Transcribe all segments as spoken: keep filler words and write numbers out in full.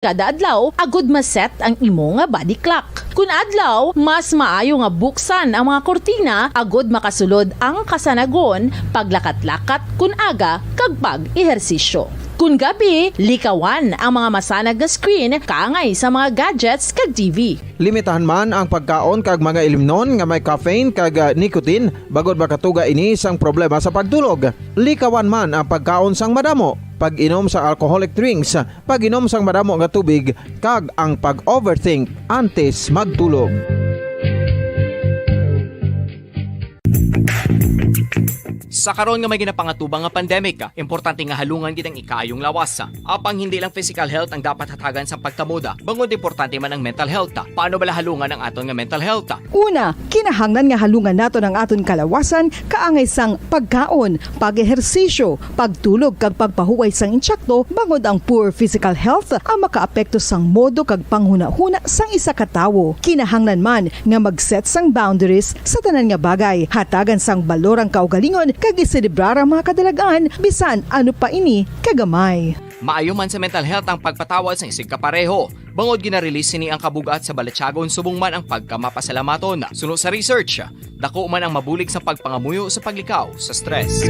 kada adlaw agod ma-set ang imo nga body clock. Kun adlaw, mas maayo nga buksan ang mga kurtina agod makasulod ang kasanagon, paglakat-lakat kun aga, kag pag-ehersisyo. Kun gabi, likawan ang mga masanag nga screen kaangay sa mga gadgets kag T V. Limitahan man ang pagkaon kag mga ilimnon nga may caffeine kag, ah, nicotine, bangod makatuga ini sang problema sa pagtulog. Likawan man ang pagkaon sang madamo, pag-inom sang alcoholic drinks, pag-inom sang madamo nga tubig, kag ang pag-overthink antes magtulog. Sa karon nga may ginapangatubang nga pandemic, importante nga halungan gid ang ikaayong lawas. Apang hindi lang physical health ang dapat hatagan sa pagtamod, bangod importante man ang mental health. Paano bala halungan ang aton nga mental health? Una, kinahanglan nga halungan naton ang aton kalawasan kaangay sang pagkaon, pag-ehersisyo, pagtulog kag pagpahuway sang insakto, bangod ang poor physical health ang makaapekto sang modo kag panghunahuna sang isa ka tawo. Kinahanglan man nga mag-set sang boundaries sa tanan nga bagay, hatagan sang balor ang kaugalingon kag iselebrar ang mga kadalagan, bisan ano pa ini kagamay. Maayo man sa mental health ang pagpatawad sang isigkapareho, bangod gina-release sini ang kabug-at sa balatyagon subong man ang pagkamapasalamaton. Suno sa research, dako man ang mabulig sa pagpangamuyo sa paglikaw sa stress.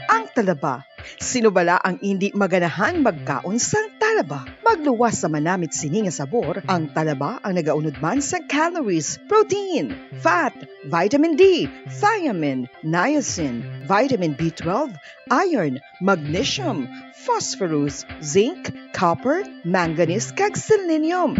Ang talaba. Sino bala ang indi maganahang magkaon sang talaba? Magluwas sa manamit sini nga sabor, ang talaba ang nagaunod man sa calories, protein, fat, vitamin D, thiamine, niacin, vitamin B twelve, iron, magnesium, phosphorus, zinc, copper, manganese, kag selenium.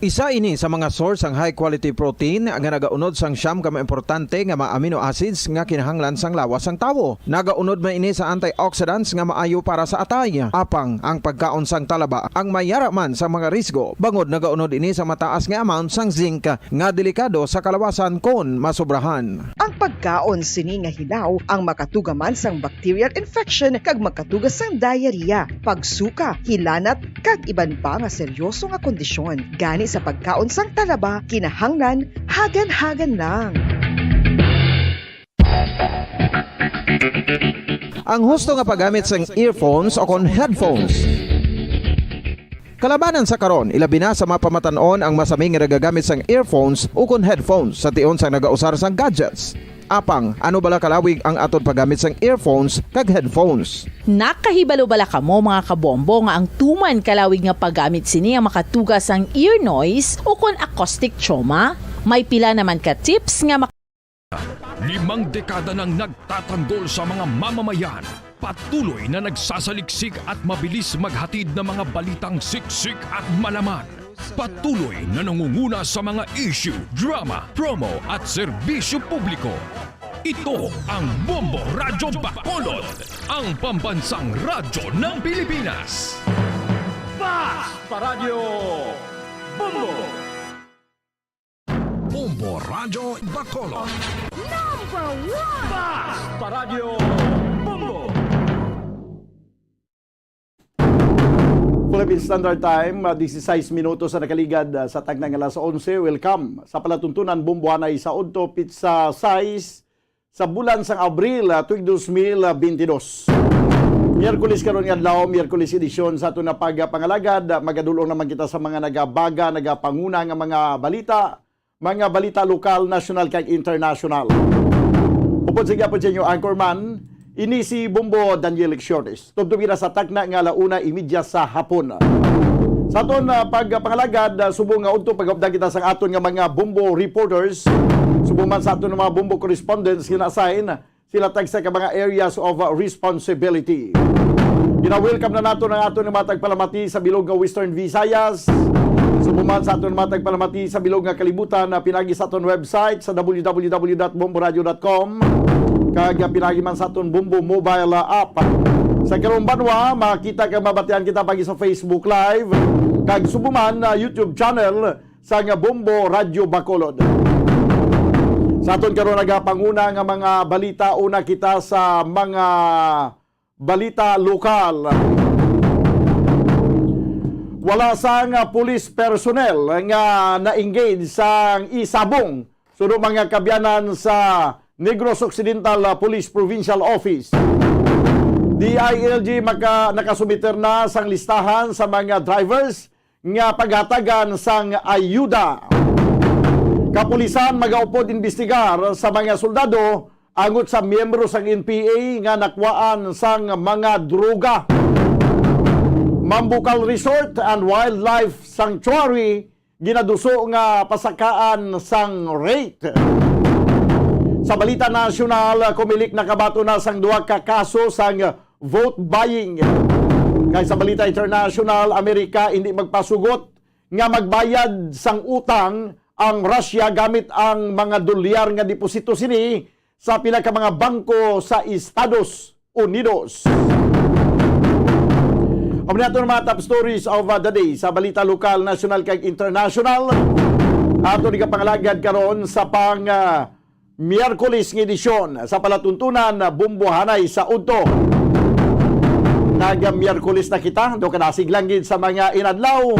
Isa ini sa mga source sang high quality protein nga nagaunod sang siyam ka mga importante nga mga amino acids nga kinahanglan sang lawas sang tawo. Nagaunod man ini sa antioxidants nga maayo para sa atay. Apang ang pagkaon sang talaba ang may yara man sa mga risgo, bangod nagaunod ini sa mataas nga amount sang zinc nga delikado sa kalawasan kon masobrahan. Ang pagkaon sini nga hilaw ang makatuga man sang bacterial infection kag makatuga sang diarrhea, pagsuka, hilanat, kag iban pa nga seryoso nga kondisyon. Gani sa pagkaon sang talaba, kinahanglan hagan-hagan lang. Ang husto nga paggamit sang earphones o kon headphones. Kalabanan sa karon, ilabi na sa mga pamatan-on ang masami nga nagagamit sang earphones ukon headphones sa tion sang nagausar sang gadgets. Apang, ano bala kalawig ang aton paggamit sang earphones kag headphones? Nakahibalo bala kamo, mga kabombo, nga ang tuman kalawig nga paggamit sini ang makatuga sang ear noise ukon acoustic trauma? May pila naman ka tips nga Limang dekada nang nagtatanggol sa mga mamamayan. Patuloy na nagsasaliksik at mabilis maghatid ng mga balitang siksik at malaman. Patuloy na nangunguna sa mga issue, drama, promo at serbisyo publiko. Ito ang Bombo Radyo Bacolod, ang pambansang radyo ng Pilipinas. Fast Paradyo Bombo! Bombo Radyo Bacolod. Number one! Fast Paradyo Bombo! Philippine Standard Time, ah, disisais minutos ang nakaligad, ah, sa tagna nga alas onse. Welcome sa palatuntunan Bombo anay sa udto, pitsa sais, sa bulan sang Abril, ah, tuig dos mil bentidós. Miyerkules karon nga adlaw, Miyerkules edisyon sa aton nga pagpangalagad. Ah, magadul-ong naman kita sa mga nagabaga, nagapanguna nga mga balita, mga balita lokal, nasyonal, kag internasyonal. Upod sa gihapon sa inyo anchorman, ini si Bombo Daniel Lecciones. Tubtob kita sa takna nga ala una imedya sa hapon. Sa aton, ah, pagpangalagad, ah, subong nga udto pag-updan kita sa aton nga mga Bombo reporters, subong man sa aton nga mga Bombo correspondents nga na-assign, sila tagsa ka mga areas of, uh, responsibility. Gina-welcome na naton ang aton nga mga tagpalamati sa bilog nga Western Visayas. Subong man sa aton nga mga tagpalamati sa bilog nga kalibutan, na pinagi sa aton website sa w w w dot bombo radio dot com, kag, uh, pinagi man sa aton Bombo mobile, uh, app. Sa karong banwa, makita kag mabatian kita pagi sa Facebook Live, kag subong man, uh, YouTube channel sang Bombo Radyo Bacolod. Sa aton karon nagapanguna nga mga balita, una kita sa mga balita lokal. Wala sang police personnel nga na-engage sang isabong suno mga kabyanan sa Negros Occidental, ah, Police Provincial Office. D I L G maka-, nakasumiter na sang listahan sa mga drivers nga paghatagan sang ayuda. Kapulisan magaupod imbestigar sa mga soldado angot sa miyembro sang N P A nga nakwaan sang mga droga. Mambukal Resort and Wildlife Sanctuary ginaduso nga pasakaan sang rate. Sa balita nasyonal, Comelec nakabaton na sang duha ka kaso sang vote buying. Kay sa balita international, Amerika hindi magpasugot nga magbayad sang utang ang Russia gamit ang mga dolyar nga deposito sini sa pila ka mga bangko sa Estados Unidos. Amo ni ato ang mga top stories of, uh, the day sa balita lokal, national, kag international. Ato ni kapangalagad karon sa pang, uh, Miyerkules nga edisyon sa palatuntunan, uh, Bumbuhanay sa Udto. Nag-Miyerkules na kita, do kadasig lang gid sa mga inadlaw.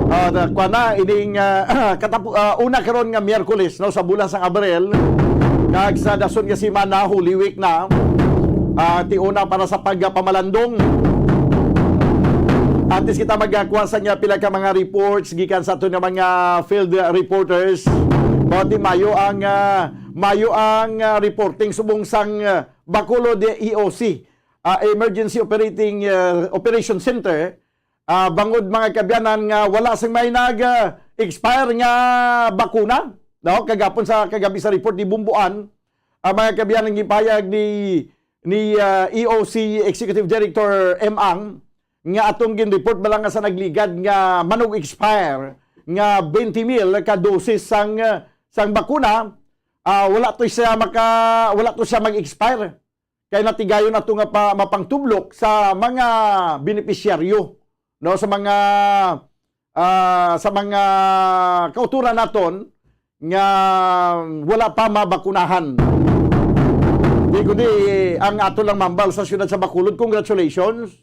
Ah, na, kuwan na, ining, ah, katapu-, ah, una karon nga Miyerkules, no, sa bulan sang Abril, kag sa dason nga semana, Holy Week na, ah, ti una para sa pagpamalandong. Antes kita magkuha sa nga pila ka mga reports gikan sa aton nga mga field reporters, bati mayo ang, ah, mayo ang, ah, reporting subong sang, ah, Bacolod E O C, ah, Emergency Operating, ah, Operation Center, ah, bangod, mga kaabyanan, nga wala sang may nag, ah, expire nga bakuna, no? Kagapon sa kagabi sa report ni Bumbuan, ah, mga kaabyanan, gipahayag ni, ni, ah, E O C Executive Director M Ang nga atong gin-report ba lang nga sa nagligad nga manug-expire nga twenty mil ka dosis sang, ah, sang bakuna, ah, wala to siya maka-, wala to siya mag-expire. Kay natigayon ato nga pa mapangtublok sa mga benepisyaryo, no, sa mga, ah, sa mga kautoran naton nga wala pa mabakunahan. Di kundi ang ato lang mambal sa siyudad sa Bacolod, congratulations.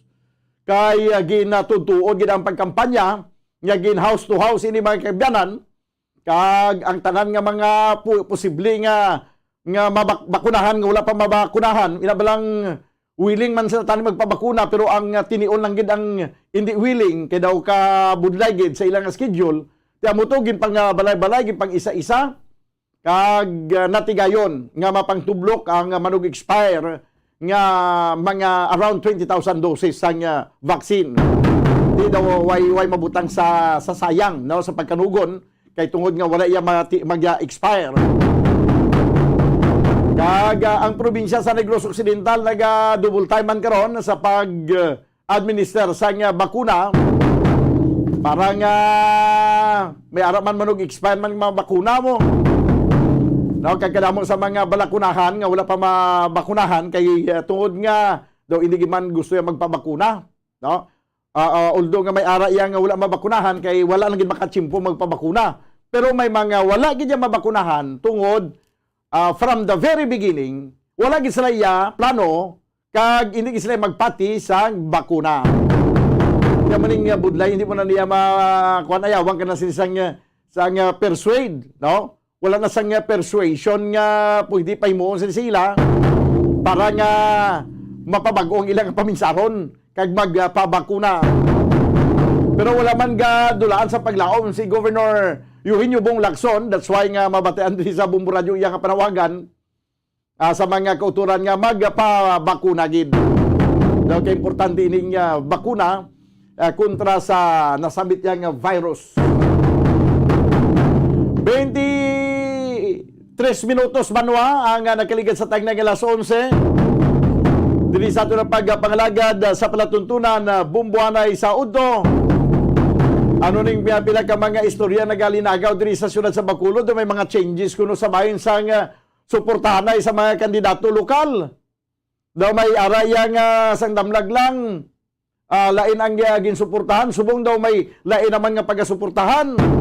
Kay, ah, ginatudtuod gid ang pagkampanya nga gin house to house ini, mga kaabyanan. Kag ang tanan nga mga pu-, posible nga, nga mabak-, bakunahan nga wala pa mabakunahan, ina ba lang willing man sila tani magpabakuna, pero ang, ah, tinion lang gid ang hindi willing kay daw kabudlay gid sa ilang schedule. Ti amo to, ginpangbalay-balay, ginpang-isa-isa, kag, ah, natigayon nga mapangtublok ang, ah, manug-expire nga mga around twenty thousand doses sang, ah, vaccine. Di daw way, way mabutang sa, sa sayang, no, sa pagkanugon, kay tungod nga wala iya mati-, mag-expire. Kag, ah, ang probinsya sa Negros Occidental naga-double time man karon sa pag, ah, administer sang, ah, bakuna para nga may ara man manug-expire man mga bakuna mo. No, kay kadamo sa mga balakunahan nga wala pa mabakunahan kay, ah, tungod nga daw hindi gid man gusto iya magpabakuna, no? Ah, ah, although nga may ara iya nga wala mabakunahan kay wala lang gid makatsimpo magpabakuna. Pero may mga wala gid iya mabakunahan tungod, ah, from the very beginning, wala gid sila iya plano kag hindi gid sila magpati sa bakuna. Kaya maning, ah, budlay, hindi mo na niya ma-, kuwan, ayawan ka na sila sang, ah, sang, ah, persuade, no? Wala na sang, ah, persuasion nga pwede pahimuon sa sila para nga mapabag-o ang ilang paminsaron kag magpabakuna. Pero wala man gadulaan sa paglaom si Governor Eugenio Bong Lacson. That's why nga mabatian diri sa Bombo Radyo iya nga panawagan, ah, sa mga kautoran nga magpabakuna gid. Daw kay importante ining, ah, bakuna, ah, kontra sa nasambit niya nga virus. Twenty-tres minutos, banwa, ang, ah, nakaligad sa tagna nga alas onse. Diri sa ato na pagpangalagad, ah, sa palatuntunan, ah, Bumbuanay sa Udto. Ano ning pila ka mga istorya nagalinagaw diri sa siyudad sa Bacolod? May mga changes kuno sa bahin sang, ah, suportahan na sa mga kandidato lokal. Daw may araya nga sang damlag lang, ah, lain ang, ah, ginsuportahan, subong daw may lain naman nga pagasuportahan.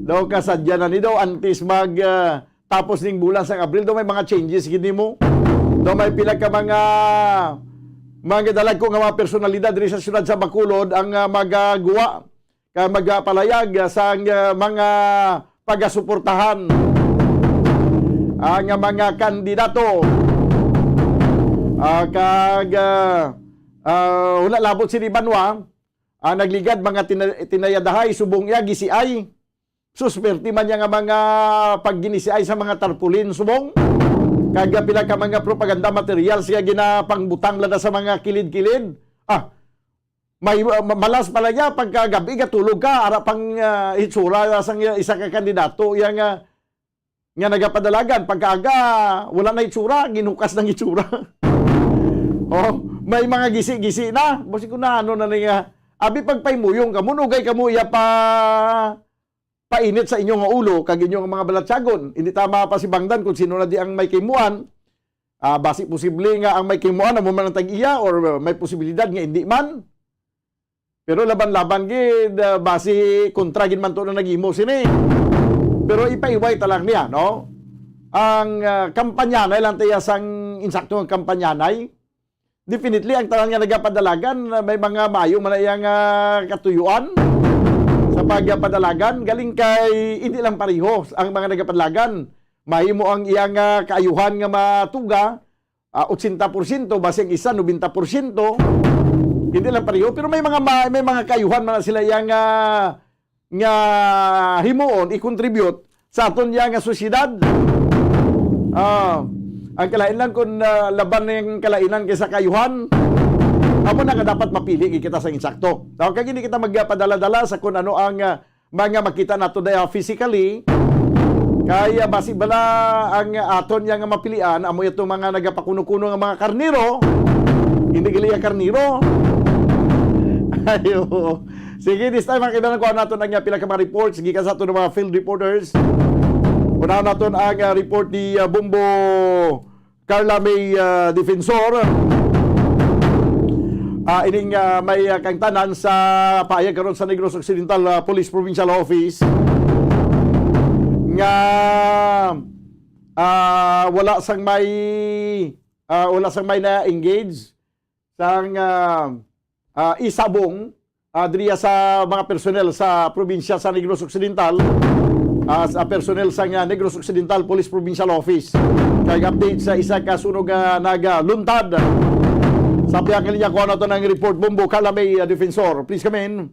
Daw kasadya na ni daw antes mag, ah, tapos ning bulan sang Abril, daw may mga changes gid nimo. Daw may pila ka mga, mga dalagko nga mga personalidad diri sa siyudad sa Bacolod ang, ah, magaguwa ka magapalayag, ah, sang, ah, mga pagasuportahan. ang mga kandidato. Ah, kag, ah, ah, wala labot sini banwa, ah, nagligad mga tina-, tinayadahay, subong iya gisiay. Susperte man niya nga mga pagginisiay sa mga tarpaulin, subong. Kag pila ka mga propaganda materials nga ginapangbutang lang na sa mga kilid-kilid. Ah, may, ah, ma-, malas pala niya pagkagabi, gatulog ka, ara pang, ah, itsura sang isa ka kandidato, iya nga, nga nagapadalagan. Pagkaaga, wala na itsura, ginukas ng itsura. Oh, may mga gisi-gisi na. Basi ko na, ano na niya. Abi, pagpaimuyong kamo, nugay kamo iya pa painit sa inyo nga ulo kag inyo nga mga balatyagon. Hindi ta mapasibangdan kung sino na di ang may kimuan. Ah, basi posible nga ang may kimuan amo man ang tag-iya, or, uh, may posibilidad nga hindi man. Pero laban-laban gid, ah, basi kontra gid man to na naghimo sini. Pero ipaiway ta lang niya, no? Ang, ah, kampanyanay lang tayo sang insakto nga kampanyanay. Definitely, ang tanan nga nagapadalagan, ah, may mga maayo man na iyang, ah, katuyuan sa pagpadalagan. Galing kay hindi lang pareho ang mga nagapadalagan. Mahimo ang iyang, ah, kaayuhan nga matuga, ah, ochenta porsyento, basi ang isa, noventa porsyento. Hindi lang pareho, pero may mga ma-, may mga kaayuhan man na sila iyang, ah, nga himuon, i-contribute sa aton niya nga sosyedad. Ah, ang kalainan kun, ah, laban ning kalainan kaysa kaayuhan, amo na nga dapat mapili gid kita sa insakto. Daw kag hindi kita magpadala-dala sa kun ano ang, ah, mga makita nato daya physically. Kaya basi bala ang aton niya nga mapilian, amo ito mga nagapakuno-kuno nga mga karnero, hindi gali ang karnero. Ayo. Sige, this time, mga kaibigan, kuha naton ang, ah, pila ka mga reports gikan sa aton mga field reporters. Una naton ang, ah, report ni, ah, Bombo Carla May, ah, Defensor. Ah, ining, ah, may, ah, kangtanan sa paayag karon sa Negros Occidental, ah, Police Provincial Office nga, ah, wala sang may, ah, wala sang may na-engage sang, ah, ah, isabong, ah, diriya sa mga personnel sa probinsya sa Negros Occidental, ah, sa personnel sa, ah, Negros Occidental Police Provincial Office. Kag update sa isa ka sunog nga nagaluntad. Sa pihak nga linya, kuha naton ang report, Bombo Carla May, ah, Defensor. Please come in.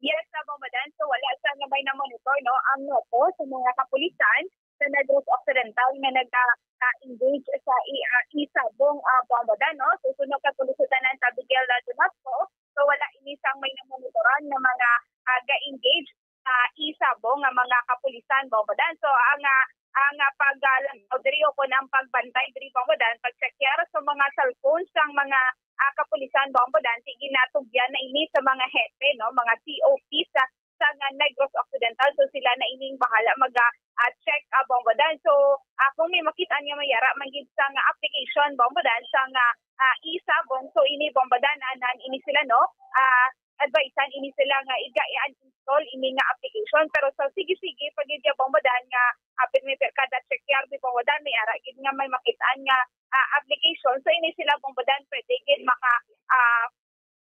Yes, sa Bombo Dan, so wala sa nga may na-monitor, no, ang NOPO sa mga kapulisan sa Negros Occidental nga naga, ah, engage sa i-, ah, isabong, ah, Bombo Dan, no? So, suno kay Pulisutanan Abigail, ah, Damasco, so wala ini sang may namonitoran nga mga, ah, ga-engage sa isabong nga mga kapulisan, Bombo Dan. So, ang, ah, ang, ah, pag, ah, lantaw diri o kon ang pagbantay diri, Bombo Dan, pag-check sa mga cellphone sang mga, ah, kapulisan, Bombo Dan, sige, natugyan na ini sa mga hepe, no, mga C O P sa, sa nga Negros Occidental. So, sila na ining bahala mag, ah, ah, check, ah, Bombo Dan. So, ah, kung may makit-an nga may ara man gid sa nga application, Bombo Dan, sa nga, ah, isabong, so ini, Bombo Dan, anan ini sila, no? Ah, advisean ini sila nga iga i-uninstall ini nga application. Pero sa sige-sige pa gid ya, Bombo Dan, nga, ah, pirmi per kada check ya, di, Bombo Dan, may ara gid nga may makit-an nga, ah, application. So ini sila, Bombo Dan, pwede gid maka, ah,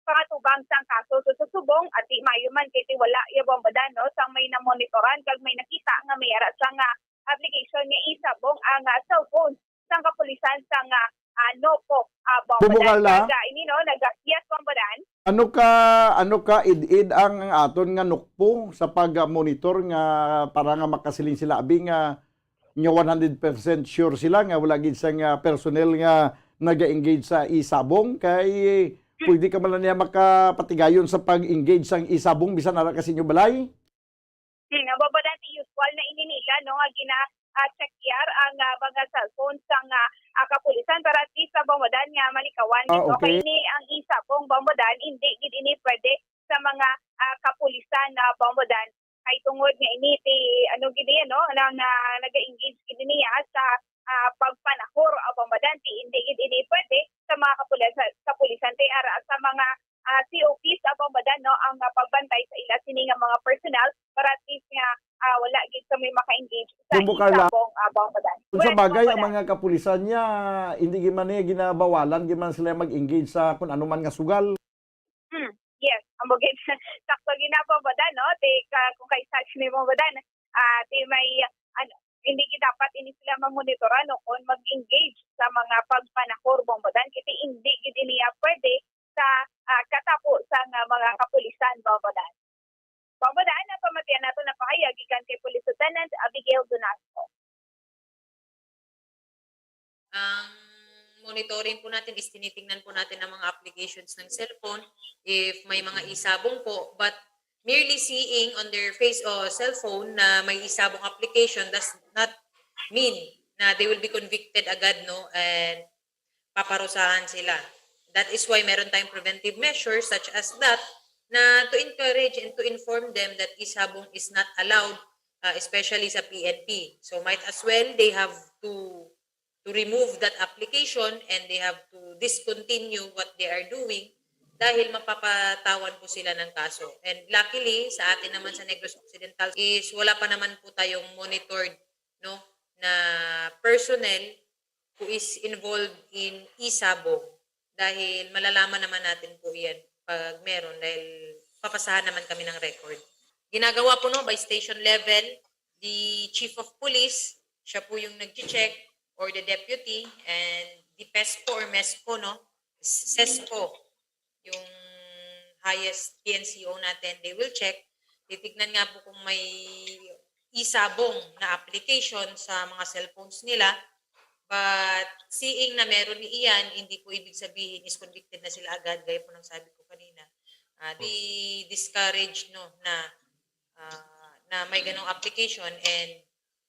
pangatubang sang kaso. So, sa subong, ati maayo man kay ti wala ya, Bombo Dan, no, sang may namonitoran kag may nakita nga may ara sa nga application nga isabong ang, ah, cellphone sang kapulisan sang, ah, ah, NOPO, ah, Bombo Dan. Bumugal na. Kag, ah, ini, no, naga-, yes, Bombo Dan. Ano ka, ano ka id-id ang, ang aton nga NOPO sa pag-monitor nga para nga makasiling sila, abi, nga nga one hundred percent sure sila nga wala gid sang, ah, personnel nga naga-engage sa isabong, kay pwede ka man lang niya makapatigayon sa pag-engage sang isabong bisan ara ka sa inyo balay? Hmm, ang Bombo Dan, usual na ini nila, no, nga gina, ah, check yar ang, ah, mga cellphone sang, ah, ah, kapulisan para at least sa Bombo Dan nga malikawan. Ah, no? Kay okay. Ini ang isabong, Bombo Dan, hindi gid ini pwede sa mga, ah, kapulisan na, Bombo Dan. Kay tungod nga ini ti, ano gid iya, no, na, na naga-engage gid niya sa, ah, pagpanahor, ah, Bombo Dan, ti hindi gid ini pwede sa mga kapulisan, kapulisan ti ara sa mga, ah, C O Ps, ah, Bombo Dan, no, ang, ah, pagbantay sa ila sini nga mga personnel para at least nga, ah, wala gid sa may maka-engage sa Bombo Carla, isabong, ah, Bombo Dan. Kung sa bagay, Bombo Dan, ang mga kapulisan niya, hindi gid man niya ginabawalan gid man sila mag-engage sa kung ano man nga sugal. Hmm, yes, amo gid. Sakto gid na, Bombo Dan, no? Ti ka, kung kay search ni Bombo Dan, ah, ti may, ano, hindi gid dapat ini sila mamonitoran o kon mag-engage sa mga pagpanakor, Bombodan, kasi hindi gid ini, ah, pwede sa, ah, katapo sa nga mga kapulisan, Bombodan. Bombodan, ang pamatian nato na pahayag gikan kay Police Lieutenant Abigail Donasco. Ang monitoring po natin is tinitingnan po natin ang mga applications ng cellphone, if may mga isabong po, but merely seeing on their face o cellphone na may isabong application does not mean na they will be convicted agad, no, and paparusahan sila. That is why meron tayong preventive measures such as that na to encourage and to inform them that isabong is not allowed, uh, especially sa P N P. So might as well they have to to remove that application and they have to discontinue what they are doing dahil mapapatawan po sila ng kaso. And luckily, sa atin naman sa Negros Occidental is wala pa naman po tayong monitored, no, na personnel who is involved in isabong dahil malalaman naman natin po iyan pag meron dahil papasahan naman kami ng record. Ginagawa po, no, by station level, the chief of police, siya po yung nag-check, or the deputy, and the PESCO or MESCO, no, CESCO, yung highest P N C O natin, they will check. Titignan nga po kung may isabong na application sa mga cellphones nila. But seeing na meron ni iyan, hindi po ibig sabihin is convicted na sila agad, gaya po ng sabi ko kanina. Ah, di discourage, no, na ah, na may ganong application, and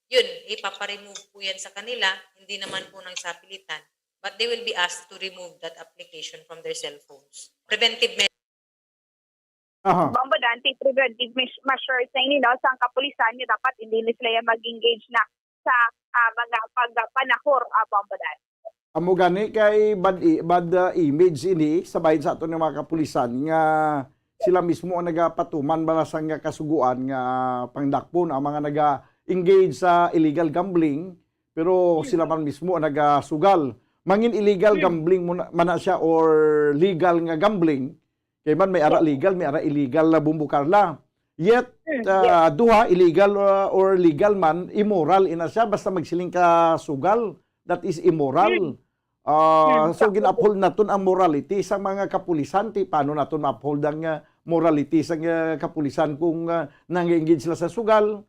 yun, ipaparemove po yan sa kanila, hindi naman po ng sapilitan, but they will be asked to remove that application from their cellphones. Preventive measures. Aha. Bombo Dante, preventive meas- measures na ini, no? Sa kapulisan niya, dapat hindi na sila yan mag-engage na sa ah, mga pagpanakor, ah, Bombo Dante. Amo gani kay bad, i- bad uh, image ini sa bahin sa aton nga mga kapulisan nga sila mismo ang nagapatuman bala sang kasuguan nga pangdakpon ang mga naga-engage sa illegal gambling, pero sila man mismo ang nagasugal. Mangin illegal gambling mo na, man na siya or legal nga gambling, kay man may ara legal, may ara illegal na Bombo Carla. Yet, uh, duha, illegal uh, or legal man, immoral ina siya basta magsiling ka sugal. That is immoral. Uh, so gin-uphold naton ang morality sa mga kapulisan. Ti paano naton ma-uphold ang uh, morality sa uh, kapulisan kung uh, nang-engage sila sa sugal?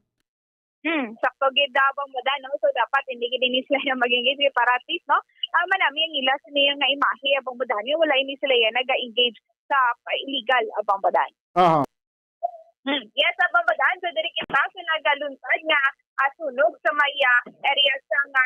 Hmm, sakto gid, Bombo Dan, no? So dapat hindi gid ini sila nga mag-engage para at least, no? Ah, manami ang ila sini nga imahe, Bombo Dan, wala ini sila yan naga-engage sa illegal, Bombo Dan. Aha. Hmm. Yes, Bombo Dan, so diri kita sa nagaluntad nga ah, sunog sa may ah, area sa nga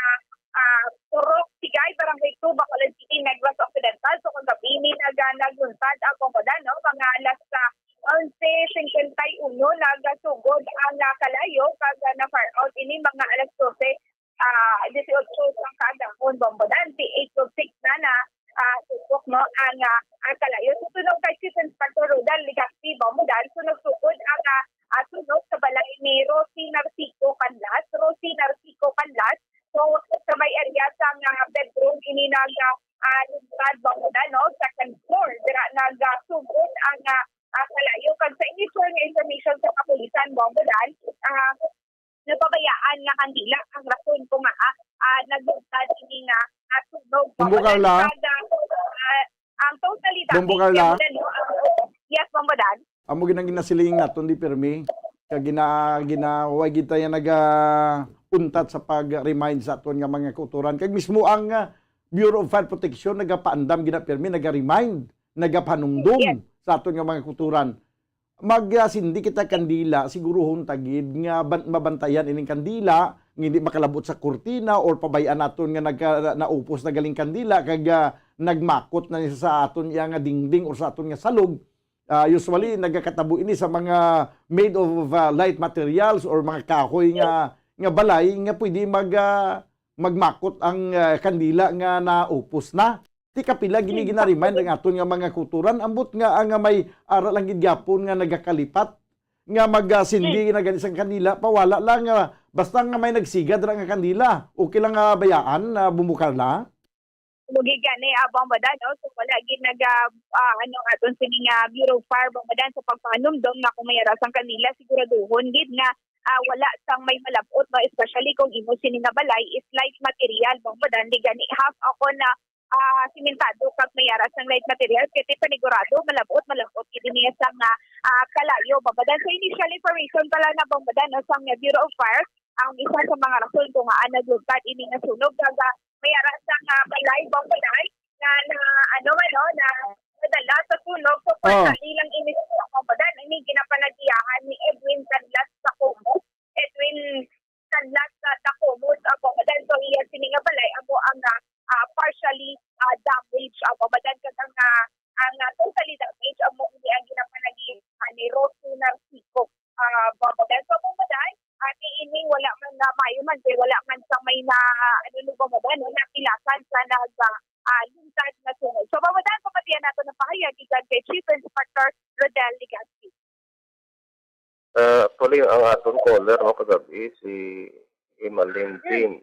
ah, Purok Sigay, Barangay two, Bacolod City, Negros Occidental. So kung gabi ni naga nagluntad, Bombo Dan, no? Mga alas sa onse cincuenta y uno nagasugod ang ah, kalayo kag ah, na-fire out ini mga alas dose, ah, dieciocho sang kaagahon, Bombo Dan. Eight oh six na na ah, subok, no, ang ah, ang kalayo. So sunog kay Chief Inspector Rodal Legazpi, Bombo Dan, sunog sugod ang ah, ah, sunog sa balay ni Rosie Narciso Canlas. Rosie Narciso Canlas. So sa may area sa nga bedroom ini nag ah, ah, luntad, Bombo Dan, no, second floor. Dira nagasugod ang ah, ah, kalayo. Kag sa initial nga information sa kapulisan, Bombo Dan, ah, napabayaan nga kandila ang rason kung nga ah, ah, nagluntad ini nga ah, sunog. Bombo Carla? Kag, ah, ah, ang totalidad Bombo Carla? Yes, Bombo Dan. Amo gid ang ginasiling naton di pirmi. Kag gina, gina, wa gid tayo naga untat sa pag-remind sa aton nga mga kautoran. Kag mismo ang ah, Bureau of Fire Protection nagapaandam gina pirmi, naga-remind, nagapanumdum sa aton nga mga kautoran. Mag ah, sindi kita kandila, siguruhon ta gid nga ban- mabantayan ining kandila, nga hindi makalabot sa kurtina or pabayan naton nga nagka, naupos na galing kandila kag ah, nagmakot na ni sa aton iya nga dingding or sa aton nga salog. Ah, usually nagakatabo ini sa mga made of ah, light materials or mga kahoy nga nga balay nga pwede mag ah, magmakot ang ah, kandila nga naupos na. Ti kapila gini gina-remind ang aton nga mga kautoran, ambot nga ang may ara lang gid gyapon nga nagakalipat nga magasindi na gani sang kandila, pawala lang nga basta nga may nagsiga dira nga kandila, okay lang nga bayaan, ah, Bombo Carla? Mugi gani, ah, Bombo Dan, no? So wala gid naga ah, ano, aton sini nga Bureau of Fire, Bombo Dan, sa pagpanumdom nga kung may ara sang kandila, siguraduhon gid nga ah, wala sang may malab-ot, no? Especially kung imo sini nga balay is light material, Bambadan, di gani half ako na, ah, simentado kag may ara sang light material, kay ti panigurado malab-ot, malab-ot gid niya sang, ah, ah, kalayo, Bambadan. So, initial information pa lang na, Bambadan, no, sang Bureau of Fire, ang isa sa mga rason kung ngaa nagluntad ini nga sunog, kag, ah, may ara sang, ah, balay, Bambadan, na, na, ano, ano, na nadala sa sunog. So, Oh. personally lang ini sa Bambadan, ini ginapanagiyahan ni Edwin Canlas Tacomo. Edwin Canlas, ah, Tacomo sa Bambadan. So, iya sini nga balay amo ang, ah, ah, partially, ah, damaged, ah, Bambadan, kag ang, ah, ang, ah, totally damaged amo ini ang ginapanagiyahan ni Rosie Narciso, ah, Bambadan. So, Bambadan, ah, ini wala man na maayo man, kay wala man sa may na, ano, no, Bambadan, no, napilasan sa nag, ah, ah, luntad nga sunog. So, Bambadan, pamatian nato ng pahayag gikan kay Chief Inspector Rodel Legaspi. Ah, actually, ang aton caller, no, kagabi, si Imalin Jean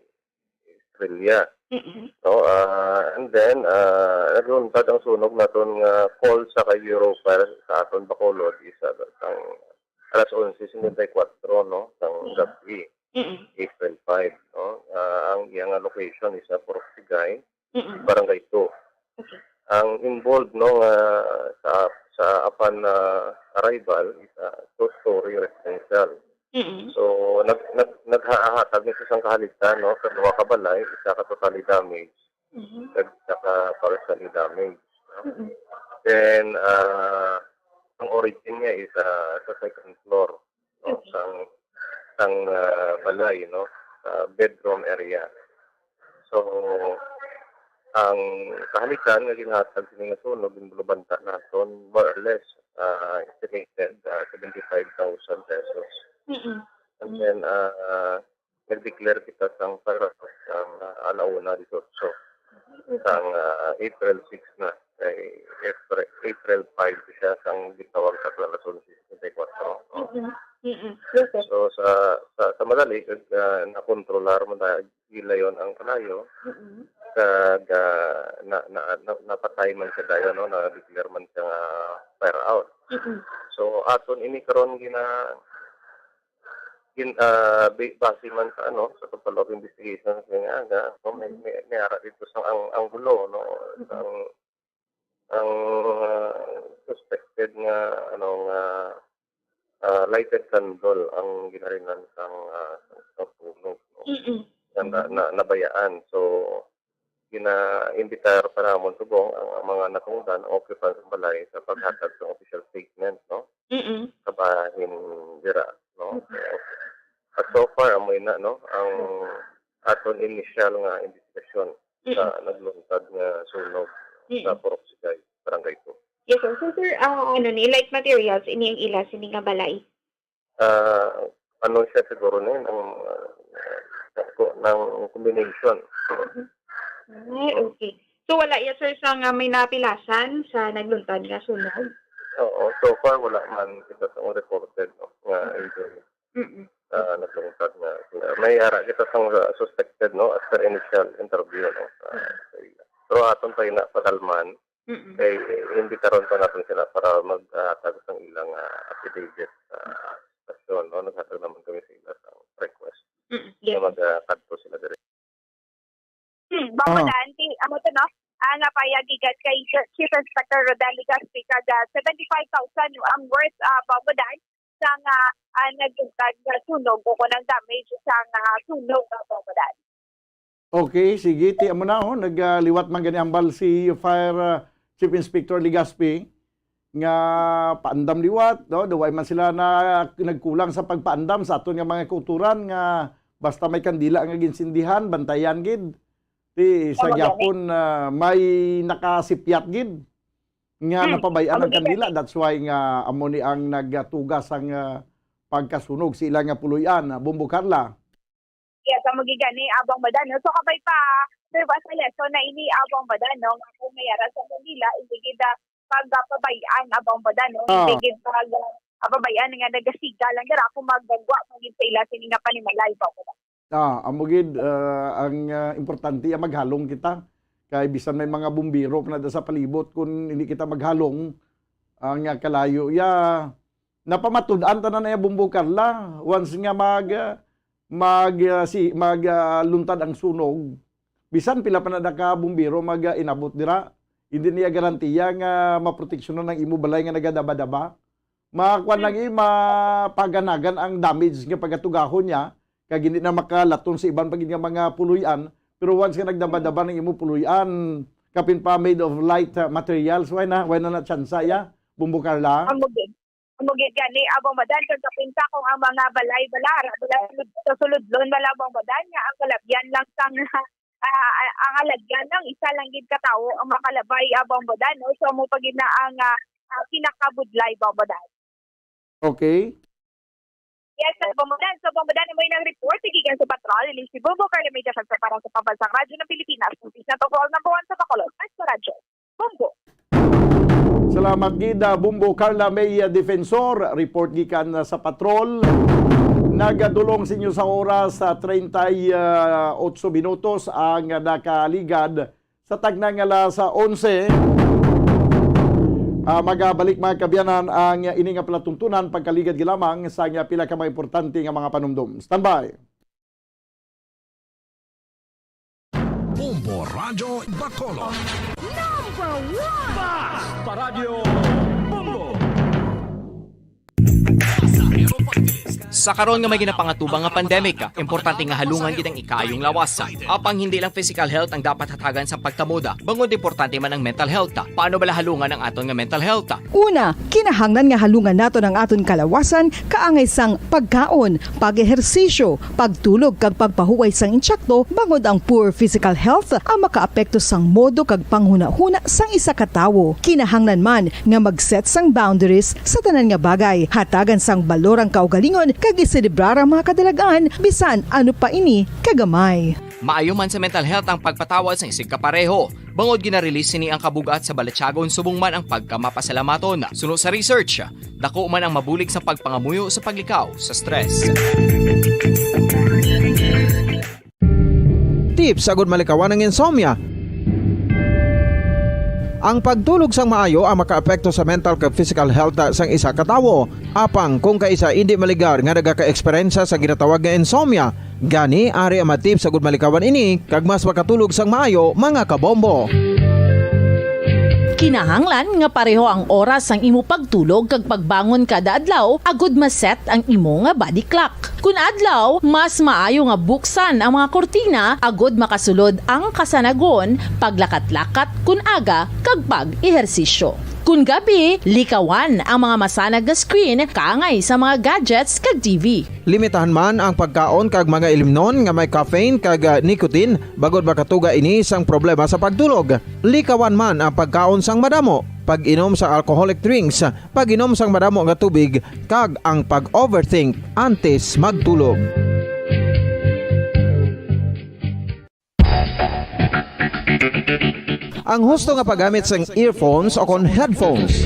Estrella. Mm-mm. No, ah, and then, ah, nagluntad ang sunog naton nga call sa kay Bureau of Fire sa aton Bacolod is, ah, sang alas onse cincuenta y cuatro, no, sang Mm. gabi, Mm-mm. April five, no. Ah, ang iya nga location is sa Purok Sigay, Mm-mm. Barangay two. Okay. Ang involved, no, nga sa, sa apan na arrival is a two-story residential. Mm-mm. So, nag-, nag-, naghahatag ni sa isang kahalitan, no, sa duha ka balay, isa ka totally damaged, Mm-hmm. kag isa ka partially damaged, no? Mm-mm. Then, ah, ang origin niya is, ah, sa second floor, no, Okay. sang, sang, ah, balay, no, sa bedroom area. So, ang kahalitan nga ginhatag sini nga sunog, ginbulubanta naton, more or less, ah, estimated, ah, seventy-five thousand pesos. Mm-mm. And Mm. then, ah, nag-declare kita sang para sang, ah, ala una dieciocho, Okay. sang, ah, April six na, kay April, April five siya sang gitawag sa alas onse cincuenta y cuatro. Oh. Mm-mm. Mm-mm. Yes, sir. So, sa, sa, sa madali, ah, nakontrolar man ta gilayon ang kalayo, Mm-mm. kag, ah, na, na, na, napatay man siya dayon, no? Na-declare man siya nga fire out. Mm-mm. So, aton ini karon gina-, gin-, ah, bi-, base man sa, ano, sa pagpa-log investigation sa nga, nga, no? May, Mm-mm. may, may ara dito sa ang, ang gulo, no? Mm-mm. Ang, ah, suspected nga, ano, nga, ah, lighted candle ang ginharinan sang, ah, sang, sang sunog, no? Mm-mm. Nga na, Mm-mm. na, nabayaan. So, gina-imbitar pa namon subong ang, ang mga natungdan, ang occupants ng balay, sa paghatag sang official statement, no? Mm-mm. Sa bahin dira, no? Mm-mm. Kaya, at so far, amo ina, no? Ang Mm. aton initial nga investigasyon sa Mm. nagluntad nga sunog sa Mm. Purok Sigay, Barangay two. Yes, sir. So, sir, ah, ano ni, light materials, ini ang ila sini nga balay? Ah, ano siya siguro na yun, ang, ah, ko-, ng combination. Ay, okay. So, wala ya, sir, sa nga may napilasan sa nagluntad nga sunog? Oo, so far, wala man kita sa reported, no, nga Mm. injury. Mm-mm. Ah, naglungtad nga sila. May ara kita sang, ah, suspected, no, as per initial interview, no, sa, Mm. sa ila. Pero aton pa ina padalman, Mm-mm. kay imbitaron pa naton sila para maghatag sang ilang, ah, affidavit sa stasyon, no? Naghatag naman kami sa ila sa request Mm, na yes. mag, ah, kadto sila diri. Hmm, Bambadan, ti-, amo to, no? Ah, nga payag gikan kay Chief Inspector Rodel Legaspi, kag, ah, seventy-five thousand ang worth, ah, Bambadan, sa nga, ah, nagtugkad nga sunog o kung ang damage sa nga sunog, ah, Bambadan. Okay, sige. Ti, amo na, oh, nag, ah, liwat man gani ang bal si Fire, ah, Chief Inspector Legaspi. Nga paandam liwat, no? Daw way man sila na nagkulang sa pagpaandam sa aton nga mga kauturan nga basta may kandila nga ginsindihan, bantayan gid. Ti sa Tama gani. gyapon, ah, may nakasipyat gid nga Hmm. napabay-an Amo ang gid kandila. gani. That's why nga amo ni ang nagatuga sang, ah, pagkasunog sa ila nga puloy-an, ah, Bombo Carla. Yes, amo gid gani, ah, Bambadan, no? So, kabay pa, sir, ba sa lesson na ini, ah, Bambadan, no? Nga kung may ara sa kandila, hindi gid, ah, pagpabay-an, ah, Bambadan, no? Ah. Hindi gid pag, ah, pababayan nga nagasiga lang dira kung magagwa man gid sa ila sini nga panimalay, Bambadan. Ah, amo gid, ah, ang, ah, importante, ah, maghalong kita. Kay bisan may mga bumbero pa na da sa palibot, kung hindi kita maghalong, ang, ah, kalayo, ya, Napamatud-an tanan na iya, Bombo Carla. Once nga mag, ah, mag, ah, si, mag, ah, luntad ang sunog, bisan pila pa na ka bumbero mag, ah, inabot dira, hindi niya garantiya nga maproteksyonan ang imo balay nga nagadaba-daba. Makuan lang, eh, mapaganagan ang damage nga pagatugahon niya, kag hindi na makalaton sa iban pa gid nga mga puloy-an. Pero once nga nagdaba-daba ang imo puloy-an, kapin pa made of light, ah, materials, why na, why na na tsansa, ya? Bombo Carla? Amo gid. Amo gid gani, Abang Badan, kag kapin pa kung ang mga balay bala, ra bala sulod, sa sulodlon bala, Abang Badan, nga ang kalabyan lang sang, ah, ang kalabyan lang, isa lang gid ka tawo ang makalabay, Abang Badan, no? So, amo pa gid na ang, ah, ah, pinakabudlay, Abang Badan. Okay. Yes, Abang Badan. So, Abang Badan, amo nang report gikan sa patrol. Ini si Bombo Carla May Defensor para sa Pambansang Radyo ng Pilipinas. News Network World Number One sa Bacolod. Para sa Radyo, Bombo. Salamat gid, ah, Bombo Carla May, ah, Defensor. Report gikan, ah, sa patrol. Nagadulong sa inyo sa oras sa treinta y ocho minutos ang, ah, nakaligad sa tagna nga alas onse. Ah, magabalik, mga kaabyanan, ang ini nga palatuntunan pagkaligad gid lamang sa nga pila ka mga importante nga mga panumdom. Standby. Bombo Radyo Bacolod. Number one! Basta Radyo Bombo! Sa karon nga may ginapangatubang nga pandemic, importante nga halungan gid ang ikaayong lawas. Apang hindi lang physical health ang dapat hatagan sa pagtamod, bangod importante man ang mental health. Paano bala halungan ang aton nga mental health? Una, kinahanglan nga halungan naton ang aton kalawasan kaangay sang pagkaon, pag-ehersisyo, pagtulog kag pagpahuway sang intsakto, bangod ang poor physical health ang makaapekto sang modo kag panghunahuna sang isa ka tawo. Kinahanglan man nga mag-set sang boundaries sa tanan nga bagay, hatagan sang balor ang kaugalingon kag iselebrar ang mga kadalag-an, bisan ano pa ini kagamay. Maayo man sa mental health ang pagpatawad sang isigkapareho, bangod gina-release sini ang kabug-at sa balatyagon subong man ang pagkamapasalamaton. Suno sa research, dako man ang mabulig sa pagpangamuyo sa paglikaw sa stress. Tips agud malikawan ang insomnia. Ang pagtulog sang maayo ang makaapekto sa mental kag physical health sang isa ka tawo. Apang kung kaisa indi maligar nga nagaka-eksperyensya sa ginatawag nga insomnia, gani ari ang mga tips agud malikawan ini kag mas makatulog sang maayo, mga kabombo. Kinahanglan nga pareho ang oras sang imo pagtulog kag pagbangon kada adlaw agud ma-set ang imo nga body clock. Kun adlaw, mas maayo nga buksan ang mga kurtina agud makasulod ang kasanagon, paglakat-lakat kun aga, kag pag-ehersisyo. Kun gabi, likawan ang mga masanag nga screen kaangay sa mga gadgets kag T V. Limitahan man ang pagkaon kag mga ilimnon nga may caffeine kag, ah, nicotine, bangod makatuga ini sang problema sa pagtulog. Likawan man ang pagkaon sang madamo, pag-inom sa alcoholic drinks, pag-inom sang madamo nga tubig, kag ang pag-overthink antes magtulog. Ang husto nga paggamit sang earphones o kon headphones.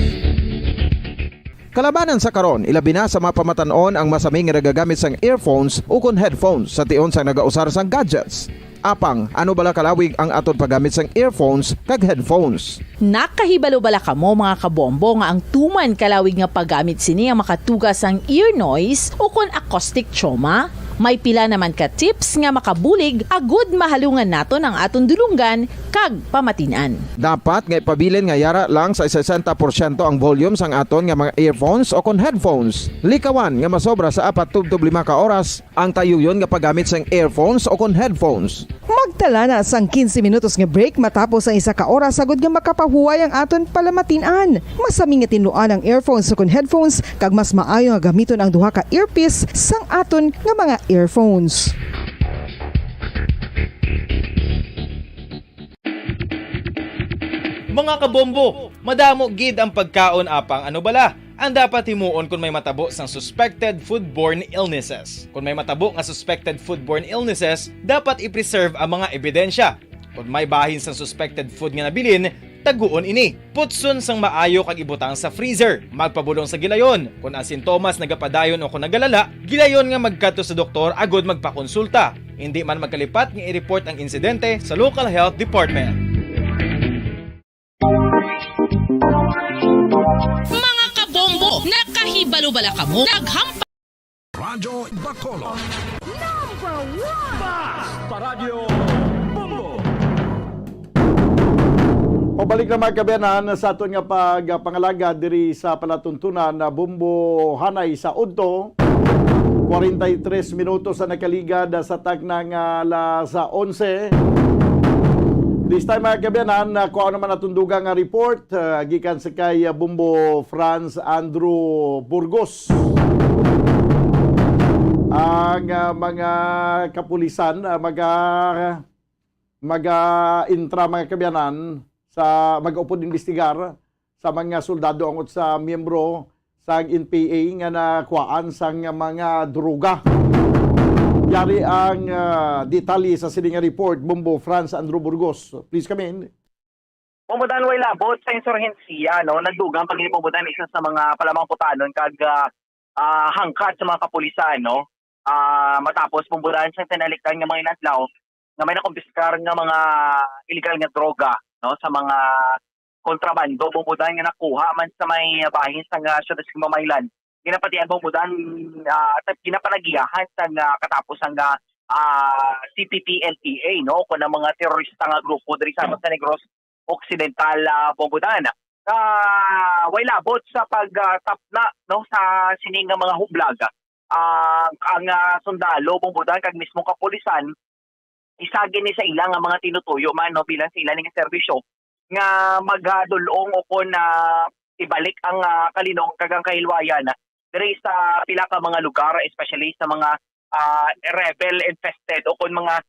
Kalabanan sa karon, ilabi na sa mga pamatan-on ang masami nga nagagamit sang earphones o kon headphones sa tion sang nagausar sang gadgets. Apang, ano bala kalawig ang aton paggamit sang earphones kag headphones? Nakahibalo bala kamo, mga kabombo, nga ang tuman kalawig nga paggamit sini ang makatuga sang ear noise o kon acoustic trauma? May pila naman ka tips nga makabulig agud mahalungan naton ang aton dulonggan kag pamatin-an. Dapat nga ipabilin nga yara lang sa sesenta porsyento ang volume sang aton nga mga earphones o kon headphones. Likawan nga masobra sa apat tubtob lima ka oras ang tayuyon nga paggamit sang earphones o kon headphones. Magtala na sang quince minutos nga break matapos ang isa ka oras agud nga makapahuway ang aton palamatin-an. Masami nga tinluan ang earphones o kon headphones, kag mas maayo nga gamiton ang duha ka earpiece sang aton nga mga earphones. Mga kabombo, madamo gid ang pagkaon, apang ano bala ang dapat himuon kon may matabo sang suspected foodborne illnesses? Kon may matabo nga suspected foodborne illnesses, dapat i-preserve ang mga ebidensya. Kon may bahin sang suspected food nga nabilin, taguon ini. Putson sang maayo kag ibutang sa freezer. Magpabulong sa gilayon. Kon ang sintomas nagapadayon o kon nagalala, gilayon nga magkadto sa doktor agud magpakonsulta. Indi man magkalipat nga i-report ang insidente sa local health department. Mga kabombo, nakahibalo Wala kamo naghampa. Radyo Bacolod. Number one! Basta Radyo Bombo! Pabalik na, mga kaabyanan, sa aton nga pagpangalagad diri sa palatuntunan na Bombo Hanay sa udto. Kwarenta y tres minutos ang nakaligad sa takna nga alas onse. This time, mga kaabyanan, uh, kuha naman atong dugang nga report, uh, gikan sa kay, uh, Bombo Franz Andrew Burgos. Ang, uh, mga kapulisan, uh, maga maga-intra, mga kaabyanan, sa mag-upod imbestigar sa mga soldado angot sa miyembro sang N P A nga nakuhaan sang mga droga. Yari ang, ah, detalye sa sini nga report, Bombo Franz Andrew Burgos. Please come in. Pumutan way labot sa insurhensiya, no? Nagdugang pa gid pumutan isa sa mga palamang putanon kag, ah, ah, hangkat sa mga kapulisan, no? Ah, matapos pumutan sa tinalikdan nga mga inadlaw nga may nakumpiskar nga mga illegal nga droga, no, sa mga kontrabando, pumutan nga nakuha man sa may bahin sa nga siyudad sa Mamaylan. Ginapatian pumutan, ah, at ginapanagiyahan sa nga katapos ang, ah, ah, C P P L T A, no, kung ang mga terorista nga grupo diri sa, sa Negros Occidental, ah, Bombodan. Ah, way labot sa pagtapna, no, sa sini nga mga hublag. Ah, ang, ah, sundalo, Bombodan, kag mismo kapulisan, isa gini sa ila nga mga tinutuyo man, no, bilang sa ila ning serbisyo nga magadul-ong o kon, ah, ibalik ang, ah, kalinong kag ang kahilwayan diri sa pila ka mga lugar, especially sa mga, ah, rebel infested o kon mga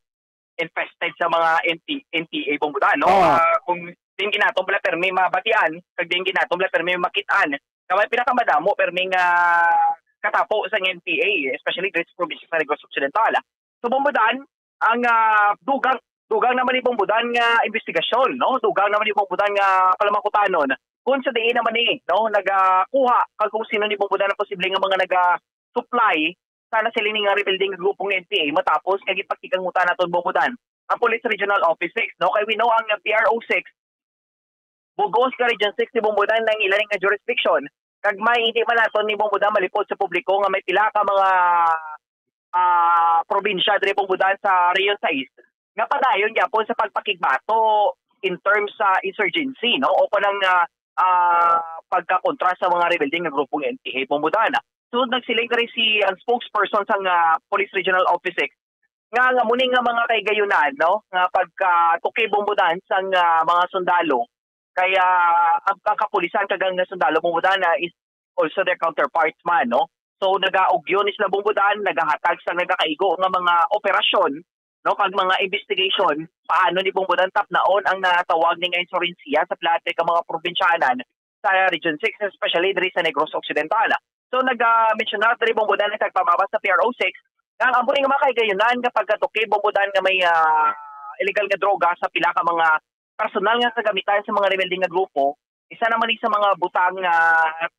infested sa mga N P, N P A, Bombodan, no? Ah. Ah, kung din ginaton bala permi mabatian, kag din ginaton bala permi makit-an, nga may pinakamadamo permi nga katapo sa N P A, especially diri sa probinsya sa Negros Occidental. So, Bombodan, ang, ah, dugang, dugang naman ni Bombodan nga investigasyon, no? Dugang naman ni Bombodan nga palamangkutanon kung sa diin naman ni, no, nagakuha kag kung sino ni Bombodan ang posible nga mga naga-supply sana sila ni nga rebuilding nga grupong N P A matapos nga gipakig-angutan naton Bombodan ang Police Regional Office six, no? Kay we know ang P R O six, bugos nga Region six ni Bombodan ang ila nga jurisdiction. Kag may hindi man naton ni Bombodan malipod sa publiko nga may pila ka mga, ah, probinsya diri Bombodan sa Region sais nga padayon gyapon sa pagpakigbato in terms sa insurgency, no? O kanang, ah, ah, pagkakontra sa mga rebuilding nga grupong N P A, Bombodan. So, nagsiling diri si ang spokesperson sang, ah, Police Regional Office six nga, nga muni nga mga kahigayonan, no, nga pagkatuki, Bombodan, sang, ah, mga sundalo. Kaya ang, ang kapulisan kag ang sundalo, Bombodan, ah, is also their counterparts man, no? So, nagaugyo ni sila, Bombodan, nagahatag sang nagakaigo nga mga operasyon, no, kag mga investigation paano ni Bombodan tapnaon ang natawag ni nga insurhensiya sa pila ka mga probinsyanan sa Region six, especially diri sa Negros Occidental. So, nag-, ah, mensyona diri, Bombodan, ang tagpamabas sa P R O six nga ang amo ni nga mga kahigayonan nga pagkatuki, Bombodan, nga may, ah, illegal nga droga sa pila ka mga personal nga kagamitan sa mga rebelde nga grupo, isa naman ni sa mga butang nga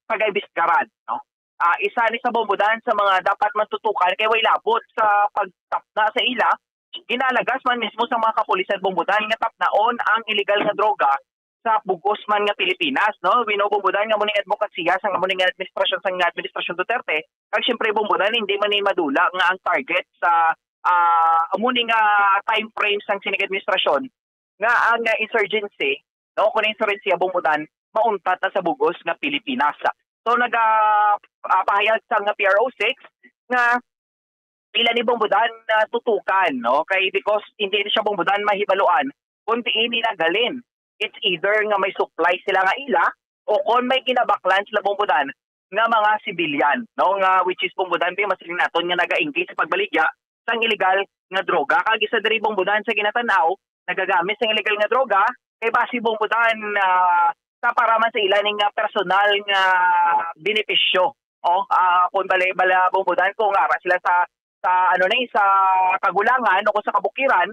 pagaimbestigaran, no? Ah, isa ni sa, Bombodan, sa mga dapat matutukan kay way labot sa pagtapna sa ila. Ginalagas man mismo sa mga kapulisan, Bombodan, nga tapnaon ang illegal nga droga sa bugos man nga Pilipinas, no? We know, Bombodan, nga amo ning adbokasiya sa amo ning administrasyon, sa administrasyon Duterte, kag siyempre, Bombodan, hindi man ni madula nga ang target sa, ah, amo ni nga time frame sang sining administrasyon nga ang, ah, insurgency, no, kung insurgency, Bombodan, mauntat na sa bugos nga Pilipinas. So, naga-, ah, pahayag sang P R O six nga ila ni, Bombodan, na tutukan, no? Kay because hindi ni siya, Bombodan, mahibaluan kung diin ni naghalin. It's either nga may supply sila nga ila o kon may ginabaklan sila, Bombodan, nga mga civilian, no? Nga, which is, Bombodan, di masiling naton nga naga-engage sa pagbaligya sang illegal nga droga. Kag isa diri, Bombodan, sa ginatan-aw, nagagamit sang illegal nga droga kay basi, Bombodan, ah, sa para man sa ila ning, ah, personal nga benepisyo. Oh, ah, kung bali, bala, Bombodan, kung ara sila sa, sa, ano na, sa kagulangan o kung sa kabukiran,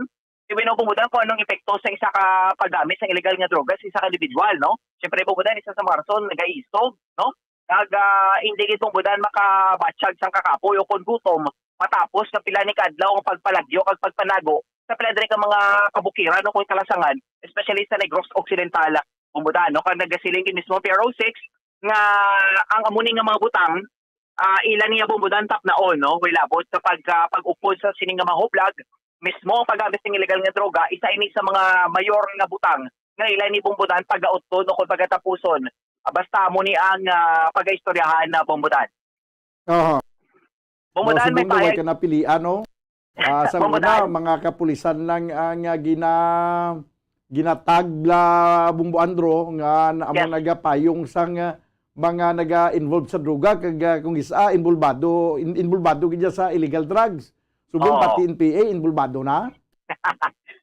di, Bombodan, kung anong epekto sa isa ka paggamit sa illegal nga droga sa isa ka individual, no? Siyempre, Bombodan, isa sa mga rason, nagaisog, no? Kag, ah, hindi gid, Bombodan, makabatyag sang kakapoy o kon gutom matapos nga pila ni ka adlaw ang pagpalagyo kag pagpanago sa pila diri ka mga kabukiran o kon kalasangan, especially sa Negros Occidental, Bombodan, no? Kag nagasiling gid mismo ang P R O six nga ang amo ni nga mga butang ah, ila niya, Bombodan, tapnaon, no? Way labot sa pag, ah, pag-upod sa sini nga mga hublag, mismo ang paggamit ng illegal nga droga, isa ini sa mga mayor nga butang nga ila ni, Bombodan, pagautod o kung pagatapuson. Ah, basta amo ni ang, ah, pagaistoryahan na, Bombodan. Aha. Bombodan, may Subong daw way pahayag. Ka napilian, no? Ah, sa Bombodan. Una, mga kapulisan lang ang ah, gina ginatag la Bombo Andro nga na- amo Yes. Nagapayong sang ah, mga naga-involve sa droga kag ah, kung isa involvado in, involvado gid siya sa illegal drugs. Subong Oo. Pati N P A involvado na.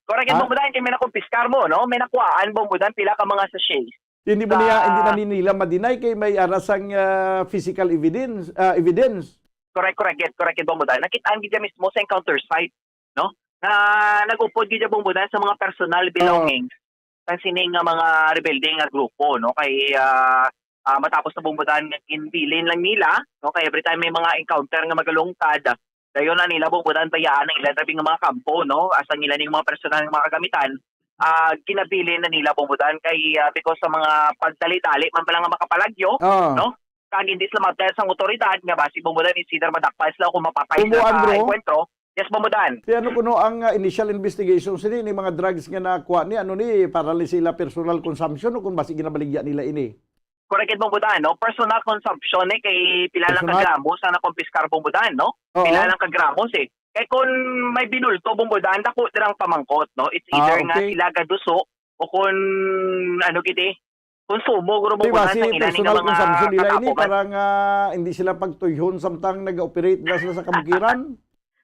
Correct, Ha? Bombodan, kay may nakumpiskar mo, no? May nakuhaan, Bombodan, pila ka mga sachets. Hindi mo Sa- niya hindi na nila ma-deny kay may ara sang ah, physical evidence ah, evidence. Correct, correct, yes, correct, Bombodan. Nakitaan gid mismo sa encounter site, no? Na nag-upod gid, Bombodan, sa mga personal belongings sa sini nga mga rebelde nga grupo, no? Kay ah, ah, matapos na, Bombodan, nga ginbilin lang nila, no? Kay every time may mga encounter nga magalungkad, dayon na nila, Bombodan, bayaan ang ilang grabe nga mga kampo, no? Asa nila ning mga personal nga mga kagamitan, ah, ginabilin na nila, Bombodan, kay ah, because sa mga pagdali-dali man pala nga makapalagyo, Ah. no? Kag hindi sila mabdal sang otoridad nga basi, Bombodan, it's either madakpan sila o kung mapatay sila Bombodan, sa bro. Encuentro. Yes, Bombodan. Kaya ano kuno ang ah, initial investigation sini ni mga drugs nga nakuha ni ano ni para li sila personal consumption o kung basi ginabaligya nila ini? Correct, Bombodan, no? Personal consumption, eh, kay pila lang ka Personal? Gramos ang nakumpiskar, Bombodan, no? Oo. Pila lang ka Gramos, eh. Kay kung may binulto, Bombodan, dako dirang pamangkot, no? It's Ah, either nga okay. Sila gaduso o kung ano gid, eh, konsumo, guro, Di ba Bombodan, si sang ila ni nga personal mga consumption nila ini katapugan. Para nga hindi sila pagtuyhon samtang nag-operate na sila sa kabukiran?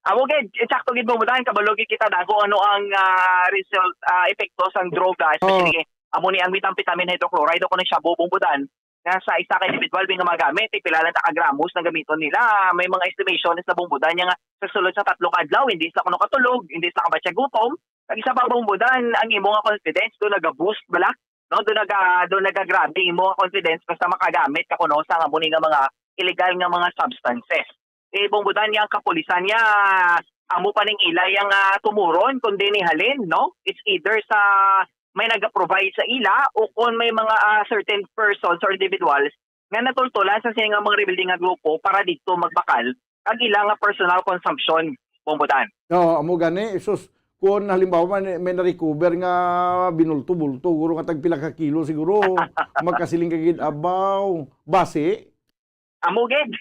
Amo gid, eksakto gid, Bombodan, kabalo gid kita na kung ano ang ah, result, ah, epekto sang droga, especially Oh. kay amo ni ang methamphetamine hydrochloride o kung ang shabu, Bombodan, nga sa isa ka individual nga magamit, eh, pila lang ta ka gramos na gamiton nila. May mga estimations na, Bombodan, nga sa sulod sa tatlo ka adlaw, hindi sa kuno katulog, hindi sa kabatya gutom. Ang isa pa, Bombodan, ang imo nga confidence do naga-boost bala, no? Do naga do nagagrabe imo nga confidence basta makagamit ka kuno sa amo ni nga mga illegal nga mga substances. Eh, Bombodan, niya ang kapulisan niya, amo pa ning ilay ang ah, tumuron kung di ni halin, no? It's either sa may naga-provide sa ila o kung may mga ah, certain persons or individuals nga natultulan sa sini nga mga rebelde nga grupo para dito magbakal kag ila nga personal consumption, Bombodan. Oo, amo gani. Sus, kung halimbawa man may na-recover nga binulto-bulto, guro nga tagpila ka kilo siguro, magkasiling ka gid, abaw, basi. Amo gid.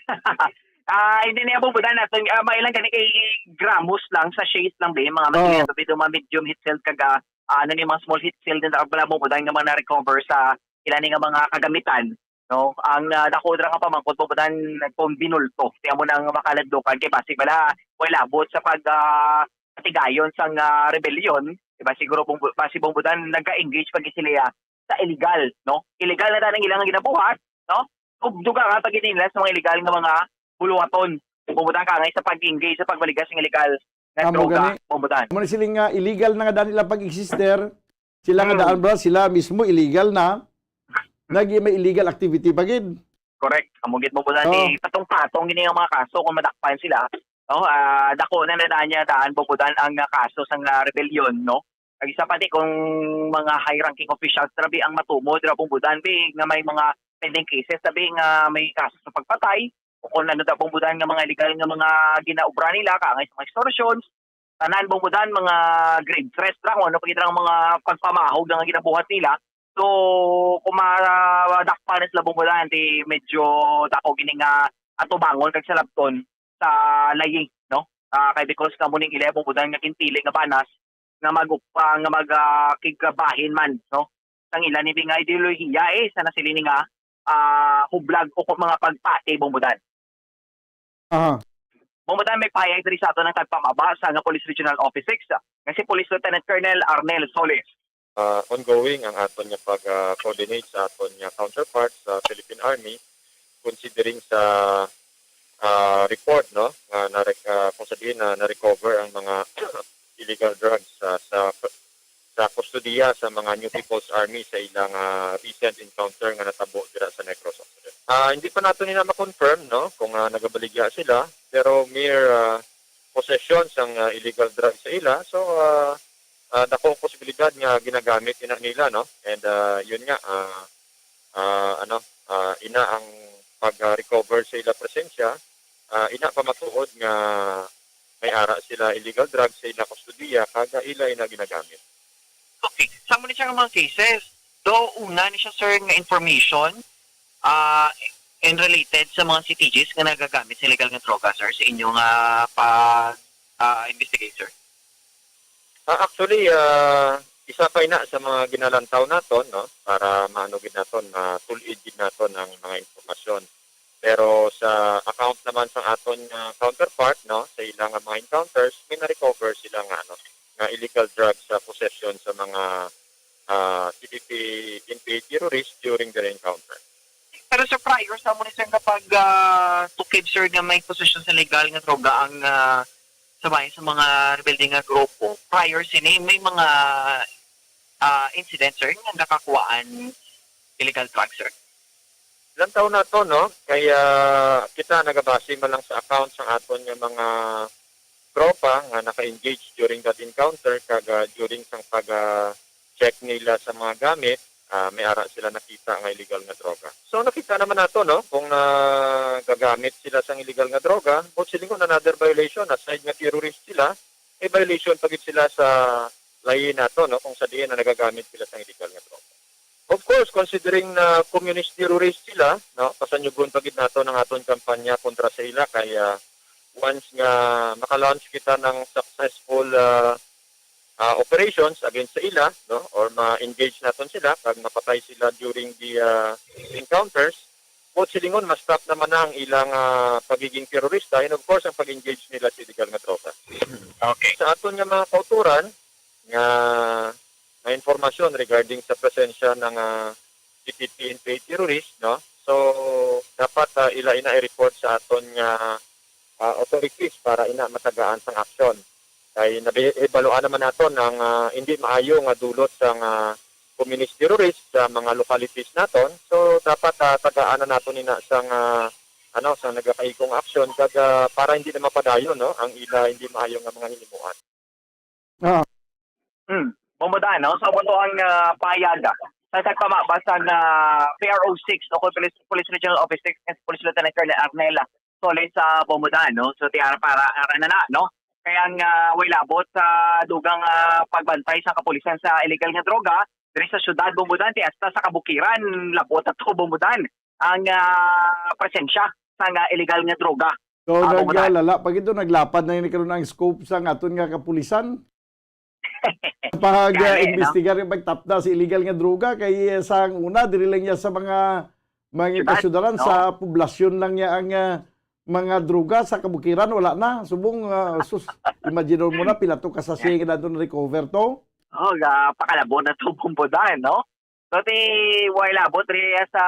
Ah, hindi niya, Bombodan, nato, ah, may lang gani kay gramos lang, sachets lang din, mga Oo. mga medium heat shield kag ah, ano ni, mga small heat shield din, bala, Bombodan, nga mga na-recover sa ila ni nga mga kagamitan, no? Ang ah, dako dira nga pamangkot, Bombodan, kung binulto, kaya mo nang makaladlokan kay basig bala, way labot sa pag ah, patigayon sang ah, rebellion, diba? Siguro, Bombo-, basi, Bombodan, nag-engage pag sila sa illegal, no? Illegal na tanang ilang ginabuhat, no? Ug duga nga pag nila sa mga illegal nga mga buluhaton. Bombodan, ka nga sa pag-engage sa pagbaligas ng illegal nga Amo droga, gani. Bombodan. Amo na sila nga illegal na nga daan nila pag-exister. Sila nga Hmm. daan, bro, sila mismo illegal na. Nag may illegal activity pa gid. Correct. Amo gid, Bombodan, Oo. ni patong-patong gini ang mga kaso kung madakpan sila. No, ah, dako na na niya daan, Bombodan, ang ah, kaso sang ah, rebellion, no? Ang isa pa di kung mga high-ranking officials, grabe ang matumo dira, Bombodan, bi, nga may mga pending cases, sabi nga may kaso sa pagpatay, o kung ano daw, Bombodan, nga mga illegal nga mga ginaobra nila, kaangay sa mga extortions, tanan, Bombodan, mga grave threats ra, kung ano pa gid ang mga pagpamahog nga ginabuhat nila. So, kung madakpan na sila, Bombodan, di medyo dako gini nga atubangon kag salabton sa layi, no? Ah, kay because kamo ning ila, Bombodan, nga ginpili nga banas nga mag uh, nga mag ah, kigbahin man, no? Sang ila ni nga ideolohiya, eh, sa nasili ni nga ah, hublag o kung mga pagpati, Bombodan. Aha. Bombodan, may pahayag diri sa ato ng tagpamaba sa nga Police Regional Office six, nga si Police Lieutenant Colonel Arnel Solis. Ah, ongoing ang aton nga pag-coordinate sa aton nga counterparts sa Philippine Army, considering sa ah, report, no, nga na, ah, kung sa diin na na-recover ang mga illegal drugs sa sa sa kustodiya sa mga New People's Army sa ilang ah, recent encounter nga natabo dira sa Negros Occidental. Ah, hindi pa nato nila ma-confirm, no, kung ah, nagabaligya sila, pero mere ah, possession sang ah, illegal drugs sa ila. So ah, ah, dako ang posibilidad nga ginagamit ina nila, no? And ah, yun nga, ah, ah, ano, ah, ina ang pag-recover sa ila presensya, ah, ina pa matuod nga may ara sila illegal drugs sa ila kustodiya kag ila ina ginagamit. Okay. Sa mo ni siya nga mga cases, do una ni siya, sir, nga information, ah, and related sa mga C T Gs nga nagagamit sa illegal nga droga, sir, sa inyo nga pag, ah, investigate, sir? Ah, actually, ah, isa pa ina sa mga ginalantaw naton, no, para maano gid naton, matul-id gid naton ang mga impormasyon. Pero sa account naman sa aton nga counterpart, no, sa ila nga mga encounters, may na-recover sila nga, ano, nga illegal drugs sa possession sa mga, ah, C P P N P A terrorists during their encounter. Pero, sir, prior sa mo ni, sir, nga pag, ah, tukib, sir, nga may possession sa legal nga droga ang, ah, sa bahin sa mga rebelde nga grupo, prior sini, may mga, ah, incident, sir, nga nakakuhaan illegal drugs, sir? Ilang taon na to, no? Kaya kita nagabase man lang sa account sang aton nga mga tropa nga naka-engage during that encounter kag, ah, during sang pag, ah, check nila sa mga gamit, ah, may ara sila nakita nga illegal nga droga. So, nakita naman nato, no, kung nagagamit sila sang illegal nga droga, buot silingon, another violation, aside nga terrorist sila, may violation pa gid sila sa layi nato, no, kung sa diin na nagagamit sila sang illegal nga droga. Of course, considering na communist terrorist sila, no, pasanyugon pa gid nato ang aton kampanya kontra sa ila kay, ah, once nga maka-launch kita ng successful, ah, ah, operations against sa ila, no, or ma-engage naton sila kag mapatay sila during the, ah, encounters, buot silingon, ma-stop naman na ang ilang, ah, pagiging terorista and, of course, ang pag-engage nila sa illegal nga droga. Okay. Sa aton nga mga kauturan nga, nga impormasyon regarding sa presensya ng, ah, C P P N P A terrorist, no? So, dapat, ah, ila ina i-report sa aton nga, ah, authorities para ina matagaan sang aksyon. Kay nabi-, ibaluan naman naton ang, ah, hindi maayo nga dulot sang, ah, communist terrorist sa mga localities naton. So, dapat, ah, tagaan na naton ina sang, ah, ano, sang nagakaigong aksyon kag, ah, para hindi na mapadayon, no, ang ila hindi maayo nga mga hinimuan. Ah. Hmm. Bumbo Dan, no? So, amo to ang, ah, pahayag sa tagpamabasa nga P R O six o kung Police, Police Regional Office six, Police Lieutenant Colonel Arnel Solis sa Bumbo Dan, no? So, tiara para ara na na, no? Kaya nga way labot sa dugang, ah, pagbantay sa kapulisan sa illegal nga droga diri sa syudad Bumbo Dan, ti hasta sa kabukiran labot ato Bumbo Dan ang, ah, presensya sa nga illegal nga droga. So, ah, Bumbo Dan. Naglala pa gid to, naglapad na ini karon ang scope sa aton nga kapulisan. Pag, ah, imbestigar, pagtapda sa illegal nga droga, kay, eh, sa una, diri lang niya sa mga, mga kasyudaran, no? Sa poblasyon lang niya ang, ah, mga droga, sa kabukiran, wala na. Subong, ah, sus, imagine mo na, pila to ka sachet nga nato na-recover to? Oh, ga, pakalabo na to, Bumbo Dan, no? So, ti, way labot diri sa,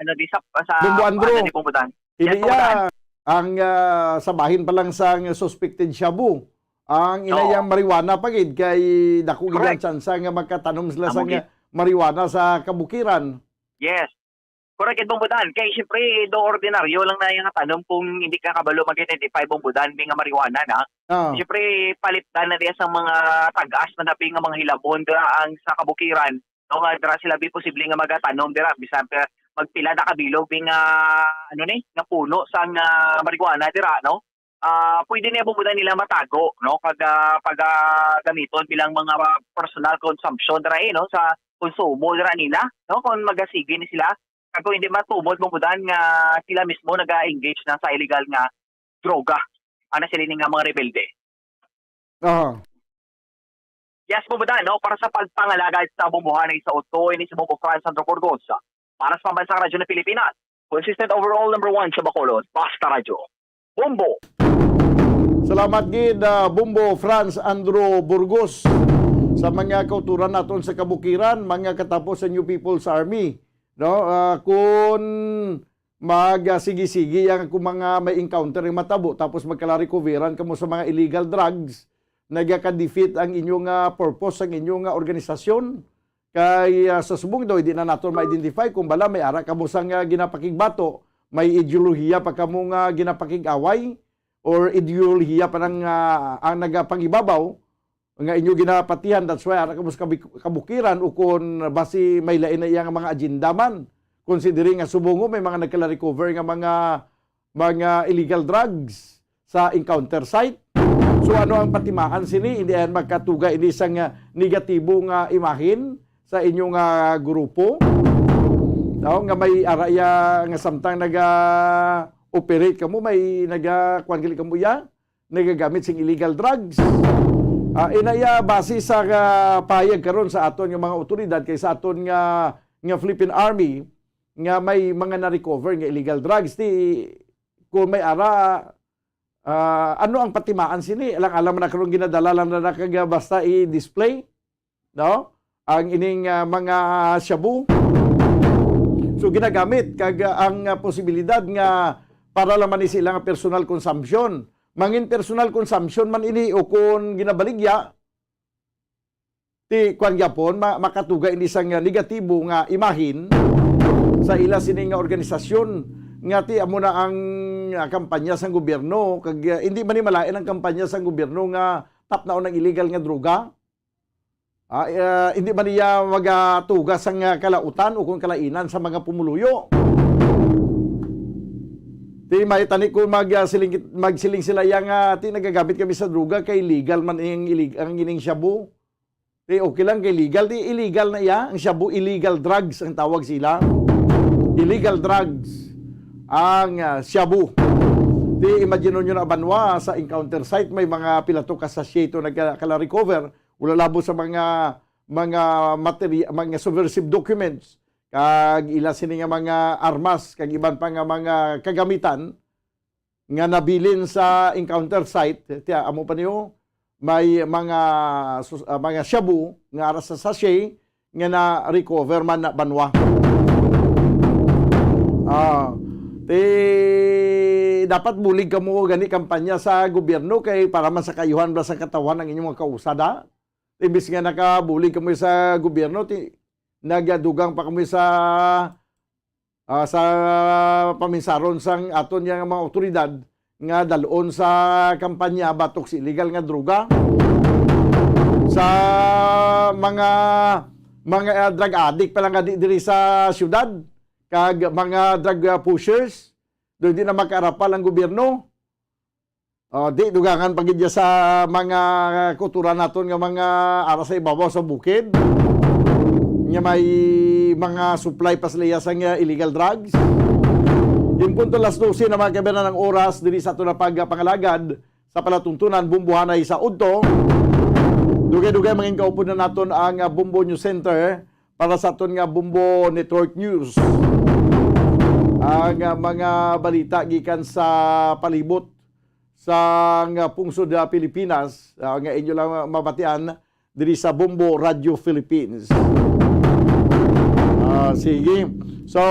ano, di sa, sa, Bumbo Andrew. Ano, di Bumbo Dan. Yes, Bumbo Dan. Ang, ah, sa bahin pa lang sang suspected shabu, ang ina, oo, iyang marijuana pa gid, kay dako gid ang tsansa nga makatanom sila sang marijuana sa kabukiran. Yes. Correct gid, Bumbo Dan. Kay, siyempre, do ordinaryo lang na yung tanom kung hindi ka kabalo mag-identify, Bumbo Dan, may nga marijuana na. Ah. Siyempre, palipdan na diya sa mga tag-as na napi nga mga hilabon dira ang sa kabukiran. No, nga dira sila bi posible nga magatanom dira, bisan pa magpila na kabilog bi nga, ano ni, nga puno sang, ah, marijuana dira, no? Ah, pwede niya, Bumbo Dan, nila matago, no? Kag, ah, pag, ah, gamiton bilang mga personal consumption dira, eh, no? Sa konsumo dira nila, no? Kung magasigi ni sila, kag kung hindi matumod, Bumbo Dan, nga sila mismo naga-engage na sa illegal nga droga, ana sila ni nga mga rebelde. Aha. Yes, Bumbo Dan, no? Para sa pagpangalagad sa bumbuhan ay sa Utoy ni si Bumbo Franz Sandro Burgos. Para sa Pambansang Radyo ng Pilipinas, consistent overall number one sa Bacolod, Basta Radyo. Bumbo! Salamat gid, ah, Bumbo Franz Andro Burgos, sa mga kauturan naton sa kabukiran, mga katapo sa New People's Army, no? Ah, kun mag, ah, sige-sige ang akong mga may encounter nga matabo, tapos magkalarecoveran kamo sa mga illegal drugs, nagaka-defeat ang inyo nga purpose, ang inyo nga organisasyon. Kay, ah, sa subong daw, hindi na naton ma-identify kung bala may ara kamo sang, ah, ginapakigbato, may ideolohiya pa kamo nga ginapakig-away, or ideolohiya pa nang, ah, ang nagapangibabaw nga inyo ginapatihan, that's why ara kamo sa kabik-, kabukiran, o kon basi may lain na iya nga mga agenda man. Considering nga subong mo, may mga nagkala-recover nga mga, mga illegal drugs sa encounter site. So, ano ang patimaan sini? Hindi yan magkatuga ini sang, ah, negatibo nga imahin sa inyong, ah, grupo. No? Nga may araya nga samtang naga-operate kamo, may naga-, kuwan gali kamo iya, nagagamit sing illegal drugs. Ah, inaya, base sa, ah, pahayag karon sa aton nga mga otoridad kay sa aton nga, nga Philippine Army nga may mga na-recover nga illegal drugs. Di, kung may ara, ah, ano ang patimaan sini? Alang-alang man na karon ginadala lang na, na kag, ah, basta i-display, no? Ang ining, ah, mga shabu. So, ginagamit kag, ah, ang, ah, posibilidad nga para lang man ni sila nga personal consumption. Mangin personal consumption man ini o kon ginabaligya, ti, kwan gyapon, ma-, makatuga ini sang, ah, negatibo nga imahin sa ila sini nga organisasyon nga ti amo na ang, ah, kampanya sang gobyerno. Kag, ah, hindi man ni malain ang kampanya sang gobyerno nga tapnaon ang illegal nga droga. Ah, ah, hindi man niya magatuga sang, ah, kalautan o kung kalainan sa mga pumuluyo. Ti, may tani kung mag, ah, siling, magsiling sila yang, ah, ti, nagagamit kami sa droga kay legal man ang ilig-, ang ining shabu. Ti, okay lang kay legal, ti, illegal na iya. Ang shabu, illegal drugs ang tawag sila. Illegal drugs ang, ah, shabu. Ti, imagine nyo na, banwa, sa encounter site, may mga pila to ka sachet to nagkala-recover. Wala labo sa mga, mga materi-, mga subversive documents, kag ila sini nga mga armas, kag iban pa nga mga kagamitan nga nabilin sa encounter site. Tiya, amo pa niyo, may mga sus-, ah, mga shabu nga ara sa sachet nga na-recover man na, banwa. Ah, ti, dapat bulig kamo gani kampanya sa gobyerno kay para man sa kaayuhan bala sa katawhan ang inyong mga kausada. Imbis nga nakabulig kamo sa gobyerno, ti, nagadugang pa kamo sa, ah, sa paminsaron sang aton nga mga awtoridad nga dal-on sa kampanya batok sa illegal nga droga, sa mga, mga, ah, drug addict pa lang nga di diri sa syudad, kag mga drug, ah, pushers, do di na makaarapal ang gobyerno. Oh, di, dugangan pa gid ya sa mga kautoran naton nga mga ara sa ibabaw sa bukid, nga may mga supply pa sila ya sang, ah, illegal drugs. In punto alas dose na, mga kaibanan, ang oras diri sa aton nga pagpangalagad sa palatuntunan, Bombohanay sa udto. Dugay-dugay mangin kaupod na naton ang, ah, Bombo News Center para sa aton nga Bombo Network News. Ang, ah, mga balita gikan sa palibot sang, ah, pungsod, ah, Pilipinas, ah, nga inyo lang mabatian diri sa Bombo Radio Philippines. Ah, sige. So,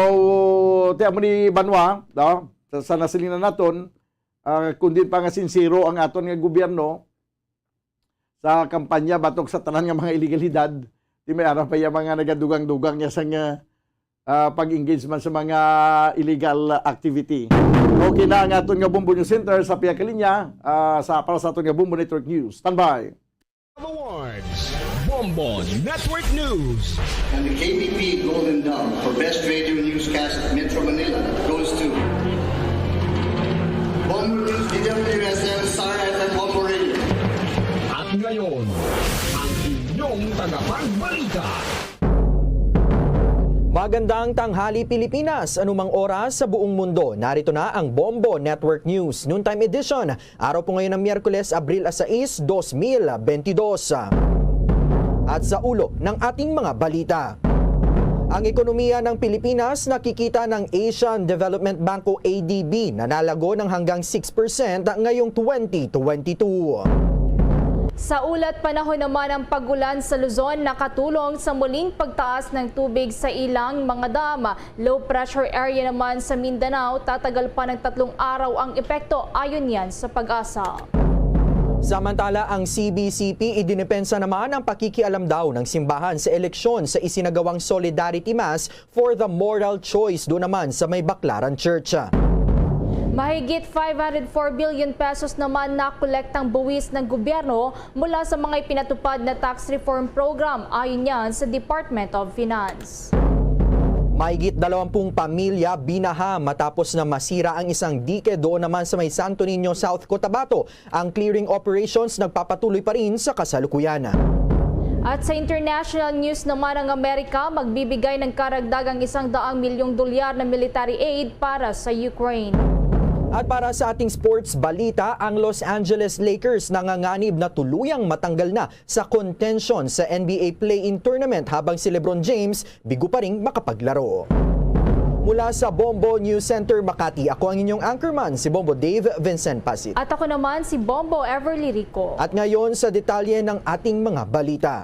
ti amo ni, banwa, no? Sa, sa nasilingan naton, ah, kung di pa nga sinsero ang aton nga gobyerno sa kampanya batok sa tanan nga mga ilegalidad, ti may ara pa ya mga nagadugang-dugang ya sang, ah, ah, pag-engage man sa mga illegal activity. Okay na ang aton nga Bombo News Center sa pihak linya, ah, sa, para sa aton nga Bombo Network News. Standby. Awards, Bombo Network News. And the K B P Golden Dove for Best Radio Newscast at Metro Manila goes to Bombo News, D W S M, Star F M, Bombo Radio. At ngayon, ang inyong tagapagbalita. Magandang tanghali, Pilipinas. Anumang oras sa buong mundo, narito na ang Bombo Network News Noontime Edition. Araw po ngayon ng Miyerkules, Abril sais, dos mil bentidós. At sa ulo ng ating mga balita. Ang ekonomiya ng Pilipinas nakikita ng Asian Development Bank o A D B na nalago ng hanggang six percent ngayong twenty twenty-two. Sa ulat panahon naman, ang pag-ulan sa Luzon nakatulong sa muling pagtaas ng tubig sa ilang mga dam. Low pressure area naman sa Mindanao, tatagal pa ng tatlong araw ang epekto, ayon yan sa PAGASA. Samantala, ang C B C P idinepensa naman ang pakikialam daw ng simbahan sa eleksyon sa isinagawang Solidarity Mass for the Moral Choice doon naman sa may Baclaran Church. Mahigit five hundred four billion pesos naman na kolektang buwis ng gobyerno mula sa mga ipinatupad na tax reform program, ayon yan sa Department of Finance. Mahigit dalawampung pamilya binaha matapos na masira ang isang dike doon naman sa may Santo Niño, South Cotabato. Ang clearing operations nagpapatuloy pa rin sa kasalukuyan. At sa international news naman, ang Amerika magbibigay ng karagdagang isang daang milyong dolyar na military aid para sa Ukraine. At para sa ating sports balita, ang Los Angeles Lakers nanganganib na tuluyang matanggal na sa contention sa N B A play-in tournament, habang si LeBron James bigo pa ring makapaglaro. Mula sa Bombo News Center, Makati, ako ang inyong anchorman, si Bombo Dave Vincent Pasit. At ako naman si Bombo Everly Rico. At ngayon sa detalye ng ating mga balita.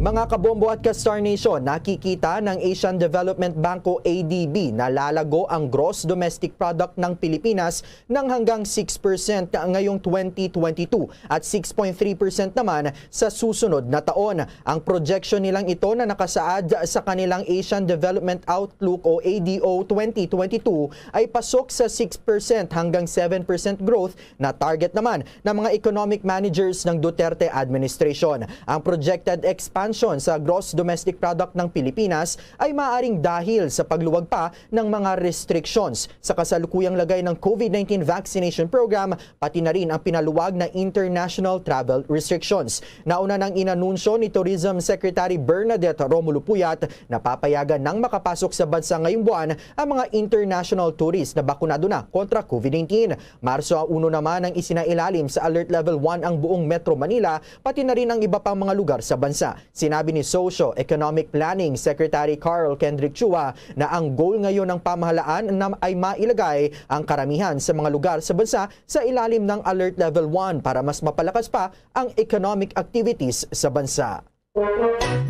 Mga kabombo at ka-Star Nation, nakikita ng Asian Development Bank o A D B na lalago ang gross domestic product ng Pilipinas ng hanggang six percent ngayong twenty twenty-two at six point three percent naman sa susunod na taon. Ang projection nilang ito na nakasaad sa kanilang Asian Development Outlook o A D O twenty twenty-two ay pasok sa six percent hanggang seven percent growth na target naman ng mga economic managers ng Duterte administration. Ang projected expansion sa gross domestic product ng Pilipinas ay maaring dahil sa pagluwag pa ng mga restrictions sa kasalukuyang lagay ng COVID nineteen vaccination program, pati na rin ang pinaluwag na international travel restrictions. Nauna nang inanunsyo ni Tourism Secretary Bernadette Romulo Puyat na papayagan ng makapasok sa bansa ngayong buwan ang mga international tourist na bakunado na kontra COVID nineteen. Marso uno naman ang isinailalim sa Alert Level one ang buong Metro Manila, pati na rin ang iba pang mga lugar sa bansa. Sinabi ni Socio-Economic Planning Secretary Carl Kendrick Chua na ang goal ngayon ng pamahalaan na ay mailagay ang karamihan sa mga lugar sa bansa sa ilalim ng Alert Level one para mas mapalakas pa ang economic activities sa bansa.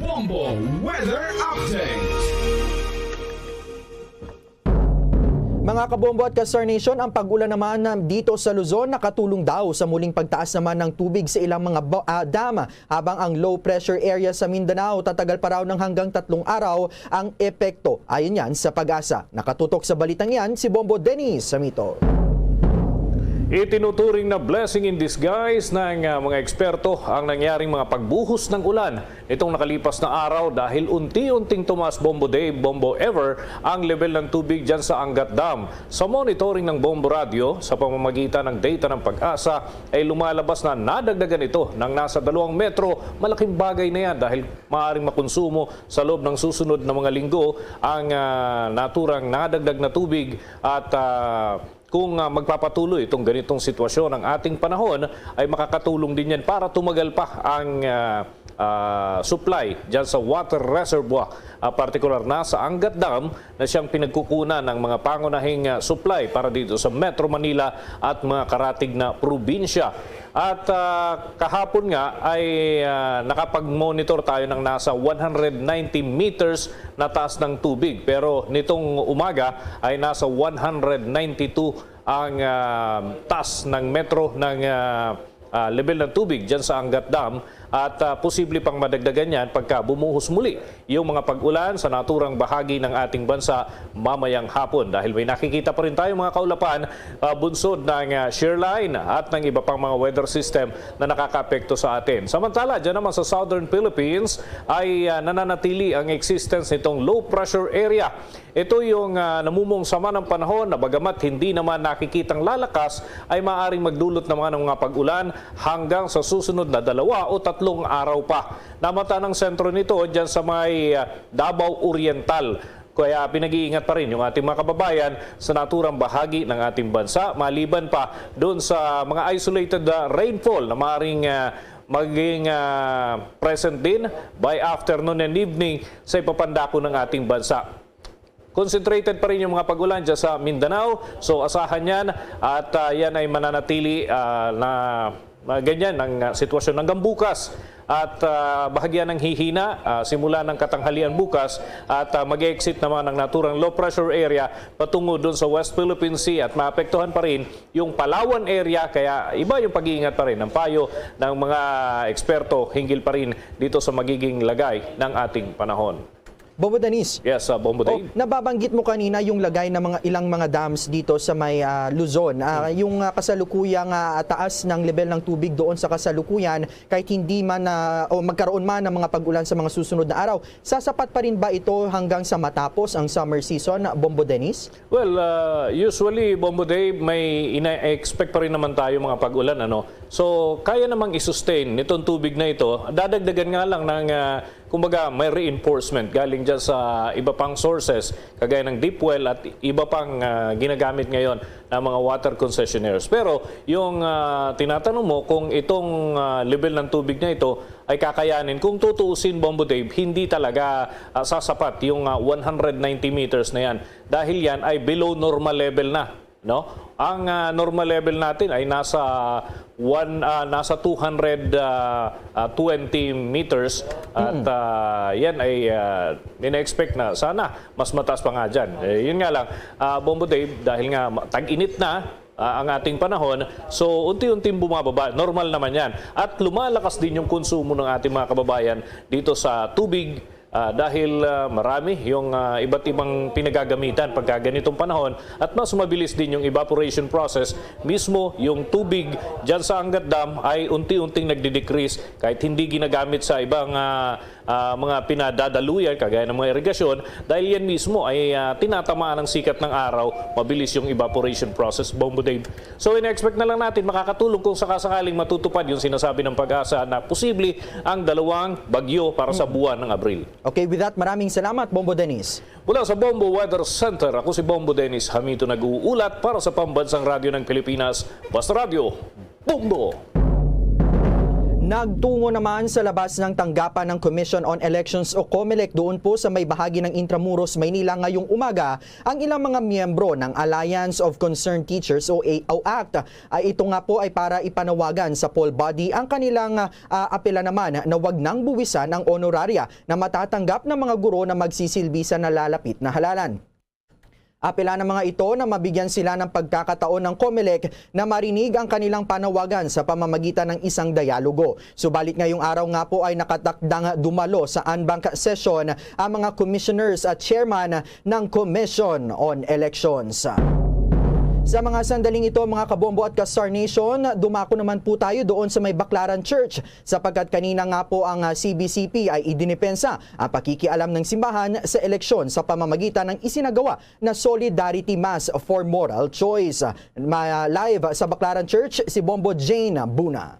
Bombo Weather Update. Mga kabombo at ka-Star Nation, ang pag-ulan naman dito sa Luzon nakatulong daw sa muling pagtaas naman ng tubig sa ilang mga ba- ah, dam, habang ang low pressure area sa Mindanao tatagal pa raw ng hanggang tatlong araw ang epekto. Ayon yan sa PAGASA. Nakatutok sa balitang yan si Bombo Dennis Samito. Itinuturing na blessing in disguise ng ah, mga eksperto ang nangyaring mga pagbuhos ng ulan nitong nakalipas na araw dahil unti-unting tumaas, Bombo Dave, Bombo Ever, ang level ng tubig dyan sa Angat Dam. Sa monitoring ng Bombo Radyo, sa pamamagitan ng data ng PAGASA, ay lumalabas na nadagdagan ito ng nasa dalawang metro. Malaking bagay na yan dahil maaaring makonsumo sa loob ng susunod na mga linggo ang ah, naturang nadagdag na tubig at ah, kung ah, magpapatuloy itong ganitong sitwasyon ang ating panahon, ay makakatulong din yan para tumagal pa ang ah, ah, supply dyan sa water reservoir. Ah, partikular na sa Angat Dam na siyang pinagkukunan ng mga pangunahing ah, supply para dito sa Metro Manila at mga karatig na probinsya. At ah, kahapon nga ay ah, nakapag-monitor tayo ng nasa one hundred ninety meters na taas ng tubig. Pero nitong umaga ay nasa one hundred ninety-two ang ah, taas ng metro ng ah, ah, level ng tubig dyan sa Angat Dam. At ah, posible pang madagdagan yan pagka bumuhos muli yung mga pag-ulan sa naturang bahagi ng ating bansa mamayang hapon. Dahil may nakikita pa rin tayo, mga kaulapan, ah, bunsod ng ah, shear line at ng iba pang mga weather system na nakakaapekto sa atin. Samantala, dyan naman sa Southern Philippines ay ah, nananatili ang existence nitong low pressure area. Ito yung ah, namumong sama ng panahon na bagamat hindi naman nakikitang lalakas, ay maaring magdulot naman ng mga pag-ulan hanggang sa susunod na dalawa o tatlong araw pa. Namata ng sentro nito dyan sa may ah, Davao Oriental. Kaya pinag-iingat pa rin yung ating mga kababayan sa naturang bahagi ng ating bansa, maliban pa doon sa mga isolated ah, rainfall na maaaring ah, maging ah, present din by afternoon and evening sa ipapandako ng ating bansa. Concentrated pa rin yung mga pag-ulan dyan sa Mindanao. So, asahan yan at ah, yan ay mananatili ah, na ah, ganyan ang ah, sitwasyon hanggang bukas. At ah, bahagyan ng hihina ah, simula ng katanghalian bukas at ah, mag-exit naman ang naturang low pressure area patungo doon sa West Philippine Sea at maapektuhan pa rin yung Palawan area. Kaya iba yung pag-iingat pa rin ng payo ng mga eksperto hinggil pa rin dito sa magiging lagay ng ating panahon. Bobo Dennis. Yes, uh, Bombo Oh, Dave. nababanggit mo kanina yung lagay ng mga ilang mga dams dito sa may ah, Luzon. Ah, yung ah, kasalukuyang ah, taas ng level ng tubig doon sa kasalukuyan, kahit hindi man ah, o magkaroon man ng mga pag-ulan sa mga susunod na araw, sasapat pa rin ba ito hanggang sa matapos ang summer season, Bombo Dennis? Well, uh, usually, Bombo Dave, may ina-expect pa rin naman tayo mga pag-ulan, ano? So, kaya namang i-sustain nitong tubig na ito. Dadagdagan nga lang ng, uh, kumbaga, may reinforcement galing dyan sa iba pang sources, kagaya ng deep well at iba pang uh, ginagamit ngayon ng mga water concessionaires. Pero yung uh, tinatanong mo kung itong uh, level ng tubig na ito ay kakayanin, kung tutuusin, Bombo Dave, hindi talaga uh, sasapat yung uh, one hundred ninety meters na yan. Dahil yan ay below normal level na, no? Ang ah, normal level natin ay nasa one ah, nasa two hundred ah, ah, twenty meters at ah, yan ay ah, ina-expect na sana mas mataas pa nga diyan. Eh, yun nga lang, ah, Bombo Dave, dahil nga ma- tag-init na ah, ang ating panahon, so unti-unting bumababa, normal naman yan. At lumalakas din yung konsumo ng ating mga kababayan dito sa tubig ah, dahil ah, marami yung ah, iba't ibang pinagagamitan pagka ganitong panahon at mas mabilis din yung evaporation process. Mismo yung tubig dyan sa Angat Dam ay unti-unting nagdi-decrease kahit hindi ginagamit sa ibang ah, ah, mga pinadadaluyan kagaya ng mga irigasyon, dahil yan mismo ay ah, tinatamaan ng sikat ng araw, mabilis yung evaporation process, Bombo Dave. So, in-expect na lang natin makakatulong kung sakasakaling matutupad yung sinasabi ng PAGASA na posible ang dalawang bagyo para sa buwan ng Abril. Okay, with that, maraming salamat, Bombo Dennis. Mula sa Bombo Weather Center, ako si Bombo Dennis Hamito, nag-uulat para sa Pambansang Radyo ng Pilipinas, Basta Radyo, Bombo! Nagtungo naman sa labas ng tanggapan ng Commission on Elections o COMELEC doon po sa may bahagi ng Intramuros, Maynila ngayong umaga ang ilang mga miyembro ng Alliance of Concerned Teachers o A O ACT. Ay ito nga po ay para ipanawagan sa poll body ang kanilang ah, apela naman na wag nang buwisan ang honoraria na matatanggap ng mga guro na magsisilbi sa nalalapit na halalan. Apela ng mga ito na mabigyan sila ng pagkakataon ng COMELEC na marinig ang kanilang panawagan sa pamamagitan ng isang dialogo. Subalit ngayong araw nga po ay nakatakdang dumalo sa en banc session ang mga commissioners at chairman ng Commission on Elections. Sa mga sandaling ito, mga kabombo at ka-Star Nation, dumako naman po tayo doon sa may Baclaran Church sapagkat kanina nga po ang ah, C B C P ay idinipensa ang pakikialam ng simbahan sa eleksyon sa pamamagitan ng isinagawa na Solidarity Mass for Moral Choice. Ma live sa Baclaran Church si Bombo Jane Buna.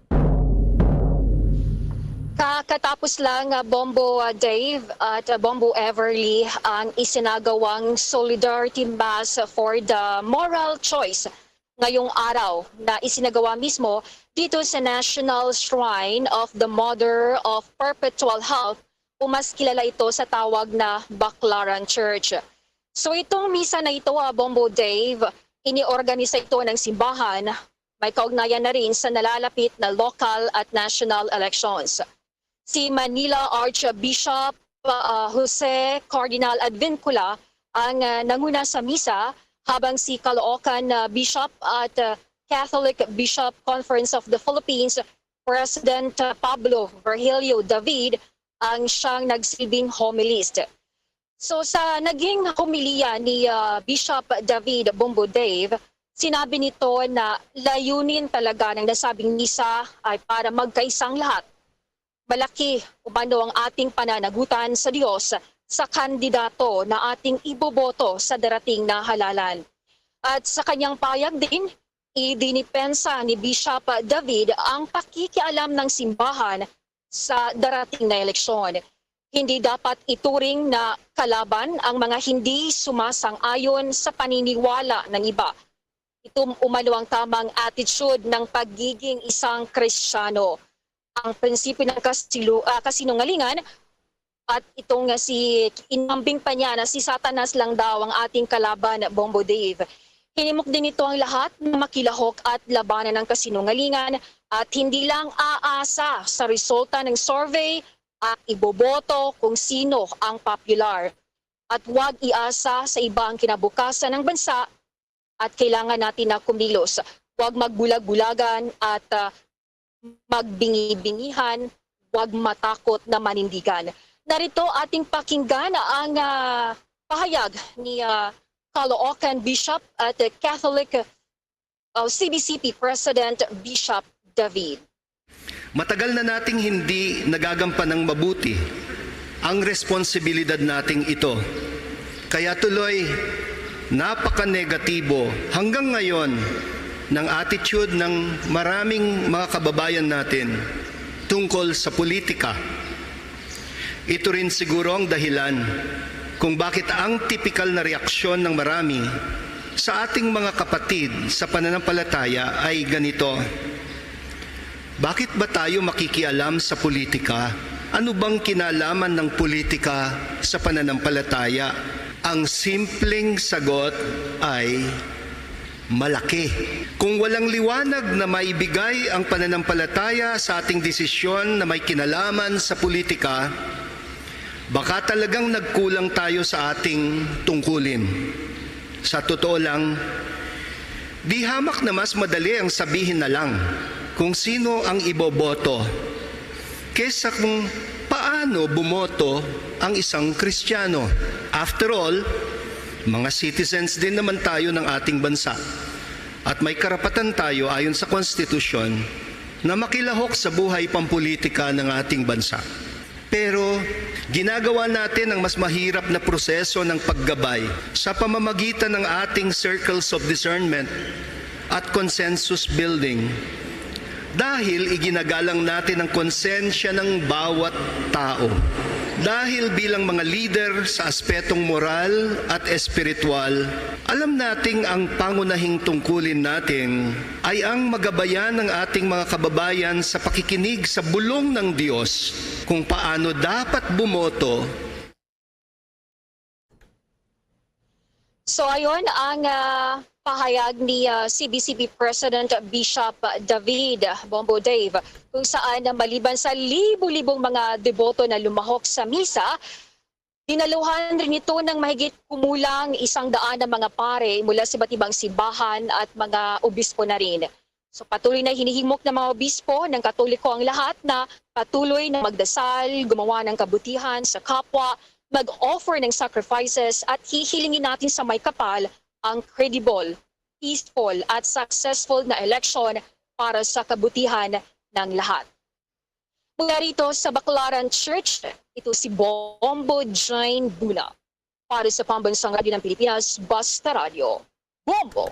Kakatapos lang, ah, Bombo ah, Dave at ah, Bombo Everly, ang isinagawang Solidarity Mass for the Moral Choice ngayong araw na isinagawa mismo dito sa National Shrine of the Mother of Perpetual Help o mas kilala ito sa tawag na Baclaran Church. So itong misa na ito, ah, Bombo Dave, iniorganisa ito ng simbahan, may kaugnayan na rin sa nalalapit na local at national elections. Si Manila Archbishop ah, Jose Cardinal Advincula ang ah, nanguna sa misa, habang si Caloocan ah, Bishop at ah, Catholic Bishop Conference of the Philippines President ah, Pablo Virgilio David ang siyang nagsilbing homilist. So sa naging homilya ni ah, Bishop David Bombo Dave, sinabi nito na layunin talaga ng nasabing misa ay para magkaisang lahat. Malaki umano ang ating pananagutan sa Dios sa kandidato na ating iboboto sa darating na halalan. At sa kanyang payag din, idinipensa ni Bishop David ang pakikialam ng simbahan sa darating na eleksyon. Hindi dapat ituring na kalaban ang mga hindi sumasang-ayon sa paniniwala ng iba. Ito umano ang tamang attitude ng pagiging isang Kristiyano. Ang prinsipyo ng kasilu- ah, kasinungalingan at itong nga si inambing pa niya na si Satanas lang daw ang ating kalaban, Bombo Dave. Hinimok din ito ang lahat na makilahok at labanan ang kasinungalingan at hindi lang aasa sa resulta ng survey at iboboto kung sino ang popular. At huwag iasa sa iba ang kinabukasan ng bansa at kailangan natin na kumilos. Huwag magbulag-bulagan at ah, magbingi-bingihan, huwag matakot na manindigan. Narito ating pakinggan ang, ah, pahayag ni, ah, Caloocan Bishop at Catholic, ah, C B C P President Bishop David. Matagal na nating hindi nagagampan ng mabuti ang responsibilidad nating ito. Kaya tuloy, napaka-negatibo hanggang ngayon ng attitude ng maraming mga kababayan natin tungkol sa politika. Ito rin siguro ang dahilan kung bakit ang tipikal na reaksyon ng marami sa ating mga kapatid sa pananampalataya ay ganito: "Bakit ba tayo makikialam sa politika? Ano bang kinalaman ng politika sa pananampalataya?" Ang simpleng sagot ay malaki. Kung walang liwanag na maibigay ang pananampalataya sa ating desisyon na may kinalaman sa politika, baka talagang nagkulang tayo sa ating tungkulin. Sa totoo lang, di hamak na mas madali ang sabihin na lang kung sino ang iboboto kesa kung paano bumoto ang isang Kristiyano. After all, mga citizens din naman tayo ng ating bansa at may karapatan tayo ayon sa konstitusyon na makilahok sa buhay pampulitika ng ating bansa. Pero ginagawa natin ang mas mahirap na proseso ng paggabay sa pamamagitan ng ating circles of discernment at consensus building dahil iginagalang natin ang konsensya ng bawat tao. Dahil bilang mga leader sa aspetong moral at espiritual, alam nating ang pangunahing tungkulin natin ay ang magabayan ng ating mga kababayan sa pakikinig sa bulong ng Diyos kung paano dapat bumoto. So ayon ang, ah, pahayag ni, ah, C B C P President Bishop David Bombo Dave, kung saan maliban sa libo-libong mga deboto na lumahok sa misa, dinaluhan rin ito ng mahigit kumulang isang daan na mga pare mula sa iba't ibang simbahan at mga obispo na rin. So patuloy na hinihimok ng mga obispo ng Katoliko ang lahat na patuloy na magdasal, gumawa ng kabutihan sa kapwa, mag-offer ng sacrifices at hihilingin natin sa may kapal ang credible, peaceful at successful na election para sa kabutihan ng lahat. Mula rito sa Baclaran Church, ito si Bombo Jane Buna. Para sa Pambansang Radyo ng Pilipinas, Basta Radyo, Bombo!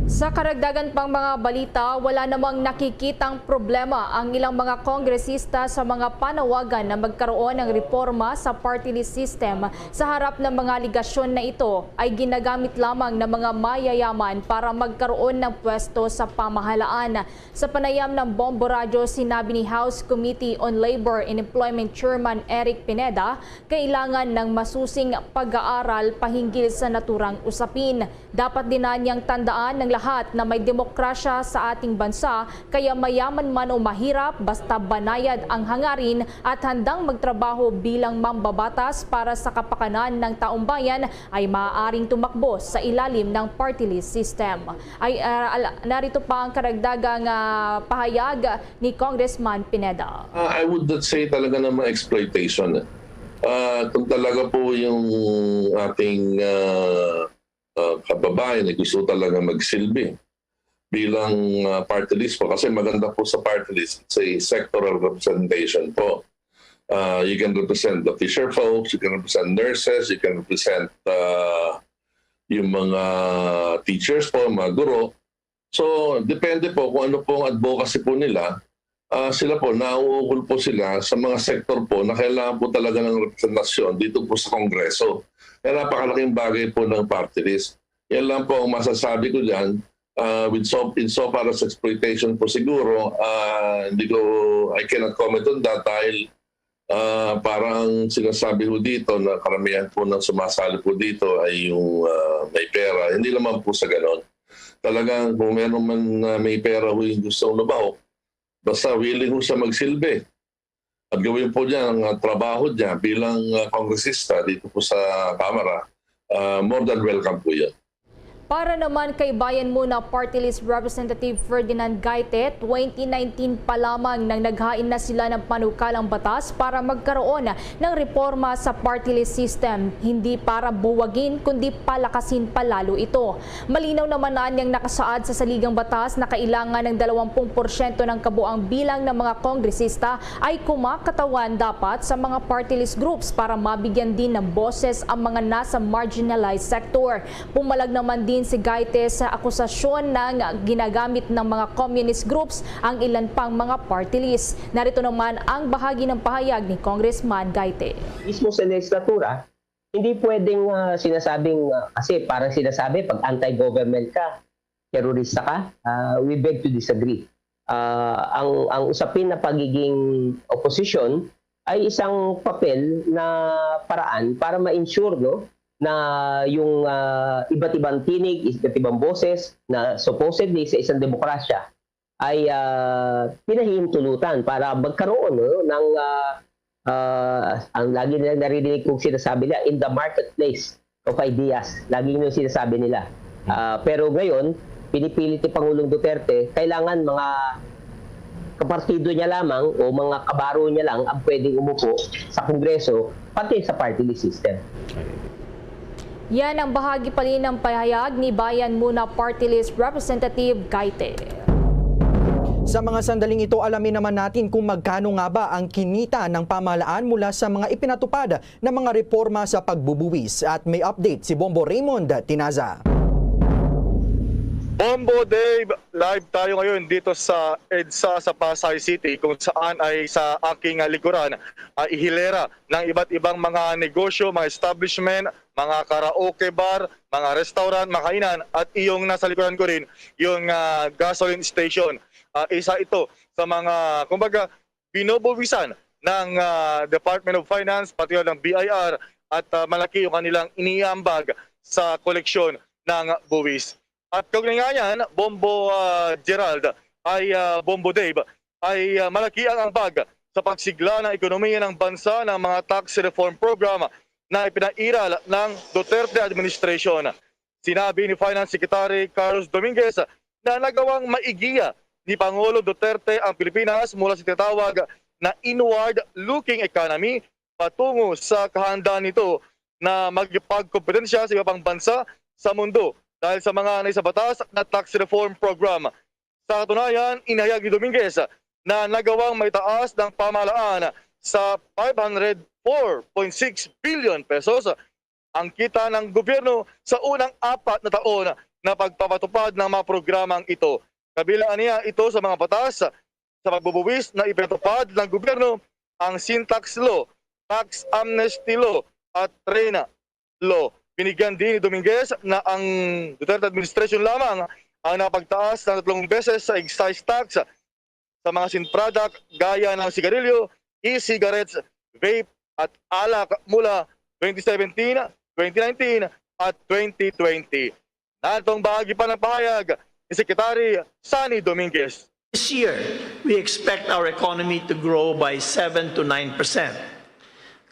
Sa karagdagan pang mga balita, wala namang nakikitang problema ang ilang mga kongresista sa mga panawagan na magkaroon ng reforma sa party list system. Sa harap ng mga aligasyon na ito ay ginagamit lamang ng mga mayayaman para magkaroon ng pwesto sa pamahalaan. Sa panayam ng Bombo Radyo, sinabi ni House Committee on Labor and Employment Chairman Eric Pineda, kailangan ng masusing pag-aaral pahinggil sa naturang usapin. Dapat din anyang tandaan ng lahat na may demokrasya sa ating bansa, kaya mayaman man o mahirap, basta banayad ang hangarin at handang magtrabaho bilang mambabatas para sa kapakanan ng taumbayan ay maaaring tumakbo sa ilalim ng party list system. Ay, ah, al-, narito pa ang karagdagang, ah, pahayag ni Congressman Pineda. Ah, I would not say talaga na mga exploitation. Eh. Ah, kung talaga po yung ating ah, ah, kababayan ay gusto talaga magsilbi bilang ah, party list po, kasi maganda po sa party list, it's a sectoral representation po. Ah, you can represent the fisher folks, you can represent nurses, you can represent ah, yung mga teachers po, mga guro. So, depende po kung ano po ang advocacy po nila. Ah, sila po, nauukol po sila sa mga sektor po na kailangan po talaga ng representasyon dito po sa Kongreso. Kaya napakalaking bagay po ng party list. Yan lang po ang masasabi ko dyan. Ah, with so, in so far as exploitation po siguro, ah, hindi ko, I cannot comment on that dahil ah, parang sinasabi ho dito na karamihan po ng sumasali po dito ay yung ah, may pera. Hindi naman po sa ganon. Talagang kung meron man ah, may pera ho yung gustong lumahok, basta willing ho siya magsilbi at gawin po niya ang ah, trabaho niya bilang ah, kongresista dito po sa Kamara, ah, more than welcome po yun. Para naman kay Bayan Muna Party List Representative Ferdinand Gaite, twenty nineteen pa lamang nang naghain na sila ng panukalang batas para magkaroon ng reforma sa party list system, hindi para buwagin kundi palakasin pa lalo ito. Malinaw naman na anyang nakasaad sa saligang batas na kailangan ng dalawampu porsyento ng kabuang bilang ng mga kongresista ay kumakatawan dapat sa mga party list groups para mabigyan din ng boses ang mga nasa marginalized sector. Pumalag naman din si Gaite sa akusasyon na ginagamit ng mga communist groups ang ilan pang mga party list. Narito naman ang bahagi ng pahayag ni Congressman Gaite. Mismo sa legislatura, hindi pwedeng ah, sinasabing, ah, kasi parang sinasabi, pag anti-government ka, terorista ka, ah, we beg to disagree. Ah, ang, ang usapin na pagiging oposisyon ay isang papel na paraan para ma-ensure, no, na yung ah, iba't ibang tinig, iba't ibang boses na supposedly sa isang demokrasya ay ah, pinahihintulutan para magkaroon, no, ng ah, ah, ang lagi nila naririnig kong sinasabi nila, "In the marketplace of ideas." Lagi yung sinasabi nila. Ah, pero ngayon, pinipilit ni Pangulong Duterte, kailangan mga kapartido niya lamang o mga kabaro niya lang ang pwedeng umupo sa Kongreso, pati sa party list system. Yan ang bahagi pa rin ng pahayag ni Bayan Muna Party List Representative Gaite. Sa mga sandaling ito, alamin naman natin kung magkano nga ba ang kinita ng pamahalaan mula sa mga ipinatupad na mga reforma sa pagbubuwis. At may update si Bombo Raymond Tinaza. Bombo Dave, live tayo ngayon dito sa EDSA sa Pasay City, kung saan ay sa aking ah, likuran ay ihilera ng iba't ibang mga negosyo, mga establishment, mga karaoke bar, mga restaurant, mga kainan, at iyong nasa likuran ko rin, yung ah, gasoline station. Ah, isa ito sa mga, kumbaga, binubuwisan ng ah, Department of Finance, pati ng B I R, at ah, malaki yung kanilang iniambag sa koleksyon ng buwis. At kaugnay nga niyan, Bombo ah, Gerald, ay ah, Bombo Dave, ay ah, malaki ang ambag sa pagsigla ng ekonomiya ng bansa ng mga tax reform program na ipinairal ng Duterte administration. Sinabi ni Finance Secretary Carlos Dominguez na nagawang maigiya ni Pangulo Duterte ang Pilipinas mula sa tinatawag na inward-looking economy patungo sa kahandaan nito na makipagkompetensya sa iba pang bansa sa mundo dahil sa mga naisabatas na tax reform program. Sa katunayan, inihayag ni Dominguez na nagawang maitaas ng pamahalaan sa five hundred four point six billion pesos ang kita ng gobyerno sa unang apat na taon na pagpapatupad ng mga programang ito. Kabilang niya ito sa mga batas sa pagbubuwis na ipinatupad ng gobyerno, ang Sin Tax Law, Tax Amnesty Law, at Reyna Law. Binigyan din ni Dominguez na ang Duterte administration lamang ang napagtaas ng tatlong beses sa excise tax sa mga sin product gaya ng sigarilyo, e-cigarettes, vape, at alak mula twenty seventeen, twenty nineteen, at twenty twenty. Narito ang bahagi pa ng pahayag ni Secretary Sonny Dominguez. This year, we expect our economy to grow by seven to nine percent.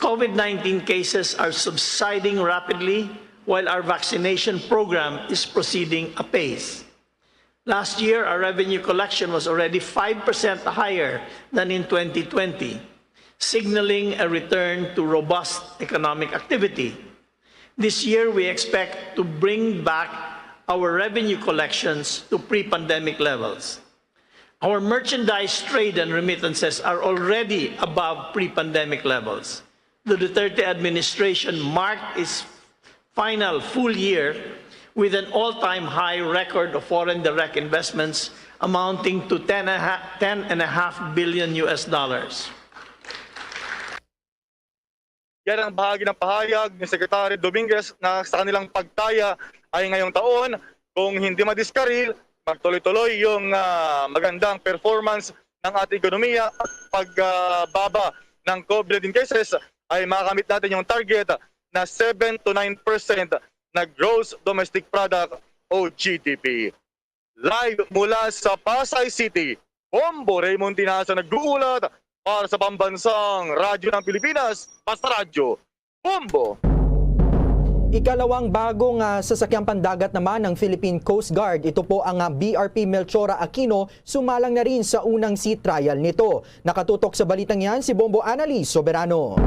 COVID nineteen cases are subsiding rapidly while our vaccination program is proceeding apace. Last year, our revenue collection was already five percent higher than in twenty twenty, signaling a return to robust economic activity. This year, we expect to bring back our revenue collections to pre-pandemic levels. Our merchandise trade and remittances are already above pre-pandemic levels. The Duterte administration marked its final full year with an all-time high record of foreign direct investments amounting to ten and a half, ten and a half billion U S dollars. Yan ang bahagi ng pahayag ni Secretary Dominguez na sa kanilang pagtaya ay ngayong taon, kung hindi madiskaril, magtuloy-tuloy yung ah, magandang performance ng ating ekonomiya at pagbaba ng COVID nineteen cases ay makamit natin yung target na seven to nine percent na gross domestic product o G D P. Live mula sa Pasay City, Bombo Raymond Tinaza nag-uulat para sa Pambansang Radyo ng Pilipinas, Basta Radyo, Bombo! Ikalawang bagong, ah, sasakyang pandagat naman ng Philippine Coast Guard. Ito po ang, ah, B R P Melchora Aquino, sumalang na rin sa unang sea trial nito. Nakatutok sa balitang yan si Bombo Annalise Soberano.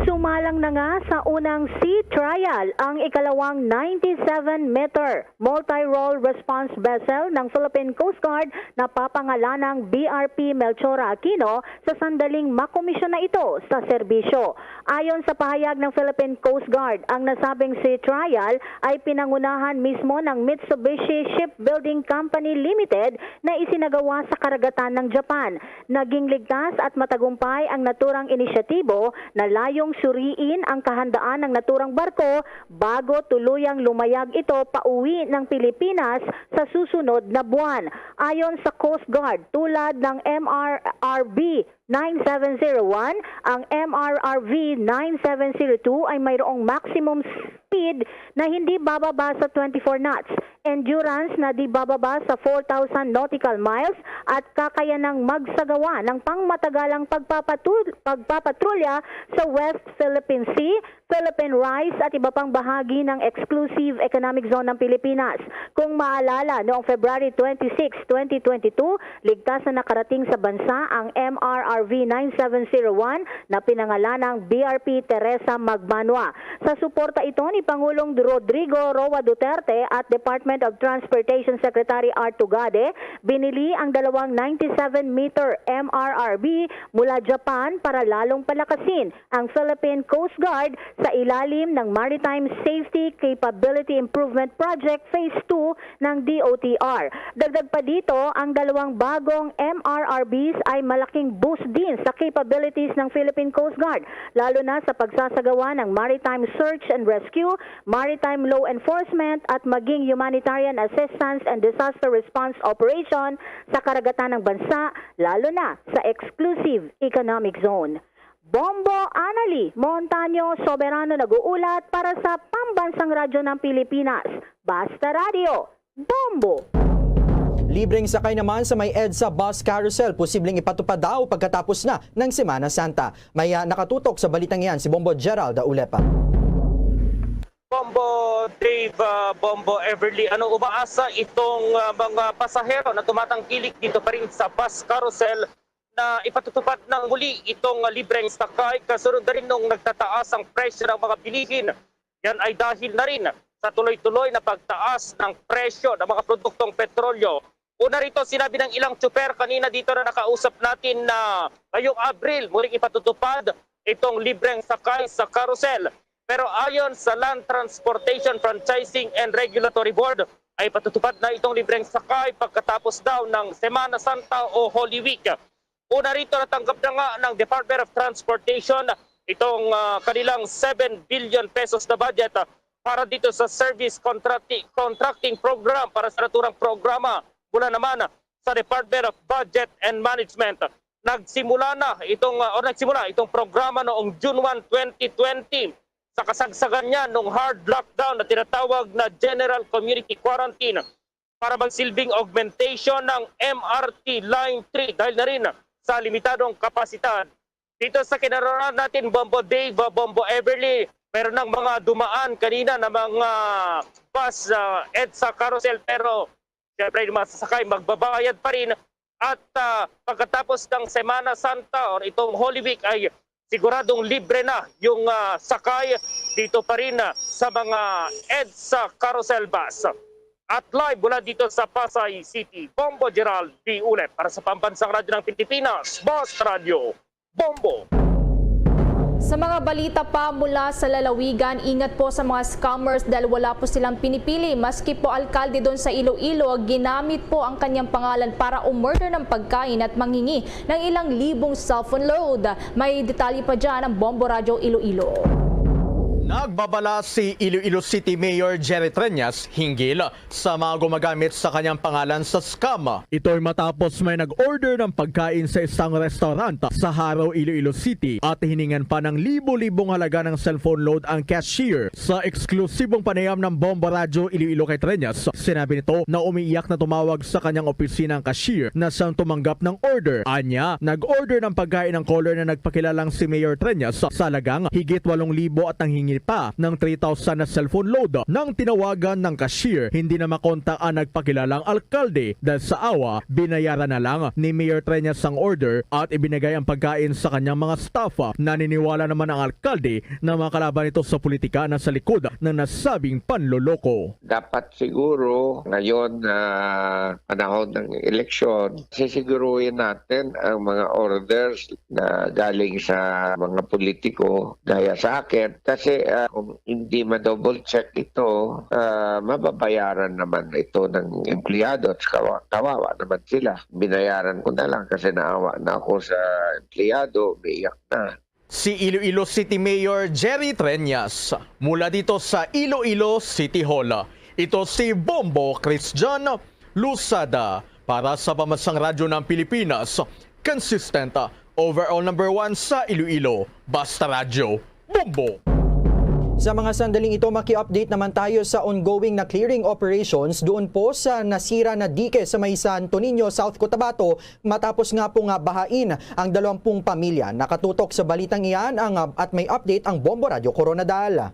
Sumalang na nga sa unang sea trial ang ikalawang ninety-seven meter multi-role response vessel ng Philippine Coast Guard na papangalanang B R P Melchora Aquino sa sandaling makomisyona ito sa serbisyo. Ayon sa pahayag ng Philippine Coast Guard, ang nasabing sea trial ay pinangunahan mismo ng Mitsubishi Shipbuilding Company Limited na isinagawa sa karagatan ng Japan. Naging ligtas at matagumpay ang naturang inisyatibo na layong suriin ang kahandaan ng naturang barko bago tuluyang lumayag ito pauwi ng Pilipinas sa susunod na buwan. Ayon sa Coast Guard, tulad ng M R R V nine seven zero one, ang M R R V nine seven zero two ay mayroong maximum speed na hindi bababa sa twenty-four knots, endurance na di bababa sa four thousand nautical miles, at kakayanang magsagawa ng pangmatagalang pagpapatul-, pagpapatrolya sa West Philippine Sea, Philippine Rise at iba pang bahagi ng Exclusive Economic Zone ng Pilipinas. Kung maalala, noong February twenty-six, twenty twenty-two, ligtas na nakarating sa bansa ang M R R V nine seven zero one na pinangalanang B R P Teresa Magbanua. Sa suporta ito ni Pangulong Rodrigo Roa Duterte at Department of Transportation Secretary Art Tugade, binili ang dalawang ninety-seven meter M R R V mula Japan para lalong palakasin ang Philippine Coast Guard sa ilalim ng Maritime Safety Capability Improvement Project Phase two ng D O T R. Dagdag pa dito, ang dalawang bagong M R R Vs ay malaking boost din sa capabilities ng Philippine Coast Guard, lalo na sa pagsasagawa ng maritime search and rescue, maritime law enforcement, at maging humanitarian assistance and disaster response operation sa karagatan ng bansa, lalo na sa Exclusive Economic Zone. Bombo Anali Montaño Soberano nag-uulat para sa Pambansang Radyo ng Pilipinas, Basta Radyo, Bombo! Libreng sakay naman sa may EDSA Bus Carousel, posibleng ipatupad daw pagkatapos na ng Semana Santa. May, ah, nakatutok sa balitang yan si Bombo Gerald Aulepa. Bombo Dave, ah, Bombo Everly, ano, umaasa itong, ah, mga pasahero na tumatangkilik dito pa rin sa bus carousel na ipatutupad ng muli itong libreng sakay kasunod na rin nung nagtataas ang presyo ng mga bilihin. Yan ay dahil na rin sa tuloy-tuloy na pagtaas ng presyo ng mga produktong petrolyo. Una rito, sinabi ng ilang tsuper kanina dito na nakausap natin na ngayong Abril muling ipatutupad itong libreng sakay sa carousel. Pero ayon sa Land Transportation Franchising and Regulatory Board, ay patutupad na itong libreng sakay pagkatapos daw ng Semana Santa o Holy Week. Una rito, natanggap na nga ng Department of Transportation itong, ah, kanilang seven billion pesos na budget, ah, para dito sa service contracti-, contracting program para sa naturang programa mula naman sa Department of Budget and Management. Nagsimula na itong, ah, or nagsimula itong programa noong June one, twenty twenty, sa kasagsagan niya nung hard lockdown na tinatawag na general community quarantine para magsilbing augmentation ng M R T Line three dahil na rin sa limitadong kapasidad. Dito sa kinaroroonan natin, Bombo Dave, Bombo Everly, meron ng mga dumaan kanina na mga bus, ah, EDSA carousel, pero siyempre, yung mga sasakay magbabayad pa rin. At, ah, pagkatapos ng Semana Santa or itong Holy Week ay siguradong libre na yung, ah, sakay dito pa rin, ah, sa mga EDSA carousel bus. At live mula dito sa Pasay City, Bombo Gerald D. Ulep para sa Pambansang Radyo ng Pilipinas, Boss Radio, Bombo. Sa mga balita pa mula sa lalawigan, ingat po sa mga scammers dahil wala po silang pinipili. Maski po alkalde doon sa Iloilo, ginamit po ang kanyang pangalan para umorder ng pagkain at manghingi ng ilang libong cellphone load. May detalye pa dyan ang Bombo Radyo Iloilo. Nagbabala si Iloilo City Mayor Jerry Treñas hinggil sa mga gumagamit sa kanyang pangalan sa scam. Ito'y matapos may nag-order ng pagkain sa isang restaurant sa Jaro, Iloilo City at hiningan pa ng libo-libong halaga ng cellphone load ang cashier. Sa eksklusibong panayam ng Bombo Radyo Iloilo kay Treñas, sinabi nito na umiiyak na tumawag sa kanyang opisina ang cashier na siyang tumanggap ng order. Anya, nag-order ng pagkain ang caller na nagpakilalang si Mayor Treñas sa halagang higit walong libo at nanghingi pa ng three thousand na cellphone load. Nang tinawagan ng cashier, hindi na makontak ang nagpakilalang alkalde dahil sa awa, binayaran na lang ni Mayor Treñas ang order at ibinigay ang pagkain sa kanyang mga staff. Naniniwala naman ang alkalde na mga kalaban nito sa politika na sa likod ng nasabing panloloko. Dapat siguro ngayon na panahon ng eleksyon, sisiguruhin natin ang mga orders na galing sa mga politiko gaya sa akin. Kasi, ah, kung hindi ma-double check ito, ah, mababayaran naman ito ng empleyado at kawa-, kawawa naman sila. Binayaran ko na lang kasi naawa na ako sa empleyado, umiiyak na. Si Iloilo City Mayor Jerry Treñas mula dito sa Iloilo City Hall. Ito si Bombo Christian Luzada para sa Pambansang Radyo ng Pilipinas. Consistent, overall number one sa Iloilo. Basta Radyo, Bombo! Sa mga sandaling ito, maki-update naman tayo sa ongoing na clearing operations doon po sa nasira na dike sa may Santo Niño, South Cotabato, matapos nga po nga bahain ang dalawampung pamilya. Nakatutok sa balitang iyan ang, ah, at may update ang Bombo Radyo Koronadal.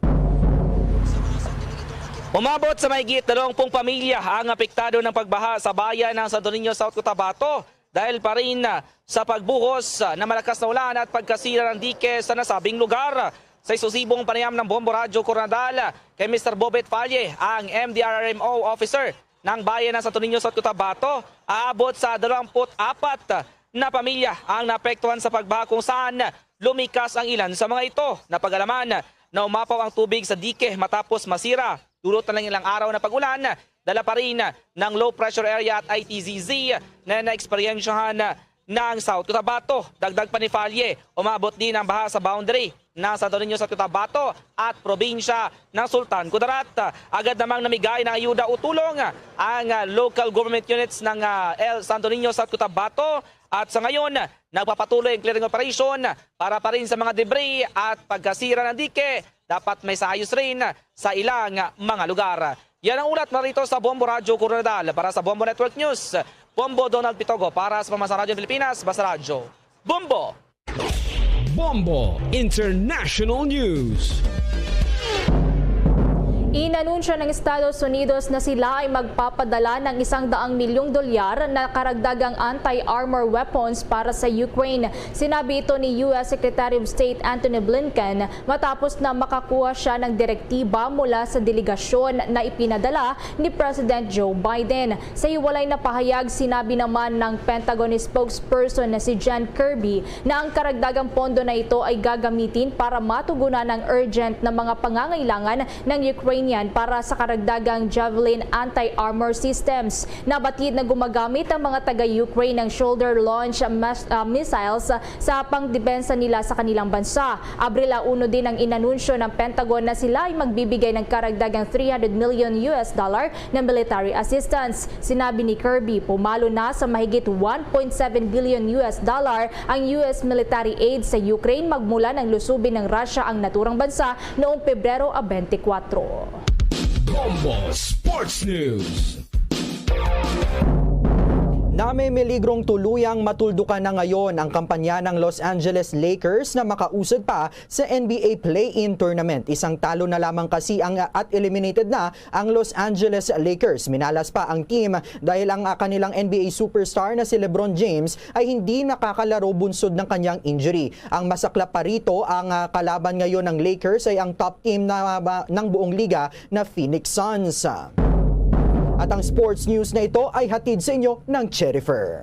Umabot sa mahigit dalawampung pamilya ang apektado ng pagbaha sa bayan ng Santo Niño, South Cotabato, dahil pa rin, ah, sa pagbuhos, ah, ng malakas na ulan at pagkasira ng dike sa nasabing lugar. Sa isusibong panayam ng Bombo Radyo Koronadal kay Mister Bobet Falle, ang M D R R M O officer ng bayan ng Santo Niño, South Cotabato, aabot sa dalawampu't apat na pamilya ang naapektuhan sa pagbaha, kung saan lumikas ang ilan sa mga ito. Napag-alaman na umapaw ang tubig sa dike matapos masira. Dulot na lang ilang araw na pag-ulan, dala pa rin ng low pressure area at I T Z Z na naeksperyensyahan ng South Cotabato. Dagdag pa ni Falle, umabot din ang baha sa boundary ng Santo Niño, South Cotabato at probinsya ng Sultan Kudarat. Agad namang namigay ng ayuda o tulong ang, ah, local government units ng, ah, El Santo Niño, South Cotabato, at sa ngayon, nagpapatuloy ang clearing operation para pa rin sa mga debris at pagkasira ng dike. Dapat may saayos rin sa ilang mga lugar. Yan ang ulat mula rito sa Bombo Radyo Koronadal. Para sa Bombo Network News, Bombo Donald Pitogo para sa Pambansang Radyo ng Pilipinas, Basta Radyo. Bombo! Bombo International News. Inanunsyo ng Estados Unidos na sila ay magpapadala ng isang daang milyong dolyar na karagdagang anti-armor weapons para sa Ukraine. Sinabi ito ni U S Secretary of State Antony Blinken matapos na makakuha siya ng direktiba mula sa delegasyon na ipinadala ni President Joe Biden. Sa hiwalay na pahayag, sinabi naman ng Pentagon spokesperson na si John Kirby na ang karagdagang pondo na ito ay gagamitin para matugunan ang urgent na mga pangangailangan ng Ukrainian para sa karagdagang Javelin anti-armor systems. Nabatid na gumagamit ang mga taga-Ukraine ng shoulder-launched mas-, ah, missiles sa pangdepensa nila sa kanilang bansa. Abril a uno din ang inanunsyo ng Pentagon na sila ay magbibigay ng karagdagang three hundred million U S dollar na military assistance. Sinabi ni Kirby, pumalo na sa mahigit one point seven billion U S dollar ang U S military aid sa Ukraine magmula nang lusubin ng Russia ang naturang bansa noong Pebrero a twenty-four. Bombo Sports News. Namimiligrong tuluyang matuldukan na ngayon ang kampanya ng Los Angeles Lakers na makausad pa sa N B A play-in tournament. Isang talo na lamang kasi ang, at eliminated na ang Los Angeles Lakers. Minalas pa ang team dahil ang, ah, kanilang N B A superstar na si LeBron James ay hindi nakakalaro bunsod ng kanyang injury. Ang masaklap pa rito, ang, ah, kalaban ngayon ng Lakers ay ang top team na, ah, ng buong liga na Phoenix Suns. At ang sports news na ito ay hatid sa inyo ng Cherifer.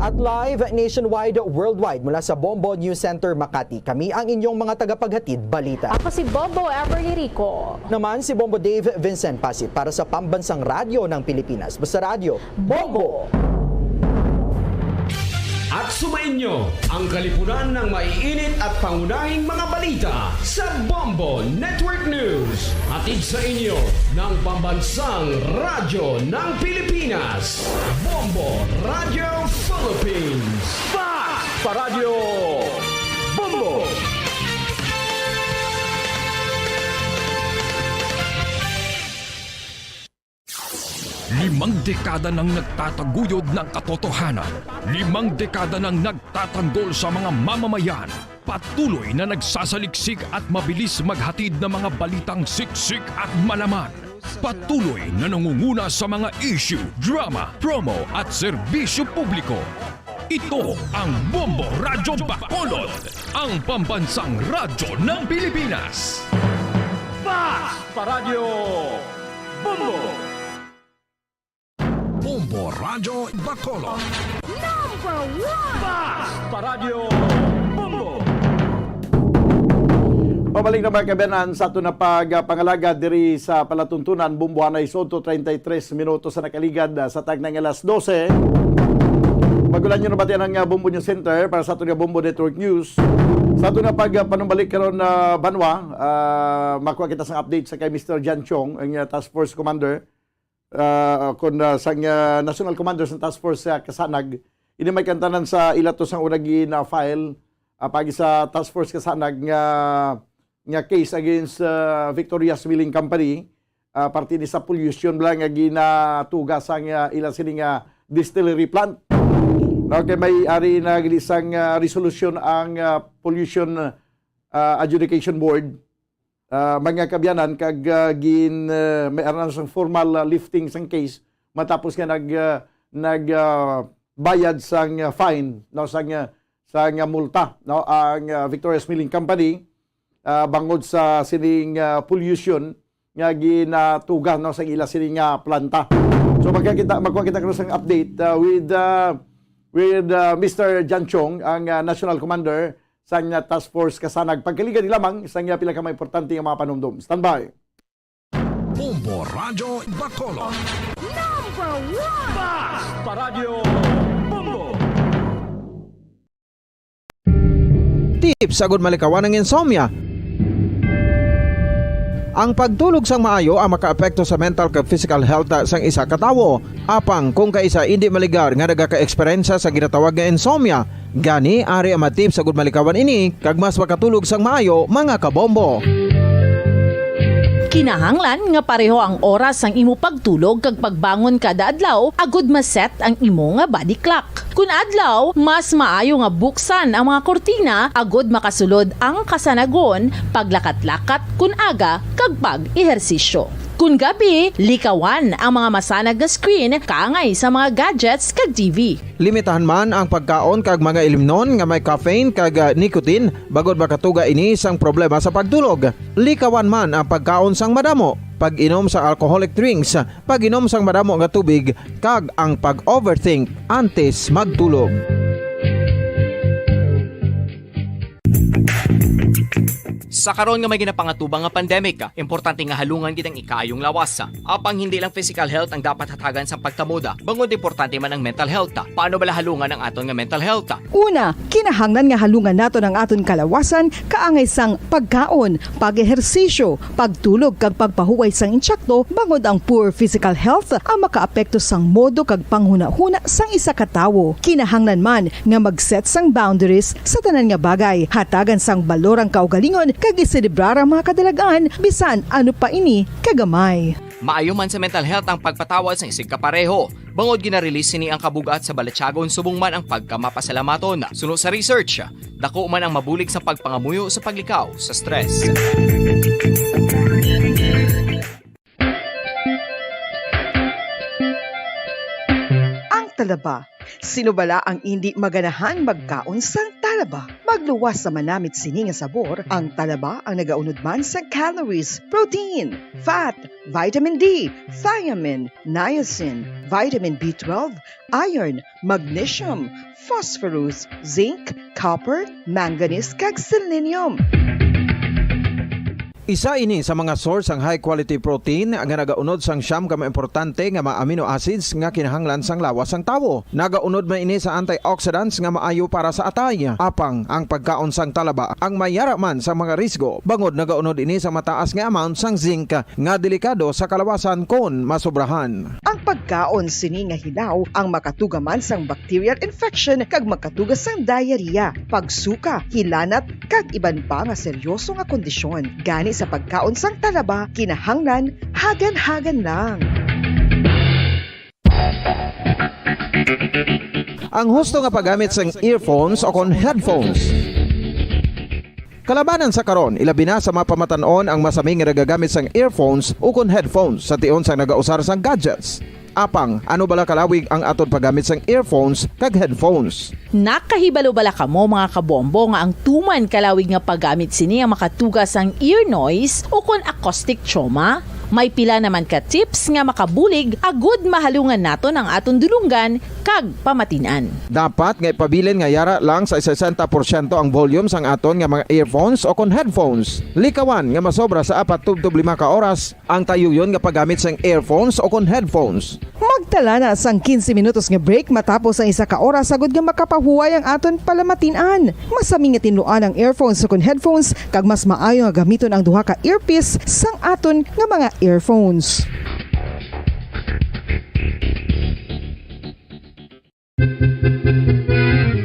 At live nationwide, worldwide, mula sa Bombo News Center, Makati, kami ang inyong mga tagapaghatid balita. Ako si Bombo Everly Rico. Naman si Bombo Dave Vincent Pasit para sa Pambansang Radyo ng Pilipinas. Basta Radyo, Bombo! At sumainyo ang kalipunan ng maiinit at pangunahing mga balita sa Bombo Network News. Hatid sa inyo ng Pambansang Radyo ng Pilipinas, Bombo Radio Philippines. Fact! Paradyo Bombo! Limang dekada nang nagtataguyod ng katotohanan. Limang dekada nang nagtatanggol sa mga mamamayan. Patuloy na nagsasaliksik at mabilis maghatid ng mga balitang siksik at malaman. Patuloy na nangunguna sa mga issue, drama, promo at serbisyo publiko. Ito ang Bombo Radyo Bacolod, ang pambansang radyo ng Pilipinas. Fast Paradyo Bombo! Bombo Radyo Bacolod. Number one! Fast Paradyo Bombo! Pabalik na, mga kaabyanan, sa aton na pagpangalagad diri sa palatuntunan, Bombo Hanay Soto, treinta y tres minutos sa nakaligad, ah, sa tagnang alas dose. Magulan nyo na ba ang, ah, Bombo News Center para sa aton nga Bombo Network News? Sa aton nga pagpanumbalik karon, ah, banwa, ah, makuha kita sang update sa kay Mister Jan Chong, ang, ah, Task Force Commander, ah, kun, ah, sang, ah, National Commander sa Task Force sa Kasanag. Ini may kantanan sa ila to sang una gina-file, ah, pagi sa Task Force Kasanag nga, nga case against, ah, Victoria's Milling Company, ah, parte ni sa pollution bala nga ginatuga sang, ah, ila sini nga distillery plant. Okay, may ari na gid sang, ah, resolution ang, ah, Pollution, ah, Adjudication Board, ah, mga kaabyanan, kag, ah, gin, ah, may aran sang formal, ah, lifting sang case matapos nga nag, ah, nag, ah, bayad sang, ah, fine, no, sang, ah, sang, ah, multa, no, ang, ah, Victoria's Milling Company, ah, bangod sa sining, ah, pollution nga ginatuga, no, sa ila sining, ah, planta. So, magkakita, magkuha kita karon sang update, ah, with, ah, with, ah, Mister Jan Chong, ang, ah, National Commander sang, ah, Task Force Kasanag. Pagkaligad lamang sang, ah, pila ka mga importante nga mga panumdom. Standby. Bombo Radyo Bacolod. Number one! Fast Paradyo Bombo! Tips agud malikawan ang insomnia. Ang pagtulog sang maayo ang makaapekto sa mental kag physical health sang isa ka tawo. Apang kung kaisa indi maligar nga nagaka-eksperyensya sa ginatawag nga insomnia, gani ari ang mga tips agud malikawan ini kag mas makatulog sang maayo, mga kabombo. Kinahanglan nga pareho ang oras sang imo pagtulog kag pagbangon kada adlaw agud ma-set ang imo nga body clock. Kun adlaw, mas maayo nga buksan ang mga kurtina agud makasulod ang kasanagon, paglakat-lakat kun aga, kag pag-ehersisyo. Kun gabi, likawan ang mga masanag nga screen kaangay sa mga gadgets kag T V. Limitahan man ang pagkaon kag mga ilimnon nga may caffeine kag, ah, nicotine, bangod makatuga ini sang problema sa pagtulog. Likawan man ang pagkaon sang madamo, pag-inom sa alcoholic drinks, pag-inom sang madamo nga tubig, kag ang pag-overthink antes magtulog. Sa karon nga may ginapangatubang nga pandemic, importante nga halungan gid ang ikaayong lawas. Apang hindi lang physical health ang dapat hatagan sang pagtamod, bangod importante man ang mental health. Paano bala halungan ang aton nga mental health? Una, kinahanglan nga halungan naton ang aton kalawasan kaangay sang pagkaon, pag-ehersisyo, pagtulog kag pagpahuway sang insakto, bangod ang poor physical health ang makaapekto sang modo kag panghunahuna sang isa ka tawo. Kinahanglan man nga mag-set sang boundaries sa tanan nga bagay, hatagan sang balor ang kaugalingon kag iselebrar ang mga kadalag-an, bisan ano pa ini kagamay. Maayo man sa mental health ang pagpatawad sang isigkapareho, bangod gina-release sini ang kabug-at sa balatyagon subong man ang pagkamapasalamaton. Suno sa research, dako man ang mabulig sa pagpangamuyo sa paglikaw sa stress. Ang talaba. Sino bala ang indi maganahan magkaon sang talaba? Magluwas sa manamit sini nga sabor, ang talaba ang nagaunod man sa calories, protein, fat, vitamin D, thiamine, niacin, vitamin B twelve, iron, magnesium, phosphorus, zinc, copper, manganese, kag selenium. Isa ini sa mga source sang high quality protein nga nagaunod sang siyam ka mga importante nga mga amino acids nga kinahanglan sang lawas sang tawo. Nagaunod man ini sa antioxidants nga maayo para sa atay. Apang ang pagkaon sang talaba ang may yara man sa mga risgo, bangod nagaunod ini sa mataas nga amount sang zinc nga delikado sa kalawasan kon masobrahan. Ang pagkaon sini nga hilaw ang makatuga man sang bacterial infection kag makatuga sang diarrhea, pagsuka, hilanat, kag iban pa nga seryoso nga kondisyon. Gani sa pagkaon sang talaba, kinahanglan hagan-hagan lang. Ang husto nga paggamit sang earphones o kon headphones. Kalabanan sa karon, ilabi na sa mga pamatan-on ang masami nga nagagamit sang earphones ukon headphones sa tion sang nagausar sang gadgets. Apang, ano bala kalawig ang aton paggamit sang earphones kag headphones? Nakahibalo bala kamo, mga kabombo, nga ang tuman kalawig nga paggamit sini ang makatuga sang ear noise ukon acoustic trauma? May pila naman ka tips nga makabulig agud mahalungan naton ang aton dulonggan kag pamatin-an. Dapat nga ipabilin nga yara lang sa sesenta porsyento ang volume sang aton nga mga earphones o kon headphones. Likawan nga masobra sa apat tubtob lima ka oras ang tayuyon nga paggamit sang earphones o kon headphones. Magtala na sang quince minutos nga break matapos ang isa ka oras, agud nga makapahuway ang aton palamatin-an. Masami nga tinluan ang earphones ukon headphones, kag mas maayo nga gamiton ang duha ka earpiece sang aton nga mga earphones.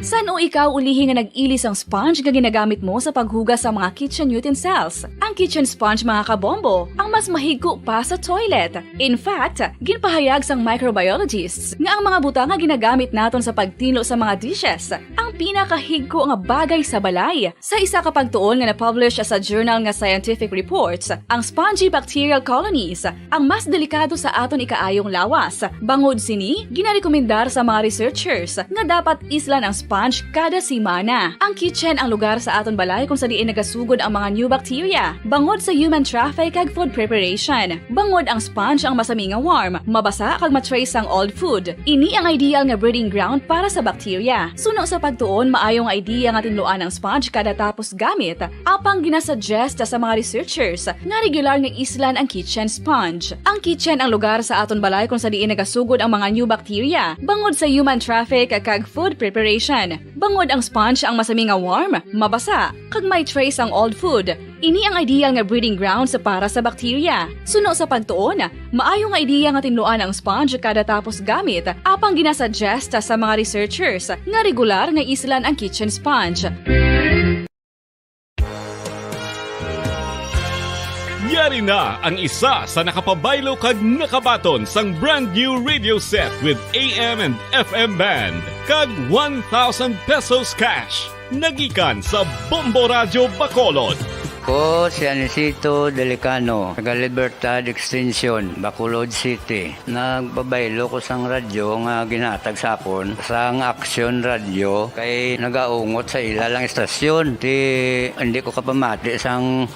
San-o ikaw ulihi nga nag-ili sang sponge nga ginagamit mo sa paghugas sa mga kitchen utensils? Ang kitchen sponge, mga kabombo, ang mas mahigko pa sa toilet. In fact, ginpahayag sang microbiologists nga ang mga butang nga ginagamit naton sa pagtinlo sa mga dishes ang pinakahigko nga bagay sa balay. Sa isa ka pagtuon nga na-publish sa journal nga Scientific Reports, ang spongy bacterial colonies ang mas delikado sa aton ikaayong lawas. Bangod sini, ginarekomendar sa mga researchers nga dapat islan ang sponge kada semana. Ang kitchen ang lugar sa aton balay kung sa diin nagasugod ang mga new bacteria, bangod sa human traffic kag food preparation. Bangod ang sponge ang masami nga warm, mabasa kag ma-trace sang old food. Ini ang ideal nga breeding ground para sa bacteria. Suno sa pagtuon, maayo nga idea nga tinluan ang sponge kada tapos gamit. Apang ginasuggest sa mga researchers nga regular nga islan ang kitchen sponge. Ang kitchen ang lugar sa aton balay kung sa diin nagasugod ang mga new bacteria, bangod sa human traffic kag food preparation. Bangod ang sponge ang masami nga warm, mabasa, kag may trace ang old food. Ini ang ideal nga breeding grounds para sa bacteria. Suno sa pagtuon, maayo nga idea nga tinluan ang sponge kada tapos gamit, apang ginasuggest sa mga researchers nga regular nga islan ang kitchen sponge. Yari na ang isa sa nakapabaylo kag nakabaton sang brand new radio set with A M and F M band kag one thousand pesos cash. Nagikan sa Bombo Radyo Bacolod. Ko si Anisito Delicano, taga Libertad Extension, Bacolod City. Nagpabaylo ko sang radyo nga ginhatag sa akon sang Aksyon Radyo, kay nagaungot sa ila lang istasyon. Ti, hindi ko kapamati sang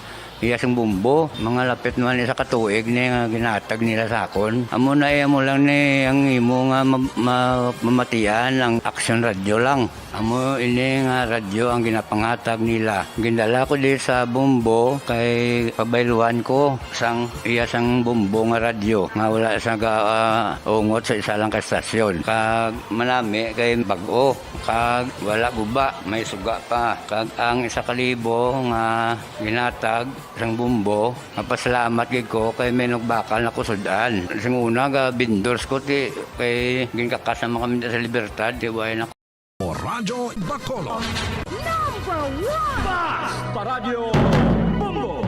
iya sing bombo. Mga lapit naman isa ka tuig ni nga ginhatag nila sa akon. Amo na, eh, amo lang ni ang imo nga ma-, ma-, mamatian ang Aksyon Radyo lang. Amo ini nga radyo ang ginapangatag nila. Gindala ko di sa bombo kay pabayluan ko sang iya sang bombo nga radyo nga wala sa ga, ah, ungot sa isa lang ka estasyon. Kag manami kay bag-o, kag wala guba, may suga pa. Kag ang isa ka libo nga ginatag sang bombo, mapasalamat gid ko kay may nagbakal na kusud-an. Sing una, ga vendors ko, ti, kay ginkakas naman kami sa Libertad, ti, way na Radyo Bacolod. Number one! Basta Radyo Bombo!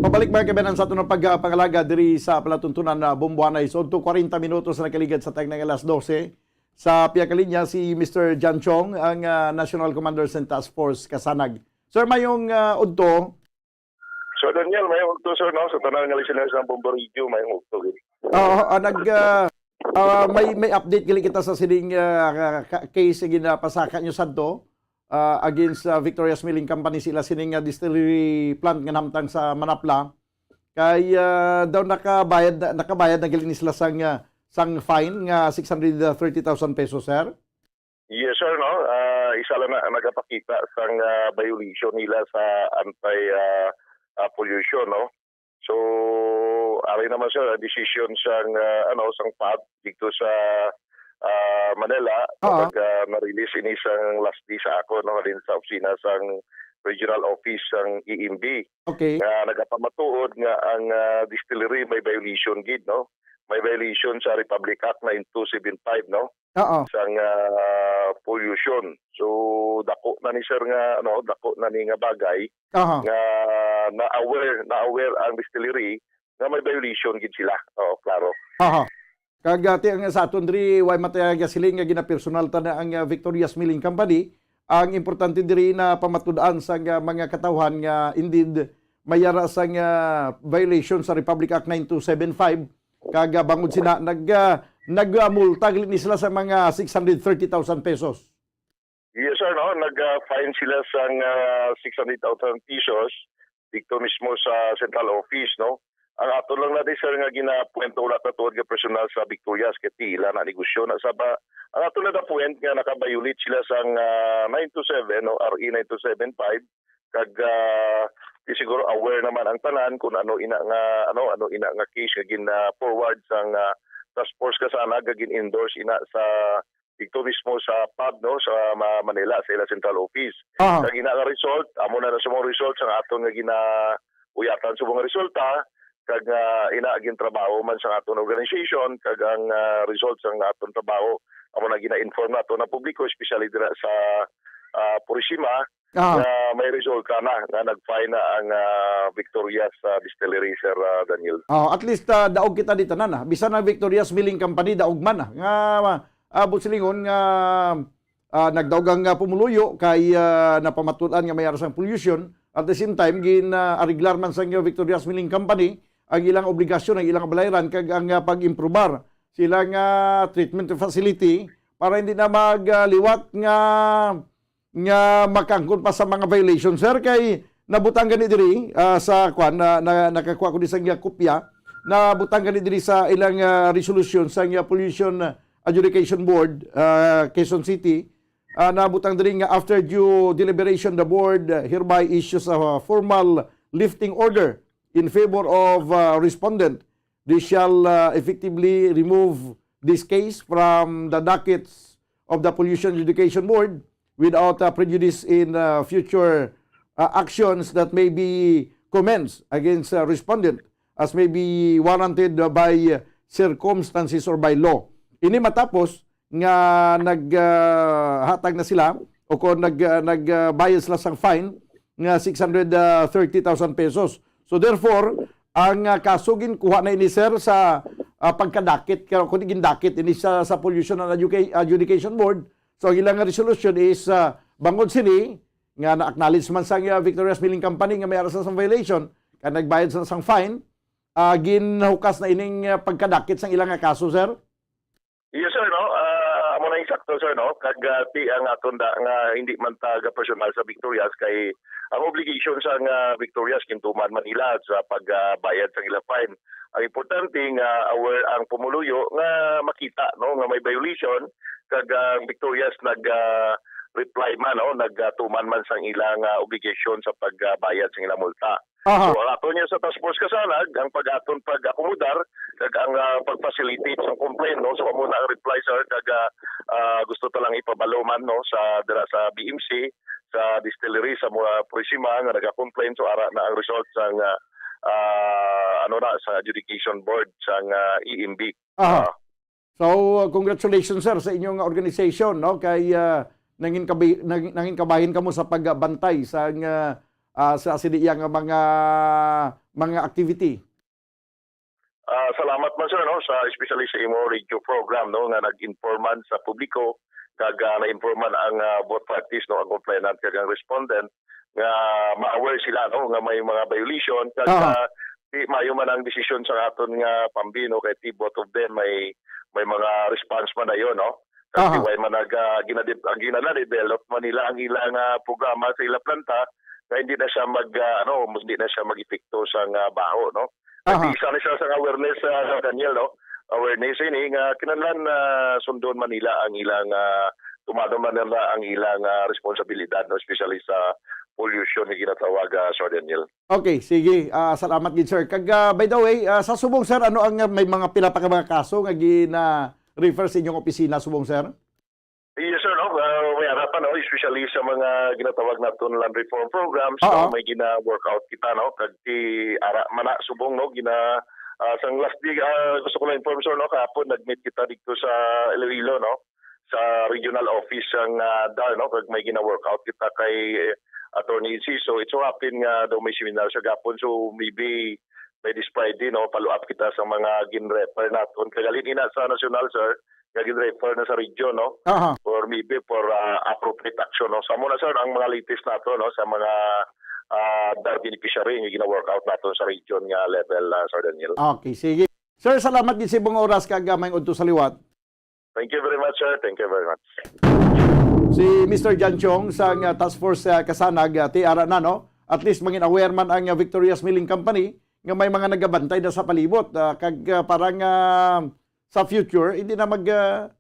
Pabalik, mga kaibigan, sa aton pagpangalaga diri sa palatuntunan na Bomboanay. So, to kwarenta minutos na nakaligad sa tagna nga alas dose. Sa pihak linya, si Mister John Chong, ang, ah, National Commander sa Task Force Kasanag. Sir, mayong, ah, udto. Sir Daniel, mayong udto, sir, no, sa tanan nga listeners ng Bombo Radio, mayong udto gid. Oo, ah, nag, ah, ah, may, may update gali kita sa sining, ah, ka-, case nga ginapasaka nyo sadto, ah, against, ah, Victoria's Milling Company, sila sining, ah, distillery plant nga nahamtang sa Manapla. Kay, ah, daw nakabayad na, nakabayad na gali ni sila sang, ah, sang fine nga six hundred thirty thousand pesos, sir. Yes, sir, no? Ah, isa lang na nagapakita sang, ah, violation nila sa anti, ah, ah, pollution, no? So, ari naman, sir, ang decision sang, ah, ano, sang PAD dito sa, ah, Manila, Oo. Kapag, ah, na-release ini sang last day sa ako, no, din sa opisina sang regional office sang E M B. Okay. Nga nagapamatuod nga ang, ah, distillery may violation gid, no? May violation sa Republic Act nine two seven five, no? Oo. Sang, ah, pollution. So, dako na ni, sir, nga, ano, dako na ni nga bagay Aha. nga na-aware, na-aware ang distillery nga may violation gid sila. Oo, klaro. Aha. Kag, ah, ti-, ang sa aton diri, way matay nga siling nga ginapersonal ta na ang, ah, Victoria's Milling Company, Ang importante diri na pamatud-an sa nga mga katawhan nga indeed may ara sa nga violation sa Republic Act nine two seven five, kag, ah, bangod sina nag, ah, nagmulta gid ni sila sa mga six hundred thirty thousand pesos. Yes, sir, no? Nag, ah, fine sila sang, ah, six hundred thousand pesos dito mismo sa central office, no? Ang ato lang na di, sir, nga ginapuwento, wala ta tuod nga personal sa Victorias, kay ti ila na negosyo na sa ba. Ang ato lang na point nga naka-violate sila sang, ah, nine two seven o R E nine two seven five, kag, ah, di siguro aware naman ang tanan kung ano ina nga, ano, ano ina nga case nga gin-, ah, forward sang, ah, task force ka sana, nga gin-endorse ina sa dito mismo sa pub, no, sa Ma-, Manila, sa ila central office. Aha. Kag ina nga result, amo na na sa mga result sa aton nga ginauyatan sa mga resulta, kag, ah, ina gintrabaho man sa aton organization, kag ang, ah, result sa aton trabaho, amo na gina-inform nato na publiko, especially dira sa, ah, Purisima, Aha. nga may resulta na nga nag-fine na ang, ah, Victoria's, ah, Distillery, Sir, ah, Daniel. Oh, at least, ah, daog kita di tanan, ah. Bisan ang Victoria's Milling Company, daog man, ah. Nga, ah, buot silingon nga, ah, nagdaog ang, ah, pumuluyo kay, ah, napamatud-an nga may ara sang pollution. At the same time, gin, ah, ariglar man sang, ah, Victoria's Milling Company ang ilang obligasyon, ang ilang kabalayran, kag ang, ah, pag-improbar sila nga treatment facility para hindi na mag, ah, liwat nga nga makaangkon pa sa mga violation, sir, kay nabutang gani diri, ah, sa kwan, na, na, nakakuha ko di sa nga kopya, nabutang gani diri sa ilang, ah, resolution sa nga Pollution Adjudication Board, ah, Quezon City, ah, nabutang diri nga, "After due deliberation, the board, ah, hereby issues a formal lifting order in favor of, ah, respondent. They shall, uh, effectively remove this case from the dockets of the Pollution Adjudication Board without, uh, prejudice in, uh, future, uh, actions that may be commenced against, uh, respondent as may be warranted by, uh, circumstances or by law." Ini matapos nga nag, ah, hatag na sila o kung nag, ah, nag, ah, bayad sila sang fine nga six hundred thirty thousand pesos. So therefore, ang, ah, kaso ginkuha na ini, sir, sa, ah, pagkadakit, kaya kung gindakit ini sa, sa Pollution and Educa-, Adjudication Board. So ang ilang resolution is, ah, bangod sini nga na-acknowledge man sa, ah, Victoria's Milling Company nga may ara sa sang violation, kaya nagbayad sa sang fine, ah, ginhukas na ining, ah, pagkadakit sang ilang nga kaso, sir? Yes, sir, no? Ah, amo na insakto, sir, no? Kag, ah, ti ang aton da nga hindi man ta ga personal sa Victorias kay ang obligation sa nga Victorias gintuman man nila sa pagbayad sa ila fine. Ang importante nga aware ang pumuluyo nga makita, no, nga may violation kag ang Victorias nag, ah, reply man, no, nagtuman man sang ilang, ah, obligation sa pagbayad sa ilang multa. Aha. So, ang ato niya sa task force kasanag, ang pag-aton pag-akomodar, kag ang, ah, pag-facilitate sa complaint, no? So, amo na ang reply, sir, kag, ah, ah, gusto ta lang ipabalo man, no, sa, dira sa B M C, sa distillery, sa mga Purisima nga naga-complain. So, ara na ang result sa nga, ah, ano na, sa adjudication board sa nga E M B. Aha. Ah. So, congratulations, sir, sa inyong organization, no? Kay, ah, nangin kabi-, nang-, nangin kabahin kamo sa pagbantay sa nga, ah, sa sini iya nga mga, mga activity. Ah, salamat man, sir, no, sa, especially sa imo radio program, no, nga nag-inform man sa publiko, kag, ah, na-inform man ang, ah, both parties, no, ang complainant kag ang respondent, nga ma-aware sila, no, nga may mga violation, kag, Aha. ah, di maayo man ang desisyon sa aton nga pambi, no, kay ti both of them may, may mga response man na yun, no. Kag Aha. ti way man nag, ah, ginade-, ang ginana-develop man nila ang ilang, ah, programa sa ilang planta, nga hindi na siya mag, ah, ano, hindi na siya mag-epekto sa nga baho, no. Kag Aha. isa na siya sa awareness, ah, Daniel, no. Awareness ini nga kinahanglan, ah, sundon man nila ang ilang, ah, tumanon man nila ang ilang, ah, responsibilidad, no, especially sa pollution nga ginatawag, ah, Sir Daniel. Okay, sige. Ah, salamat gid, sir. Kag, ah, by the way, ah, sa subong, sir, ano ang, ah, may mga pila pa ka mga kaso nga gina-refer sa inyong opisina subong, sir? Yes, sir, no? Ah, may ara pa, no? Especially sa mga ginatawag naton land reform programs, Oo. no? May gina-workout kita, no? Kag ti ara man na subong, no? Gina, ah, sang last week, ah, gusto ko lang inform, sir, no? Kahapon, nag-meet kita dito sa Iloilo, no? Sa regional office sang, ah, dar, no? Kag may gina-workout kita kay, eh, Attorney Inciso. It so happen nga daw may seminar sa gapon, so maybe by this Friday, no? Follow up kita sa mga gin-refer naton. Kag halin ina sa national, sir, nga gin-refer na sa region, no? Aha. Or maybe for, ah, appropriate action, no? Sa muna, sir, ang mga latest nato, no, sa mga, ah, the beneficiary nga gina-work out nato sa region nga level, ah, Sir Daniel. Okay, sige. Sir, salamat gid sa imong oras kag, ah, maayong udto sa liwat. Thank you very much, sir. Thank you very much. Si Mister John Chong sa nga Task Force, ah, Kasanag, ah, ti ara na, no? At least mangin aware man ang, ah, Victorious Milling Company nga may mga nagabantay na sa palibot, ah, kag, ah, para nga sa future hindi na mag, ah,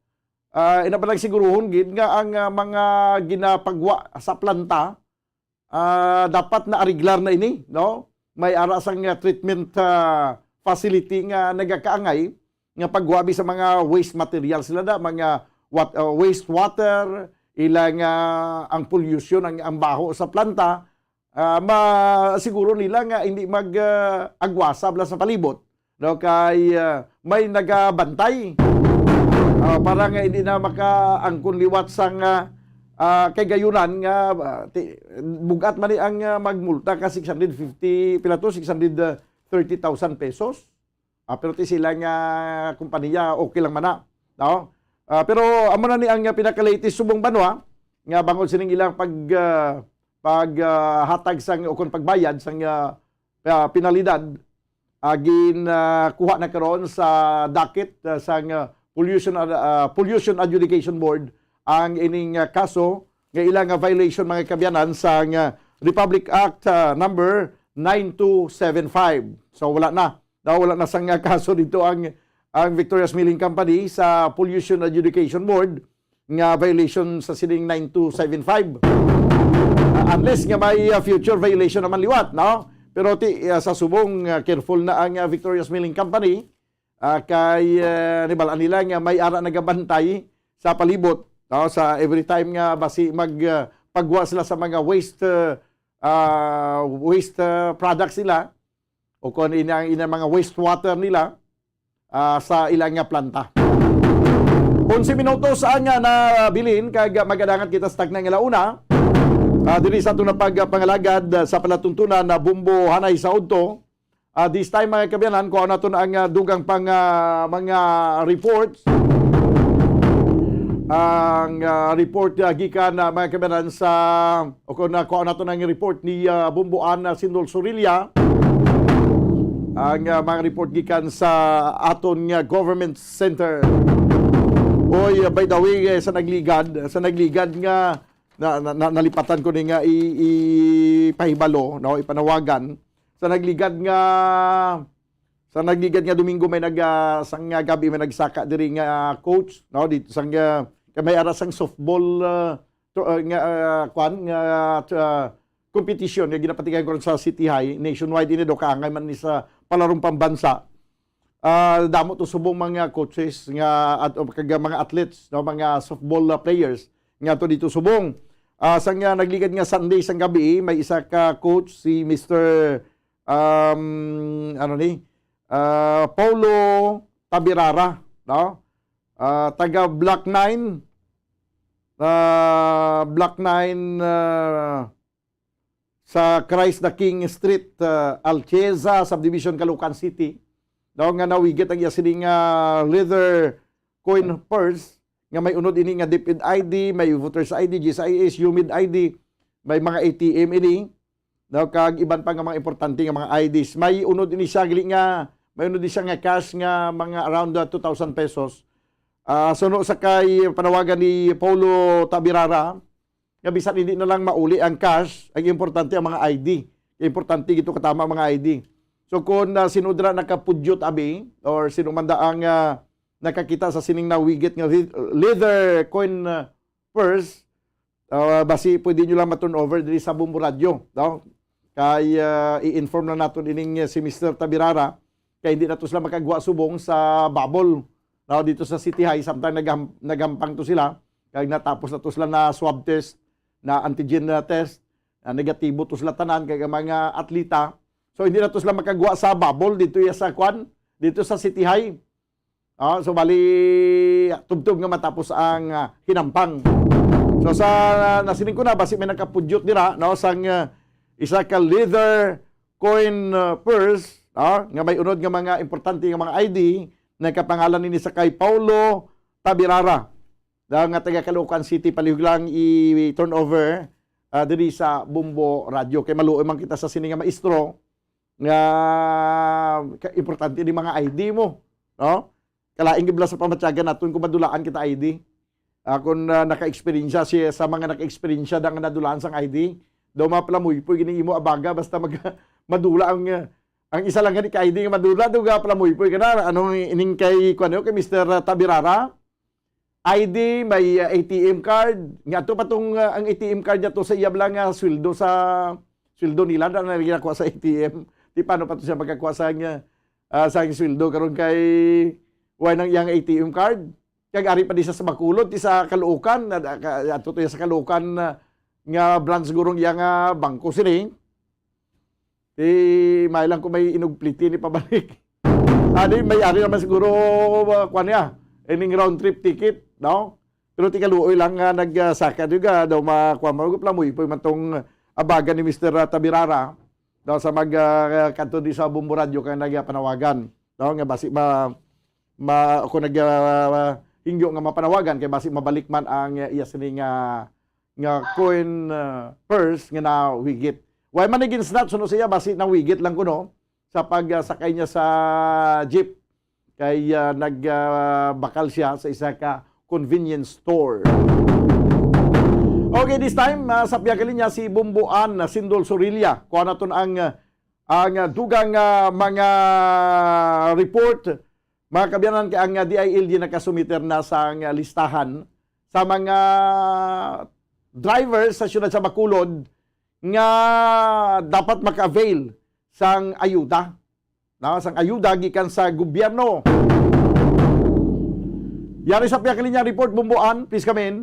ah, ina pa lang siguruhon gid nga ang, ah, mga ginapagwa sa planta, ah, dapat na ariglar na ini, no? May ara sang, ah, treatment, ah, facility nga nagakaangay nga pagwabi sa mga waste materials nila da, mga wat-, ah, waste water, ilang, ah, ang pollution, ang, ang baho sa planta, ah, ma-, siguro nila nga hindi mag, ah, agwasa bala sa palibot, no? Kay, ah, may nagabantay, ah, para nga hindi na makaangkon liwat sang, ah, ah, kay gayunan nga, ah, ti-, bugat man ni ang, ah, magmulta ka six hundred fifty, pila to? Six hundred thirty thousand pesos. Ah, pero ti sila nga kompanya, okay lang man na, no? Ah, pero amo na ni ang, ah, pinaka-latest subong banwa nga bangod sining ilang pag, ah, pag, ah, hatag sang, o kon pagbayad sang, ah, ah, penalidad, ah, gin, ah, kuha na karon sa docket, ah, sang, ah, Pollution, ah, Pollution Adjudication Board ang ining, ah, kaso nga ila nga violation, mga kaabyanan, sang, ah, Republic Act, ah, number nine two seven five. So, wala na. No, wala na sang, ah, kaso dito ang, ang Victorious Milling Company sa Pollution Adjudication Board nga violation sa sining nine two seven five. Ah, unless nga may, ah, future violation naman liwat, no? Pero ti, ah, sa subong, ah, careful na ang, ah, Victorious Milling Company, ah, kay, ah, nibal-an nila nga may ara nagabantay sa palibot, no? Sa every time nga basi mag, ah, pagwa sila sa mga waste, ah, ah, waste, ah, products nila, o kung ina, ina mga wastewater nila, ah, sa ilang nga planta. Onse minutos ang, ah, nabilin kag magadangat kita sa takna nga launa. Ah, diri sa aton nga pagpangalagad, ah, sa palatuntunan na Bombo Hanay sa Udto. Ah, this time, mga kaabyanan, kuha naton ang, ah, dugang pang, ah, mga reports. Ang, ah, report, ah, gikan, ah, mga kaabyanan, sa, o kung, ah, kuha naton ang report ni, ah, Bombo Ann, ah, Sindol Sorilla. Ang, ah, mga report gikan sa aton nga government center. Oy, ah, by the way, eh, sa nagligad, sa nagligad nga na, na, na, nalipatan ko ni nga i, ipahibalo, no, ipanawagan. Sa nagligad nga, sa nagligad nga Domingo may nag, ah, sang, ah, gabi may nagsaka diri nga, ah, coach, no, dito sang, ah, kay may ara sang softball, ah, to, ah, nga, ah, kwan, nga, ah, competition nga ginapatigayon ko sa City High, nationwide ini do, kaangay man ni sa palarong pambansa. Ah, damo to subong mga coaches nga at, o kag mga athletes, no, mga softball, ah, players nga to dito subong. Ah, sang, ah, nagligad nga Sunday sang gabi, may isa ka coach, si Mister, um, ano ni, ah, Paulo Tabirara, no? Ah, taga Block nine, ah, Block nine, ah, sa Christ the King Street, ah, Alcheza Subdivision, Caloocan City, daw nga nawigit ang iya sining, ah, leather coin purse nga may unod ini nga DepEd I D, may voter's I D, GSIS, UMID I D, may mga A T M ini, daw kag iban pa nga mga importante nga mga I Ds. May unod ini siya, gali nga, may unod ini siya nga cash nga mga around, ah, two thousand pesos. Ah, suno sa kay panawagan ni Paulo Tabirara, nga bisan hindi na lang mauli ang cash, ang importante ang mga I D. Importante gito katama ang mga I D. So kung, ah, sino dira nakapudyot abi, or sino man da ang, ah, nakakita sa sining nawigit nga le-, leather coin, ah, purse, ah, basi pwede nyo lang ma-turn over diri sa Bombo Radyo, no? Kay, ah, i-inform na naton ining, eh, si Mister Tabirara, kay hindi na to sila makagwa subong sa bubble, no? Dito sa City High, samtang nagham-, naghampang to sila, kag natapos na to sila na swab test, na antigen na test, na negatibo to sila tanan, kag ang mga atleta. So, hindi na to sila makagwa sa bubble dito ya sa kwan, dito sa City High. Ah, so, bali, tubtob nga matapos ang, ah, hinampang. So, sa nasiling ko na, basi may nakapudyot dira, no, sang, ah, isa ka leather coin, ah, purse, ah, nga may unod nga mga importante nga mga I D, nagkapangalan ini sa kay Paulo Tabirara, da nga taga Caloocan City, palihog lang i-turn over, ah, diri sa Bombo Radyo. Kay maluoy man kita sa sini nga maestro nga ka-, importante ni mga I D mo, no? Kalain gid bala sa pamatyagan naton kung madulaan kita I D. Ah, kung, ah, naka-eksperyensya siya sa mga naka-eksperyensya na nga nadulaan sang I D, daw mapalamuypoy gini imo abaga basta mag-, madula ang, ah, ang isa lang gani ka I D nga madula, daw ga palamuypoy ka na. Anong ining kay, kuwan, kay Mister Tabirara? I D, may, ah, A T M card. Nga ato pa tong, ah, ang A T M card niya to sa iya bala nga sweldo sa, sweldo nila na nagkinakuha sa A T M. Di paano pa to siya magkakuha sa nga, ah, sa sweldo karon kay wala nang iyang A T M card? Kag ari pa di siya sa Bacolod, di sa Caloocan, na, ka, ato to iya sa Caloocan, ah, nga branch siguro ang iyang, ah, bangko sini. Di, may lang ko may inugpliti ni pabalik. Adi, may ari naman siguro, ah, kwan niya, ining round trip ticket, no? Pero ti kaluoy lang nga nagsaka di ga daw makuha mo, plamoy po man tong abaga ni Mister Tabirara, no, sa mag, ah, kanto di sa Bombo Radyo kay nagapanawagan, no, nga basi ma, ma, ako nag, ah, hingyo nga mapanawagan kay basi mabalik man ang, ah, iya sini nga, nga coin, ah, purse nga nawigit. Why man naging snatch, no, siya basi nawigit lang kuno sa pag, ah, sakay niya sa jeep. Kay, ah, nag, ah, bakal siya sa isa ka convenience store. Okay, this time, ah, sa piyakali niya si Bumbuan, ah, Sindol Sorilla. Kuha naton ang, ah, ang, ah, dugang, ah, mga report. Mga kabyanan, kay ang, ah, D I L G nakasumiter na sa, ah, listahan sa mga driver sa siyudad sa Bacolod nga dapat maka-avail sang ayuda, no? Sang ayuda gikan sa gobyerno. Yari sa piyakalinya report, Bumbuan, please come in.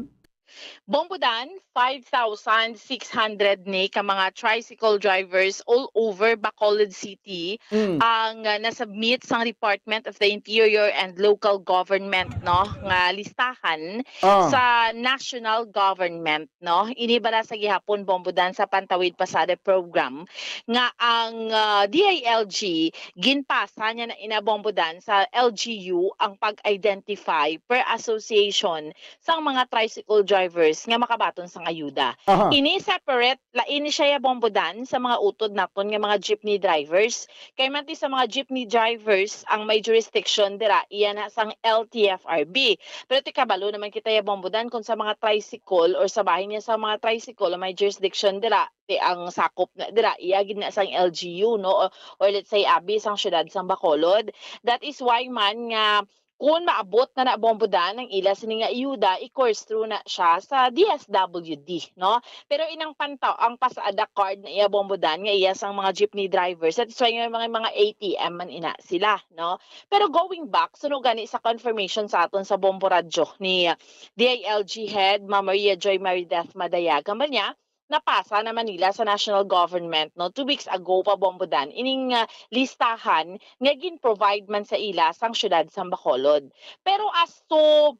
Bombodan, five thousand six hundred ni ka mga tricycle drivers all over Bacolod City Mm. ang, uh, nasubmit sang Department of the Interior and Local Government, no, nga listahan Ah. sa national government, no. Ini bala sa gihapon, Bombodan, sa Pantawid Pasada program nga ang, uh, D I L G ginpasa niya na ina, Bombodan, sa L G U ang pag-identify per association sang mga tricycle drivers nga makabaton sang ayuda. Aha. Ini separate, lain ni siya, ya, Bombodan, sa mga utod naton nga mga jeepney drivers. Kay man ti sa mga jeepney drivers ang may jurisdiction dira, iya na sang L T F R B. Pero ti kabalo naman kita, ya, Bombodan, kung sa mga tricycle or sa bahin niya sa mga tricycle ang may jurisdiction dira, ti ang sakop na dira, iya gid na sang L G U, no? Or, or let's say, abi sang siyudad sang Bacolod. That is why man nga kung maabot na na, Bombodan, ang ila sini nga ayuda, i-course through na siya sa D S W D, no? Pero inang pantaw, ang pasada card na iya, Bombodan, nga iya sang mga jeepney drivers, that is why nga mga, mga A T M man ina sila, no? Pero going back, suno gani sa confirmation sa aton sa Bombo Radyo ni, uh, D I L G Head, Ma'am Maria Joy Marideth Madayag, man niya, napasa naman nila sa national government, no, two weeks ago pa, Bombodan, ining, ah, listahan nga gin-provide man sa ila sang siyudad sang Bacolod. Pero as to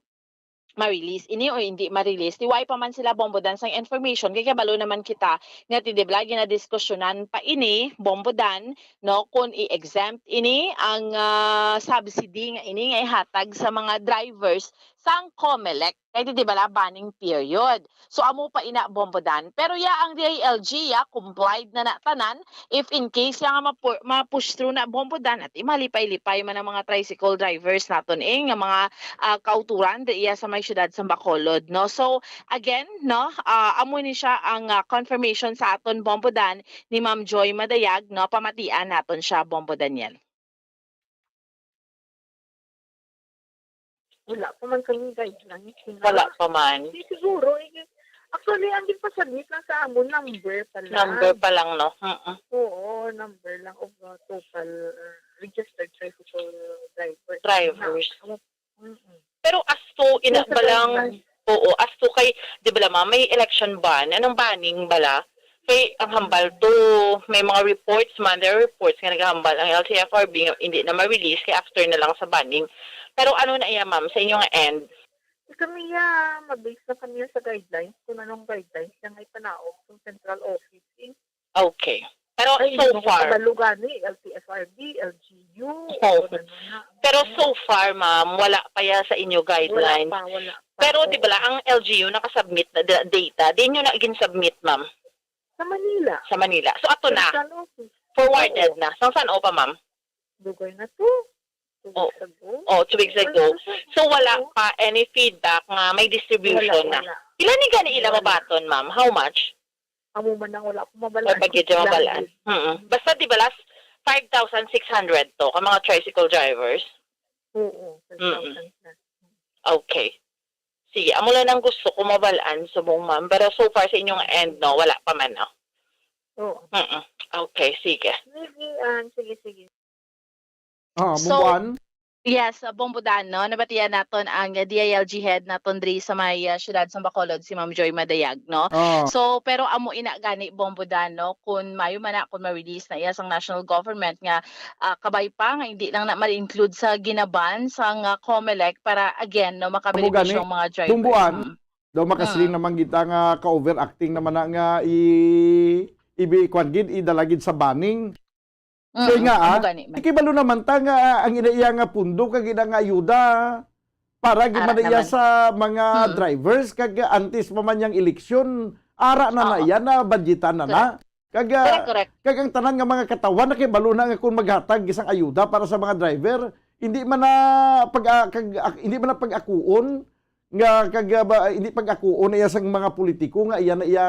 ma-release ini o hindi ma-release, ti wala pa man sila, Bombodan, sang information, kay kabalo naman kita nga ti, di ba, ginadiskusyonan pa ini, Bombodan, no, kung i-exempt ini ang, ah, subsidy nga ini nga ihatag sa mga drivers sang COMELEC. Kay ti, di ba, la, banning period. So, amo pa ina, Bombodan. Pero ya, ang D I L G, ya, complied na na tanan. If in case ya nga mapu-, ma-push through na, Bombodan, at malipay-lipay man ang mga tricycle drivers naton, eh, nga mga, ah, kauturan, diya sa may siyudad sa Bacolod, no? So, again, no, ah, amo ni siya ang, ah, confirmation sa aton, Bombodan, ni Ma'am Joy Madayag, no? Pamatian naton siya, Bombo Daniel. Wala pa man kami guidelines. Wala pa man. Di siguro, eh, actually, ang ginpasubmit lang sa amon, number pa lang. Number pa lang, no? Mm-mm. Oo, number lang of, uh, total, uh, registered tricycle drivers. Drivers. Na, mm-mm. Pero as to, ina Yung sa ba lang, guidelines. Oo, as to kay, di ba, la, ma'am, may election ban? Anong banning bala? Kay ang hambal to, may mga reports man, there are reports nga nagahambal ang L T F R B nga hindi na ma-release kay after na lang sa banning. Pero ano na iya, ma'am, sa inyo nga end? Kami ya, ma-base na kami sa guidelines, kung anong guidelines na may panaog sa central office, eh. Okay. Pero Ay, so hindi ko far kabalo gani, L T F R B, L G U, Oh. Kung ano na. Pero so far, ma'am, wala pa ya sa inyo guidelines. Wala pa, wala pa. Pero, di ba, ang L G U nakasubmit na da-, data. Di nyo na gin-submit, ma'am? Sa Manila. Sa Manila. So, ato na. Central office. Forwarded Oo. na. Sa san-o pa, ma'am? Dugay na to. Two Oh. weeks ago. Oh, two weeks Or ago. sa- So, wala Oo. pa any feedback nga may distribution Wala, na. wala. Pila ni gani ila Wala. mabaton, ma'am? How much? Amo man ang wala ko mabalaan. Wala pa gid siya mabalaan. Lang gid. Mm-mm. Basta, di ba, last five thousand six hundred to ka mga tricycle drivers? Oo, Mm-mm. five thousand na. Okay. Sige, amo lang ang gusto ko mabalaan subong, ma'am. Pero so far sa inyong end, no, wala pa man, no? Oo. Mm-mm. Okay, sige. Sige, ah, sige, sige. Ah, So, Bumbuan? yes, ah, Bombodan, no? Nabatian naton ang, ah, D I L G head naton diri sa may, ah, siyudad sa Bacolod, si Ma'am Joy Madayag, no? Ah. So, pero amo ina gani, Bombodan, no? Kung mayo man na, kung ma-release na iya sang national government nga, ah, kabay pa nga hindi lang na ma-include sa ginaban sang, ah, Comelec para again, no, Amo gani, makabenepisyo ang mga drivers. Bumbuan, Mm. daw makasiling Mm. naman kita nga ka-overacting naman na nga i-, ibi-, kwan gid, idala gid sa banning. Kay Mm, nga, amo ah, gani man. Ikibalo naman ta nga ang ina iya nga pundo kag ina nga ayuda para gid Ara man iya naman. sa mga Mm. drivers kag antes pa man yang eleksyon, ara na na Oo. iya, na budgetan na na. Correct. Kag, ah, Correct, correct. kag ang tanan nga mga katawhan nakibalo na nga kung maghatag isang ayuda para sa mga driver, hindi man na pag, ah, kag, ah, hindi man na pag-akuon nga kag, ah, ba, hindi pag-akuon na iya sang mga politiko nga iya na iya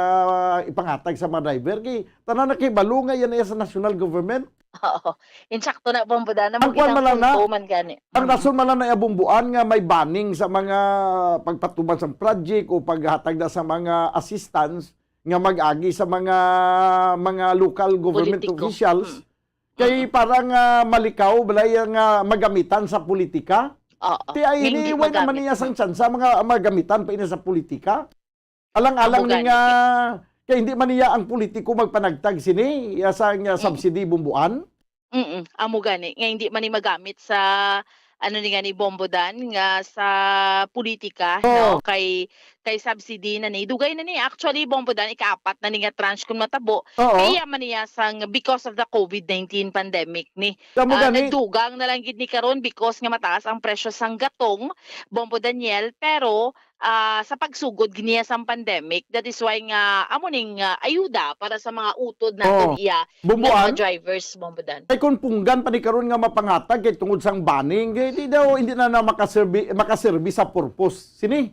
ipanghatag sa mga driver. Kay tanan nakibalo nga iya na iya sa national government. Oo. Insakto na, Bombodan, na Ang kwan man lang na, punto man gani. ang Mm. rason man lang na iya, Bomboan, nga may banning sa mga pagpatubang sang project o paghatag na sa mga assistance nga mag-agi sa mga, mga local government Politiko. officials. Mm. Kay Mm. parang, ah, malikaw, balay nga magamitan sa politika. Oo. Ti ay Nga hindi ini, way naman magamit. niya sang Mm. tsansa, mga magamitan pa ini sa politika. Alang-alang Amo ni gani. nga, kay hindi man niya ang politiko magpanagtag sini, ya sa nga Mm. subsidy, Bomboan. Mm, amo gani, nga hindi man ni magamit sa, ano ni gani, Bombodan, nga sa politika, Oo. no? Kay, kay subsidy na ni. Dugay na ni, actually, Bombodan, ikaapat na ni nga tranche kung matabo. Oo. Kaya man niya sang, because of the COVID nineteen pandemic ni. Amo Ah, gani. nagdugang na lang gid ni karon because nga mataas ang presyo sang gatong, Bombo Daniel, pero ah, sa pagsugod gid niya sang pandemic. That is why nga amo ning, ah, ayuda para sa mga utod naton Oo. iya nga Bomboan? mga drivers, Bombo Dan. Ay, kung punggan pa ni karon nga mapangatag kay tungod sang banning, kay di daw, hindi na, na makaserbi-, makaserbi sa purpose. Sini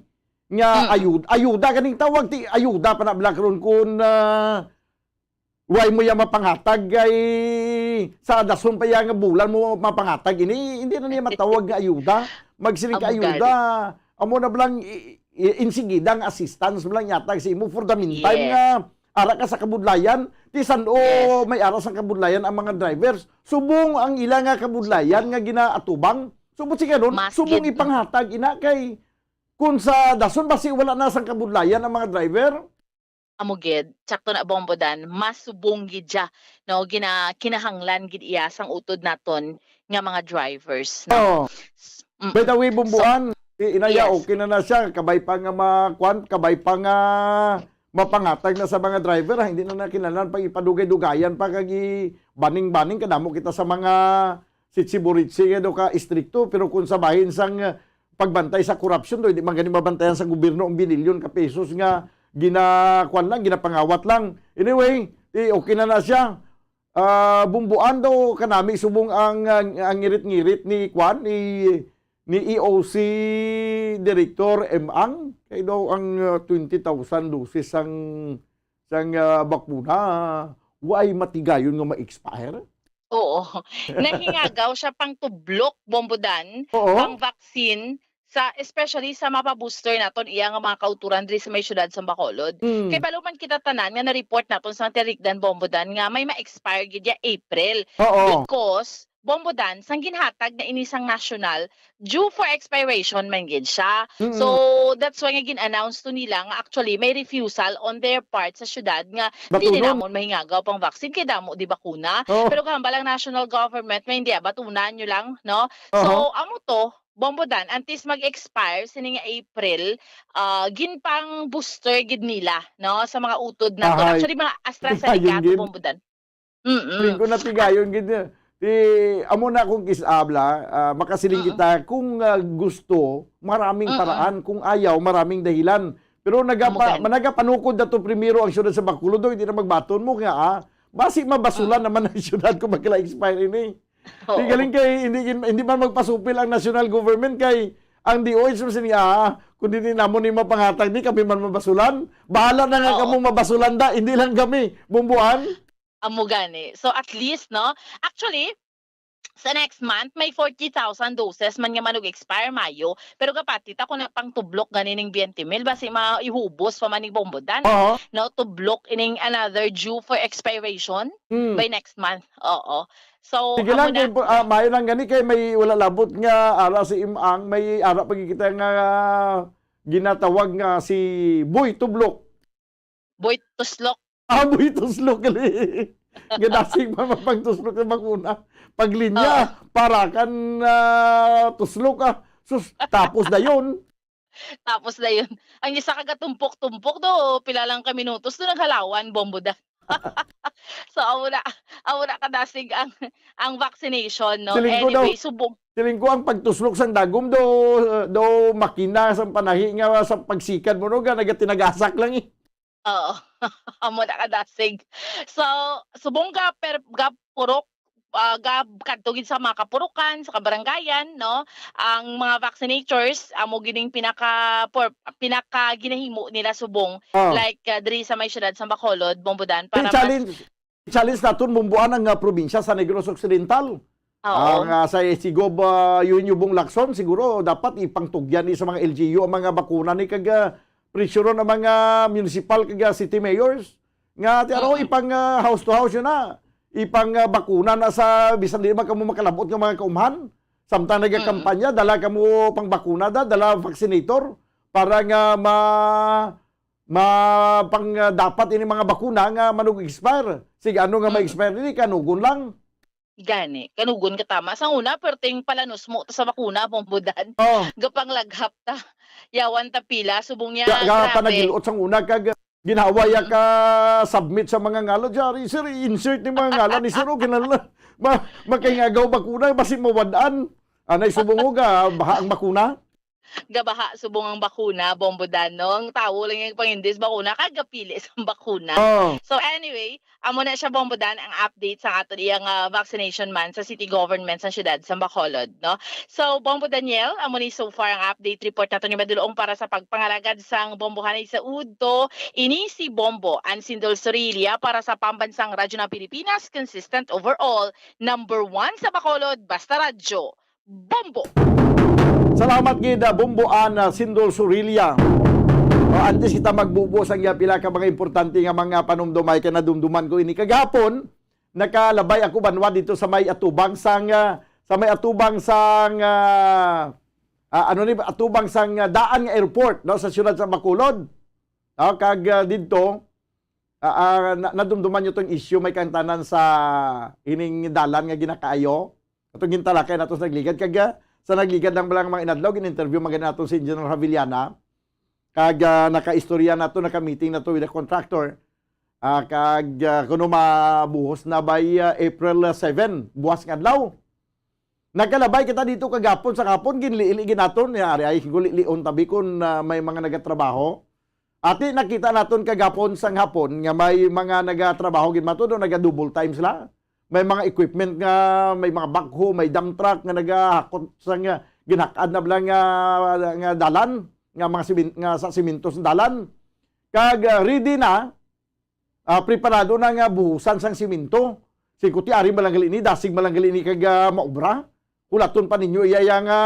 nga Mm. ayud-, ayuda kaning tawag, ti ayuda pa na bala karon kun, ah, Way mo ya mapangatag kay sa dason pa ya nga bulan mo mapangatag ini, hindi na niya matawag nga ayuda. Magsiling ka Amo ayuda, gani. amo na bala ang i-, i-, insigida nga assistance bala ang ihatag sa imo for the meantime Yes. nga ara ka sa kabudlayan, ti san-o Yes. may ara sa kabudlayan ang mga drivers. Subong ang ila nga kabudlayan Subong. nga ginaatubang. Subot si karon, Mas subong gid. ipanghatag ina kay kung sa dason basi wala na sang kabudlayan ang mga driver. Amo gid, sakto na, Bombo Dan, mas subong gid siya, no, gina-, kinahanglan gid iya sang utod naton nga mga drivers, no? Oo. S-, mm. By the way, So, Bomboan, i-, inaya, yes. okay na na siya, kabay pa nga ma-, kwan, kabay pa nga mapangatag na sa mga driver, ha? Hindi na na kinahanglan pang ipadugay-dugayan pa kag i-banning-banning, kadamo kita sa mga sitsi-buritsi nga daw ka istrikto, pero kung sa bahin sang, ah, pagbantay sa korupsyon, daw, hindi man gani mabantayan sa gobyerno ang binilyon ka pesos nga gina-, kwan lang, ginapangawat lang. Anyway, ti, okay na na siya. Ah, Bomboan, daw kanami subong ang, ang, ang ngirit-ngirit ni, kwan, ni, ni E O C Director M Ang. Kay daw ang, ah, twenty thousand doses sang, sang, ah, bakuna, way matigayon nga ma-expire. Oo. Nahingagaw siya pang tublok, Bombo Dan, Oo. pang vaccine, sa, especially sa mapa-booster naton, iya nga mga kauturan diri sa may siyudad sa Bacolod. Mm. Kay balo man kita tanan nga na-report naton sa Tirigdan, Bombo Dan, nga may ma-expire gid ya April. Oo. Because, Bombo Dan, sang ginhatag na ini sang national, due for expiration man gid siya. Mm. So, that's why nga gin-announce to nila nga actually may refusal on their part sa siyudad nga Batunon. Hindi namon mahingagaw pang vaccine kay damo di bakuna. Oo. Pero kahambal ang national government nga hindi, ah, batunan nyo lang, no? So, Oho. amo to, Bombo Dan, antes mag-expire sini nga April, ah, ginpang-booster gid nila, no, sa mga utod naton. Ahay. Actually, mga AstraZeneca Ayun to, gid. Bombo Dan. Mm-mm. Tingko na tigayon gid niya. Ti, amo na kung kis-, ah, bla, ah, makasiling Oo. kita, kung, ah, gusto, maraming Mm-mm. paraan. Kung ayaw, maraming dahilan. Pero Amo nagapa-, gani. nagapanukod na to primero ang siyudad sa Bacolod, do, hindi na magbaton mo nga, ah, basi mabasulan Oo. naman ang siyudad kung magkala-expire ini. Oo. Di galing kay hindi, hindi man magpasupil ang national government kay ang D O H man sini, ah, kung di namo ni mapangatag ni kami man mabasulan, bahala na nga Oo. kamo mabasulan da, hindi lang kami, Bomboan. Amo gani. So, at least, no? Actually, sa next month, may forty thousand doses man nga manug-expire Mayo. Pero gapati ta kung napang tublok gani ning twenty mil, basi maihubos pa man ni Bombodan. Oo. No? Tublok ining another due for expiration Mm. by next month. Oo. So, Sige amo lang, na. kay, ah, maayo lang gani kay may wala labot nga ara si Imang, may ara pa kita nga ginatawag nga si Boy Tublok. Boy Tuslok. Ah, Boy Tuslok gali. Gadasig pa mapagtuslok sa bakuna. Paglinya, Oo. para kan, ah, tuslok, ah. Sus, tapos na yun. Tapos na yun. Ang isa ka gatumpok-tumpok do, pila lang ka minutos do naghalawan, Bombodan. So, amo na, amo na kadasig ang, ang vaccination, no? Siling ko daw, Anyway, subong. siling ko ang pagtuslok sang dagom do, do makina sang panahi nga sa pagsikad mo, no, ga nagatinagasak lang, eh. Oo. Amo na kadasig. So, subong ga per-, ga purok, ah, ga kadto gid sa mga kapurukan, sa kabarangayan, no? Ang mga vaccinators, amo gid ning pinaka, por-, pinaka ginahimo nila subong, Ah. like, ah, diri sa may siyudad sa Bacolod, Bombodan, Di, para mas challenge, challenge naton, Bomboan, ang, ah, probinsya sa Negros Occidental. Oo. Ang, ah, sa si Gob, ah, Eugenio Bong Lacson, siguro dapat ipangtugyan ni sa mga L G U ang mga bakuna ni kag, ah, presyoron ang mga municipal kag, ah, city mayors nga ti, ano, Mm-mm. ipang, ah, house to house yun na. Ipang, ah, bakuna na sa bisan di man kamo makalabot nga mga kaumhan. Samtang nagakampanya, Mm-mm. dala kamo pang bakuna da, dala vaccinator para nga ma-, ma-, pang, ah, dapat ini mga bakuna nga manug-expire. Sige, ano nga Mm. ma-expire ini? Kanugon lang. Gani, kanugon ka tama. Sa una, perting palanos mo ta sa bakuna, Bombodan. Oh. Gapanglaghap ta. Yawan ta pila, subong niya, Ga-, ga-, grabe. Panagilot sang una, kag ginhawa ya Mm. ka submit sa mga ngalan. Jari, sir, i-insert ni mga ngalan ni sir, o, kinahanglan. Ma-, makaingagaw bakuna, basi mawad-an. Anay subong mo, ga, baha ang bakuna? Gabaha subong ang bakuna, Bombodan, no? Ang tawo lang yung pangindis bakuna, kag gapili sa bakuna. Oh. So anyway, amo na siya, Bombodan, ang update sa aton iyang, ah, vaccination month sa city government sa siyudad sa Bacolod, no? So, Bombo Daniel, amo ni so far ang update report nato ni Madulong para sa pagpangalagad sang bombohanay sa udto. Ini si Bombo Ansindol Sorilla para sa Pambansang Radyo ng Pilipinas, consistent overall, number one sa Bacolod, basta radyo. Bombo! Salamat gid, ah, Bombo An, ah, Sindol Surilla. O, antes kita magbubo sa iya, pila ka mga importante nga mga panumdumay kay nadumduman ko ini kagahapon, nakalabay ako banwa dito sa may atubang sang, ah, sa may atubang sang, ah, ah, ano ni, atubang sang, ah, daan nga airport, no, sa siyudad sa Bacolod. Ah, kag, ah, didto, ah, ah, na-, nadumduman nyo tong issue may kaangtanan sa ining dalan nga ginakaayo. Katong gintalakay nato sa nagligad. Kag, ah, sa nagligad lang, lang mga inadlaw, gin-interview man gani nato si Engineer Haviliana. Kag, ah, nakaistorya nato, naka-meeting nato with the contractor. Ah, kag, ah, kuno mabuhos na by, ah, April seven, buwas nga adlaw. Nagkalabay kita dito kagapon sa kapon, ginliili ginaton, ya, ari ay, siguro lion tabi kun, ah, may mga nagatrabaho. Ati, nakita naton kagapon sa hapon nga may mga nagatrabaho gid man to, do, naga-double time sila. May mga equipment nga, may mga backhoe, may dump truck nga nagahakot sa nga ginhak-ad na bala nga, nga dalan, nga mga simin-, nga sa siminto sa dalan. Kag, ah, ready na, ah, preparado na nga buhusan sang siminto. Singkuti ari man lang gali ni, dasig man lang gali ni kag, ah, maobra. Hulaton pa ninyo iya, iya nga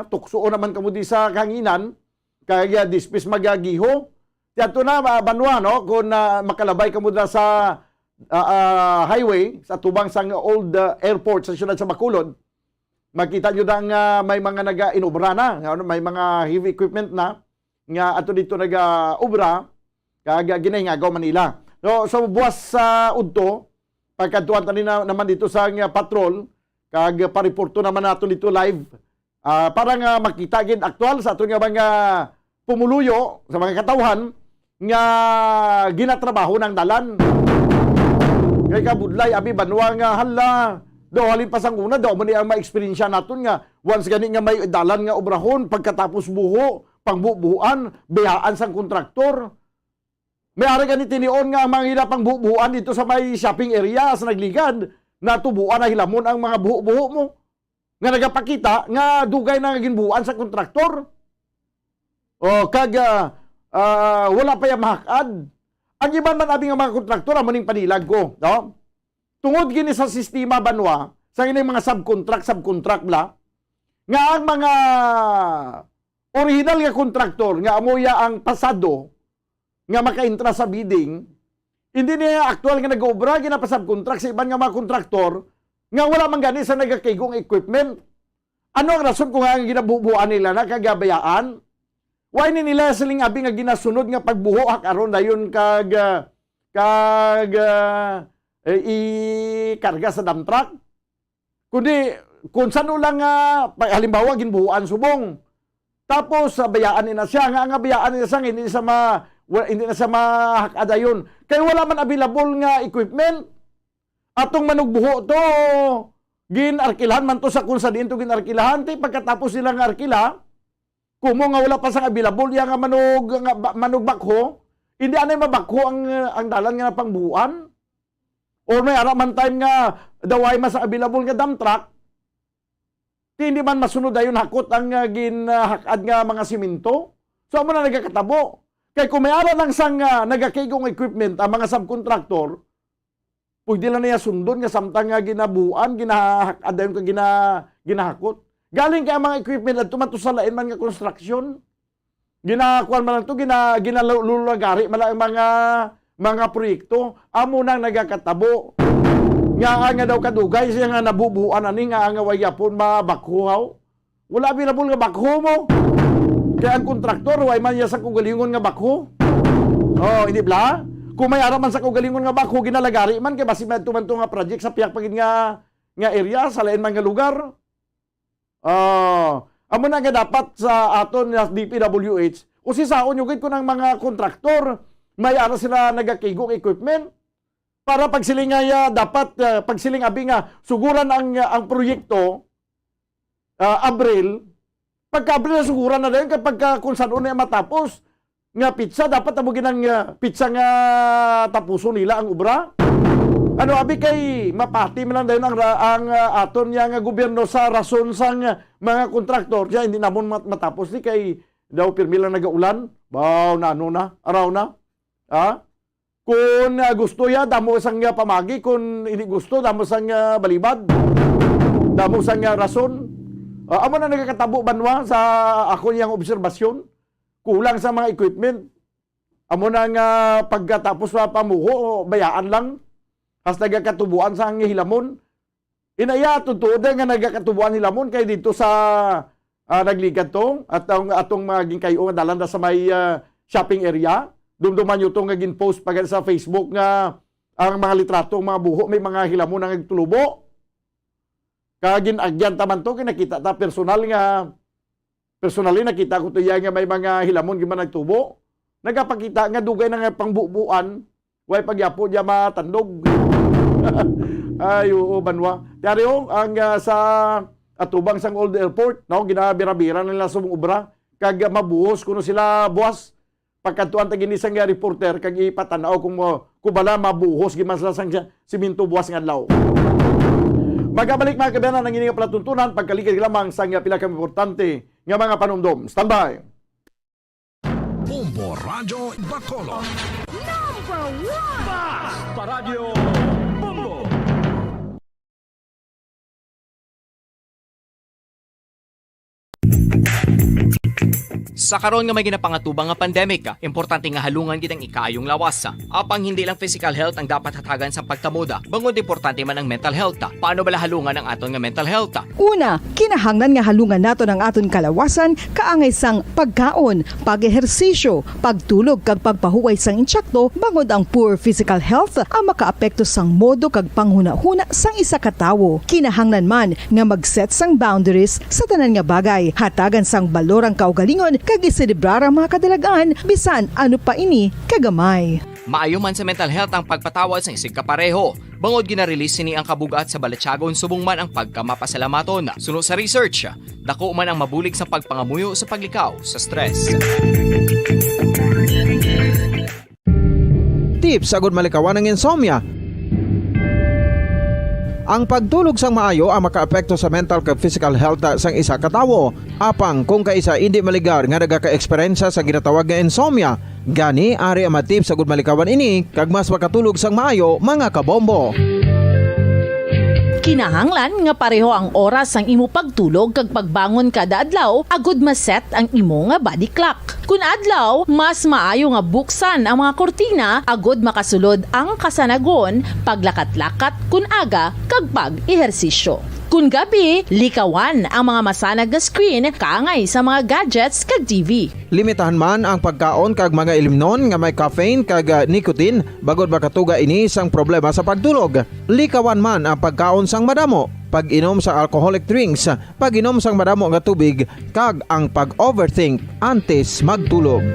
tuksoon naman kamo di sa kahanginan, kag, ah, dispis magagiho. Ti adto na, ah, banwa, no, kung, ah, makalabay kamo na sa, ah, ah, highway, sa tubang sang old, ah, airport sa siyudad sa Bacolod, makita nyo na nga may mga naga-inobra na, nga, ano, may mga heavy equipment na, nga ato dito naga-obra, kag, ah, ginahingagaw man nila. So, sa buwas sa udto, pagkadtuan tani na, naman dito sa nga patrol, kag, ah, pareporto naman nato dito live, ah, para nga makita gid aktual sa aton nga mga pumuluyo, sa mga katawhan, nga ginatrabaho ng dalan. Kay kabudlay, abi, banwa nga, hala, Daw halin pa sang una, daw man ni ang maeksperiensya naton nga once gani nga may dalan nga obrahon, pagkatapos buho, pangbubuan, bayaan sang kontraktor. May ara gani tinion nga ang mga ginapangbubuan dito sa may shopping area sa Nagligad, natubuan na hilamon ang mga buho-buho mo nga nagapakita nga dugay na nga ginbuan sa kontraktor. O, kag, ah, ah, wala pa ya mahak-ad. Ang iban man abi nga mga kontraktor, amo ning panilag ko, no? Tungod gini sa sistema banwa, sa ining mga subcontract, subcontract bla, nga ang mga original nga kontraktor nga amo ya ang pasado nga makaintra sa bidding, hindi niya aktual nga nag-obra, ginapasubcontract sa iban nga mga kontraktor nga wala man gani sa nagakaigo nga equipment. Ano ang rason kung ang ginabubuan nila na kagabayaan? Why ni nila siling abi nga ginasunod nga pagbuho hak aron dayon kag, ah, kag, ah, eh, ikarga sa dump truck? Kundi, kung sano lang nga, pa-, halimbawa, ginbuhuan subong. Tapos, ah, bayaan ni na siya, nga, nga bayaan ni na siya, hindi sa ma-, wa-, hindi na siya mahak-ad dayon. Kay wala man available nga equipment. Atong manugbuho to, gin-arkilahan man to sa kung sa diin to gin-arkilahan, ti pagkatapos nila nga arkila, kumo nga wala pa sang available iya nga manug-, nga ba-, manugbakho, hindi anay mabakho ang, ang dalan nga napangbuhuan. Or may ara man time nga daw ay mas available nga dump truck, ti hindi man masunod dayon hakot ang, ah, gin-, ah, hak-ad nga mga simento. So, amo na nagakatabo. Kay kung may ara lang sang, ah, nagakaigo nga equipment ang mga subcontractor, pwede lang niya sundon nga samtang nga ginabuan, ginahak-, adayon ka gina-, ginahakot. Galing kay ang mga equipment adto man to sa lain man nga construction. Ginakuan man lang to, gina-, ginalulagari man lang ang mga, mga proyekto. Amo nang nagakatabo. Nga, nga daw kadugay siya nga nabubuan ani nga, nga way gyapon mabakhuhaw. Wala available nga bakho mo. Kay ang kontraktor, way man niya sa kugalingon nga bakho. Oh, hindi bla? Kung may ara man sa kugalingon nga bakho, ginalagari man kay basi may tuman to nga project sa pihak pa gid nga, nga area, sa lain man nga lugar. Ah, amo na nga dapat sa aton nga D P W H, usisaon nyo gid kung ang mga kontraktor, may ara sila nagakaigo nga equipment. Para pagsiling nga, ah, dapat, ah, pagsiling abi nga suguran ang, ah, ang proyekto, ah, Abril, pagka Abril na suguran na dayon, kay pagka kung san-o na matapos nga pitsa, dapat amo ginang, ah, pitsa nga tapuson nila ang obra. Ano, abi kay mapati man lang dayon ang ra-, ang, ah, aton niya nga gobyerno sa rason sang, ah, mga kontraktor, siya hindi namon mat-, matapos ni kay daw pirmi lang nagaulan. Baw, na ano na, araw na. Ha? Kun, ah, gusto ya, damo sang, ah, pamagi. Kun hindi gusto, damo sang, ah, balibad. Damo sang, ah, rason. Ah, amo na nagakatabo banwa sa ako niyang obserbasyon. Kulang sa mga equipment. Amo na nga pagkatapos sa pamuho, bayaan lang. Hasta gakatubuan sa ang hilamon. Inaya, totoo na nga nagakatubuan hilamon kay dito sa, ah, Nagligad to, at ang atong mga ginkay-o nga dalan na sa may, ah, shopping area. Dumduman nyo to nga gin-post pa gani sa Facebook nga ang mga litrato, mga buho, may mga hilamon nga nagtulubo. Kag gin-agyan ta man to, kay nakita ta personal nga Personally, nakita ko to iya nga may mga hilamon gid man nagtubo. Nagapakita nga dugay na nga pangbubuan, way pa gyapon niya matandog. Ay, oo, banwa. Tiyari, oh, ang, ah, sa atubang sang old airport, no, ginabira-bira na nila sa mga obra. Kag, ah, mabuhos kuno sila buwas. Pagkadtuan ta gini sang reporter kag ipatan-aw kung mo, kung bala mabuhos gid man sila sang siminto buwas nga adlaw. Magabalik, mga kabayan, ang ini nga palatuntunan, pagkaligid lamang sang pinakaimportante nga mga panumdom. Standby. Bombo Radyo Bacolod. Number one. Basta Radyo Bombo. Sa karon nga may ginapangatubang nga pandemic, importante nga halungan gid ang ikaayong lawas. Apang hindi lang physical health ang dapat hatagan sa pagtamuda, bangod importante man ang mental health. Paano bala halungan ang aton nga mental health? Una, kinahanglan nga halungan naton ang aton kalawasan kaangay sang pagkaon, pag-ehersisyo, pagtulog kag pagpahuway sang intsakto, bangod ang poor physical health ang makaapekto sang modo kag panghunahuna sang isa ka tawo. Kinahanglan man nga mag-set sang boundaries sa tanan nga bagay. Hatagan sang balor ang kaugalingon kag iselebrar ang mga kadalagan, bisan ano pa ini kagamay. Maayo man sa mental health ang pagpatawad sang isigkapareho, bangod gina-release sini ang kabug-at sa balatyagon subong man ang pagkamapasalamaton. Suno sa research, dako man ang mabulig sa pagpangamuyo sa paglikaw sa stress. Tips agud malikawan ang insomnia. Ang pagtulog sang maayo ang makaapekto sa mental kag physical health sang isa ka tawo. Apang kung kaisa indi maligar nga nagaka-eksperyensya sa ginatawag nga insomnia, gani ari ang mga tips agud malikawan ini kag mas makatulog sang maayo, mga kabombo. Kinahanglan nga pareho ang oras sang imo pagtulog kag pagbangon kada adlaw agud ma-set ang imo nga body clock. Kun adlaw, mas maayo nga buksan ang mga kurtina agud makasulod ang kasanagon, paglakat-lakat kun aga, kag pag-ehersisyo. Kun gabi, likawan ang mga masanag nga screen kaangay sa mga gadgets kag T V. Limitahan man ang pagkaon kag mga ilimnon nga may caffeine kag, ah, nicotine, bangod makatuga ini sang problema sa pagtulog. Likawan man ang pagkaon sang madamo, pag-inom sa alcoholic drinks, pag-inom sang madamo nga tubig, kag ang pag-overthink antes magtulog.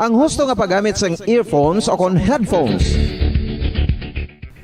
Ang husto nga paggamit sang earphones o kon headphones.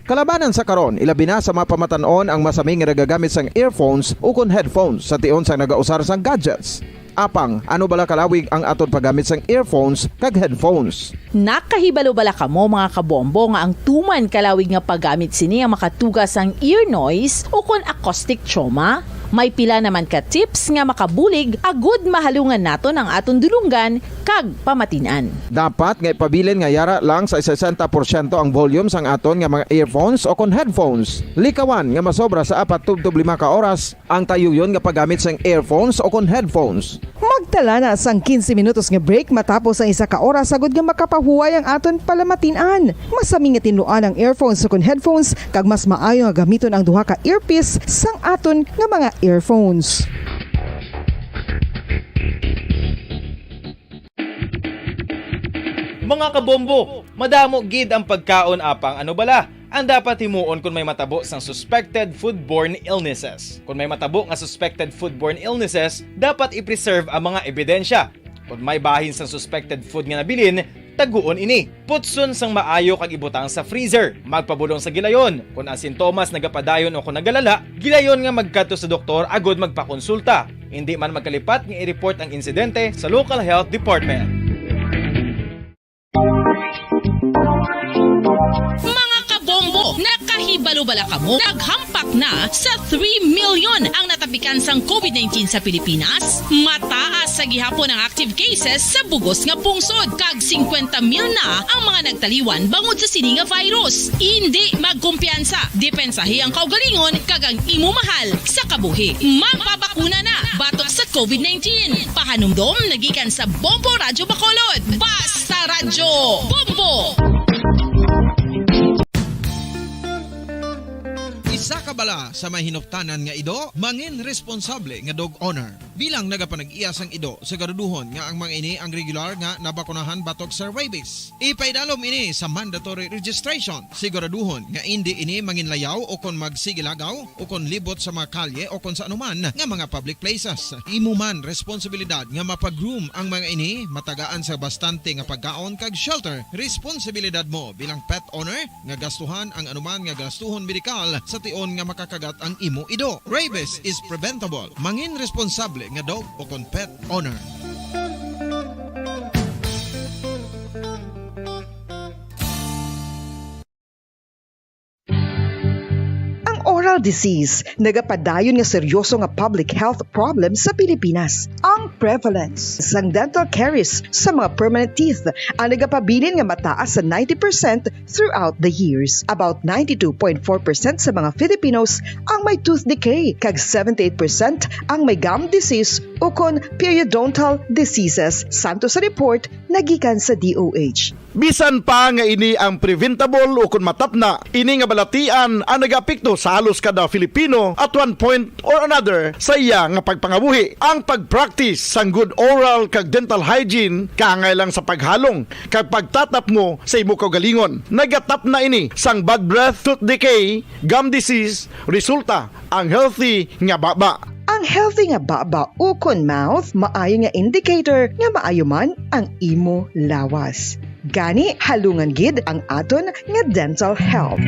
Kalabanan sa karon, ilabi na sa mga pamatan-on ang masami nga nagagamit sang earphones o kon headphones sa tion sang nagausar sang gadgets. Apang, ano bala kalawig ang aton paggamit sang earphones kag headphones? Nakahibalo bala kamo, mga kabombo, nga ang tuman kalawig nga paggamit sini ang makatuga sang ear noise o kon acoustic trauma? May pila naman ka tips nga makabulig agud mahalungan naton ang aton dulonggan kag pamatin-an. Dapat nga ipabilin nga yara lang sa sesenta porsyento ang volume sang aton nga mga earphones o kon headphones. Likawan nga masobra sa apat tubtob lima ka oras ang tayuyon nga paggamit sang earphones o kon headphones. Magtala na sang quince minutos nga break matapos ang isa ka oras, agud nga makapahuway ang aton palamatin-an. Masami nga tinluan ang earphones o kon headphones, kag mas maayo nga gamiton ang duha ka earpiece sang aton nga mga earphones. Mga kabombo, madamo gid ang pagkaon, apang ano bala ang dapat himuon kon may matabo sang suspected foodborne illnesses? Kon may matabo nga suspected foodborne illnesses, dapat i-preserve ang mga ebidensya. Kon may bahin sang suspected food nga nabilin, taguon ini. Putson sang maayo kag ibutang sa freezer. Magpabulong sa gilayon. Kon ang sintomas nagapadayon o kon nagalala, gilayon nga magkadto sa doktor agud magpakonsulta. Indi man magkalipat nga i-report ang insidente sa local health department. Mga kabombo, nakahibalo bala kamo? Naghampak na sa three million ang natapikan sang covid nineteen sa Pilipinas. Mataas sa gihapon ang active cases sa bugos nga pungsod, kag singkwenta mil na ang mga nagtaliwan bangod sa sini nga virus. Indi magkumpiyansa. Depensahi ang kaugalingon kag ang imo mahal sa kabuhi. Magpabakuna na batok sa covid nineteen. Pahanumdom nagikan sa Bombo Radyo Bacolod. Basta Radyo Bombo! Isa ka bala sa may hinuptanan nga ido, mangin responsable nga dog owner. Bilang nagapanag-iya sang ido, siguraduhon nga ang mga ini ang regular nga nabakunahan batok sa rabies. Ipaidalom ini sa mandatory registration. Siguraduhon nga indi ini manginlayaw o kon magsigilagaw o kon libot sa mga kalye o kon sa anuman nga mga public places. Imo man responsibilidad nga mapa-groom ang mga ini, matagaan sa bastante nga pagkaon kag shelter. Responsibilidad mo bilang pet owner nga gastuhan ang anuman nga gastuhon medikal sa tion nga makakagat ang imo ido. Rabies is preventable. Mangin responsable nga dog o kon pet owner. Ang oral disease nagapadayon nga seryoso nga public health problem sa Pilipinas. Ang prevalence sang dental caries sa mga permanent teeth ang nagapabilin nga mataas sa ninety percent throughout the years. About ninety-two point four percent sa mga Filipinos ang may tooth decay, kag seventy-eight percent ang may gum disease ukon periodontal diseases, santo sa report nga gikan sa D O H. Bisan pa nga ini ang preventable ukon matapna, ini nga balatian ang nagaapekto sa halos kada Filipino at one point or another sa iya nga pagpangabuhi. Ang pag-practice sang good oral kag dental hygiene kaangay lang sa paghalong kag pagtatapngo sa imo kaugalingon. Nagatapna ini sang bad breath, tooth decay, gum disease, resulta ang healthy nga baba. Ang healthy nga baba ukon mouth maayo nga indicator nga maayo man ang imo lawas. Gani, halungan gid ang aton nga dental health.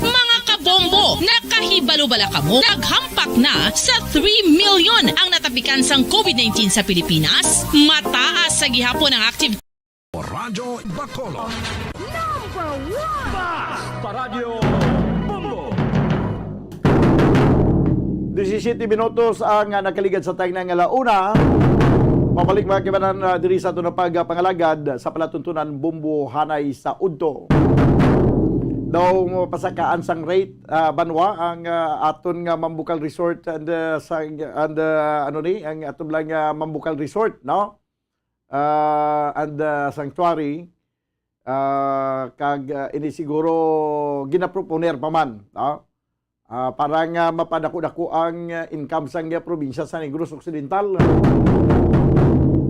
Mga kabombo, nakahibalo bala kamo? Naghampak na sa three million ang natapikan sang COVID nineteen sa Pilipinas. Mataas sa gihapon ang active Radyo Bacolod. Number one! Basta Radyo Bombo! Disisiyete minutos ang, ah, nakaligad sa tayo nga alauna. Pabalik, mga kaibanan, ah, diri sa aton nga pagpangalagad sa palatuntunan Bombo Hanay sa Udto. Daw mapasakaan sang rate, ah, banwa ang, ah, aton nga Mambukal Resort and, ah, sa, and, ah, ano ni, ang aton lang, ah, Mambukal Resort, no? Ah, and, ah, Sanctuary, ah, kag, ah, ini siguro ginaproponer pa man, no? Ah, para nga mapadako-dako ang, ah, income sang, ah, probinsya sa Negros Occidental.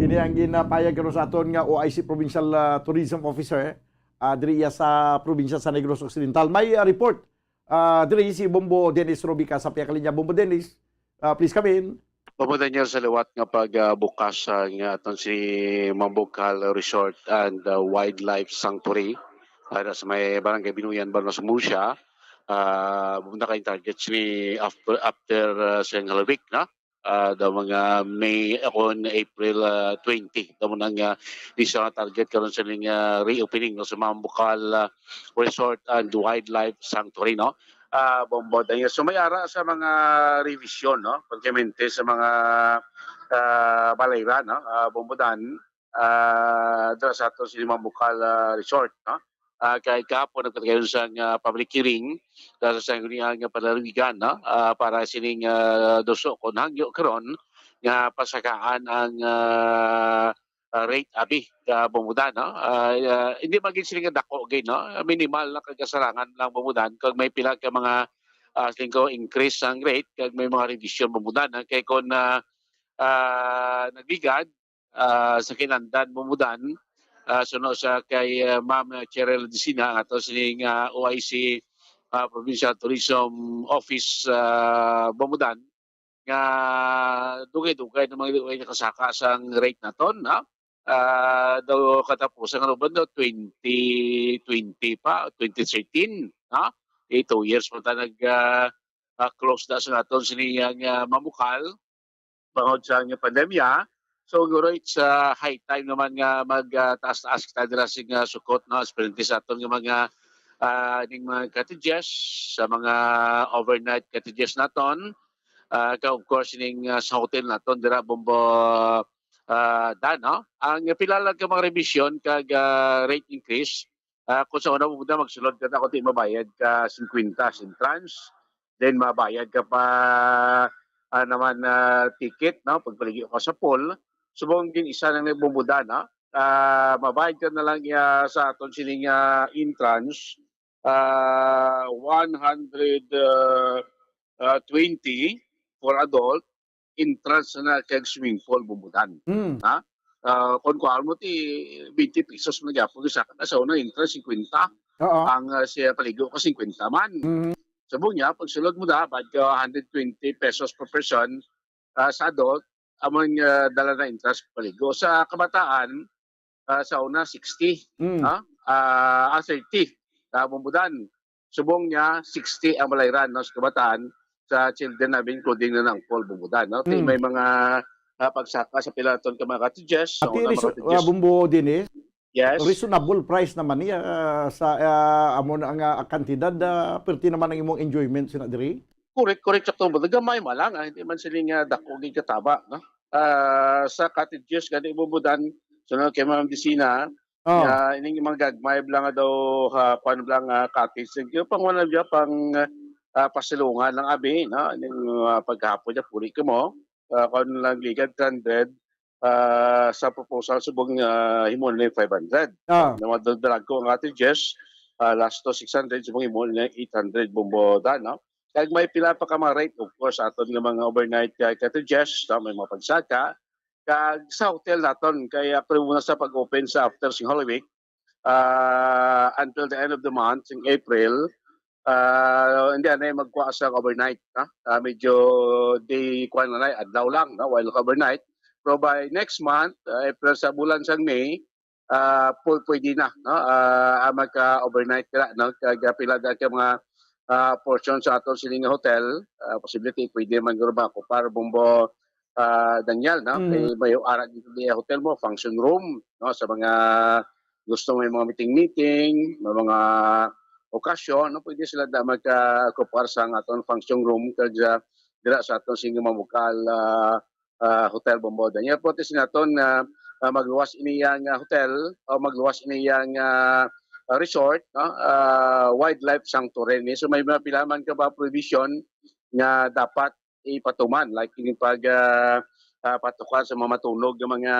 Ini ang ginapayag karon sa aton nga O I C Provincial, ah, Tourism Officer, ah, diri iya sa probinsya sa Negros Occidental. May, ah, report, ah, diri si Bombo Dennis Robica sa pihak linya. Bombo Dennis, ah, please come in. Bombo Daniel, sa liwat nga pag, ah, bukas, ah, nga aton si Mambukal Resort and, ah, Wildlife Sanctuary, ah, sa may Barangay Binuyan, Barnos Murcia, ah, bumunda kay target sini after, after, ah, sa Halloween, no? Ah, daw mga May, ako, April, ah, twenty. Daw mo nang, ah, di sa target karon sa ning, ah, reopening, no, sa Mambukal, ah, Resort and Wildlife Sanctuary, no? Ah, Bombo Daniel. So, may ara sa mga revision, no? Pagkamente sa mga, ah, balayran, no? Ah, Bombo Dan, ah, dira sa ato sa Limang Bukal, ah, Resort, no? Ah, kay kahapon nagpatigayon sa nga public hearing dahil sa sanggunian nga panlalawigan, no? Ah, para sining, ah, duso kon hangyo karon nga pasakaan ang, ah, ah, rate abi ka Bombo Dan, no? Ah, ah, hindi man gid sila nga dako gid, no? Minimal na kagasarangan lang Bombo Dan kag may pila ka mga, ah, siling ko, increase ang rate kag may mga revision Bombo Dan, ah, kay kon, ah, ah, nagligad, ah, sa kinandan Bombo Dan, ah, suno sa kay, ah, Ma'am Cheryl Dicina, ang ato sining, ah, O I C, ah, Provincial Tourism Office, ah, Bombo Dan, nga dugay-dugay na mga way nakasaka sang rate naton, ha? Ah, daw katapusan, ano ba, daw twenty twenty pa, twenty thirteen, ha? Eh, two years pa ta nag, ah, ah, close na sa naton sini nga, ah, Mambukal, bangod sa nga pandemya. So, siguro it's, ah, high time naman nga mag, ah, taas-taas kita dira sing, ah, sukot, no? Especially sa aton nga mga, ah, ning mga cottages, sa mga overnight cottages naton. Ah, ka, of course, ning, ah, sa hotel naton dira, Bombo, ah, Dan, no? Ang pila lang ka mga revision kag, ah, rate increase, ah, kung sa una mo na magsulod ka na, kundi mabayad ka fifty sa entrance, then mabayad ka pa, ah, naman, ah, ticket, no? Pagpaligo ka sa pool. Subong gin isa nang nagbumbuda, no? Ah, mabayad ka na lang, ah, sa aton sining, ah, entrance, ah, one hundred, ah, ah, twenty for adult, entrance na kag swimming pool, Bombo Dan. Mm. Ha? Ah, kung kuhaan mo ti twenty pesos na gyapon sa kada sa una, entrance fifty. Oo. Ang, ah, siya paligo ka fifty man. Mm. Sa bunya, pag sulod mo na, bayad ka hundred twenty pesos per person, ah, sa adult, amo ang, ah, dala na entrance paligo. Sa kabataan, ah, sa una, sixty, Mm. ha? Ah, ah, thirty. Sa Bombo Dan, subong niya, sixty ang balayran, no, sa kabataan, sa children na, including na ng Paul Bombo Dan, no? Kay Mm. may mga, ah, pagsaka sa pila ton ka mga cottages, sa Ati una, mga reso-, cottages. ah, Bombo Dennis, Yes. reasonable price naman niya, ah, sa, ah, amo na nga kantidad, ah, perti naman ang imong enjoyment sina diri? Correct, correct, sakto. Gamay man lang, ah, hindi man sila nga dako gid kataba, no? Ah, sa cottages, gani Bombo Dan, sunod kay Ma'am Dicina, Oh. nga ining mga gagmay lang nga daw, ah, kwan lang, ah, cottage. Yung pang wala dyan, pang, ah, pasilungan lang, abi, no? Ining, ah, paghapon dyan, puli ka mo. Ah, kwan lang, ligad, hundred, ah, sa proposal, subong, ah, himo na yung five hundred. Ah. Na mga dalago ang cottages, ah, last to six hundred, subong himo na eight hundred Bombo Dan, no? Kag may pila pa ka mga rate, of course, aton nga mga overnight ka cottages, no? May mga pagsaka, Kag sa hotel naton, kay, ah, actually, muna sa pag-open sa after sing Holy Week, ah, until the end of the month, sing April, ah, hindi na magkuha sa overnight, no? Ah, medyo di kuwan na, adlaw lang, no? While overnight. Pero by next month, ah, April, sa bulan sang May, ah, pu-, pwede na, no? Ah, ang magka-overnight ka, no? Kag, ah, pila da ka mga, ah, portion sa aton sini nga hotel, ah, posible ti pwede man guro ba ako para Bombo, ah, Daniel, no? Mm. Kay may ara dito di hotel mo, function room, no? Sa mga gusto may mga meeting-meeting, may mga okasyon, no? Pwede sila da magka-ocupar sa aton function room kag, ah, dira sa aton sini nga mabukal, ah, ah, Hotel Bombo Daniel. Pwede sinaton nga, ah, magluwas ini yang, ah, hotel o magluwas ini yang, ah, ah, resort, no? Ah, wildlife sanctuary ni. So may mga pila man ka ba provision nga dapat ipatuman, like yung pag, ah, ah, patukan sa mga matunog nga mga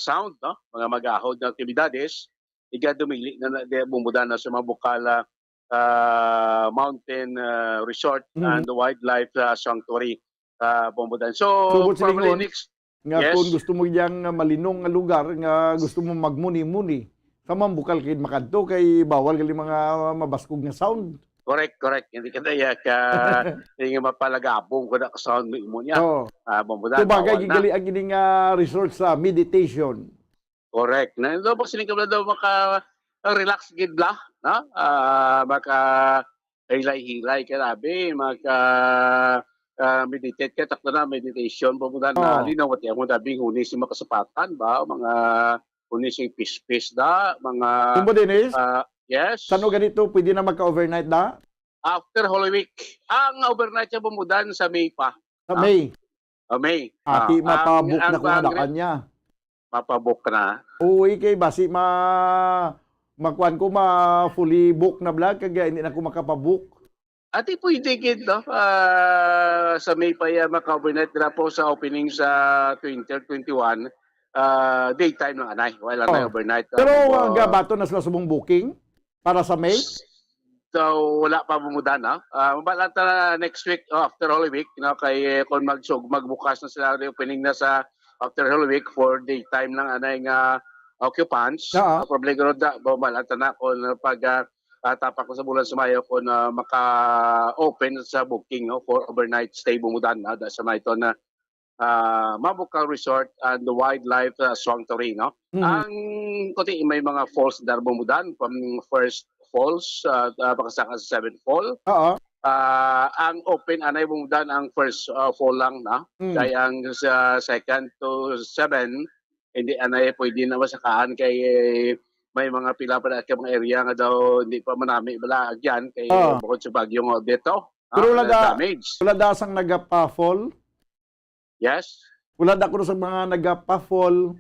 sound, no? Mga magahod nga aktibidades, igadumili na na di bumudan na sa mga bukal, ah, ah, mountain, ah, resort Mhm. and wildlife, ah, sanctuary, ah, bumudan. So, Subot sa probably lingon, next, nga yes. Kung gusto mo yang malinong nga lugar, nga gusto mo magmuni-muni, sa mambukal kay makadto kay bawal gali mga mabaskog nga sound. Correct, correct. Hindi ka na iya ka, hindi nga mapalagabong ko na sound mo imo niya. Oo. Ah, bumudan, So, bagay bawal na. Gigali ang ini nga resort sa meditation. Correct. Na, ito po, sining kabla daw maka-relax gid bla, no? Ah, maka hilay-hilay ka labi, maka, ah, meditate ka, takto na, meditation, po mo na, Oh. Linaw, pati ako dabi, huni si makasapatan ba, mga huni si pispis da, mga, Kumbo, Dennis? Ah, yes. Saan o ganito, pwede na magka-overnight da? After Holy Week. Ang overnight siya bumudan sa May pa. Sa Ah, May? Ah, May. Ati, Ah, ang, mapabook na ang, ko na ang, daan niya. Mapabook na. Uy, kay basi ma-, makuan ko, ma-fully book na bla, kag hindi na ko makapabook. Ati, pwede gid, no? Ah, sa May pa iya, maka-overnight na po sa opening sa twenty twenty-one. Ah, daytime lang, anay. Wala na Oh. overnight. Pero, Ah, uh, gabaton na sila subong booking para sa May? So, wala pa bumudan, no? Ah, mabala ta next week, oh, after Holy Week, no? Kay, eh, kung magsug-, magbukas na sila, reopening na sa after Holy Week for daytime lang, anay nga occupants. Oo. Ang problema ron da, mabala ta na kung pag, ah, ah, tapak ko sa bulan sa Mayo kung, ah, maka-open sa booking, no? For overnight stay bumudan, no? Da sa may ito na ah, Mabukal Resort and Wildlife, ah, Sanctuary, no? Mhm. Ang, kuti, may mga falls da bumudan, from first falls, ah, ah, makasaka sa seventh fall. Oo. Ah, ang open anay bumudan ang first, ah, fall lang, no? Mm. Kay ang sa second to seven, hindi anay pwede na masakaan kay, eh, may mga pila pa na ka mga area nga daw hindi pa manami bala agyan kay Oo. bukod sa bagyo nga dito, Pero ah, wala da, damage. Wala da sang nagapa-fall? Yes? Wala da kuno sa mga nagapa-fall.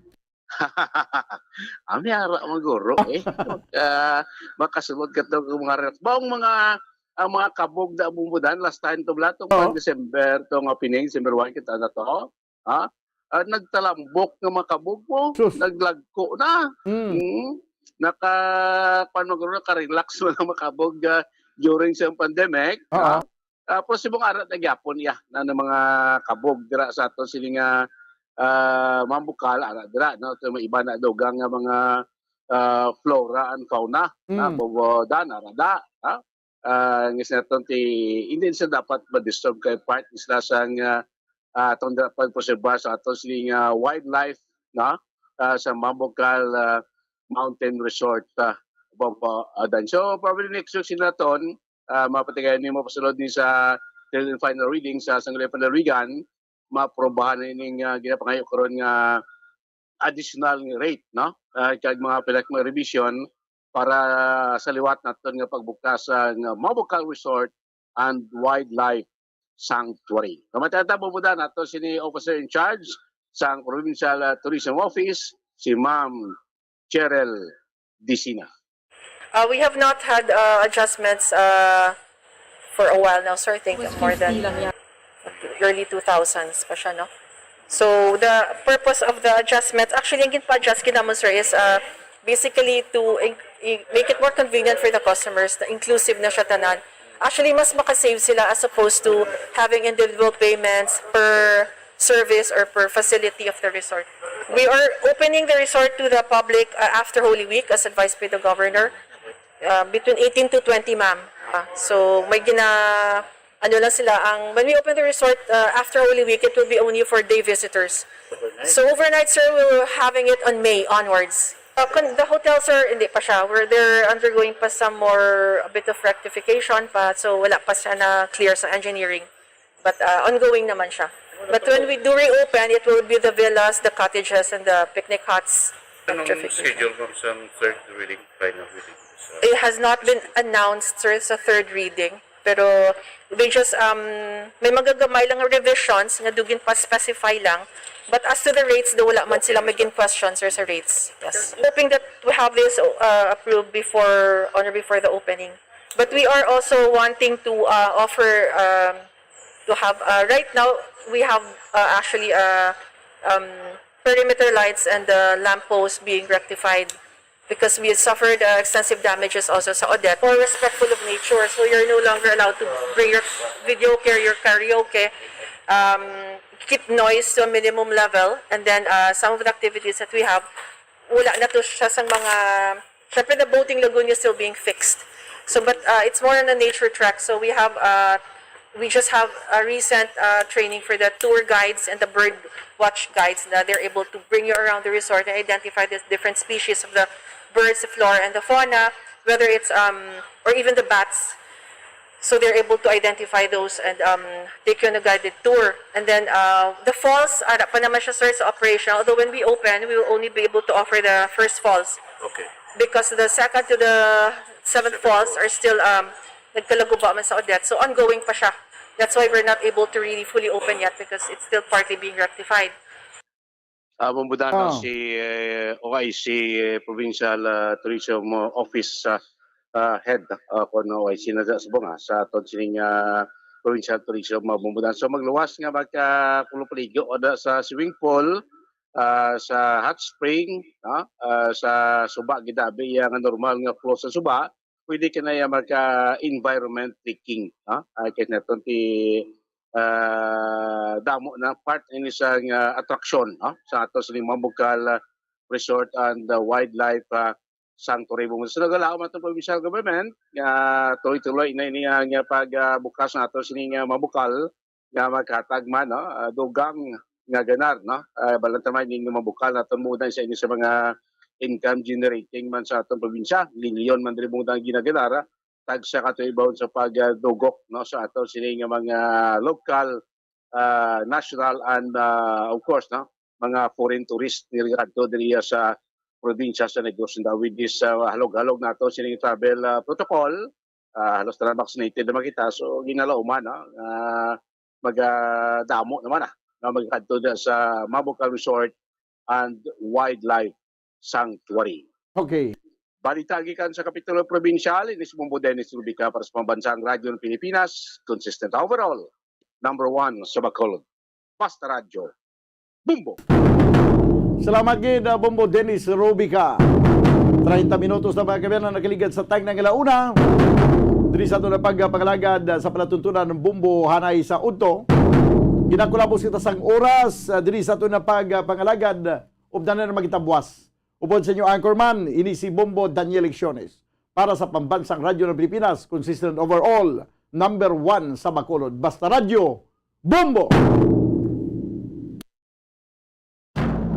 Ami ara man guro, eh. Ah, makasulod ka to kung mga rep-, ba ang mga, ang mga kabog na bumudan last time to bla, tong Oo. December, to nga pining, December one, kita na to. Ha? Ah, nagtalambok nga mga kabog mo, Sus. Naglagko na. Mm. Mm. Naka, kuwan mo guro, naka-relax mo na mga kabog, ah, during sa pandemic, Oo. Ha? Ah, pero si mga ara na gyapon iya na, ng mga kabog dira sa ato sini nga, ah, Mambukal, ara dira, no? Ito may iba na dugang nga mga, ah, flora and fauna na Mm. bubodan, ara da, ha? Ah, nga sinaton ti, hindi sila dapat ma-disturb kay part sila sang, ah, ah, atong dapat preserbar sa ato sini nga wildlife, no? Ah, sa Mambukal, ah, Mountain Resort, ah, bubodan. So, probably next week sila ton, ah, mapatigayon nimo pasulod ni sa third and final reading sa Sangguniang Panlalawigan, maaprobahan na ining, ah, ginapangayo karon nga additional nga rate, no? Ah, kag mga pila ka mga revision para sa liwat naton nga pagbukas sa nga Mabukal Resort and Wildlife Sanctuary. Kamatata, bubuda nato sini officer in charge sang Provincial, ah, Tourism Office, si Ma'am Cheryl Disina. Uh, we have not had, uh, adjustments, uh, for a while now, sir. I think It was more than fifty lang yan. Early two thousands pa siya, no? So, the purpose of the adjustment, actually, ang ginpa-adjust kinamon, sir, is, uh, basically to in-, i-, make it more convenient for the customers, na inclusive na siya tanan. Actually, mas makasave sila as opposed to having individual payments per service or per facility of the resort. We are opening the resort to the public, uh, after Holy Week, as advised by the governor, uh, between eighteen to twenty, ma'am. Uh, so, may gina-, ano lang sila, ang, when we open the resort, uh, after Holy Week, it will be only for day visitors. So, overnight, sir, we're having it on May onwards. Uh, kun-, the hotel, sir, hindi pa siya. We're, they're undergoing pa some more, a bit of rectification pa, so wala pa siya na clear sa engineering. But, uh, ongoing naman siya. But when we do reopen, it will be the villas, the cottages, and the picnic huts. Anong rectification. Schedule, ma'am, sa third reading, final reading? Sa It has not been announced, sir, sa third reading. Pero we just, um, may magagamay lang revisions nga do ginpa-specify lang. But as to the rates, do wala man sila may gin-question, sir, sa rates. Yes. Hoping that we have this, uh, approved before, on or before the opening. But we are also wanting to, uh, offer, um, to have, uh, right now, we have, uh, actually, uh, um, perimeter lights and the lampposts being rectified because we suffered, uh, extensive damages also sa Odette. More respectful of nature, so you're no longer allowed to bring your video, carry your karaoke, um, keep noise to a minimum level, and then, uh, some of the activities that we have, wala na to siya sa mga, syempre, the boating lagoon is still being fixed. So, but, uh, it's more on a nature track. So we have, uh, we just have a recent, uh, training for the tour guides and the bird watch guides na they're able to bring you around the resort and identify the different species of the birds, the flora, and the fauna, whether it's, um, or even the bats. So they're able to identify those and, um, take you on a guided tour. And then, uh, the falls, ara pa naman siya, sir, sa operation. Although when we open, we will only be able to offer the first falls. Okay. Because the second to the seventh falls are still, um, nagkalaguba man sa Odette. So, ongoing pa siya. That's why we're not able to really fully open yet because it's still partly being rectified. Ah, Bumbo Dan, no, Oh. si, eh, O I C, eh, Provincial, ah, Tourism, ah, Office, ah, ah, Head, ah, kon O I C na sa subong, ah, sa aton sining, ah, Provincial Tourism, ah, Bumbo Dan. So, magluwas nga magkakulupaligo o da sa swimming pool, ah, sa hot spring, no? Ah, sa suba, gidabi iya nga normal nga flow sa suba, pwede ka na iya magka-environment leaking, no? Ah, kay naton ti, ah, damo na part ini sa nga atraksyon, no? Sa ato sa Mambukal, ah, Resort and, ah, Wildlife, ah, Sanctuary. So, nagalaom ang provincial government nga tuloy-tuloy na ini nga, nga pag, ah, bukas nato sini nga Mambukal nga maghatag man, no, ah, dugang nga ganar, no? Ah, balantaman ning Mambukal naton muna sa ini sa mga income generating man sa atong probinsya. Milyon man diri muna ang ginaganar, ah, tagsa ka to ibawon sa pagdugok, no, sa ato sini nga mga local, ah, national and, ah, of course, no, mga foreign tourist diri adto diri sa probinsya sa Negros. And, ah, with this, ah, halog-halog nato sining travel, ah, protocol, ah, halos tanan vaccinated naman kita. So, ginalauman, no, ah, magadamo naman, ah, nga magkadto na sa Mambukal Resort and Wildlife Sanctuary. Okay. Balita gikan sa Kapitulo Probinsyal, ini si Bumbo Dennis Rubica para sa Pambansang Radyo ng Pilipinas, consistent overall, number one sa Bacolod. Basta Radyo, Bumbo. Salamat gid, uh, Bumbo Dennis Rubica. Treinta minutos na, mga kaibigan, ang nakaligad sa time ng alauna. Diri sa ato na pagpangalagad, uh, sa palatuntunan ng Bumbo hanay sa udto. Ginakulabos kita sang oras, uh, diri sa ato na pagpangalagad, uh, updan na magitabuas. Upod sa inyo anchorman, ini si Bombo Daniel Lecciones. Para sa Pambansang Radyo ng Pilipinas, consistent overall, number one sa Bacolod. Basta Radyo, Bombo!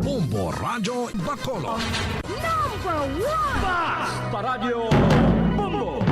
Bombo Radyo Bacolod. Number one! Basta Radyo, Bombo!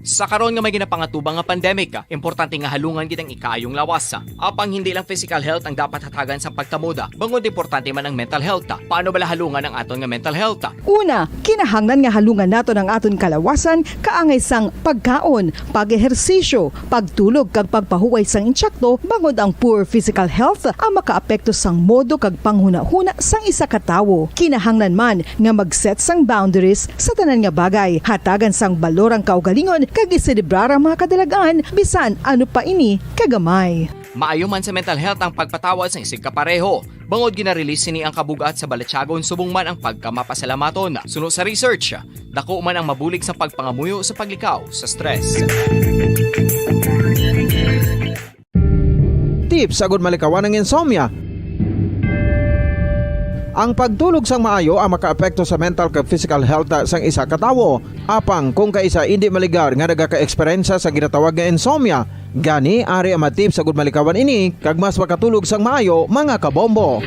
Sa karon nga may ginapangatubang nga pandemic, importante nga halungan gid ang ikaayong lawas. Apang hindi lang physical health ang dapat hatagan sa pagtamod, bangod importante man ang mental health. Paano bala halungan ang aton nga mental health? Una, kinahanglan nga halungan naton ang aton kalawasan kaangay sang pagkaon, pag-ehersisyo, pagtulog kag pagpahuway sang intsakto, bangod ang poor physical health ang makaapekto sang modo kag panghunahuna sang isa ka tawo. Kinahanglan man nga mag-set sang boundaries sa tanan nga bagay. Hatagan sang balor ang kaugalingon kag iselebrar ang mga kadalagan, bisan ano pa ini kagamay. Maayo man sa mental health ang pagpatawad sa isig kapareho. Bangod gina-release sini ang kabug-at sa balatyagon subong man ang pagkamapasalamaton. Suno sa research, dako man ang mabulig sa pagpangamuyo sa paglikaw sa stress. tips agud malikawan ang insomnia. Ang pagtulog sang maayo ang makaapekto sa mental kag physical health sang isa ka tawo. Apang kung kaisa indi maligar nga nagaka-eksperyensya sa ginatawag nga insomnia, gani ari ang mga tips agud malikawan ini kag mas makatulog sang maayo, mga kabombo.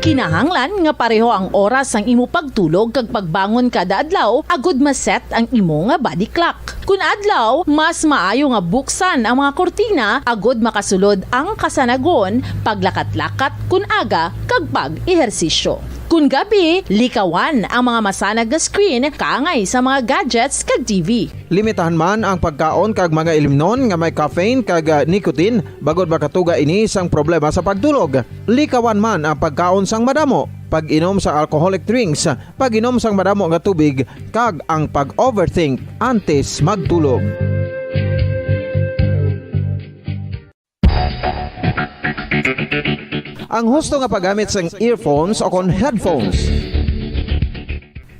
Kinahanglan nga pareho ang oras sang imo pagtulog kag pagbangon kada adlaw agud ma-set ang imo nga body clock. Kun adlaw, mas maayo nga buksan ang mga kurtina agud makasulod ang kasanagon, paglakat-lakat kun aga, kag pag-ehersisyo. Kun gabi, likawan ang mga masanag nga screen kaangay sa mga gadgets kag T V. Limitahan man ang pagkaon kag mga ilimnon nga may caffeine kag, ah, nicotine, bangod makatuga ini sang problema sa pagtulog. Likawan man ang pagkaon sang madamo, pag-inom sa alcoholic drinks, pag-inom sang madamo nga tubig, kag ang pag-overthink antes magtulog. Ang husto nga paggamit sang earphones o kon headphones.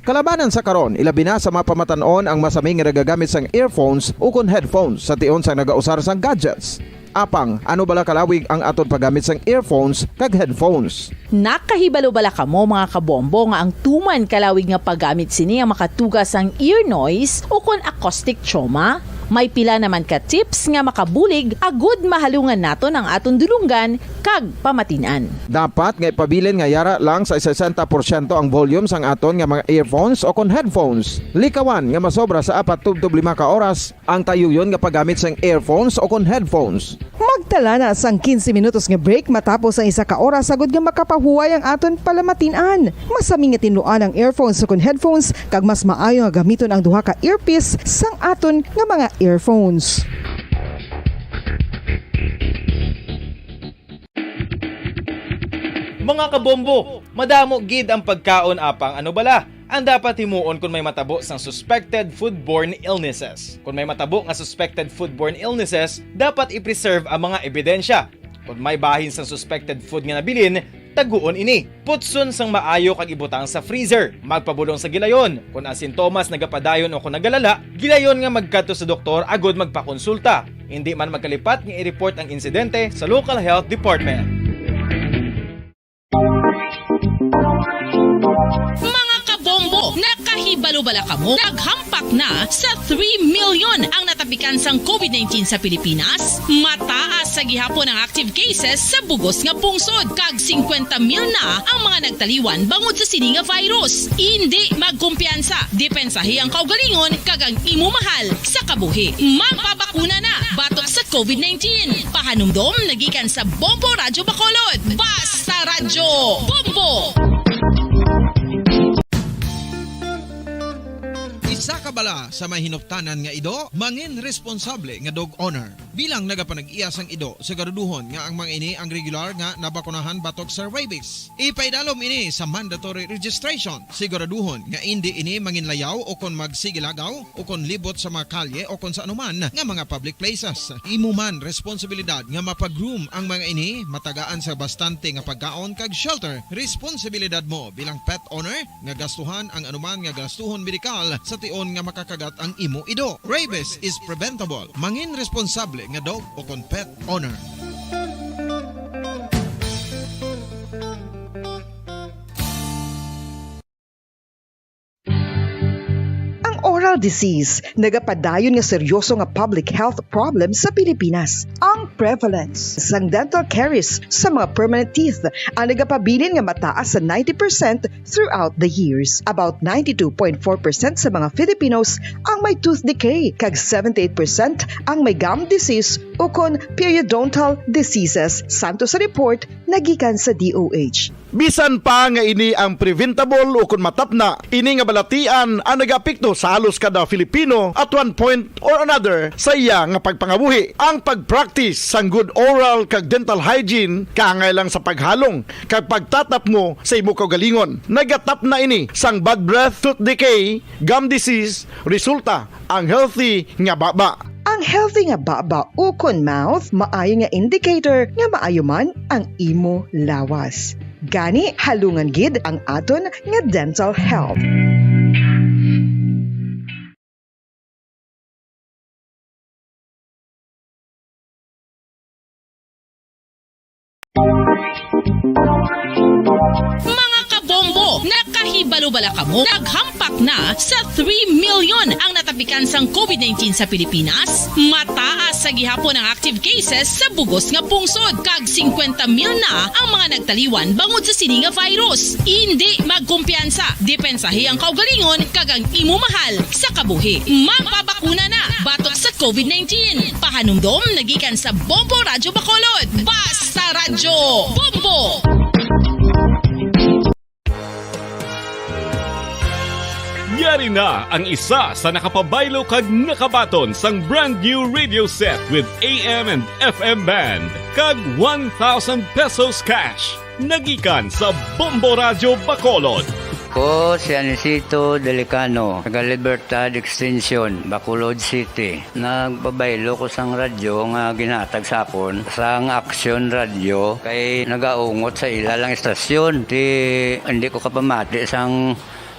Kalabanan sa karon, ilabi na sa mga pamatan-on ang masami nga nagagamit sang earphones o kon headphones sa tion sang nagausar sang gadgets. Apang, ano bala kalawig ang aton paggamit sang earphones kag headphones? Nakahibalo bala kamo, mga kabombo, nga ang tuman kalawig nga paggamit sini ang makatuga sang ear noise o kon acoustic trauma? May pila naman ka tips nga makabulig agud mahalungan naton ang aton dulonggan kag pamatin-an. Dapat nga ipabilin nga yara lang sa sesenta porsyento ang volume sang aton nga mga earphones o kon headphones. Likawan nga masobra sa apat tubtob lima ka oras ang tayuyon nga paggamit sang earphones o kon headphones. Magtala na sang quince minutos nga break matapos ang isa ka oras agud nga makapahuway ang aton palamatin-an. Masami nga tinluan ang earphones o kon headphones, kag mas maayo nga gamiton ang duha ka earpiece sang aton nga mga earphones. Mga kabombo, madamo gid ang pagkaon, apang ano bala ang dapat himuon kon may matabo sang suspected foodborne illnesses? Kon may matabo nga suspected foodborne illnesses, dapat i-preserve ang mga ebidensya. Kon may bahin sang suspected food nga nabilin, taguon ini. Putson sang maayo kag ibutang sa freezer. Magpabulong sa gilayon. Kon ang sintomas nagapadayon o kon nagalala, gilayon nga magkadto sa doktor agud magpakonsulta. Indi man magkalipat nga i-report ang insidente sa local health department. Mga kabombo, nakahibalo bala kamo? Naghampak na sa three million ang natapikan sang covid nineteen sa Pilipinas. Mataas sa gihapon ang active cases sa bugos nga pungsod, kag singkwenta mil na ang mga nagtaliwan bangod sa sini nga virus. Indi magkumpiyansa, depensahi ang kaugalingon kag ang imo mahal sa kabuhi. Magpabakuna na batok sa covid nineteen. Pahanumdom na gikan sa Bombo Radyo Bacolod. Basta Radyo Bombo! Isa ka bala sa may hinuptanan nga ido, mangin responsable nga dog owner. Bilang nagapanag-iya sang ido, siguraduhon nga ang mga ini ang regular nga nabakunahan batok sa rabies. Ipaidalom ini sa mandatory registration. Siguraduhon nga indi ini manginlayaw o kon magsigilagaw o kon libot sa mga kalye o kon sa anuman nga mga public places. Imo man responsibilidad nga mapa-groom ang mga ini, matagaan sa bastante nga pagkaon kag shelter. Responsibilidad mo bilang pet owner nga gastuhan ang anuman nga gastuhon medikal sa tion nga makakagat ang imo ido. Rabies is preventable. Mangin responsable nga dog o kon pet owner. Ang oral disease nagapadayon nga seryoso nga public health problem sa Pilipinas. Ang prevalence sang dental caries sa mga permanent teeth ang nagapabilin nga mataas sa ninety percent throughout the years. About ninety-two point four percent sa mga Filipinos ang may tooth decay, kag seventy-eight percent ang may gum disease ukon periodontal diseases, santo sa report nga gikan sa D O H. Bisan pa nga ini ang preventable ukon matapna, ini nga balatian ang nagaapekto sa halos kada Filipino at one point or another sa iya nga pagpangabuhi. Ang pag-practice sang good oral kag dental hygiene kaangay lang sa paghalong kag pagtatapmo sa imo kaugalingon. Nagatapna ini sang bad breath, tooth decay, gum disease, resulta ang healthy nga baba. Ang healthy nga baba ukon mouth maayo nga indicator nga maayo man ang imo lawas. Gani, halungan gid ang aton nga dental health. Ano bala kamo? Naghampak na sa three million ang natapikan sang COVID nineteen sa Pilipinas. Mataas sa gihapon ang active cases sa bugos nga pungsod, kag singkwenta mil na ang mga nagtaliwan bangod sa sini nga virus. Indi magkumpiyansa, depensahi ang kaugalingon kag ang imo mahal sa kabuhi. Magpabakuna na batok sa COVID nineteen. Pahanumdom nagikan sa Bombo Radyo Bacolod. Basta Radyo Bombo! Yari na ang isa sa nakapabaylo kag nakabaton sang brand new radio set with A M and F M band kag one thousand pesos cash. Nagikan sa Bombo Radyo Bacolod. Ko si Anisito Delicano, taga Libertad Extension, Bacolod City. Nagpabaylo ko sang radyo nga ginatag sa akon sang Action Radio kay nagaungot sa ila lang istasyon. Ti hindi ko kapamati sang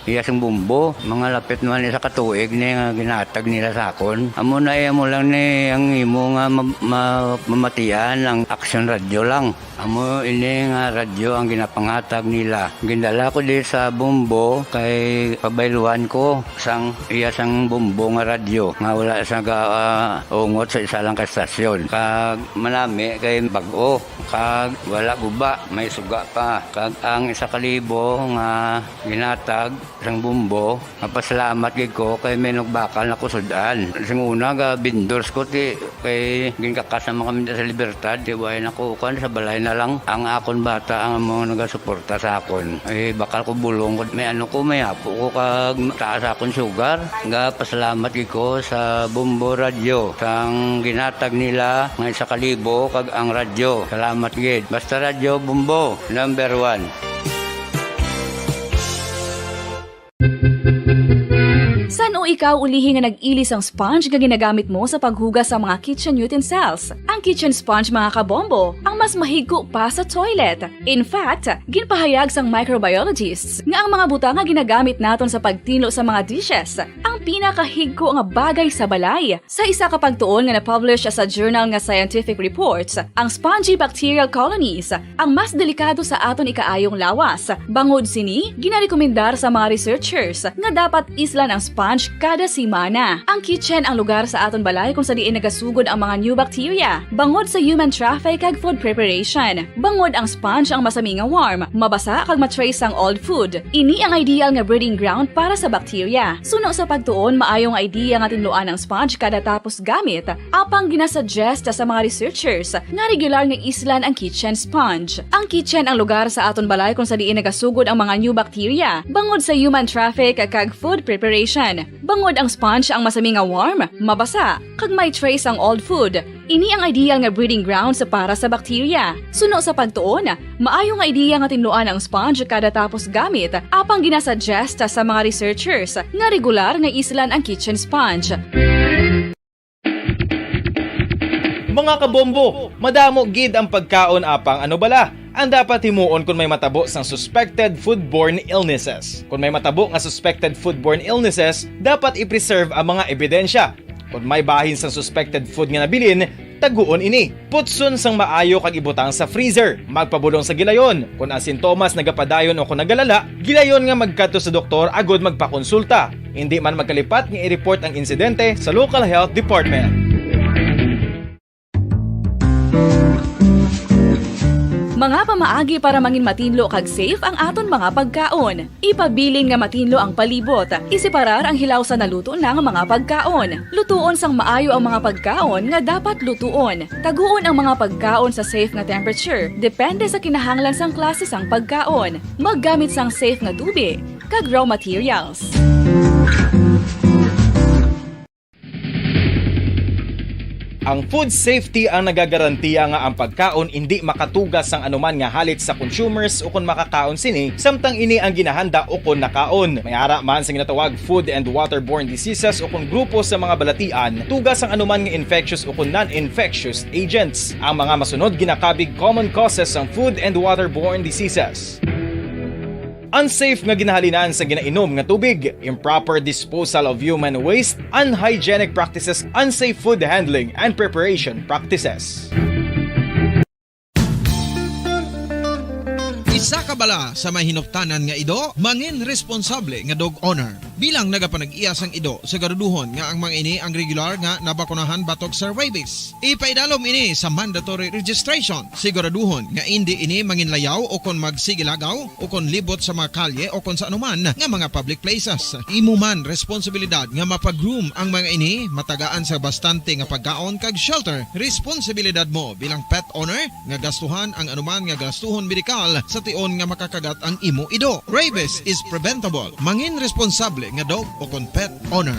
iya sang bumbo. Mga lapit naman isa ka tuig ni nga ginatag nila sa akon. Amo na iya mo lang ni ang imo nga ma- ma- mamatian ang Action Radio lang. Amo ini nga radyo ang ginapangatag nila. Gindala ko di sa Bombo kay pabayluan ko sang iya sang Bombo nga radyo nga wala sa ga, ah, ungot sa isa lang ka estasyon. Kag manami kay bag-o kag wala guba, may suga pa. Kag ang isa ka libo nga ginatag sang Bombo, mapasalamat gid ko kay may nagbakal na kusud-an. Sing una ga vendors ko ti kay ginkakas naman kami sa Libertad, ti way na ko kuan sa balay na lang ang akon bata ang mga nagasuporta sa akon. Ay bakal ko bulong ko may ano ko may apo ko kag taas akon sugar. Ga pasalamat gid ko sa Bombo Radio sang ginatag nila nga isa ka libo kag ang radyo. Salamat gid. Basta Radyo Bombo, number one. San-o ikaw ulihi nga nag-ili sang sponge nga ginagamit mo sa paghugas sa mga kitchen utensils? Ang kitchen sponge, mga kabombo, ang mas mahigko pa sa toilet. In fact, ginpahayag sang microbiologists nga ang mga butang nga ginagamit naton sa pagtinlo sa mga dishes ang pinakahigko nga bagay sa balay. Sa isa ka pagtuon nga na-publish sa journal nga Scientific Reports, ang spongy bacterial colonies ang mas delikado sa aton ikaayong lawas. Bangod sini, ginarekomendar sa mga researchers nga dapat islan ang sponge kada semana. Ang kitchen ang lugar sa aton balay kung sa diin nagasugod ang mga new bacteria bangod sa human traffic kag food preparation. Bangod ang sponge ang masami nga warm, mabasa kag ma-trace sang old food. Ini ang ideal nga breeding ground para sa bacteria. Suno sa pagtuon, maayo nga idea nga tinluan ang sponge kada tapos gamit. Apang ginasuggest sa mga researchers nga regular nga islan ang kitchen sponge. Ang kitchen ang lugar sa aton balay kung sa diin nagasugod ang mga new bacteria bangod sa human traffic kag food preparation. Bangod ang sponge ang masami nga warm, mabasa, kag may trace ang old food. Ini ang ideal nga breeding grounds para sa bacteria. Suno sa pagtuon, maayo nga idea nga tinluan ang sponge kada tapos gamit, apang ginasuggest sa mga researchers nga regular nga islan ang kitchen sponge. Mga kabombo, madamo gid ang pagkaon apang ano bala ang dapat himuon kon may matabo sang suspected foodborne illnesses. Kon may matabo nga suspected foodborne illnesses, dapat i-preserve ang mga ebidensya. Kon may bahin sang suspected food nga nabilin, taguon ini. Putson sang maayo kag ibutang sa freezer. Magpabulong sa gilayon. Kon ang sintomas nagapadayon o kon nagalala, gilayon nga magkadto sa doktor agud magpakonsulta. Indi man magkalipat nga i-report ang insidente sa local health department. Mga pamaagi para mangin matinlo kag safe ang aton mga pagkaon. Ipabilin nga matinlo ang palibot. Iseparar ang hilaw sa naluto na nga mga pagkaon. Lutuon sang maayo ang mga pagkaon nga dapat lutuon. Taguon ang mga pagkaon sa safe nga temperature, depende sa kinahanglan sang klase sang pagkaon. Maggamit sang safe nga tubig kag raw materials. Ang food safety ang nagagarantiya nga ang pagkaon indi makatugas sang anuman nga halit sa consumers ukon makakaon sini, samtang ini ang ginahanda ukon nakaon. May ara man sa ginatawag food and waterborne diseases ukon grupo sa mga balatian, tugas sang anuman nga infectious ukon non-infectious agents. Ang mga masunod ginakabig common causes sang food and waterborne diseases. Unsafe nga ginahalinan sa ginainom nga tubig, improper disposal of human waste, unhygienic practices, unsafe food handling and preparation practices. Isa ka Bala sa may hinuptanan nga ido, mangin responsable nga dog owner. Bilang nagapanag-iya sang ido, siguraduhon nga ang mga ini ang regular nga nabakunahan batok sa rabies. Ipaidalom ini sa mandatory registration. Siguraduhon nga indi ini manginlayaw o kon magsigilagaw o kon libot sa mga kalye o kon sa anuman nga mga public places. Imo man responsibilidad nga mapagroom ang mga ini, matagaan sa bastante nga pagkaon kag shelter. Responsibilidad mo bilang pet owner nga gastuhan ang anuman nga gastuhon medikal sa tion nga makakagat ang imo ido. Rabies is preventable. Mangin responsable nga dog o kon pet owner.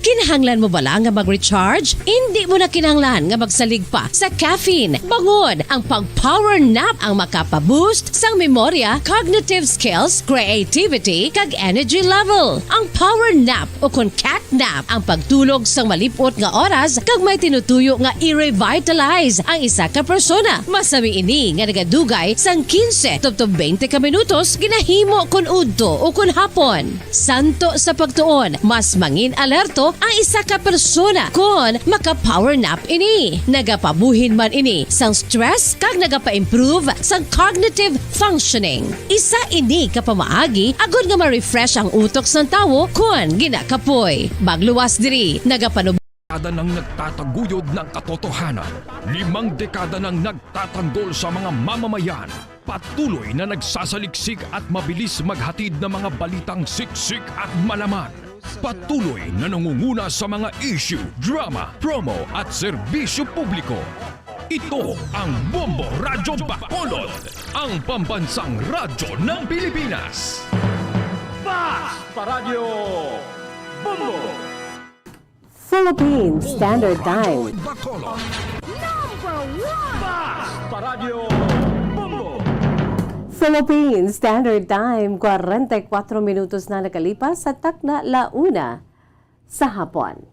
Kinahanglan mo bala nga mag-recharge? Indi mo na kinahanglan nga magsalig pa sa caffeine. Bangod ang pag-power nap ang makapa-boost sang memorya, cognitive skills, creativity, kag energy level. Ang power nap o kon cat nap ang pagtulog sang malip-ot nga oras kag may tinutuyo nga i-revitalize ang isa ka persona. Masami ini nga nagadugay sang quince tubtob twenty ka minutos, ginahimo kon udto o kon hapon. Santo sa pagtuon, mas mangin alerto ang isa ka persona kon maka-power nap ini. Nagapabuhin man ini sang stress kag nagapa-improve sang cognitive functioning. Isa ini ka pamaagi agod nga ma-refresh ang utok sang tawo kon ginakapoy. Magluwas diri, nagapanub- Dekada nang nagtataguyod ng katotohanan, limang dekada nang nagtatanggol sa mga mamamayan, patuloy na nagsasaliksik at mabilis maghatid ng mga balitang siksik at malaman. Patuloy na nangunguna sa mga issue, drama, promo at serbisyo publiko. Ito ang Bombo Radyo Bacolod, ang pambansang radyo ng Pilipinas. Fast Radyo Bombo! Philippine Standard Time. Bacolod. Number one! Fast Radyo Bombo! Philippine Standard Time, kwarenta y kuatro minutos na nakalipas sa takna la una sa hapon.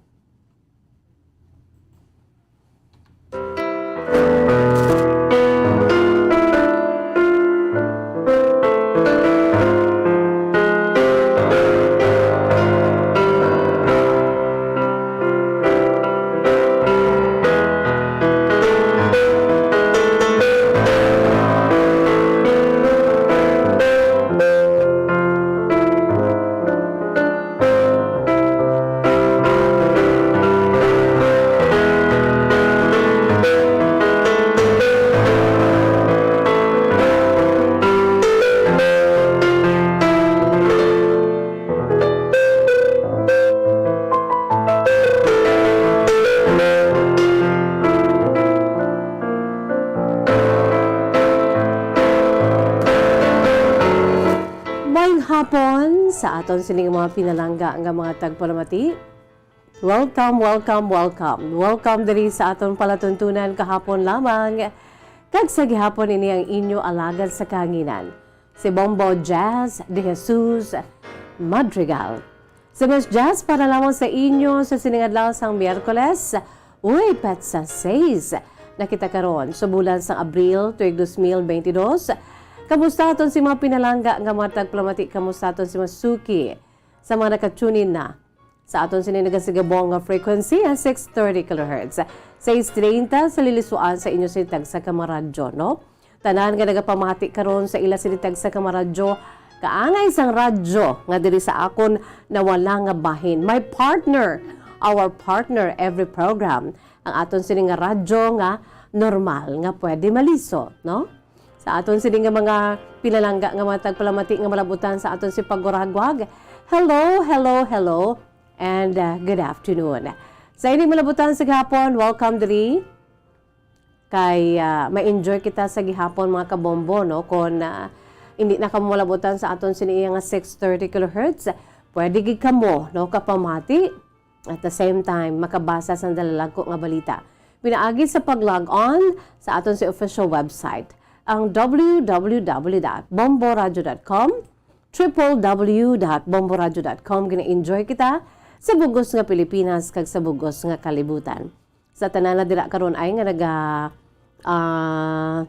Maayong hapon sa aton sining mga pinalangga nga mga tagpalamati. Welcome, welcome, welcome. Welcome diri sa aton palatuntunan kahapon lamang. Kag sa gihapon ini ang inyo alagad sa kahanginan, si Bombo Jazz de Jesus Madrigal. Si Miss Jazz para lamang sa inyo sa sining adlaw sang Miyerkules, uy, petsa sais na kita karon sa bulan sang Abril, tuig dos mil beintidos. Kamusta aton si mga pinalangga nga mga tagpalamati? Kamusta aton si mga suki sa mga naka-tune in na sa aton sini nagasigabong nga frequency, ah, six thirty kilohertz, sais treinta sa lilisuan sa inyo sini tagsa ka mga radyo, no? Tanan nga nagapamati karon sa ila sini tagsa ka mga radyo, kaanay sang radyo nga diri sa akon nawala nga bahin. My partner, our partner every program, ang aton sini nga radyo nga normal nga pwede maliso, no? Sa aton sini nga mga pinalangga nga mga tagpalamati nga malabutan sa aton si paguragwag. Hello, hello, hello, and, uh, good afternoon. Sa ining malabutan sa gihapon, welcome diri. Kay, uh, ma-enjoy kita sa gihapon, mga kabombo, no? Kung, uh, hindi na kamo malabutan sa aton sini nga six thirty kilohertz, pwede gid kamo, no, kapamati. At the same time, makabasa sang dalalagko nga balita pinaagi sa pag-log on sa aton si official website, ang w w w dot bomboradio dot com, triple w dot bomboradio dot com. Gina-enjoy kita sa bugos nga Pilipinas kag sa bugos nga kalibutan. Sa tanan na dira karon ay nga naga, ah,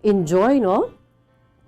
enjoy, no?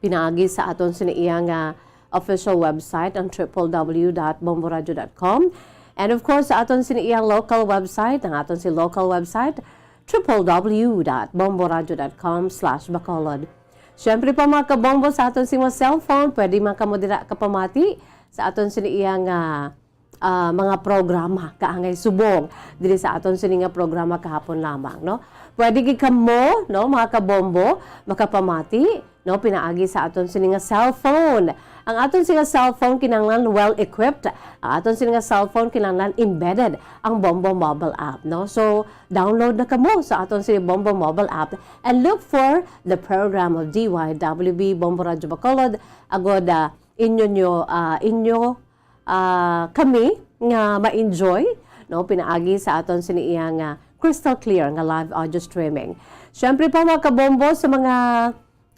Pinaagi sa aton sini iya nga official website, ang triple w dot bomboradio dot com. And of course, sa aton sini iyang local website, ang aton si local website, triple W dot bomboradio dot com slash bacolod. Siyempre pa, mga kabombo, sa aton si mga cellphone, pwede man kamo dira kapamati sa aton sini iyang, ah, ah, mga programa kaangay subong diri sa aton sini nga programa kahapon lamang, no? Pwede gid kamo, no, mga kabombo, makapamati, no, pinaagi sa aton sini nga cellphone. Ang aton sini nga cellphone kinahanglan well equipped. Ang aton sini nga cellphone kinahanglan embedded ang Bombo mobile app, no? So, download na kamo sa aton sini Bombo mobile app and look for the program of D Y W B Bombo Radyo Bacolod, agod, ah, inyo nyo, ah, inyo, ah, kami nga ma-enjoy, no, pinaagi sa aton sini iya nga crystal clear nga live audio streaming. Siyempre pa, mga kabombo, sa mga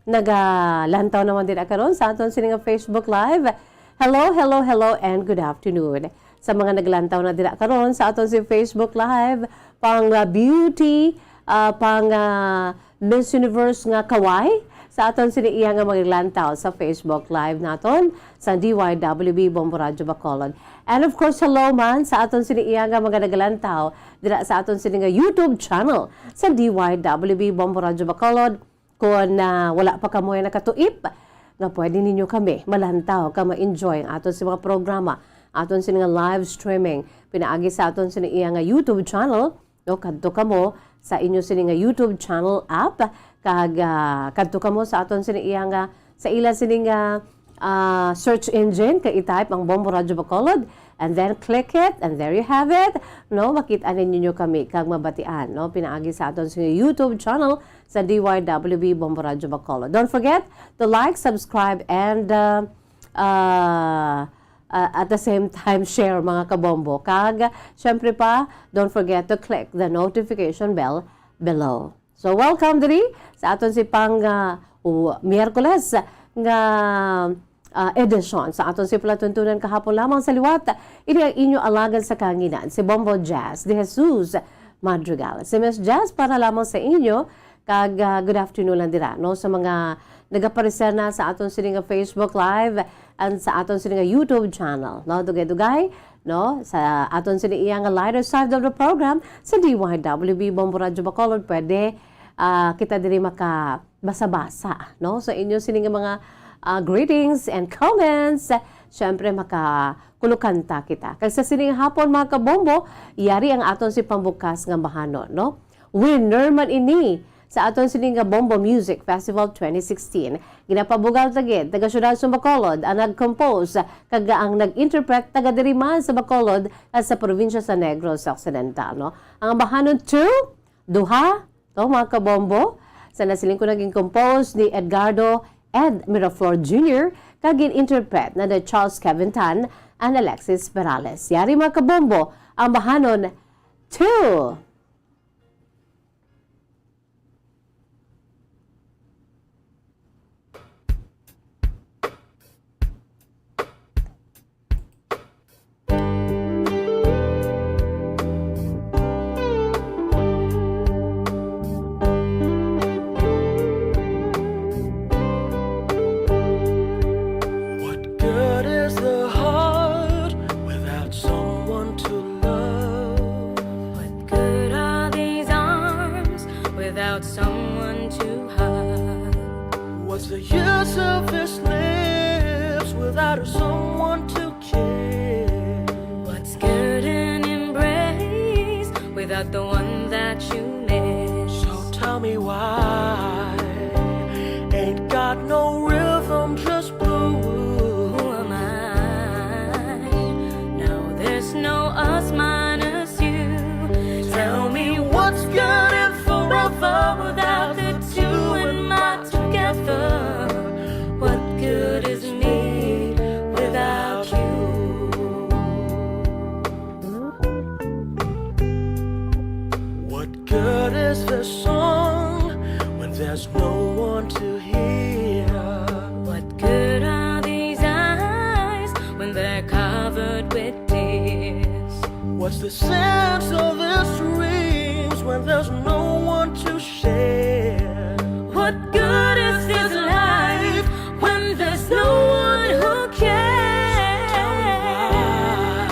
nagalantaw naman dira karon sa aton sini nga Facebook Live, hello, hello, hello, and good afternoon. Sa mga naglantaw na dira karon sa aton si Facebook Live, pang, ah, beauty, ah, pang, ah, Miss Universe nga kaway, sa aton sini iya nga maglantaw sa Facebook Live naton sa D Y W B Bombo Radyo Bacolod. And of course, hello man sa aton sini iya nga mga nagalantaw dira sa aton sini nga YouTube channel sa D Y W B Bombo Radyo Bacolod. Kon, ah, wala pa kamo nakatuip nga pwede ninyo kami malantaw kag ma-enjoy ang aton sa mga programa, aton sini nga live streaming pinaagi sa aton sini iya nga YouTube channel, no, kadto kamo sa inyo sini nga YouTube channel app, kag, ah, kadto kamo sa aton sini iya nga, sa ila sini nga, ah, search engine, kag i-type ang Bombo Radyo Bacolod, and then click it, and there you have it, no, makit-an ninyo kami kag mabatian, no, pinaagi sa aton sini YouTube channel sa D Y W B Bombo Radyo Bacolod. Don't forget to like, subscribe, and, ah, ah, ah, at the same time, share, mga kabombo. Kag, syempre pa, don't forget to click the notification bell below. So, welcome diri sa aton si pang, ah, u-, Miyerkules nga, ah, edisyon sa aton si palatuntunan kahapon lamang sa liwat. Ini ang inyo alagad sa kahanginan, si Bombo Jazz de Jesus Madrigal. Si Miss Jazz para lamang sa inyo, kag, ah, good afternoon lang dira, no, sa mga nagapareser na sa aton sini nga Facebook Live and sa aton sini nga YouTube channel, no? Dugay-dugay, no, sa aton sini iya nga lighter side of the program sa D Y W B Bombo Radyo Bacolod, pwede, ah, kita diri makabasa-basa, no, sa inyo sini nga mga, ah, greetings and comments. Siyempre, makakulokanta kita. Kag sa sini nga hapon, mga kabombo, yari ang aton si pambukas nga bahanon, no? Winner man ini sa aton sini nga Bombo Music Festival twenty sixteen. Ginapabugal ta gid, taga siyudad sa Bacolod ang nag-compose, kag ang nag-interpret taga diri man sa Bacolod at sa probinsya sa Negros Occidental, no? Ang bahanon two, duha, to, mga kabombo, sa nasiling ko naging compose ni Edgardo Ed Miraflor Junior, kag gin-interpret na ni Charles Kevin Tan and Alexis Perales. Yari, mga kabombo, ang bahanon two. What good is the heart without someone to love? What good are these arms without someone to hug? What's the use of these lips without someone to kiss? What's good an embrace without the one that you miss? So tell me why ain't got no rhythm, just blue. Who am I? Now there's no us minus you. Tell me what's good and forever without the two and my together. What good is me without you? What good is the song when there's no one to hear? What good are these eyes when they're covered with tears? What's the sense of these dreams when there's no one to share? What good is this life when there's no one who cares? Tell me why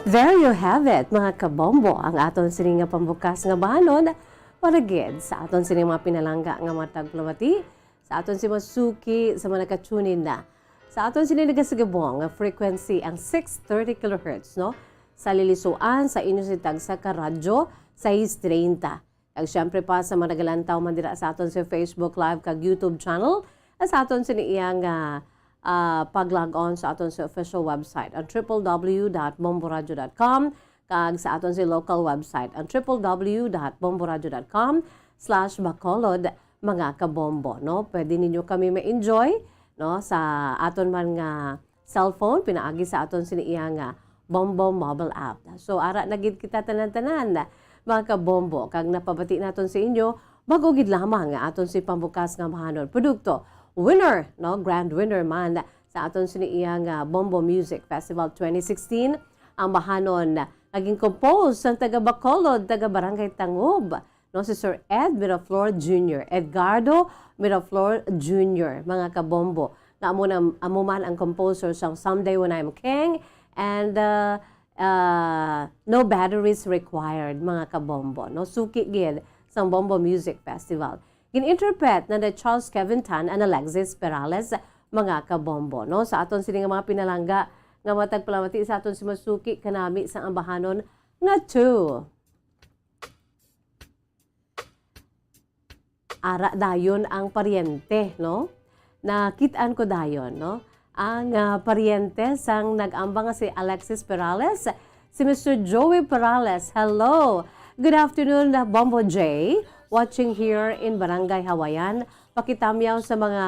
There you have it, mga kabombo, ang aton sini nga pambukas nga bahanon para gid sa aton sini mga pinalangga nga mga tagpalamati, sa aton si masuki, sa mga nakatunin na. Sa aton sini nagasagabong nga frequency ang six thirty kilohertz, no? Sa lilisuan, sa inyo si tagsa ka radyo, sais treinta. Kag syempre pa sa mga nagalantaw man dira sa aton sa Facebook Live kag YouTube channel, at sa aton sini iyang, ah, ah, pag-log on sa aton sa official website, ang triple W dot bomboradio dot com, kag sa aton sa local website, ang triple W dot bomboradio dot com slash bacolod, mga kabombo, no? Pwede ninyo kami ma-enjoy, no, sa aton man nga cellphone, pinaagi sa aton sini iya nga Bombo mobile app. So, ara na gid kita tanan-tanan, mga kabombo, kag napabati naton sa inyo, bago gid lamang nga aton si pambukas nga bahanon. Produkto, winner, no, grand winner man sa aton sini iya nga Bombo Music Festival twenty sixteen, ang bahanon nga gin-compose sang taga Bacolod, taga Barangay Tangub, no, si Sir Ed Miraflor Junior, Edgardo Miraflor Junior, mga kabombo, nga amo na, amo man ang composer sang Someday When I'm King and, uh, uh, No Batteries Required, mga kabombo, no, suki gid sang Bombo Music Festival. Gin-interpret na ni Charles Kevin Tan and Alexis Perales, mga kabombo, no, sa aton sini nga mga pinalangga nga matagpalamati sa aton si masuki kanami sang ambahanon nga two. Ara dayon ang paryente, no? Nakit-an ko dayon, no? Ang, ah, paryente sang nag-amba nga si Alexis Perales, si Mister Joey Perales. Hello! Good afternoon, Bombo J. Watching here in Barangay Hawayan. Pakitamyaw sa mga,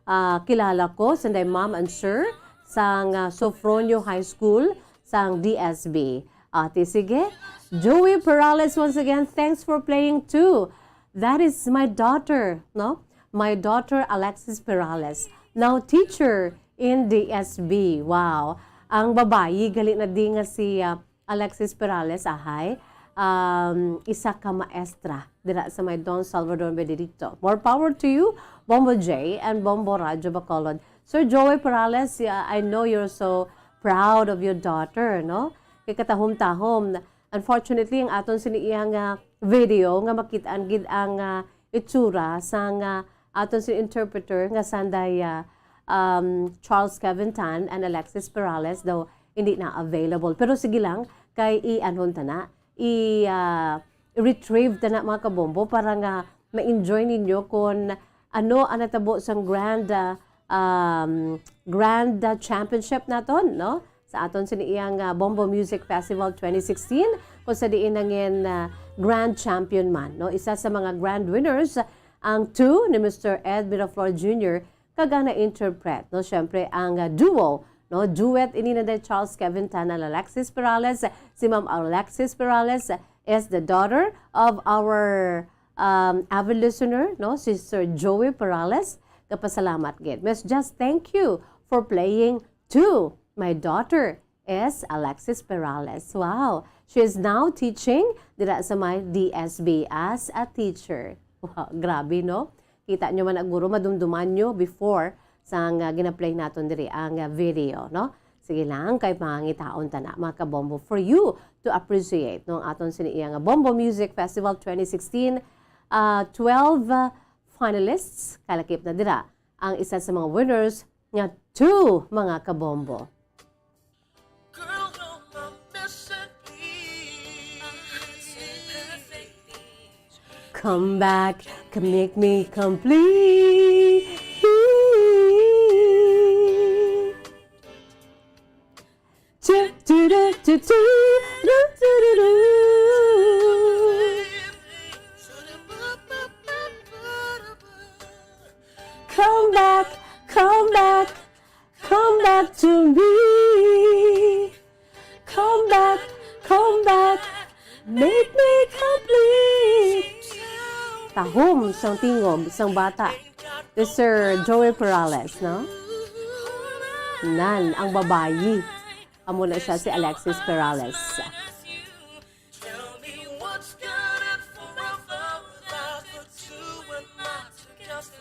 ah, kilala ko, sanday ma'am and sir, sang, ah, Sofronio High School, sang D S B. Ate, sige. Joey Perales, once again, thanks for playing too. That is my daughter, no? My daughter, Alexis Perales, now teacher in D S B. Wow. Ang babayi, gali na di nga si, ah, Alexis Perales, ahay, um, isa ka maestra dira sa may Don Salvador Benedicto. More power to you, Bombo J and Bombo Radyo Bacolod. Sir Joey Perales, yeah, I know you're so proud of your daughter, no? Kay katahom-tahom, unfortunately, ang aton sini iya nga video nga makit-an gid ang, ah, itsura sang, ah, aton sini interpreter nga sanday, ah, um, Charles Kevin Tan and Alexis Perales daw hindi na available. Pero sige lang, kay i-anhon ta na, i, ah, retrieve ta na, mga kabombo, para nga ma-enjoy ninyo kung ano ang natabo sang grand, ah, um, grand, ah, championship naton, no? Sa aton sini iyang, ah, Bombo Music Festival twenty sixteen, kung sa diin nangin, ah, grand champion man, no? Isa sa mga grand winners ang two ni Mister Ed Miraflor Junior kag ang na-interpret, no? Syempre, ang, ah, duo, no? Duet ini na ni Charles Kevin Tan and Alexis Perales. Si Ma'am Alexis Perales is the daughter of our, um, avid listener, no? Si Sir Joey Perales. Kapasalamat gid. Miss Jess, thank you for playing too. My daughter is Alexis Perales. Wow! She is now teaching dira sa may D S B as a teacher. Wow, grabe, no? Kita nyo man, guro, madumduman nyo before sang, ah, gina-play naton diri ang, ah, video, no? Sige lang, kay pangangitaon ta na, mga kabombo, for you to appreciate, no, ang aton sini iya nga Bombo Music Festival twenty sixteen, ah, twelve, ah, finalists, kalakip na dira ang isa sa mga winners nga two, mga kabombo. Girl, you're my missing piece. Come back, can make me complete. Do, do, do, do, do, do, do, do, do. Come back, come back, come back to me. Come back, come back, make me complete. Tahom sang tingog sang bata. This Sir Joey Perales, no? Nan, ang babayi. Amo na siya si Alexis Perales. Tell me what's good forever without the two and not together.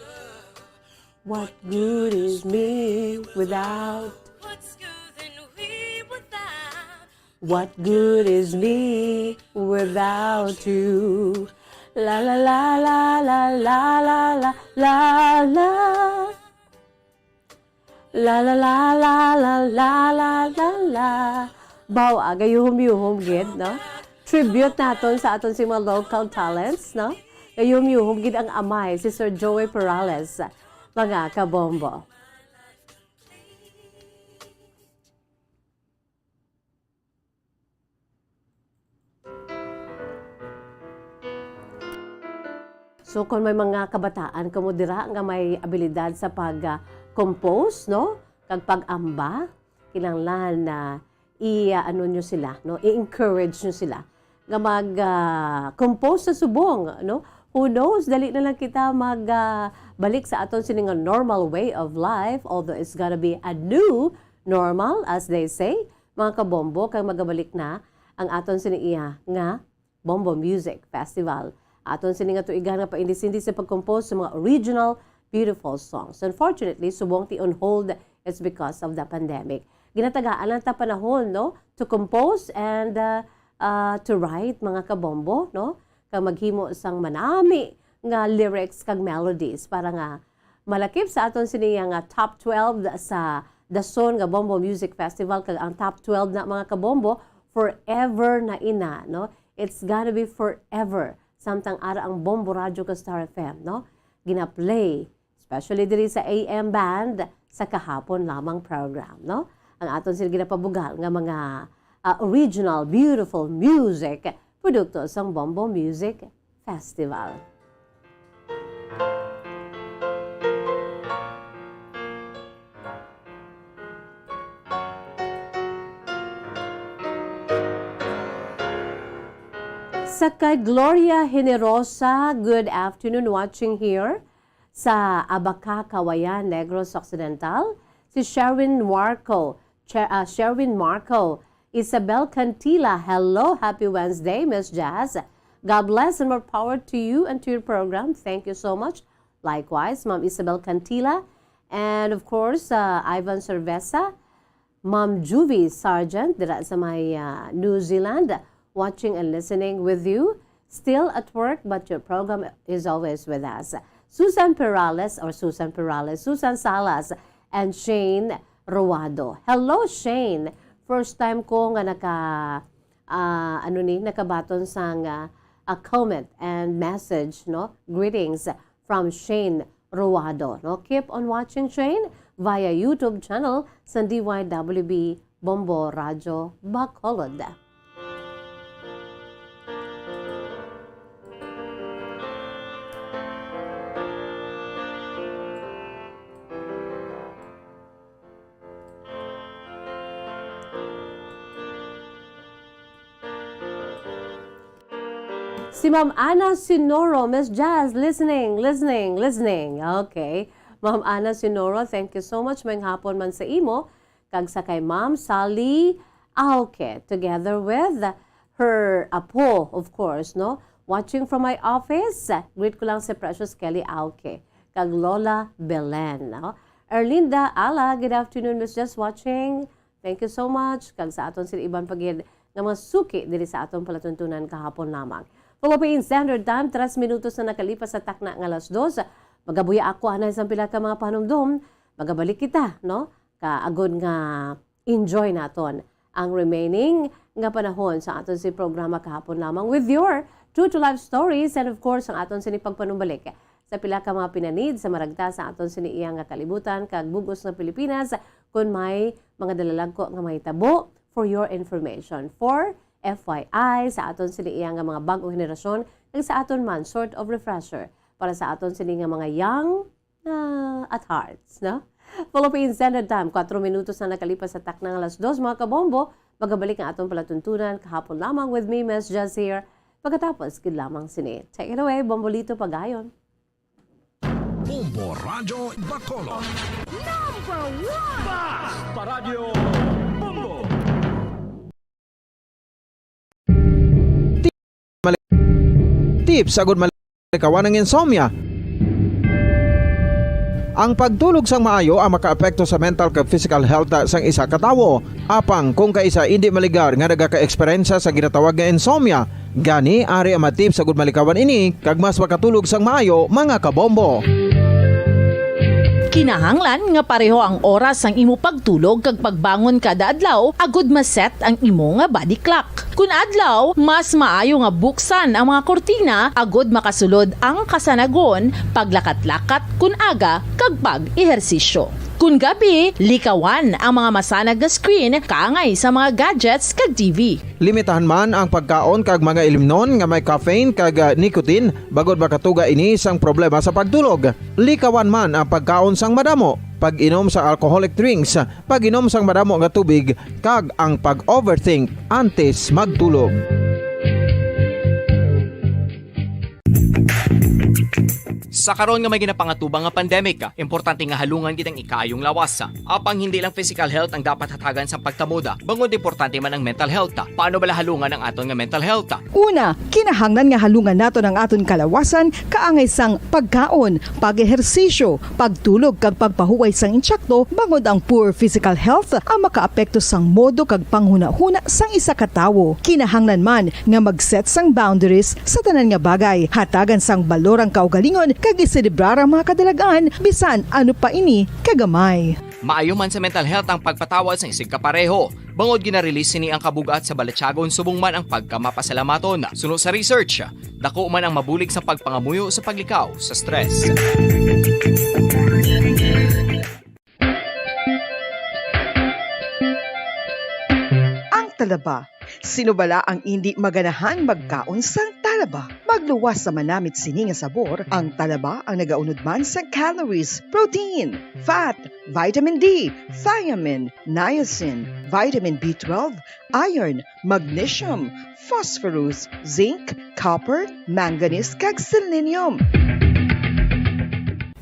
What good is me without? What's good and we without? What good is me without you? La la la la la la la la la la. La la la la la la la la la. Baw, ah, gayuhom-yuhom gid, no? Tribute naton sa aton sing mga local talents, no? Gayuhom-yuhom gid ang amay, si Sir Joey Perales, mga kabombo. So, kung may mga kabataan kamo dira nga may abilidad sa pag, ah, compose, no? Kag pag-amba, kinahanglan na i, ah, ano nyo sila, no? I-encourage nyo sila nga mag, ah, compose sa subong, no? Who knows, dali na lang kita mag, ah, balik sa aton sini nga normal way of life, although it's gonna be a new normal, as they say, mga kabombo, kay magabalik na ang aton sini iya nga Bombo Music Festival. Aton sini nga tuigan nga paindisindi sa pag-compose sa mga original beautiful songs. Unfortunately, subong ti on hold, it's because of the pandemic. Ginatagaan lang ta panahon, no, to compose and, uh, uh, to write, mga kabombo, no, kag maghimo sang manami nga lyrics kag melodies para nga malakip sa aton sini nga top twelve sa dason nga Bombo Music Festival, kag ang top twelve na, mga kabombo, forever na ina, no? It's gonna be forever. Samtang ara ang Bombo Radyo kag Star F M, no? Gina-play, especially diri sa A M band, sa kahapon lamang program, no? Ang aton sila ginapabugal nga mga, ah, original, beautiful music, produkto sang Bombo Music Festival. Sa kay Gloria Generosa, good afternoon, watching here sa Abaca, Cauayan, Negros Occidental. Si Sherwin Marco, Che-, ah, Sherwin Marco, Isabel Cantila, hello, happy Wednesday, Miss Jazz. God bless and more power to you and to your program. Thank you so much. Likewise, Ma'am Isabel Cantila. And of course, uh, Ivan Cerveza, Ma'am Juvie Sargent, dira sa may, uh, New Zealand, watching and listening with you. Still at work, but your program is always with us. Susan Perales, or Susan Perales, Susan Salas, and Shane Ruado. Hello, Shane. First time ko nga naka, ah, ano ni, nakabaton sang, ah, a comment and message, no? Greetings from Shane Ruado, no? Keep on watching, Shane, via YouTube channel sa D Y W B Bombo Radyo Bacolod. Si Ma'am Ana Sinoro, Miss Jazz, listening, listening, listening. Okay. Ma'am Ana Sinoro, thank you so much. Maayong hapon man sa imo. Kag sa kay Ma'am Sally Auke, together with her apo, of course, no? Watching from my office, greet ko lang si Precious Kelly Auke, kag Lola Belen, no? Erlinda Ala, good afternoon, Miss Just watching. Thank you so much. Kag sa aton sila iban pa gid nga mga suki diri sa aton palatuntunan kahapon lamang. Philippine Standard Time, tres minutos na nakalipas sa takna nga alas dos. Magabuya ako anay sang pila ka mga panumdom. Magabalik kita, no? Kaagod nga enjoy naton ang remaining nga panahon sa aton si programa kahapon lamang with your true to life stories and of course ang aton sini pagpanumbalik sa pila ka mga pinanid sa maragta sa aton sini iya nga kalibutan kag bug-os nga Pilipinas kun may mga dalalagko nga mahitabo for your information, for F Y I, sa aton sini iya nga mga bag-ong henerasyon kag sa aton man sort of refresher para sa aton sini nga mga young ah, at hearts, no? Philippine Standard Time, kwatro minutos na nakalipas sa takna nga alas dos, mga kabombo. Magabalik ang atong palatuntunan kahapon lamang with me, Miss Jazz here. Pagkatapos, gid lamang sini. Take it away, Bombolito Pagayon. Bombo Radyo Bacolod. Number one! Basta Radyo Bombo! Tip, sagod malikawan ang insomnia. Ang pagtulog sang maayo ang makaapekto sa mental kag physical health sang isa ka tawo. Apang kung kaisa indi maligar nga nagakaeksperyensya sa ginatawag nga insomnia, gani ari ang mga tips agud malikawan ini kag mas makatulog sang maayo, mga kabombo. Kinahanglan nga pareho ang oras sang imo pagtulog kag pagbangon kada adlaw agud ma-set ang imo nga body clock. Kun adlaw, mas maayo nga buksan ang mga kurtina agud makasulod ang kasanagon, paglakat-lakat kun aga, kag pag-ehersisyo. Kun gabi, likawan ang mga masanag nga screen kaangay sa mga gadgets kag T V. Limitahan man ang pagkaon kag mga ilimnon nga may caffeine kag, ah, nicotine, bangod makatuga ini sang problema sa pagtulog. Likawan man ang pagkaon sang madamo, pag-inom sa alcoholic drinks, pag-inom sang madamo nga tubig, kag ang pag-overthink antes magtulog. Sa karon nga may ginapangatubang nga pandemic, importante nga halungan gid ang ikaayong lawas. Apang hindi lang physical health ang dapat hatagan sang pagtamod, bangod importante man ang mental health. Paano bala halungan ang aton nga mental health? Una, kinahanglan nga halungan naton ang aton kalawasan kaangay sang pagkaon, pag-ehersisyo, pagtulog kag pagpahuway sang insakto, bangod ang poor physical health ang makaapekto sang modo kag panghunahuna sang isa ka tawo. Kinahanglan man nga mag-set sang boundaries sa tanan nga bagay, hatagan sang balor ang kaugalingon kag iselebrar ang mga kadalag-an bisan ano pa ini kagamay. Maayo man sa mental health ang pagpatawad sang isigkapareho, bangod gina-release sini ang kabug-at sa balatyagon subong man ang pagkamapasalamaton. Suno sa research, dako man ang mabulig sa pagpangamuyo sa paglikaw sa stress. Ang talaba. Sino bala ang indi maganahan magkaon sang talaba? Magluwas sa manamit sini nga sabor, ang talaba ang nagaunod man sang calories, protein, fat, vitamin D, thiamine, niacin, vitamin B twelve, iron, magnesium, phosphorus, zinc, copper, manganese, kag selenium.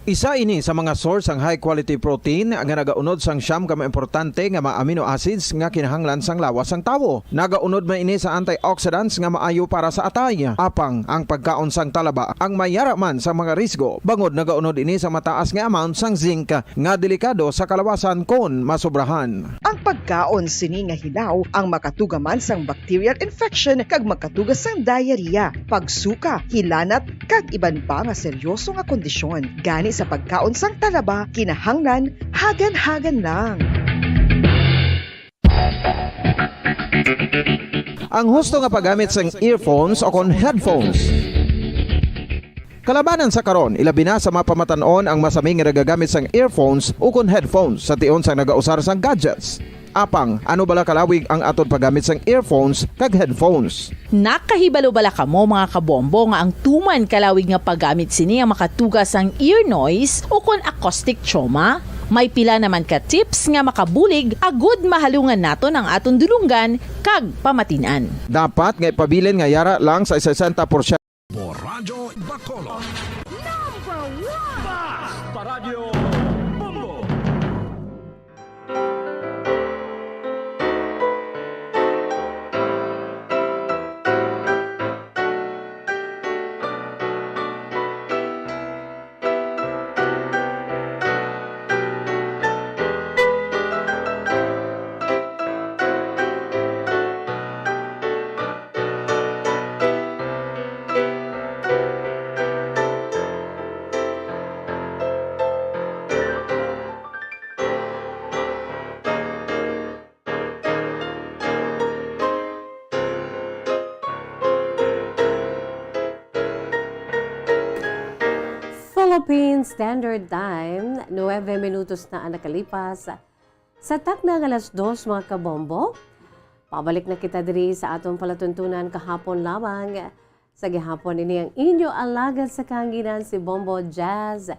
Isa ini sa mga source sang high quality protein nga nagaunod sang siyam ka mga importante nga mga amino acids nga kinahanglan sang lawas sang tawo. Nagaunod man ini sa antioxidants nga maayo para sa atay. Apang ang pagkaon sang talaba ang may yara man sa mga risgo, bangod nagaunod ini sa mataas nga amount sang zinc nga delikado sa kalawasan kon masobrahan. Ang pagkaon sini nga hilaw ang makatuga man sang bacterial infection kag makatuga sang diarrhea, pagsuka, hilanat, kag iban pa nga seryoso nga kondisyon. Gani sa pagkaon sang talaba, kinahanglan hagan-hagan lang. Ang husto nga paggamit sang earphones o kon headphones. Kalabanan sa karon, ilabi na sa mga pamatan-on ang masami nga nagagamit sang earphones ukon headphones sa tion sang nagausar sang gadgets. Apang, ano bala kalawig ang aton paggamit sang earphones kag headphones? Nakahibalo bala kamo, mga kabombo, nga ang tuman kalawig nga paggamit sini ang makatuga sang ear noise ukon acoustic trauma? May pila naman ka tips nga makabulig agud mahalungan naton ang aton dulonggan kag pamatin-an. Dapat nga ipabilin nga yara lang sa sesenta porsyento. Radyo Bacolod. Number one! Basta Radyo Bombo! Philippine Standard Time, nuebe minutos na ang nakalipas sa takna nga alas dos, mga kabombo. Pabalik na kita diri sa aton palatuntunan kahapon lamang. Sa gihapon, ini ang inyo alagad sa kahanginan, si Bombo Jazz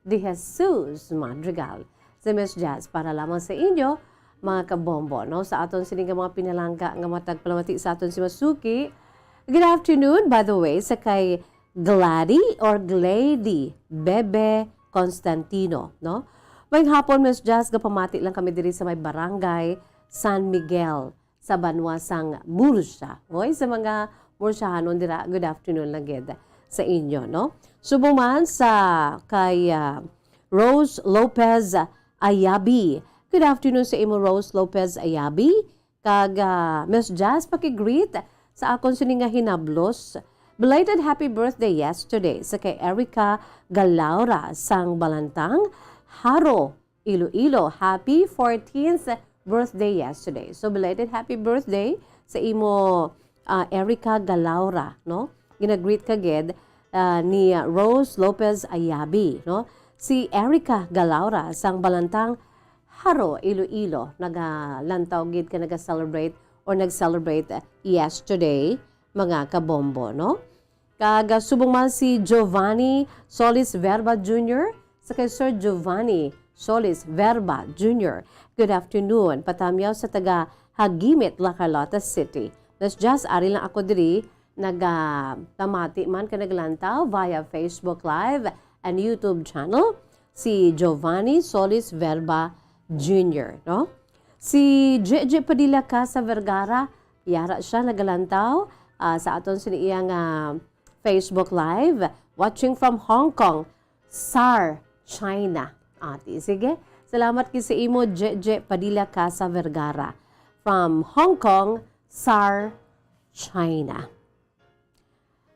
De Jesus Madrigal. Si Miss Jazz para lamang sa inyo, mga kabombo, no? Sa aton sini nga mga pinalangga nga matag palamati sa aton si Masuki. Good afternoon, by the way, sa kay Glady or Glady Bebe Constantino, no? Maayong hapon, Miss Jazz, gapamati lang kami diri sa may barangay San Miguel sa banwa sang Murcia. Oy, sa mga Murciahanon dira, good afternoon lang gid sa inyo, no? Subong man sa kay, ah, Rose Lopez Ayabi. Good afternoon sa imo, Rose Lopez Ayabi. Kag, ah, Miss Jazz, paki-greet sa akon sini nga hinablos. Belated happy birthday yesterday sa kay Erica Galaura sang Balantang, Jaro, Iloilo. Happy fourteenth birthday yesterday. So, belated happy birthday sa imo, ah, Erica Galaura, no? Ginagreet ka gid, ah, ni Rose Lopez Ayabi, no? Si Erica Galaura sang Balantang, Jaro, Iloilo, nagalantaw gid ka naga-celebrate or nag-celebrate, ah, yesterday, mga kabombo, no? Kag, ah, subong man si Giovanni Solis Verba Junior, sa kay Sir Giovanni Solis Verba Junior. Good afternoon. Patamyaw sa taga Jagimit, La Carlota City. Nas Jazz, ari lang ako diri, naga-, pamati man ka naglantaw via Facebook Live and YouTube channel, si Giovanni Solis Verba Junior, no? Si J J Padilla Casa Vergara, yara siya nagalantaw, ah, sa aton sini iya nga Facebook Live, watching from Hong Kong, Sar, China. Ati, sige. Salamat gid sa imo, J J Padilla Casa Vergara. From Hong Kong, Sar, China.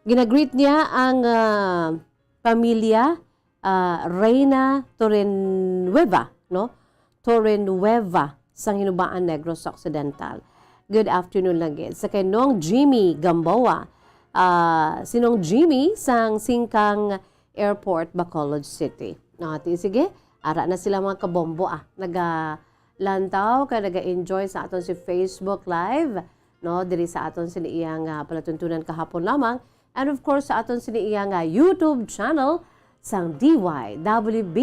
Ginagreet niya ang, ah, pamilya, ah, Reina Torrenueva, no? Torrenueva, sang Hinubaan, Negros Occidental. Good afternoon lang gid. Sa kay Nong Jimmy Gamboa, ah, si Nong Jimmy sang Singkang Airport, Bacolod City. No, ati, sige, ara na sila mga kabombo, ah. Nagalantaw kag naga-enjoy sa aton si Facebook Live, no, diri sa aton sini iya nga palatuntunan kahapon lamang. And of course, sa aton sini iya nga YouTube channel sang D Y W B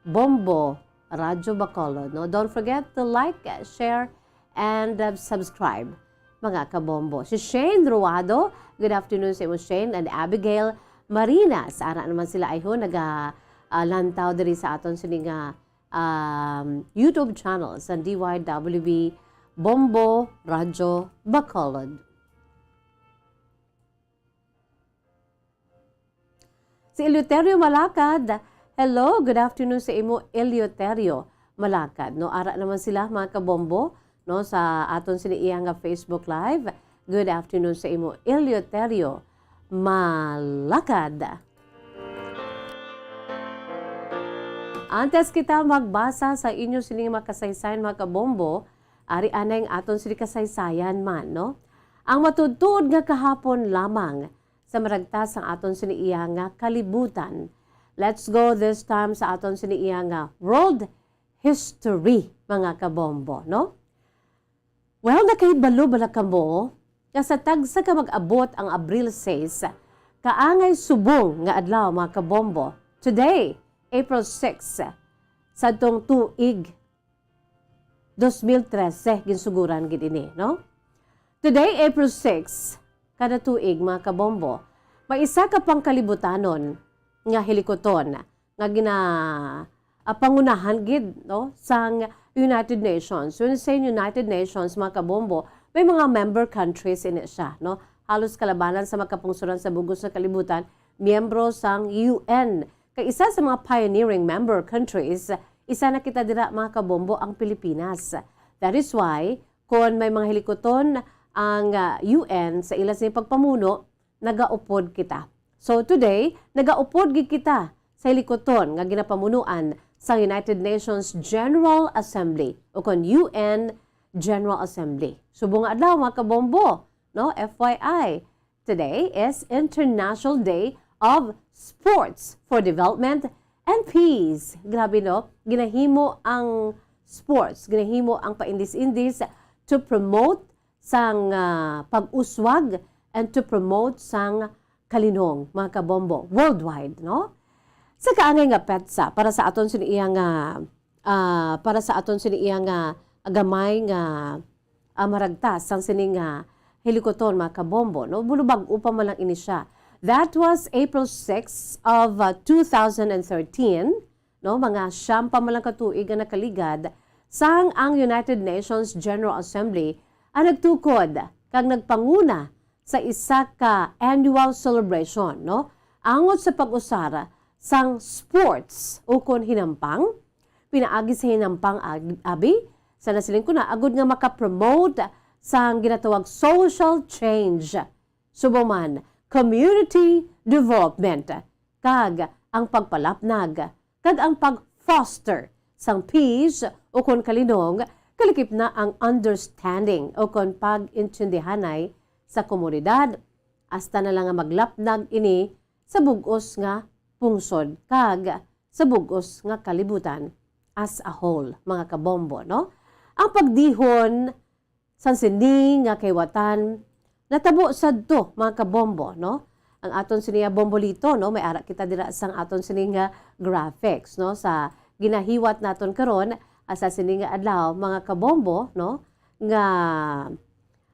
Bombo Radyo Bacolod, no? Don't forget to like, share, and, uh, subscribe, mga kabombo. Si Shane Ruado, good afternoon sa imo, Shane, and Abigail Marinas. Ara naman sila ayhon naga, ah, lantaw diri sa aton sini nga, um, YouTube channel sa D Y W B Bombo Radyo Bacolod. Si Eleuterio Malakad. Hello, good afternoon sa imo, Eleuterio Malakad. No, ara naman sila, mga kabombo, no, sa aton sini iya nga Facebook Live. Good afternoon sa imo, Eleuterio Malakad. Antes kita magbasa sa inyo sining mga kasaysayan, mga kabombo, ari anay ang aton sini kasaysayan man, no? Ang matuod-tuod nga kahapon lamang sa maragtas sang aton sini iya nga kalibutan. Let's go this time sa aton sini iya nga world history, mga kabombo, no? Well, nakahibalo bala kamo nga sa tagsa ka mag-abot ang Abril sais, kaangay subong nga adlaw, mga kabombo? Today, April six, sadtong tuig dos mil trese, ginsuguran gid ini, no? Today, April six, kada tuig, mga kabombo, may isa ka pangkalibutanon nga hilikuton nga gina-, ah, pangunahan gid, no, sang United Nations. When we say United Nations, mga kabombo, may mga member countries ini siya, no? Halos kalabanan sa makapungsuran sa bug-os nga kalibutan, miyembro sang U N. Kay isa sa mga pioneering member countries, isa na kita dira, mga kabombo, ang Pilipinas. That is why, kon may mga hilikuton ang, ah, U N sa ila sini pagpamuno, nagaupod kita. So today, nagaupod gid kita sa hilikuton nga ginapamunuan sa United Nations General Assembly, o kon U N General Assembly. Subong nga adlaw, mga kabombo, no? F Y I, today is International Day of Sports for Development and Peace. Grabe, no? Ginahimo ang sports, ginahimo ang paindis-indis to promote sang, ah, pag-uswag and to promote sang kalinong, mga kabombo, worldwide, no? Sa kaangay nga petsa para sa aton sini iya nga, ah, para sa aton sini iya nga gamay nga, ah, maragtas sang sini nga hilikuton, mga kabombo, no? Bulubag-o pa man lang ini siya. That was April six of, ah, two thousand and thirteen, no? Mga siyam pa man lang ka tuig ang nakaligad sang ang United Nations General Assembly ang nagtukod kag nagpanguna sa isa ka annual celebration, no? Angot sa pag-usar sang sports ukon hinampang, pinaagi sa hinampang ag-, abi, sa nasiling ko na, agud nga makapromote sang ginatawag social change, subong man community development, kag ang pagpalapnag kag ang pag-foster sang peace ukon kalinong, kalakip na ang understanding ukon pag-intindihanay sa komunidad, hasta na lang nga maglapnag ini sa bug-os nga pungsod kag sa bug-os nga kalibutan as a whole, mga kabombo, no? Ang pagdihon sang sini nga kahiwatan natabo sadto, mga kabombo, no? Ang aton sini nga bombolito, no? May ara kita dira sang aton sini nga graphics, no? Sa ginahiwat naton karon, ah, sa sini nga adlaw, mga kabombo, no? Nga,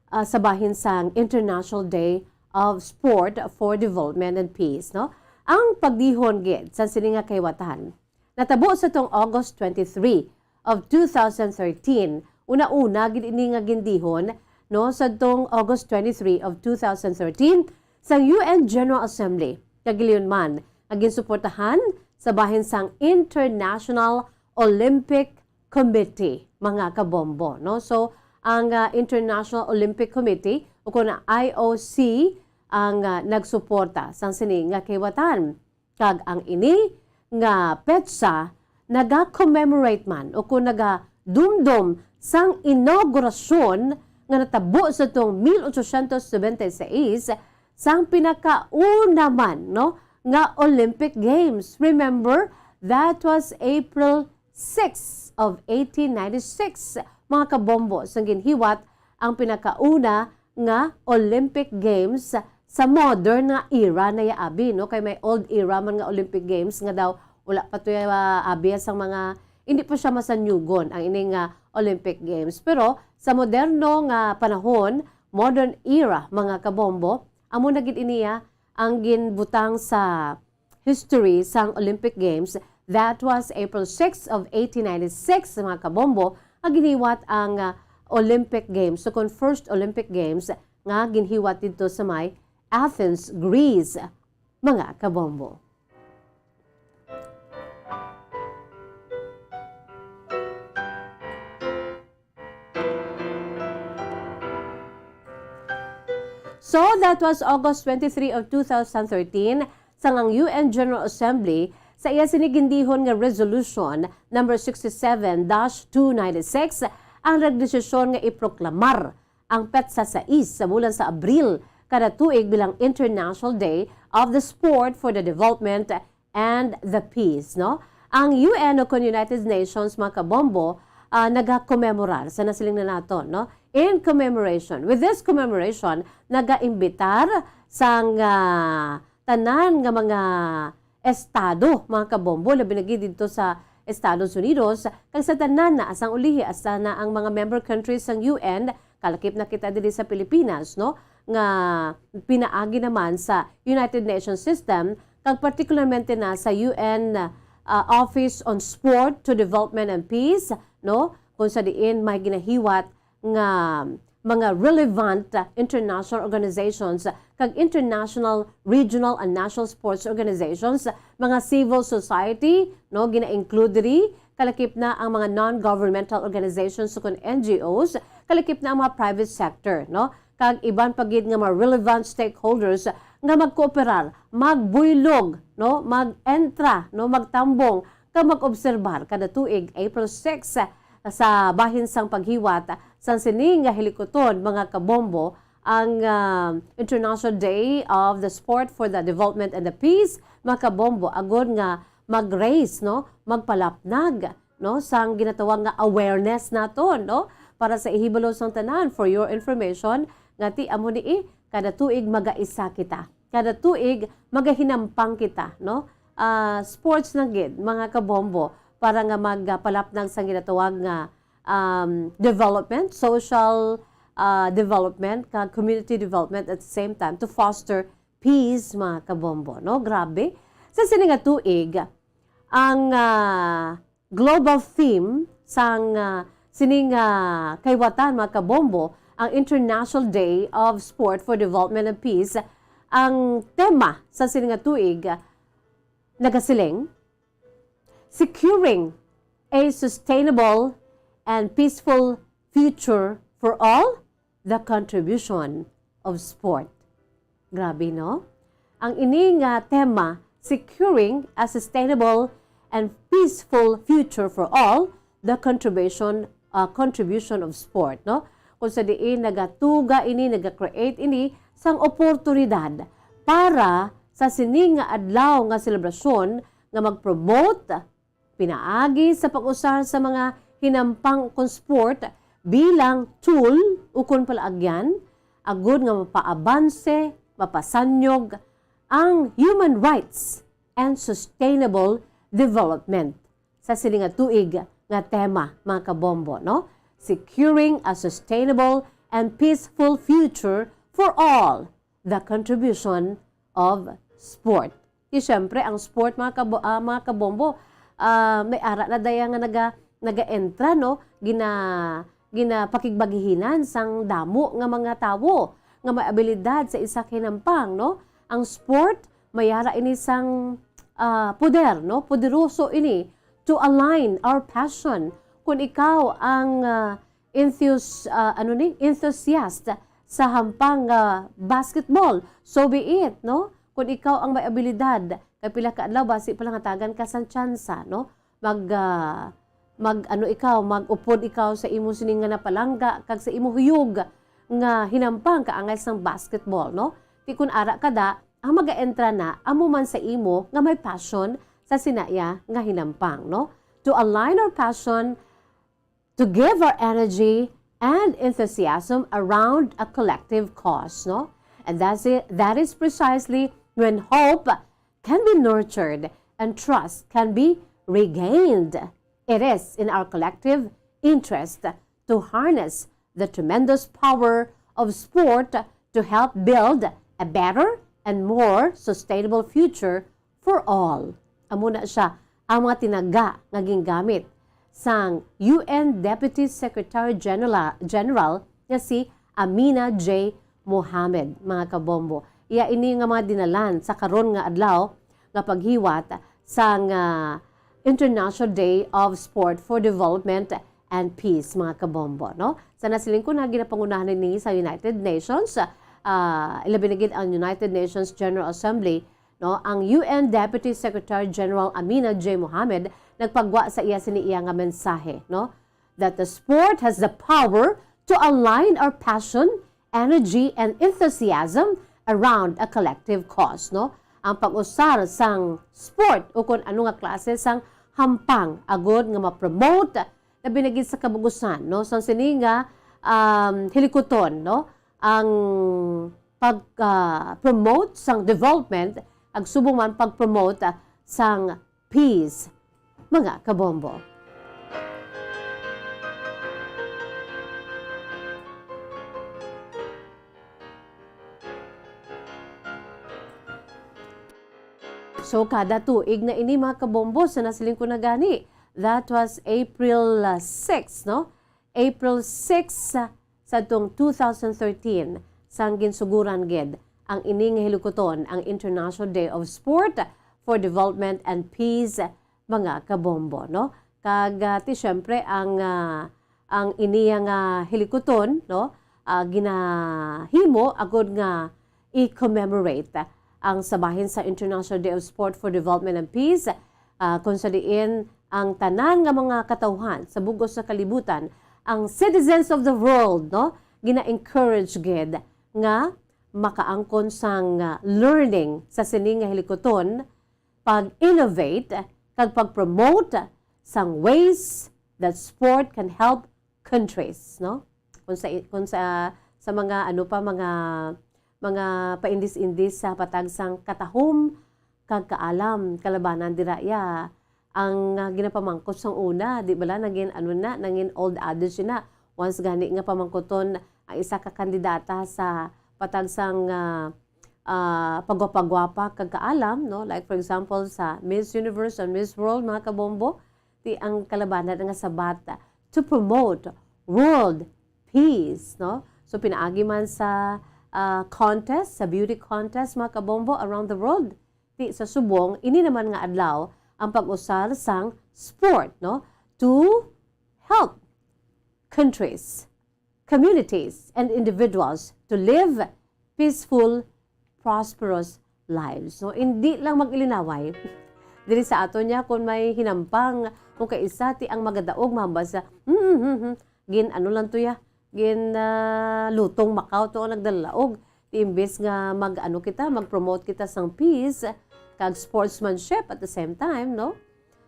ah, sa bahin sang International Day of Sport for Development and Peace, no? Ang pagdihon gid sa sini nga kahiwatan natabo sa tong August twenty-three of two thousand thirteen. Una-una gid ini nga gindihon, no, sa tong August twenty-three of two thousand thirteen sang U N General Assembly, kag gilingon man nga ginsuportahan sa bahin sang International Olympic Committee, mga kabombo, no? So, ang, ah, International Olympic Committee, o kun ang I O C, ang, ah, nagsuporta sang sini nga kahiwatan. Kag ang ini nga petsa naga-commemorate man o kun nagadumdom sang inaugurasyon nga natabo sa tong mil ochocientos noventa y seis sang pinakauna man, no, nga Olympic Games. Remember, that was April six of eighteen ninety-six, mga kabombo, sang ginhiwat ang pinakauna nga Olympic Games sa modern nga era na ya abi, no? Kay may old era man nga Olympic Games nga daw wala pa to ya abi sang mga, hindi pa siya masanyugon ang ini nga Olympic Games. Pero sa moderno nga panahon, modern era, mga kabombo, amo na gid ini, ah, ang ginbutang sa history sang Olympic Games, that was April six of eighteen ninety-six, mga kabombo, nga ginhiwat ang, ah, Olympic Games, so kun first Olympic Games nga ginhiwat didto sa may Athens, Greece, mga kabombo. So, that was August twenty-three of two thousand thirteen, sang ang U N General Assembly, sa iya sini gindihon nga Resolution number sixty-seven dash two ninety-six, ang nagdesisyon nga iproklamar ang petsa sais sa bulan sa Abril kada tuig bilang International Day of the Sport for the Development and the Peace, no? Ang U N o kon United Nations, mga kabombo, ah, nagakomemorar sa nasiling na naton, no? In commemoration, with this commemoration, nagaimbitar sang, ah, tanan nga mga estado, mga kabombo, labi na gid didto sa Estados Unidos, kag sa tanan na, sang ulihi, hasta na ang mga member countries sang U N, kalakip na kita diri sa Pilipinas, no, nga pinaagi naman sa United Nations system, kag partikularmente na sa U N, ah, Office on Sport to Development and Peace, no, kung sa diin may ginahiwat nga mga relevant, ah, international organizations, ah, kag international, regional, and national sports organizations, ah, mga civil society, no, gina-include diri, kalakip na ang mga non-governmental organizations ukon N G Os, kalakip na ang mga private sector, no, kag iban pa gid nga mga relevant stakeholders, ah, nga magkooperar, magbuylog, no, mag-entra, no, magtambong, kag mag-obserbar kada tuig, April six, sa bahin sang paghiwat sang sini nga hilikuton, mga kabombo, ang, ah, International Day of the Sport for the Development and the Peace, mga kabombo, agod nga mag-raise, no, magpalapnag, no, sang ginatawag nga awareness naton, no, para sa ihibalo sang tanan. For your information, nga ti amo ni, eh, kada tuig magaisa kita. Kada tuig, magahinampang kita, no? Ah, sports lang gid, mga kabombo, para nga magpalapnag sang ginatawag nga, um, development, social, ah, development, kag community development at the same time to foster peace, mga kabombo, no? Grabe. Sa sini nga tuig, ang, ah, global theme sang, ah, sining, ah, kahiwatan, mga kabombo, ang International Day of Sport for Development and Peace. Ang tema sa sini nga tuig, ah, nagasiling, "Securing a sustainable and peaceful future for all, the contribution of sport." Grabe, no? Ang ini nga tema, "Securing a sustainable and peaceful future for all, the contribution, uh, contribution of sport," no? Kung sa diin nagatuga ini, naga-create ini sang oportunidad para sa sini nga adlaw nga selebrasyon nga mag-promote pinaagi sa pag-usar sa mga hinampang kon sport bilang tool ukon palaagyan, agud nga mapaabanse, mapasanyog ang human rights and sustainable development sa sini nga tuig nga tema, mga kabombo, no? Securing a sustainable and peaceful future for all, the contribution of sport. Di siyempre, ang sport, mga kabo-, ah, mga kabombo, ah, may ara na daya nga naga-, naga-entra, no? Gina-, ginapakigbagihinan sang damo nga mga tawo nga may abilidad sa isa ka hinampang, no? Ang sport, may ara ini sang, ah, poder, no? Poderoso ini to align our passion. Kung ikaw ang, ah, enthusi-, ah, ano ni, enthusiast sa hampang nga basketball, so be it, no? Kung ikaw ang may abilidad, kay pila ka adlaw, basi pa lang hatagan ka sang tsansa, no? Mag, ah, mag, ano ikaw, mag-upod ikaw sa imo sini nga napalangga kag sa imo huyog nga hinampang kaangay sang basketball, no? Ti kun ara ka da, ang mag-entra na amo man sa imo nga may passion sa sinaya nga hinampang, no? To align our passion, to give our energy and enthusiasm around a collective cause, no? And that's it, that is precisely when hope can be nurtured and trust can be regained. It is in our collective interest to harness the tremendous power of sport to help build a better and more sustainable future for all. Amo na siya ang mga tinaga nga gingamit sang U N Deputy Secretary General, General nga si Amina J Mohammed, mga kabombo. Iya ini nga mga dinalan sa karon nga adlaw nga paghiwat sang, ah, International Day of Sport for Development and Peace, mga kabombo, no? Sa nasiling ko na ginapangunahan ini sa United Nations, ah, ilabi na gid ang United Nations General Assembly, no? Ang U N Deputy Secretary General Amina J Mohammed nagpagwa sa iya sini iya nga mensahe, no? That the sport has the power to align our passion, energy, and enthusiasm around a collective cause, no? Ang pag-usar sang sport o kung ano nga klase sang hampang agud nga ma-promote, labi na gid sa kabug-usan, no? Sang sini nga, um, hilikuton, no? Ang pag, ah, promote sang development, ag subong man pag-promote, ah, sang peace, mga kabombo. So, kada tuig na ini, mga kabombo, sa nasiling ko na gani. That was April, uh, six, no? April six, uh, sa tong two thousand thirteen, sang ginsuguran gid ang ini nga hilikuton, ang International Day of Sport for Development and Peace, mga kabombo, no? Kag, ah, ti, siyempre, ang, ah, ang iniya nga hilikuton, no? Ah, ginahimo agud nga i-commemorate ang sa bahin sa International Day of Sport for Development and Peace, ah, kung sa diin ang tanan nga mga katawhan sa bug-os nga kalibutan, ang citizens of the world, no, gina-encourage gid nga makaangkon sang, ah, learning sa sini nga hilikuton, pag-innovate, kag pag-promote sang ways that sport can help countries, no? Kung sa, kung sa, sa mga, ano pa, mga, mga paindis-indis sa patag sang katahom kag kaalam, kalabanan dira, ya, ang, ah, ginapamangkot sang una, di bala, nangin, ano na, nangin old adage na. Once gani nga pamangkuton ang isa ka kandidata sa patag sang, ah, ah, pagwapa-gwapa kag kaalam, no? Like, for example, sa Miss Universe and Miss World, mga kabombo, ti ang kalabanan nga sabat, ah, to promote world peace, no? So, pinaagi man sa, ah, contest, sa beauty contest, mga kabombo, around the world, Ti sa subong, ini naman nga adlaw ang pag-usar sang sport, no? To help countries, communities, and individuals to live peaceful, prosperous lives. No, hindi lang mag-ilinaway. Diri sa aton niya, kung may hinampang, kung kaisa ti ang magadaog, mahambal sa, "Hmm, hmm, hmm, hmm. Gin, ano lang to ya? Gin, ah, lutong makaw to ang nagdalaog." Ti imbes nga mag, ano kita, mag-promote kita sang peace, kag sportsmanship at the same time, no?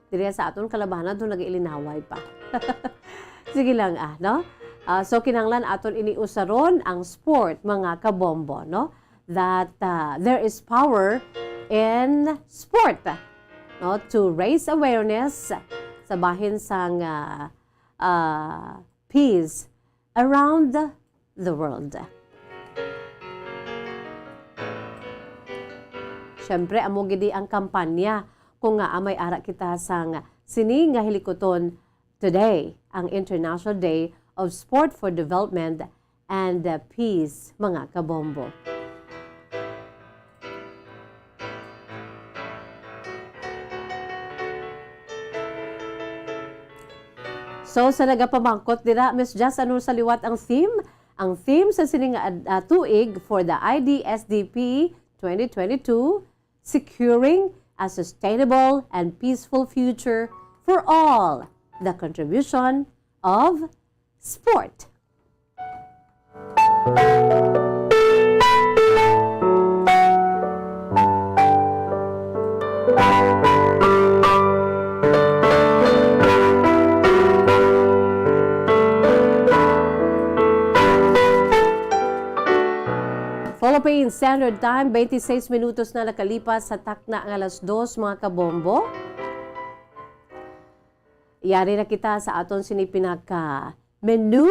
Diri sa aton kalabanan, do nag-ilinaway pa. Sige lang, ah, no? Ah, so, kinahanglan aton ini usaron ang sport, mga kabombo, no? That, ah, there is power in sport, no? To raise awareness sa bahin sang, ah, ah, peace around the world. Siyempre, amo gid ang kampanya kung nga may ara kita sang sini nga hilikuton today, ang International Day of Sport for Development and, uh, Peace, mga kabombo. So, sa nagapamangkot dira, Miss Jess, ano sa liwat ang theme? Ang theme sa sini nga ad-, ah, tuig for the I D S D P twenty twenty-two, Securing a Sustainable and Peaceful Future for All, the Contribution of Sport. Philippine Standard Time, twenty-six minutos na nakalipas sa takna nga alas dos, mga kabombo. Yari na kita sa aton sini pinaka menu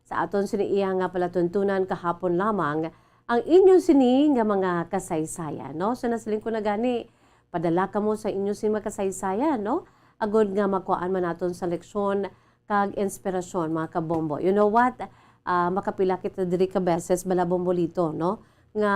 sa aton sini iya nga palatuntunan kahapon lamang ang inyo sini nga mga kasaysayan, no? So, nasiling ko na gani, padala kamo sa inyo sini mga kasaysayan, no? Agod nga makuhaan man naton sa leksyon kag inspirasyon, mga kabombo. You know what? Ah, makapila kita diri ka beses, bala, Bombolito, no? Nga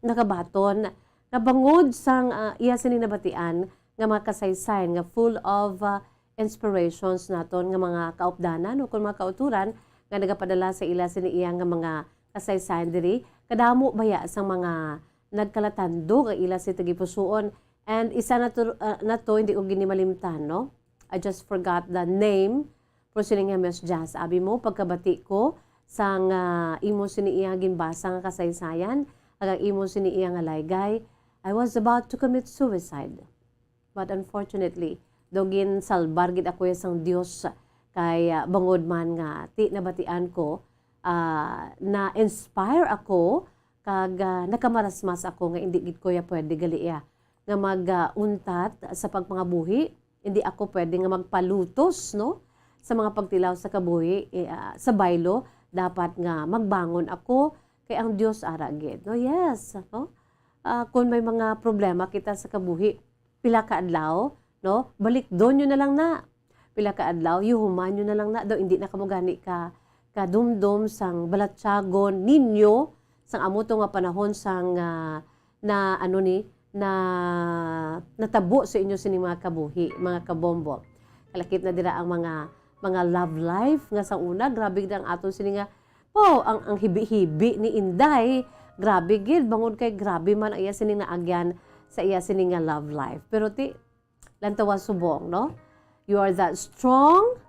nakabaton nga bangod sang, ah, iya sini nabatian nga mga kasaysayan nga full of, ah, inspirations naton nga mga kaupdanan o kon mga kauturan nga nagapadala sa ila sini iya nga mga kasaysayan diri. Kadamo baya sang mga nagkalatandog ang ila sini tagipusoon. And isa na to, ah, na to, hindi ko gini malimtan, no? I just forgot the name. Pero siling nga, Miss Jazz, abi mo, pagkabati ko sang, ah, imo sini iya ginbasa nga kasaysayan, kag ang imo sini iya nga laygay, I was about to commit suicide. But unfortunately, daw ginsalbar gid ako ya sang Dios, kay, ah, bangod man nga ti nabatian ko, ah, na-inspire ako, kag, ah, nakamarasmas ako nga indi gid ko ya pwede gali iya nga mag, ah, untat sa pagpangabuhi. Indi ako pwede nga magpalutos, no, sa mga pagtilaw sa kabuhi, eh, ah, sa baylo. Dapat nga magbangon ako kay ang Dios ara gid, no? Yes, no? Ah, kung may mga problema kita sa kabuhi, pila ka adlaw, no? Balikdon nyo na lang na. Pila ka adlaw, yuhuman nyo na lang na. Daw, hindi na kamo gani ka, kadumdom sang balatyagon ninyo, sang amo to nga panahon sang, ah, na, ano ni, na natabo sa inyo sining mga kabuhi, mga kabombo. Kalakip na dira ang mga, mga love life nga sa una, grabe gid ang aton sini nga, po, ang, ang hibi-hibi ni Inday, grabe gid, bangod kay grabe man ang iya sining naagyan sa iya sini nga love life. Pero ti, lantawa subong, no? You are that strong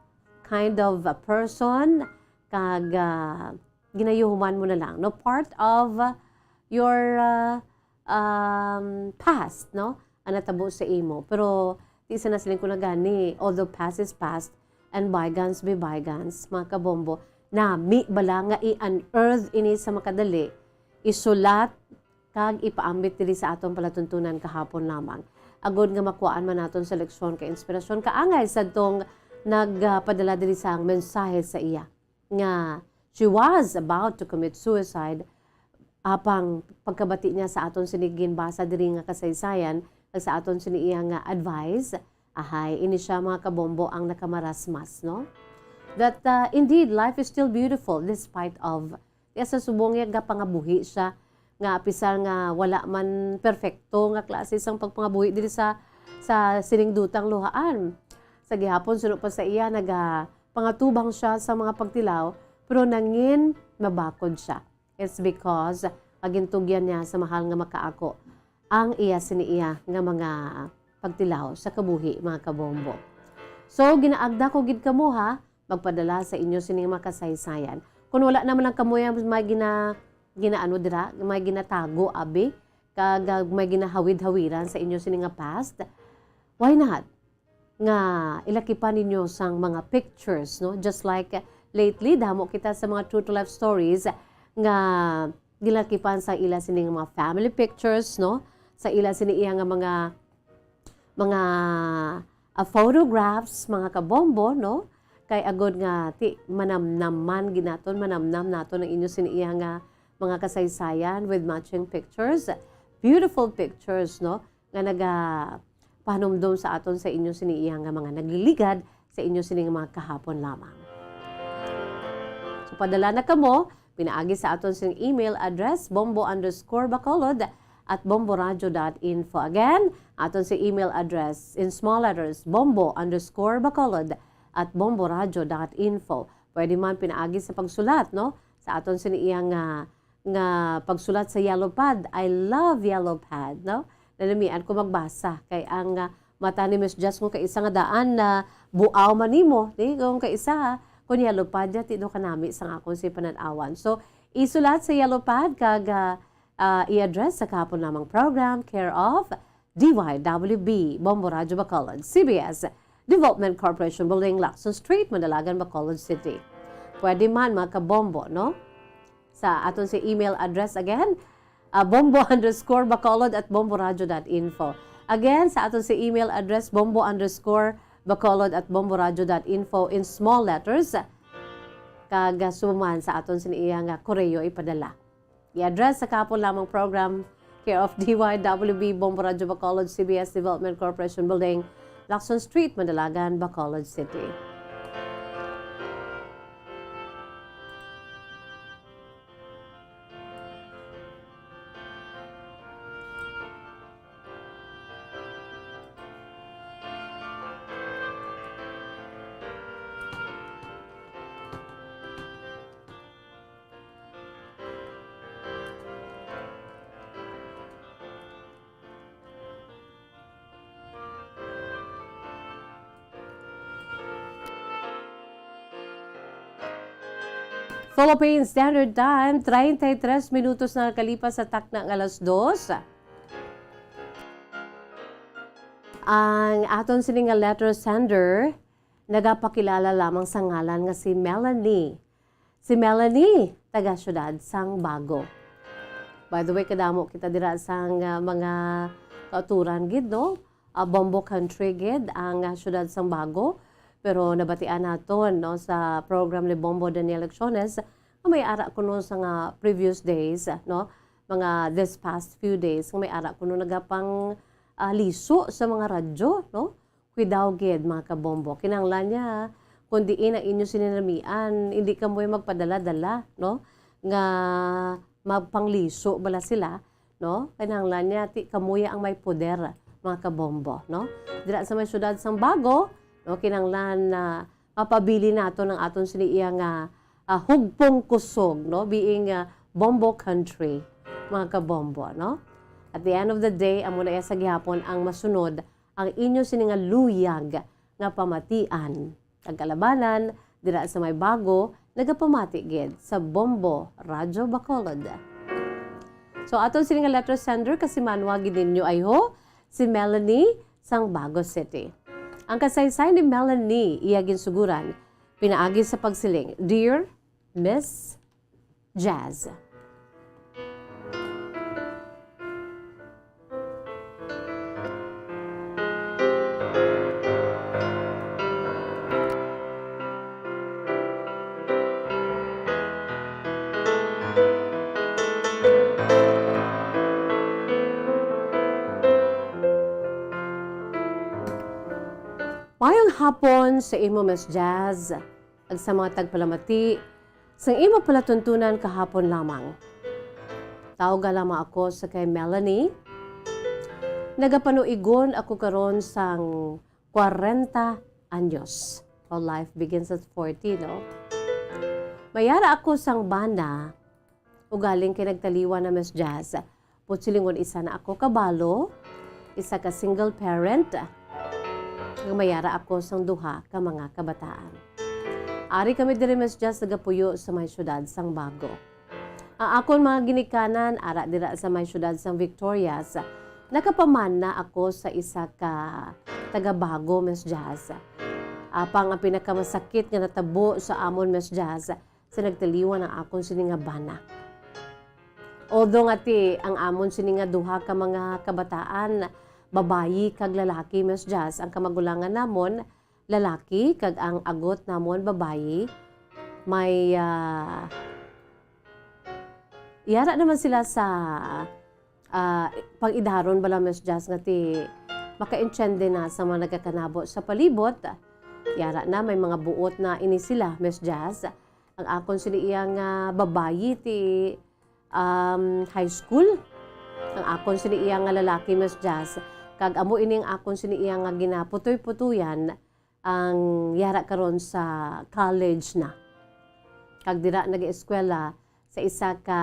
kind of a person, kag, ah, ginayuhuman mo na lang, no? Part of, ah, your, ah, um, past, no? Ang natabo sa imo. Pero, di sa nasiling ko na gani, although past is past, and bygones be bygones, mga kabombo, nami bala nga i-unearth ini sa makadali, isulat, kag ipaambit diri sa aton palatuntunan kahapon lamang, agod nga makuhaan man naton sa leksyon kag inspirasyon kaangay sadtong nagpadala diri sang mensahe sa iya nga she was about to commit suicide. Apang pagkabati niya sa aton sini ginbasa diri nga kasaysayan kag sa aton sini iya nga advice, ahay, ini sia, mga kabombo, ang nakamarasmas, no? That, uh, indeed, life is still beautiful despite of Kaya sa subong niya, gapangabuhi siya. nga apisar nga wala man perpekto nga klase sang pagpangabuhi diri sa, sa sining dutang luhaan. Sa gihapon, suno pa sa iya, nagapangatubang siya sa mga pagtilaw, pero nangin mabakod siya. It's because pagintugyan niya sa mahal nga makaako ang iya sini iya nga mga pagtilaw sa kabuhi, mga kabombo. So, ginaagda ko gid kamo, ha, magpadala sa inyo sining mga kasaysayan. Kung wala naman lang kamo yung may gina-, ginaano dira, may ginatago, abi, kag, ah, may ginahawid-hawiran sa inyo sini nga past, why not nga ilakipan ninyo sang mga pictures, no? Just like, uh, lately, damo kita sa mga true to life stories nga gilakipan sa ila sining mga family pictures, no? Sa ila sini iya nga mga, mga, ah, photographs, mga kabombo, no? Kay agod nga ti manamnaman gid naton, manamnam naton ang inyo sini iya nga mga kasaysayan with matching pictures, beautiful pictures, no? Nga nagapahanumdom sa aton sa inyo sini iya nga mga nagliligad sa inyo sining mga kahapon lamang. So, padala na kamo pinaagi sa aton sing email address, bombo underscore bacolod at bomboradio dot info. Again, aton sa email address in small letters, bombo underscore bacolod at bomboradio dot info. Pwede man pinaagi sa pagsulat, no? Sa aton sini iya nga, nga pagsulat sa yellow pad. I love yellow pad, no? Nalamian ko magbasa kay ang, ah, mata ni Miss Jess kung kaisa nga daan na buaw man nimo, di? Kung kaisa, kung yellow pad ya, ti do kanami sang akon si panan-awan. So, isulat sa yellow pad kag, ah, ah, i-address sa kahapon lamang program, care of D Y W B, Bombo Radyo Bacolod, C B S, Development Corporation Building, Lacson Street, Mandalagan, Bacolod City. Pwede man, mga kabombo, no? Sa aton si email address again, ah, bombo underscore bacolod at bomboradio dot info. Again, sa aton si email address, bombo underscore bacolod at bomboradio dot info in small letters. Kag, ah, subong man sa aton sini iya nga koreo ipadala. I-address sa kahapon lamang program, care of D Y W B, Bombo Radyo Bacolod, C B S Development Corporation Building, Lacson Street, Mandalagan, Bacolod City. Philippine Standard Time, treinta y tres minutos na nakalipas sa takna nga alas dos. Ang aton sini nga letter sender nagapakilala lamang sa ngalan nga si Melanie. Si Melanie, taga siyudad sang Bago. By the way, kadamo kita dira sang, ah, mga kauturan gid, no? Ah, Bombo Country gid ang, ah, siyudad sang Bago. Pero nabatian naton, no, sa program ni Bombo Daniel Lecciones nga may ara kuno sa nga previous days, no? Mga this past few days nga may ara kuno nagapang, ah, liso sa mga radyo, no? Kuidaw gid, mga kabombo. Kinahanglan niya, kung diin ang inyo sininamian, hindi kamoy magpadala-dala, no? Nga magpangliso bala sila, no? Kinahanglan niya, ti, kamoy ang may poder, mga kabombo, no? Dira sa may siyudad sang Bago, no? Kinahanglan na mapabilin naton ang aton sini iya nga, ah, hugpong kusog, no? Being, ah, Bombo Country, mga kabombo, no? At the end of the day, amo na iya sa gihapon ang masunod ang inyo sini nga luyag nga pamatian. Ang kalabanan, dira sa may Bago, nagapamati gid sa Bombo Radyo Bacolod. So, aton sini nga letter sender, kasimanwa gid ninyo, ayho, si Melanie sang Bago City. Ang kasaysay ni Melanie, iya ginsuguran, pinaagi sa pagsiling, "Dear Miss Jazz." Mayong hapon sa imo, Miss Jazz, ag sa mga tagpalamati sang imo palatuntunan kahapon lamang. Tawga lamang ako sa kay Melanie. Nagapanuigon ako karon sang kwarenta anyos. Well, life begins at forty, no? Mayara ako sang bana, ugaling kay nagtaliwan na, Miss Jazz. Buot silingon, isa na ako kabalo, isa ka single parent, kag mayara ako sang duha ka mga kabataan. Ari kami diri, Miss Jazz, nagapuyo sa may siyudad sang Bago. Ang akon mga ginikanan ara dira sa may siyudad sang Victorias, nakapamana ako sa isa ka taga Bago, Miss Jazz. Apang ang pinakamasakit nga natabo sa amon, Miss Jazz, sa nagtaliwan ang akon sini nga bana. Although nga ti ang amon sini nga duha ka mga kabataan, babayi kag lalaki, Miss Jazz, ang kamagulangan namon, lalaki, kag ang agot namon, babayi, may, ah, yara naman sila sa, ah, pang-idaron bala, Miss Jazz, nga ti makaintiende na sa mga nagakanabo sa palibot. Yara na, may mga buot na ini sila, Miss Jazz. Ang akon sini iya nga babayi ti, um, high school. Ang akon sini iya nga lalaki, Miss Jazz. Kag amo ini ang akon sini iya nga ginaputoy-putuyan ang yara karon sa college na. Kag dira nag-eskwela sa isa ka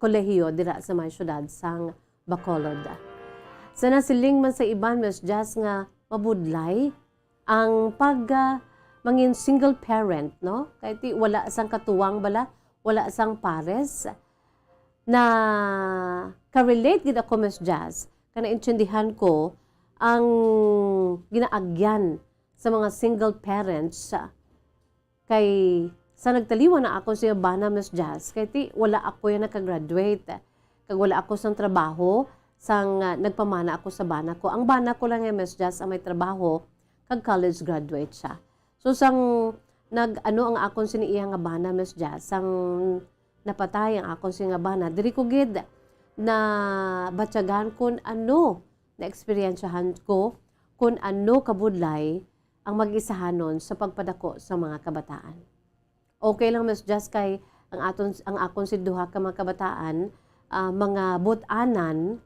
kolehiyo dira sa may siyudad sang Bacolod. Sa nasiling man sa iban, Miss Jazz, nga mabudlay ang pag, ah, mangin single parent, no? Kay ti wala sang katuwang bala, wala sang pares. Na ka-relate gid ako, Miss Jazz, kay naintindihan ko ang ginaagyan sa mga single parents, ah, kay sa nagtaliwan na ako siya bana, Miss Jazz, kay ti wala ako yan nakagraduate, kag wala ako sang trabaho sang, ah, nagpamana ako sa bana ko. Ang bana ko lang yan, Miss Jazz, ang may trabaho, kag college graduate siya. So, sang nag-ano ang akon sini iya nga bana, Miss Jazz, sang napatay ang akon sini nga bana, diri ko gid nabatyagan kun ano, naeksperyensyahan ko kun ano kabudlay ang mag-isahanon sa pagpadako sa mga kabataan. Okay lang, Miss Jazz, kay ang aton, ang akon si duha ka mga kabataan, ah, mga but-anan,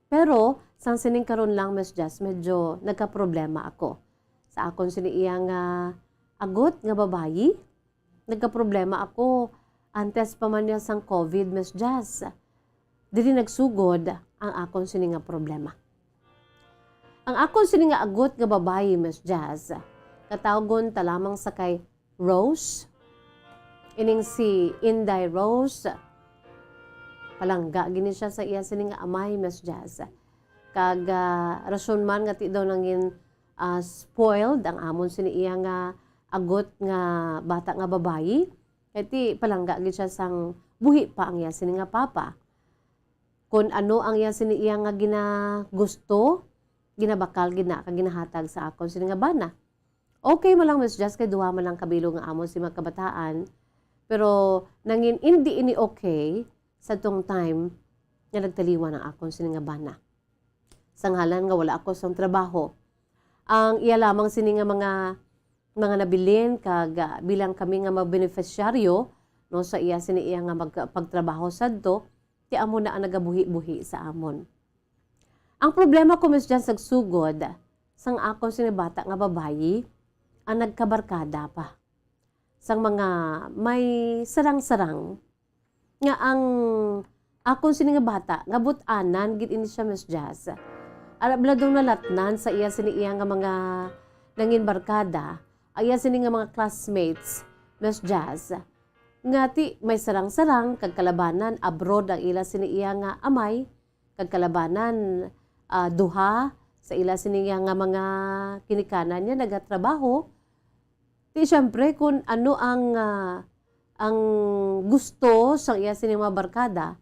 pero sang sining karon lang, Miss Jazz, medyo nagkaproblema ako sa akon sini iya nga agot nga babayi. Nagkaproblema ako antes pa man niya sang covid, Miss Jazz. Diri nagsugod ang akon sini nga problema. Ang akon sini nga agot nga babayi, Miss Jazz, katawgon ta lamang sa kay Rose. Ining si Inday Rose, palangga gini siya sa iya sini nga amay, Miss Jazz. Kag, ah, rason man nga ti daw nangin, ah, spoiled ang amon sini iya nga agot nga bata nga babayi. Kay ti palangga gid siya sang buhi pa ang iya sini nga papa. Kun ano ang iya sini iya nga ginagusto, ginabakal gid na kag ginahatag sa akon sini nga bana. Okay man lang, Miss Jazz, kay duha man lang kabilog nga amon si mga kabataan. Pero nangin indi ini okay sa tong time nga nagtaliwan ang akon sini nga bana. Sa ngalan nga wala ako sang trabaho. Ang iya lamang sini nga mga, mga nabilin kag, ah, bilang kami nga mga beneficiaryo, no, sa iya sini iya nga mag-, pagtrabaho sadto, ti amo na ang nagabuhi-buhi sa amon. Ang problema ko, Miss Jan, sa sugod, sang akon sini bata nga babayi, ang nagkabarkada pa sang mga may sarang-sarang nga ang akon sini nga bata, nga but-anan gid ini siya, Miss Jazz. Ala, bala daw nalatnan sa iya sini iya nga mga nangin barkada, ang iya sini nga mga classmates, Miss Jazz, nga ti may sarang-sarang kag kalabanan abroad ang ila sini iya nga amay, kag kalabanan, ah, duha sa ila sini iya nga mga ginikanan niya nagatrabaho. Ti, siyempre, kun ano ang, ah, ang gusto sang iya sini mga barkada,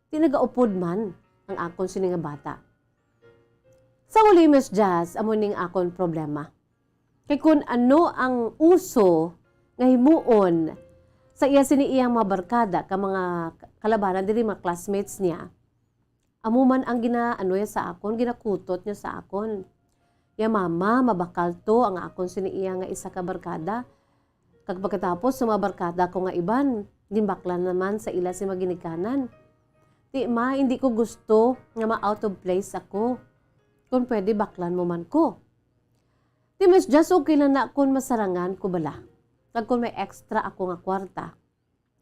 ti nagaupod man ang akon sini nga bata. Sa huli, Miss Jazz, amo ning akon problema. Kay kun ano ang uso nga himuon sa iya sini iyang mga barkada, ka mga kalabanan diri, mga classmates niya, amo man ang ginaano niya sa akon, ginakutot niya sa akon. Ya mama, mabakal to ang akon sini iya nga isa ka barkada. Kag pagkatapos sa mga barkada ko nga iban, ginbaklan naman sa ila si mga ginikanan. Ti, ma, hindi ko gusto nga ma-out of place ako. Kung pwede, baklan mo man ko. Ti, Miss Jazz, okay lang na kung masarangan ko bala. Kag kung may extra ako nga kwarta.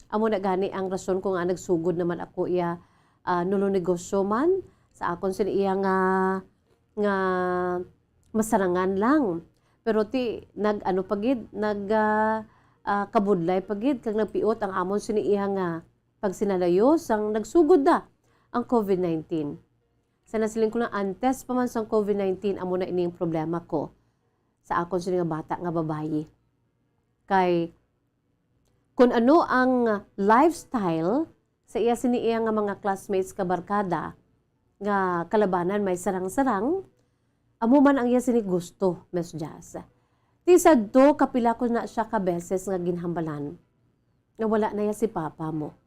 Amo na gani ang rason ko nga nagsugod naman ako iya, ah, nulo negosyo man sa akon sini iya nga, nga masarangan lang. Pero ti, nag-ano pa gid, nag, ah, ah, kabudlay pa gid, kag nagpiot ang amon sini iya nga pagsinalayo sang nagsugod na ang covid nineteen. Sa nasiling ko na, antes pa man sang covid nineteen, amo na ining problema ko sa akon sini nga bata nga babayi. Kay kun ano ang lifestyle sa iya sini iya nga mga classmates, kabarkada, nga kalabanan may sarang-sarang, amo man ang iya sini gusto, Miss Jazz. Ti sadto, kapila ko na siya ka beses nga ginhambalan nga wala na ya si papa mo.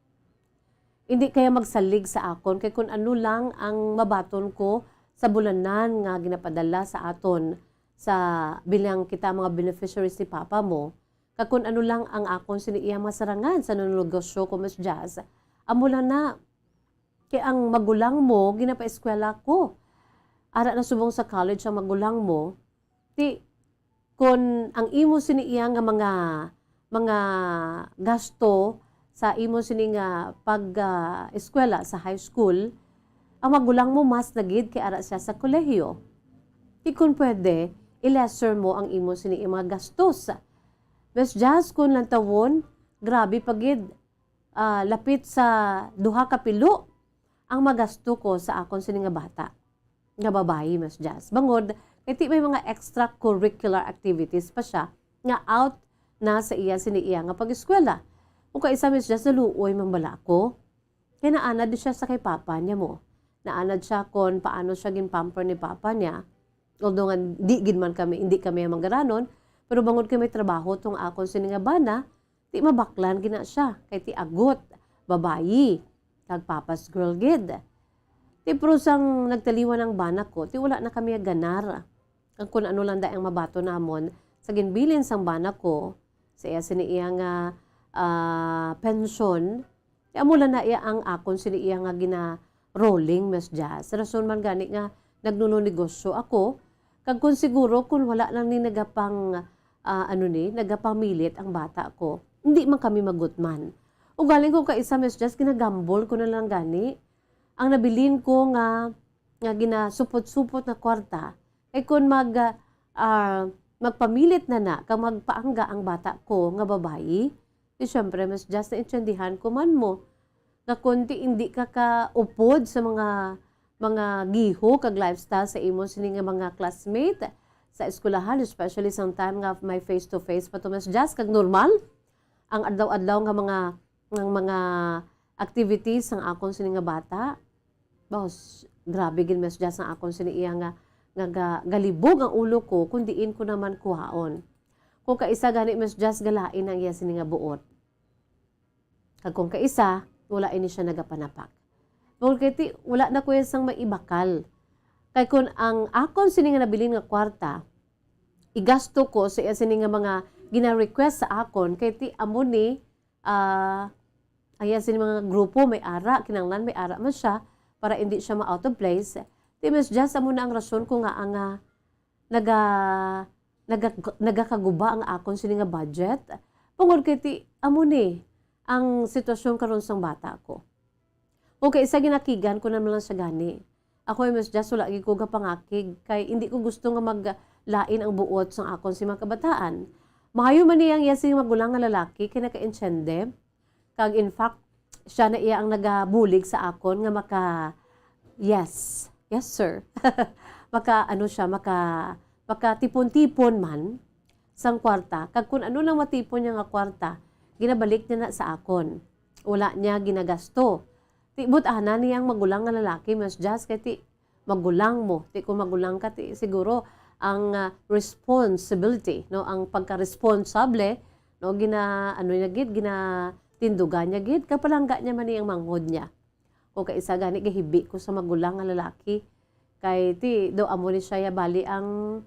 Hindi kaya magsalig sa akon, kay kun ano lang ang mabaton ko sa bulanan nga ginapadala sa aton sa bilang kita mga beneficiaries ni papa mo, kag kun ano lang ang akon sini iya mga sarangan sa nanunegosyo ko, Miss Jazz, amo lang na. Kay ang magulang mo, ginapaeskwela ko. Ara na subong sa college ang magulang mo, ti, kun ang imo sini iya nga mga, mga gasto sa imo sini nga pag, ah, eskwela sa high school, ang magulang mo mas na gid kay ara siya sa kolehiyo. Ti kun pwede, i-lesser mo ang imo sini nga mga gastos. Miss Jazz, kun lantawon, grabe pa gid, ah, lapit sa duha ka pilo ang magasto ko sa akon sini nga bata nga babayi, Miss Jazz. Bangod kay ti may mga extracurricular activities pa siya nga out na sa iya sini iya nga pag-eskwela. Kung kaisa, Miss Jazz, naluoy man bala ako. Kay naanad siya sa kay papa niya mo. Naanad siya kon paano siya ginpamper ni papa niya. Although nga di gid man kami, hindi kami manggaranon, pero bangod kay may trabaho tong akon sini nga bana, ti mabaklan gina siya, kay ti agot, babayi, kag papa's girl gid. Ti pero sang nagtaliwan ang bana ko, ti wala na kami ganar. Ang kun ano lang da ang mabaton namon sa ginbilin sang bana ko, sa iya sini iya nga, ah, pensyon, ti amo lang na iya ang akon sini iya nga gina-rolling, Miss Jazz. Rason man gani nga nagnununegosyo ako, kag kun siguro kun wala lang ni nagapang, ah, ano ni, nagapamilit ang bata ko, hindi man kami magutman. Ugaling ko kaisa, Miss Jazz, ginagambol ko na lang gani. Ang nabilin ko nga, nga ginasupot-supot nga kwarta, kay kun mag, ah, magpamilit na na kag magpaangga ang bata ko nga babayi, di syempre, Miss Jazz, naintindihan ko man mo nga kun ti hindi ka kaupod sa mga, mga giho kag lifestyle sa imo sini nga mga classmate sa eskwelahan, especially sang time nga may face-to-face pa to, Miss Jazz, kag normal ang adlaw-adlaw nga mga, nga mga activities sang akon sini nga bata. Boss, grabe gid, Miss Jazz, ang akon sini iya nga, nga ga-, galibog ang ulo ko kung diin ko naman kuhaon. Kung kaisa gani, Miss Jazz, galain ang iya sini nga buot. Kag kung kaisa, wala ini siya nagapanapak. Tungod kay ti, wala na ko iya sang maibakal. Kay kun ang akon sini nga nabilin nga kwarta, igasto ko sa iya sini nga mga gina-request sa akon, kay ti amo ni, ah, ang iya sini mga grupo may ara, kinahanglan may ara man siya para hindi siya ma-out of place. Ti, Miss Jazz, amo na ang rason ko nga ang, ah, naga-, naga-, nagakaguba ang akon sini nga budget. Tungod kay ti, amo ni ang sitwasyon karon sang bata ko. Okay, sa ginakigan ko naman lang siya gani. Ako, Miss Jazz, wala gid ko gapangakig kay hindi ko gusto nga maglain ang buot sang akon si mga kabataan. Maayo man ni ang iya sing magulang nga lalaki kay nakaintiende. Kag in fact, siya na iya ang nagabulig sa akon nga maka, yes, yes, sir. Maka, ano siya, maka, makatipon-tipon man sang kwarta. Kag kun ano nang matipon niya nga kwarta, ginabalik niya na sa akon. Wala niya ginagasto. Ti, but-ana niya ang magulang nga lalaki, Miss Jazz, kay ti, magulang mo. Ti, kung magulang ka, ti, siguro ang, ah, responsibility, no, ang pagka-responsable, no, gina-, ano niya gid, ginatindugan niya gid, kag palangga niya man ni ang manghod niya. Kung kaisa gani, gahibi ko sa magulang nga lalaki. Kay, ti, do amo ni siya, ya, bali ang,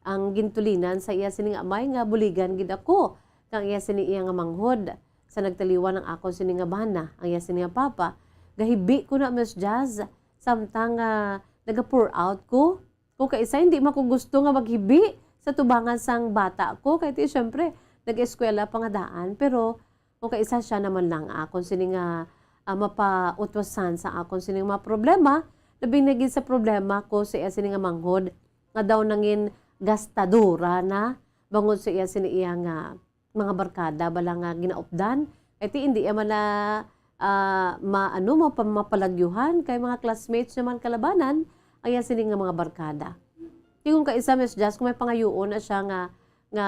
ang gintulinan sa iya sini nga amay nga buligan gid ako kang iya sini iya nga manghod sa nagtaliwan ang akon sini nga bana, ang iya sini nga papa. gahibi ko na, Miss Jazz, samtang, ah, naga-pour out ko. Kung kaisa, hindi man ko gusto nga maghibi sa tubangan sang bata ko. Kay ti, syempre, nag-eskwela pa nga daan. Pero kung kaisa, siya naman lang akon sini nga, ah, mapautwasan sa akon sini nga mga problema. Labi na gid sa problema ko sa iya sini nga manghod, nga daw nangin gastadora na bangod sa iya sini iya nga mga barkada bala nga ginaupdan. Kay ti, hindi man na, ah, ma-, ano, mapa-, mapalagyuhan kay mga classmates naman kalabanan ang iya sini nga mga barkada. Ti kung kaisa, Miss Jazz, kung may pangayuon na siya nga, nga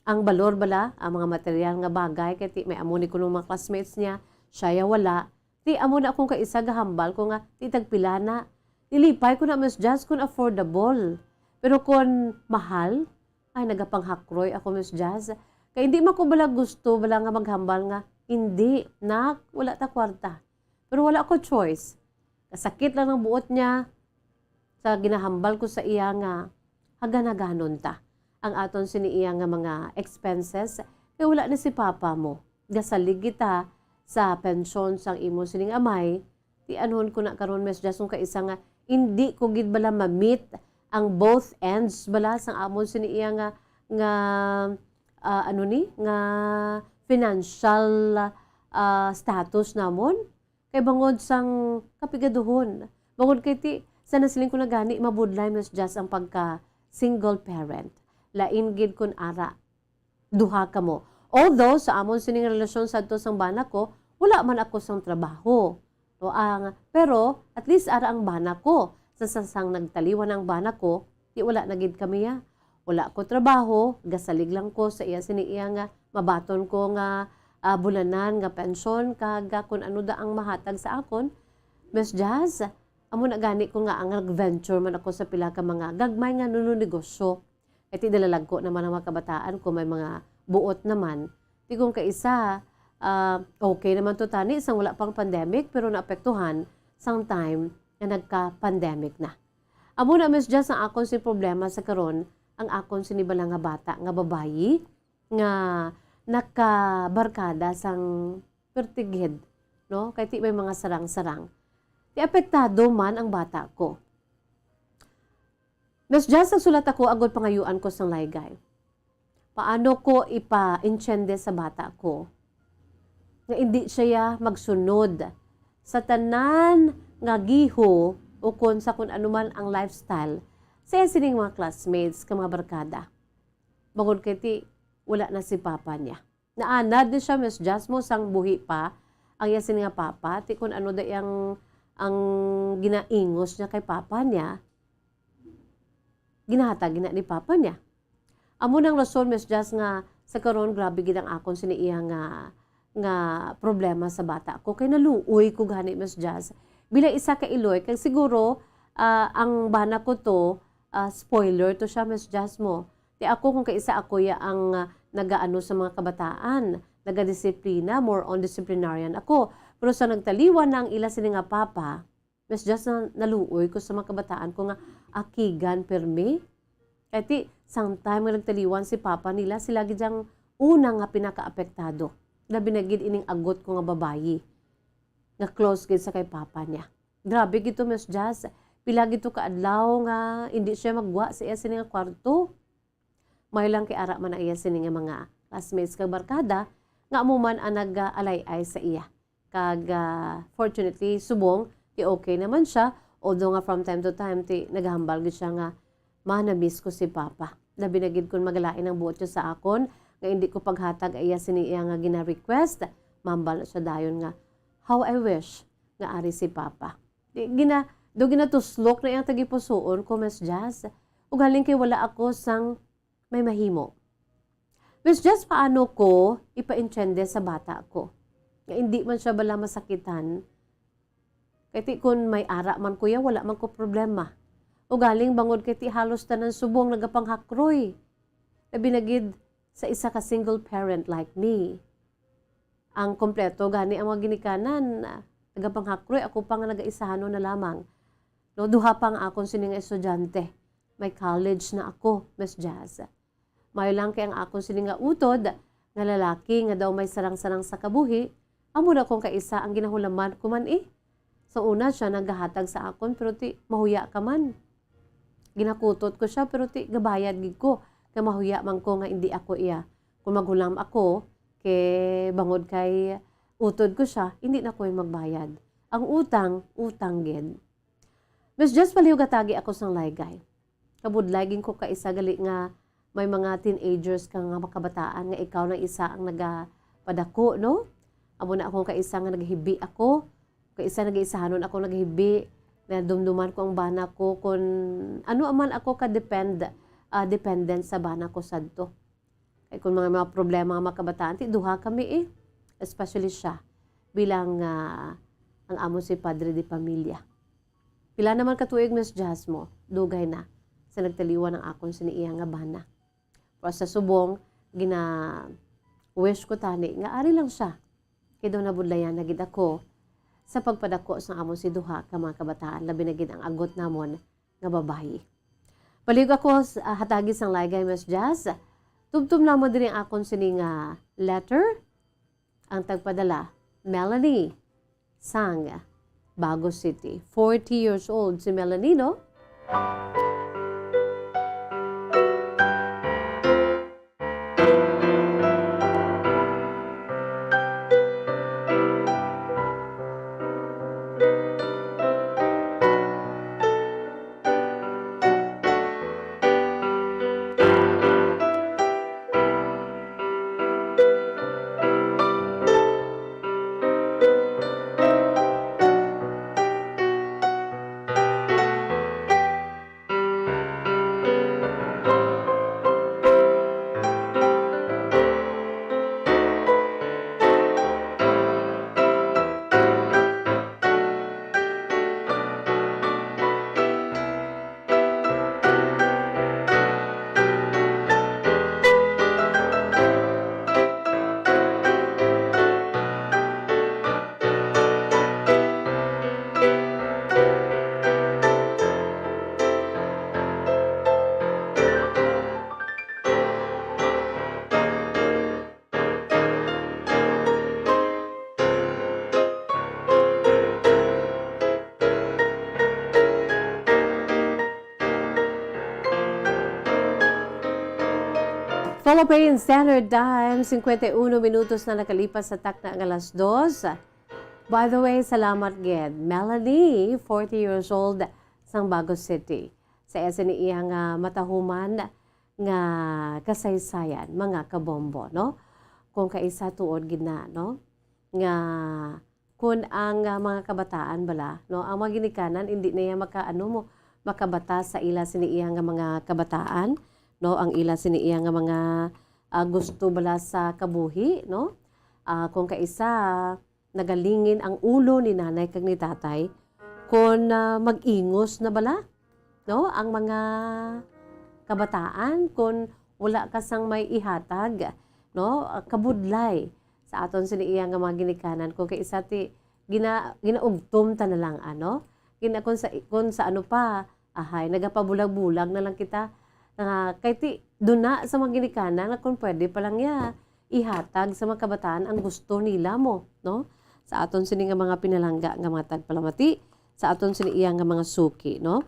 ang balor bala, ang mga material nga bagay, kay ti may amo ni kuno mga classmates niya, siya ya wala. Ti amo na akong kaisa gahambal ko nga, ti tagpila na. Nilipay ko na, Miss Jazz, kung affordable. Pero kung mahal, ay, nagapanghakroy ako, Miss Jazz. Kay hindi man ko bala gusto bala nga maghambal nga, "Hindi, nak, wala ta kwarta." Pero wala ko choice. Kasakit lang ng buot niya sa ginahambal ko sa iya nga hagan-haganon ta ang aton sini iya nga mga expenses, kay wala na si papa mo. Gasalig kita sa pensyon sang imo sining amay, ti anhon ko na karon, Miss Jazz, kung kaisa nga hindi ko gid bala ma-meet ang both ends bala sang amon sini iya nga, nga, ah, ano ni, nga financial, ah, status namon. Kay bangod sang kapigaduhon, bangod kay ti, sa nasiling ko na gani, mabudlay, Miss Jazz, ang pagka single parent. Lain gid kun ara duha kamo. Although sa amon sining relasyon sadto sang bana ko, wala man ako sang trabaho. No, ang, pero at least ara ang bana ko. Sa, sa sang nagtaliwan ang bana ko, di wala na gid kami ya. Wala ko trabaho, gasalig lang ko sa iya sini iya nga mabaton ko nga, ah, bulanan nga pensyon kag, ah, kun ano da ang mahatag sa akon. Miss Jazz, amo na gani ko nga ang nag-venture man ako sa pila ka mga gagmay nga nuno negosyo. Kay ti dalalagko naman ang mga kabataan ko, may mga buot naman. Ti kung kaisa, ah, okay naman to tani sang wala pang pandemic, pero naapektuhan sang time nga nagka-pandemic na. Amo na, Miss Jazz, ang akon si problema sa karon, ang akon sini bala nga bata nga babayi nga nakabarkada sang pertigid, no? Kay ti may mga sarang-sarang. Ti apektado man ang bata ko. Miss Jazz, nagsulat ako agod pangayuan ko sang laygay. Paano ko ipa-intiende sa bata ko nga indi siya magsunod sa tanan nga giho ukon sa kun ano man ang lifestyle sa iya sining mga classmates kag mga barkada? Bangod kay ti wala na si papa niya. Naanad ni siya, Miss Jazz, mo sang buhi pa ang iya sini nga papa, ti kun ano da ang, ang ginaingos niya kay papa niya, ginahatag gina ni papa niya. Amo nang rason, Miss Jazz, nga sa karon grabe gid ang akon sini iya nga, nga problema sa bata ko. Kay naluoy ko gani, Miss Jazz, bilang isa ka iloy, kay siguro, ah, ang bana ko to, ah, spoiler to siya, Miss Jazz, mo. Ti ako, kung kaisa ako ya ang, ah, nagaano sa mga kabataan, nagadisiplina, more on disciplinarian ako. Pero sa nagtaliwan na ang ila sini nga papa, Miss Jazz, na naluoy ko sa mga kabataan ko nga akigan pirmi. Kay ti, sang time nga nagtaliwan si papa nila, sila gid ang una nga pinakaapektado. Labi na gid ining agot ko nga babayi nga close gid sa kay papa niya. Grabe gid to, Miss Jazz. Pila gid to ka adlaw nga indi siya magwa sa iya sini nga kwarto. May lang kay ara man ang iya sini nga mga classmates kag barkada nga amo man ang nag-alay-ay sa iya. Kag, ah, fortunately, subong, ti okay naman siya, although nga from time to time, ti naghambal gid siya nga, "Ma, na-miss ko si Papa. Labi na gid kun magalain ang buot niya sa akon, nga indi ko paghatag iya sini iya nga gina-request." Mambal na siya dayon nga, "How I wish nga ari si Papa." Di, gina-, do ginatuslok na iyang tagipusoon ko, Miss Jazz. Ugaling kay wala ako sang may mahimo. Miss Jazz, paano ko ipaintiende sa bata ko nga indi man siya bala masakitan? Kay ti kun may ara man ko ya, wala man ko problema. Ugaling bangod kay ti halos tanan subong nagapanghakroy. Labi na gid sa isa ka single parent like me. Ang kompleto gani ang mga ginikanan, ah, nagapanghakroy, ako pa nga nagaisahanon na lamang. No, duha pa ang akon sini nga estudyante. May college na ako, Miss Jazz. Maayo lang kay ang akon sini nga utod nga lalaki nga daw may sarang-sarang sa kabuhi, Amo na kung kaisa ang ginahulaman ko man, eh. Sa una, siya nagahatag sa akon, pero ti, mahuya ka man. Ginakutot ko siya, pero ti, gabayad gid ko. Kay mahuya man ko nga hindi ako iya. Kung maghulam ako, kay bangod kay utod ko siya, hindi na ko magbayad. Ang utang, utang gid. Miss Jess, palihog hatagi ako sang laygay. Kabudlay gid ko kaisa gali nga may mga teenagers ka nga makabataan nga ikaw na isa ang nagapadako, no? Amo na akong kaisa nga naghibi ako, kaisa nagaisahanon ako naghibi, nadumduman ko ang bana ko kung ano man ako ka-depend, ah, dependent sa bana ko sadto. Kay kung mga, mga problema nga makabataan, ti duha kami eh, especially siya, bilang, ah, ang amo si padre de pamilya. Pila naman ka tuig, Miss Jasmo? Dugay na sa nagtaliwan ang akon sini iya nga bana. Pero sa subong, gina-wish ko tani nga ari lang siya. Kay daw nabudlayan na gid ako sa pagpadako sa amon si duha ka mga kabataan, labi na gid ang agot namon nga babayi. Palihog ako sa, ah, hatagi sang laygay, Miss Jazz. Tubtob namo diri ang akon sini nga letter. Ang tagpadala, Melanie sang Bago City. Forty years old si Melanie, no? Philippine Standard Time, singkwenta y uno minutos na nakalipas sa takna nga alas dos. By the way, salamat gid. Melanie, forty years old, sang Bago City. Sa iya sini iya nga matahuman nga kasaysayan, mga kabombo, no? Kung kaisa tuod gid na, no? Nga kun ang, ah, mga kabataan bala, no, ang mga ginikanan, hindi na iya maka-, ano mo, makabata sa ila sini iya nga mga kabataan, no, ang ila sini iya nga mga, ah, gusto bala sa kabuhi, no? Ah, kung kaisa, nagalingin ang ulo ni nanay kag ni tatay, kun, ah, mag-ingos na bala, no, ang mga kabataan, kun wala ka sang may ihatag, no, ah, kabudlay sa aton sini iya nga mga ginikanan, kung kaisa ti gina-, ginaugtom ta na lang, ano? Gina-, kung sa, kung sa ano pa, ahay, nagapabulag-bulag na lang kita. Nga, kay ti, duna sa mga ginikanan nga kung pwede pa lang niya ihatag sa mga kabataan ang gusto nila mo, no? Sa aton sini nga mga pinalangga nga mga tagpalamati, sa aton sini iya nga mga suki, no?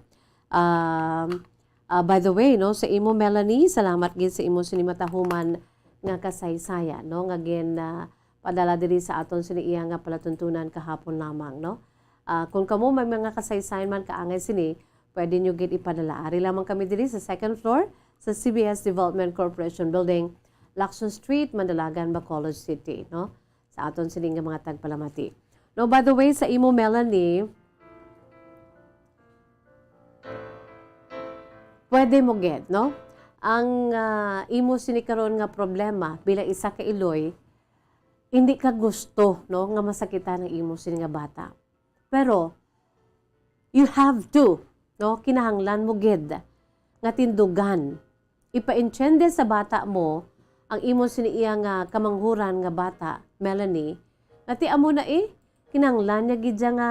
Um, ah, by the way, no, sa imo, Melanie, salamat gid sa imo sini matahuman nga kasaysayan, no, nga gin, ah, padala diri sa aton sini iya nga palatuntunan kahapon lamang, no? Ah, kung kamo may mga kasaysayan man kaangay sini, pwede nyo gid ipadala. Ari lamang kami diri sa second floor sa C B S Development Corporation Building, Lacson Street, Mandalagan, Bacolod City, no? Sa aton sini nga mga tagpalamati. No, by the way, sa imo, Melanie, pwede mo gid, no? Ang, ah, imo sini karon nga problema bilang isa ka iloy, hindi ka gusto, no, nga masakitan ang imo sini nga bata. Pero, you have to, no? Kinahanglan mo gid nga tindugan. Ipaintiende sa bata mo ang imo sini iya nga kamanghuran nga bata, Melanie, nga ti amo na, eh, kinahanglan niya gid siya nga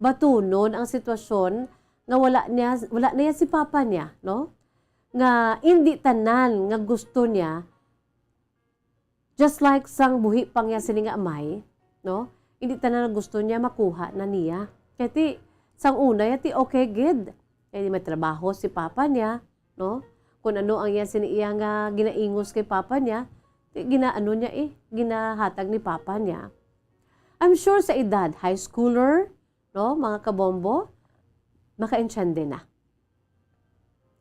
batunon ang sitwasyon nga wala niya, wala na iya si papa niya, no? Nga indi tanan nga gusto niya, just like sang buhi pa niya sini nga amay, no? Hindi tanan nga gusto niya makuha na niya. Kay ti, sang una ya ti okay gid. Kay may trabaho si papa niya, no? Kung ano ang iya sini iya nga ginaingos kay papa niya, ti ginaano niya eh, ginahatag ni papa niya. I'm sure sa edad, high schooler, no, mga kabombo, makaintiende na.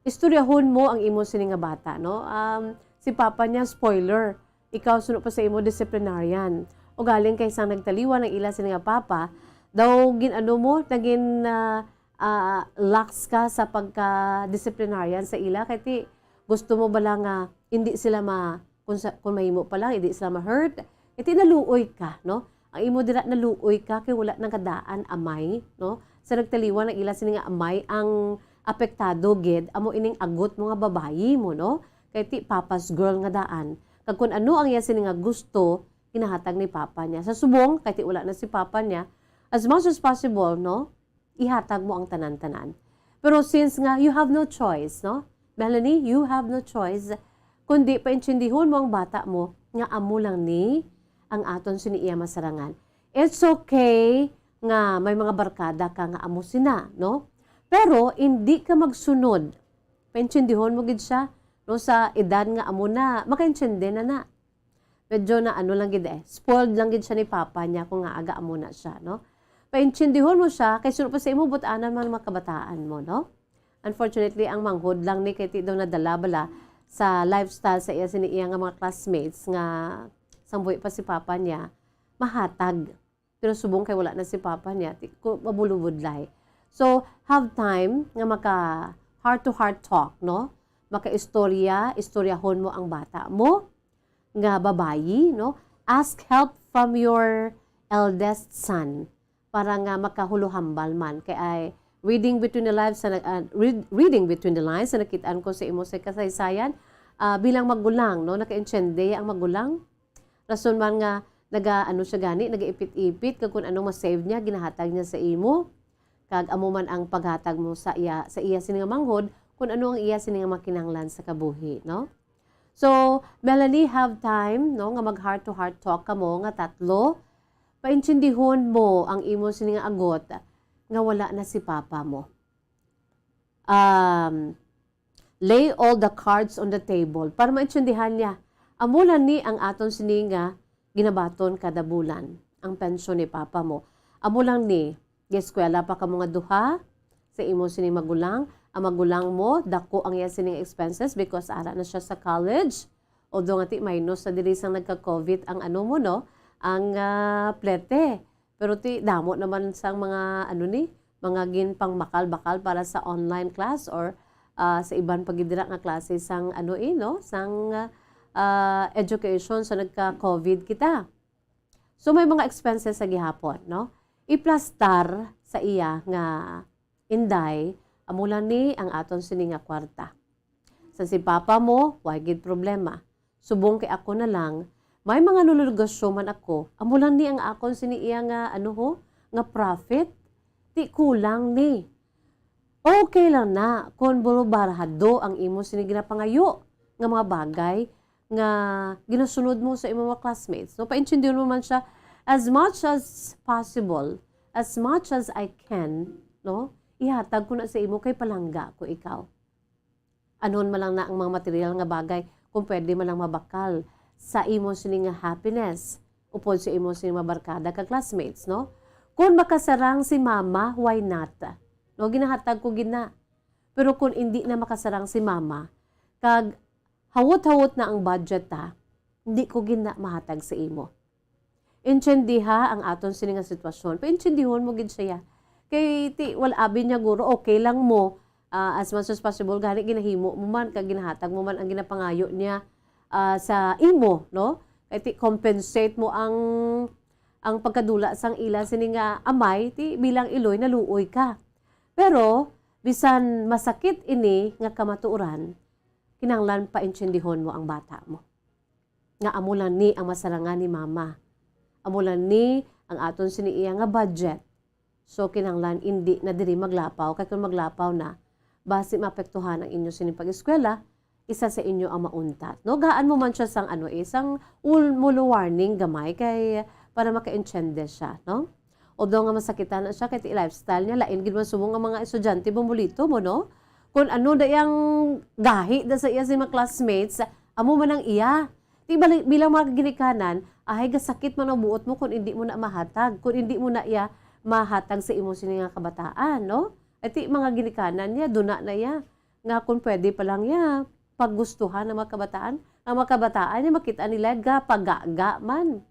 Istoryahon mo ang imo sini nga bata, no? Um, si papa niya, spoiler. Ikaw, suno pa sa imo, disciplinarian. O galing kay sang nagtaliwan ang ila sini nga papa, daw gin-ano mo, nagin, ah, ah, lax ka sa pagka-disciplinarian sa ila, kay ti, gusto mo bala nga hindi sila ma-, kung sa, kung mahimo pa lang, hindi sila ma-hurt, kay ti naluoy ka, no? Ang imo dira, naluoy ka kay wala nang kadaan amay, no? Sa nagtaliwan ang ila sini nga amay, ang apektado gid amo ining agot mo nga babayi mo, no? Kay ti papa's girl nga daan. Kag kun ano ang iya sini nga gusto, ginahatag ni papa niya. Sa subong, kay ti wala na si papa niya, as much as possible, no? Ihatag mo ang tanan-tanan. Pero since nga you have no choice, no? Melanie, you have no choice, kundi paintindihon mo ang bata mo nga amo lang ni ang aton sini iya masarangan. It's okay nga may mga barkada ka nga amo sina, no? Pero hindi ka magsunod. Paintindihon mo gid siya, no, sa edad nga amo na, makaintindi na na. Medyo na ano lang gid eh, spoiled lang gid siya ni papa niya kung nga aga amo na siya, no? Paintindihon mo siya, kay suno pa sa imo, but-anan man mga kabataan mo, no? Unfortunately, ang manghod lang ni kay ti daw nadala bala sa lifestyle sa iya sini iya nga mga classmates nga sang buhi pa si papa niya, mahatag. Pero subong kay wala na si papa niya, ti-, ku-, mabulubudlay. So, have time nga maka heart-to-heart talk, no? Makaistorya, istoryahon mo ang bata mo nga babayi, no? Ask help from your eldest son para nga makahuluhambal man. Kay ay reading between the lines sa nag-, ah, read-, reading between the lines sa nakit-an ko sa imo sa kasaysayan, ah, bilang magulang, no? Nakaintindi ang magulang. Rason man nga naga-, ano siya gani, nagaipit-ipit kag kun anong ma-save niya, ginahatag niya sa imo. Kag amo man ang paghatag mo sa iya, sa iya sini nga manghod, kun ano ang iya sini nga makinahanglan sa kabuhi, no? So, Melanie, have time, no, nga mag heart-to-heart talk kamo nga tatlo. Paintindihon mo ang imo sini nga agot nga wala na si papa mo. Um, lay all the cards on the table para maintindihan niya. Amo lang ni ang aton sini nga ginabaton kada bulan, ang pensyon ni papa mo. Amo lang ni, gieskwela pa kamo nga duha sa imo sini magulang. Ang magulang mo, dako ang iya sining expenses because ara na siya sa college. Although nga ti minus sa diri sang nagka-COVID ang ano mo, no? Ang, ah, plete. Pero ti damo naman sang mga, ano ni, mga ginpangmakal-bakal para sa online class or, ah, sa iban pa gid dira nga klase sang, ano, eh, no? Sang, ah, education sa nagka-COVID kita. So, may mga expenses sa gihapon, no? Iplastar sa iya nga inday, amo lang ni ang aton sini nga kwarta. Sa si papa mo, way gid problema. Subong kay ako na lang, may mga nulugasyo man ako, amo lang ni ang akon sini iya nga, ano ho, nga profit. Ti kulang ni. Okay lang na kung burubarhado ang imo sini ginapangayo nga mga bagay nga ginasunod mo sa imo mga classmates, no? Paintindihon mo man siya, as much as possible, as much as I can, no? Ihatag ko na sa imo kay palangga ko ikaw. Anon man lang na ang mga material nga bagay, kung pwede man lang mabakal sa imo sini nga happiness, upod sa imo sini nga barkada ka classmates, no? Kung makasarang si mama, why not? No, ginahatag ko gid na. Pero kung indi na makasarang si mama, kag hawot-hawot na ang budget ta, hindi ko gid na mahatag sa imo. Intindiha ang aton sini nga sitwasyon. Paintindihon mo gid siya. Kay ti, wal abi niya guro, okay lang mo, ah, as much as possible, gani ginahimo mo man, kag ginahatag mo man ang ginapangayo niya, ah, sa imo, no? Kay ti, compensate mo ang, ang pagkadula sang ila sini nga amay, ti bilang iloy, naluoy ka. Pero, bisan masakit ini nga kamatuoran, kinahanglan paintindihon mo ang bata mo. Nga amo lang ni ang masarangan ni mama. Amo lang ni ang aton sini iya nga budget. So, kinahanglan indi na diri maglapaw. Kay kung maglapaw na, basi maapektuhan ang inyo sining pag-eskwela, isa sa inyo ang mauntat. No? Gaan mo man siya sang ano eh, sang ul-, mulo warning gamay kay para makaintiende siya, no? Although nga masakitan na siya, kay ti lifestyle niya, lain gid man subong nga mga estudyante, Bombolito mo, no? Kung ano na iyang gahi na sa iya sa mga classmates, amo man ang iya. Di bali, bilang mga ginikanan, ahay, gasakit man ang buot mo kung hindi mo na mahatag, kung hindi mo na iya mahatag sa imo sini nga kabataan, no? Ay, ti mga ginikanan niya, duna na iya, nga kung pwede pa lang iya, paggustuhan ng mga kabataan, ang mga kabataan niya, makita nila, gapagaga man.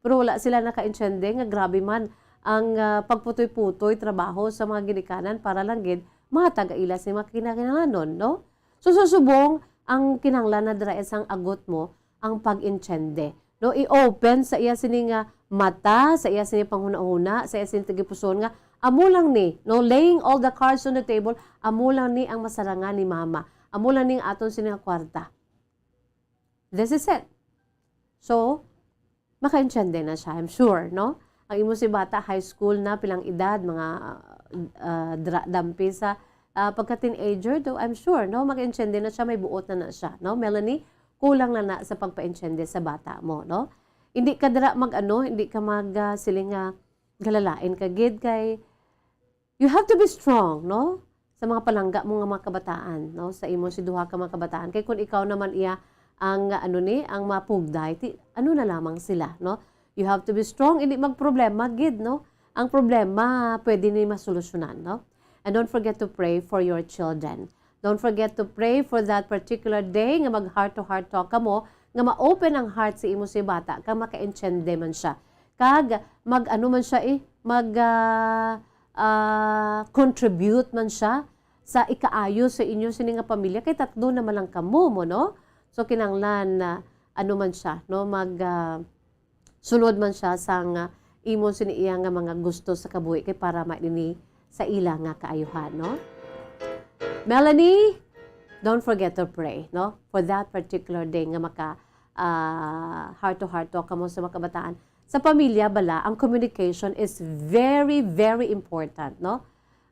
Pero wala sila nakaintiende nga grabe man ang, ah, pagputoy-putoy trabaho sa mga ginikanan para lang gid mahatag ang ila sa mga kinahanglanon, no? So, sa subong, ang kinahanglan na dira sang agot mo, ang pag-intiende, no? I-open sa iya sini nga mata, sa iya sini panghunahuna, sa iya sini tagipusoon nga, amo lang ni, no? Laying all the cards on the table, amo lang ni ang masarangan ni mama. Amo lang ni ang aton sini nga kwarta. This is it. So, makaintiende na siya, I'm sure, no? Ang imo si bata, high school na, pilang edad, mga, ah, dra-, dampi sa, ah, pagka-teenager, though, I'm sure, no? Makaintiende na siya, may buot na na siya, no? Melanie, kulang na na sa pagpaintiende sa bata mo, no? Hindi ka dira mag-ano, hindi ka mag, ah, siling nga galalain ka gid kay you have to be strong, no? Sa mga palangga mo nga mga kabataan, no? Sa imo si duha ka mga kabataan. Kay kung ikaw naman iya ang, ano ni, ang mapugday, ti, ano na lamang sila, no? You have to be strong, hindi magproblema gid, no? Ang problema, pwede ni masolusyonan, no? And don't forget to pray for your children. Don't forget to pray for that particular day nga mag heart-to-heart talk kamo, nga ma-open ang heart sa imo si bata, kag makaintiende man siya. Kag mag-ano man siya, eh, mag, ah, ah, contribute man siya sa ikaayo sa inyo sini nga pamilya, kay tatlo naman lang kamo mo, no? So, kinahanglan na ano man siya, no? Mag, ah, sunod man siya sang, ah, imo sini iya nga mga gusto sa kabuhi, kay para man ini sa ila nga kaayuhan, no? Melanie, don't forget to pray, no? For that particular day nga maka, ah, heart-to-heart talk kamo sa mga kabataan. Sa pamilya bala, ang communication is very, very important, no?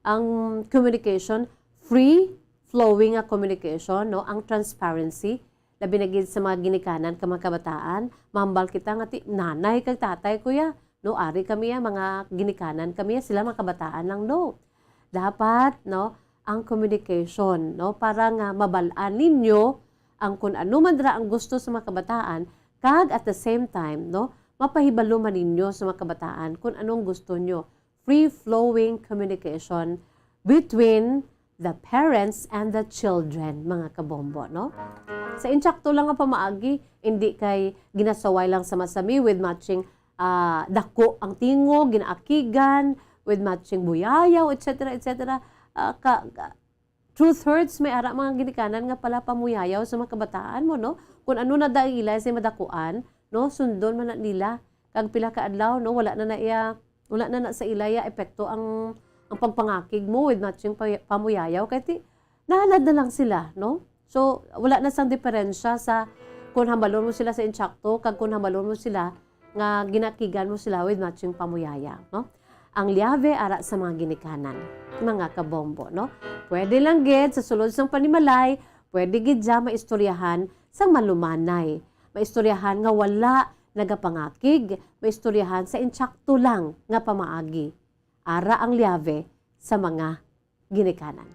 Ang communication, free flowing nga communication, no? Ang transparency, labi na gid sa mga ginikanan ka mga kabataan, mahambal kita nga ti nanay kag tatay ko ya, no? Ari kami ya, mga ginikanan kami ya, sila mga kabataan lang, no? Dapat, no, ang communication, no, para nga mabal-an ninyo ang kun ano man dira ang gusto sa mga kabataan, kag at the same time, no, mapahibalo man ninyo sa mga kabataan kun anong gusto nyo. Free-flowing communication between the parents and the children, mga kabombo, no? Sa insakto lang nga pamaagi, hindi kay ginasaway lang sa masami with matching, ah, dako ang tingog, ginaakigan, with matching buyayaw, et cetera, et cetera. Ah, ka, ka, truth hurts, may ara mga ginikanan nga pala pamuyayaw sa mga kabataan mo, no? Kung ano na daw ila sa madakuan, no? Sundon man na nila. Kag pila ka adlaw, no? Wala na na iya, wala na na sa ila iya epekto ang, ang pagpangakig mo with matching pa-, pamuyayaw. Kay ti, nahalad na lang sila, no? So, wala na sang diferensya sa kung hambalon mo sila sa insakto, kag kung hambalon mo sila nga ginakigan mo sila with matching pamuyayaw, no? Ang liave ara sa mga ginikanan, mga kabombo, no? Pwede lang gid sa sulod sang panimalay, pwede gid siya maistoryahan sang malumanay. Maistoryahan nga wala nagapangakig, maistoryahan sa insakto lang nga pamaagi. Ara ang liave sa mga ginikanan.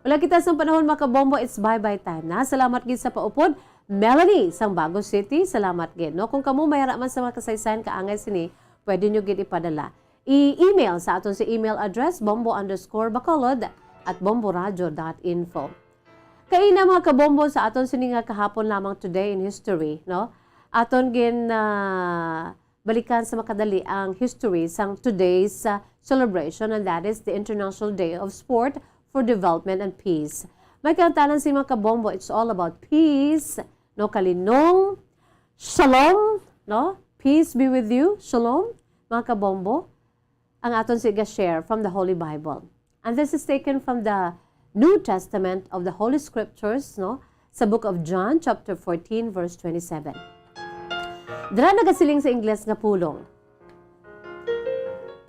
Wala kita sang panahon, mga kabombo, it's bye-bye time na. Salamat gid sa paupod. Melanie sang Bago City, salamat gid, no? Kung kamo may ara man sa mga kasaysayan kaangay sini, pwede nyo gid ipadala. I-email sa aton sa email address, bombo underscore bacolod at bomboradio dot info. Kaina, mga kabombo, sa aton sini nga kahapon lamang, today in history, no? Aton gin, ah, balikan sa makadali ang history sang today's, ah, celebration, and that is the International Day of Sport for Development and Peace. May kantanan si mga kabombo, it's all about peace, no, kalinong, shalom, no? Peace be with you, shalom, mga kabombo. Ang aton siga share from the Holy Bible. And this is taken from the New Testament of the Holy Scriptures, no? Sa Book of John, chapter fourteen, verse twenty-seven. Dira nagasiling sa Ingles nga pulong,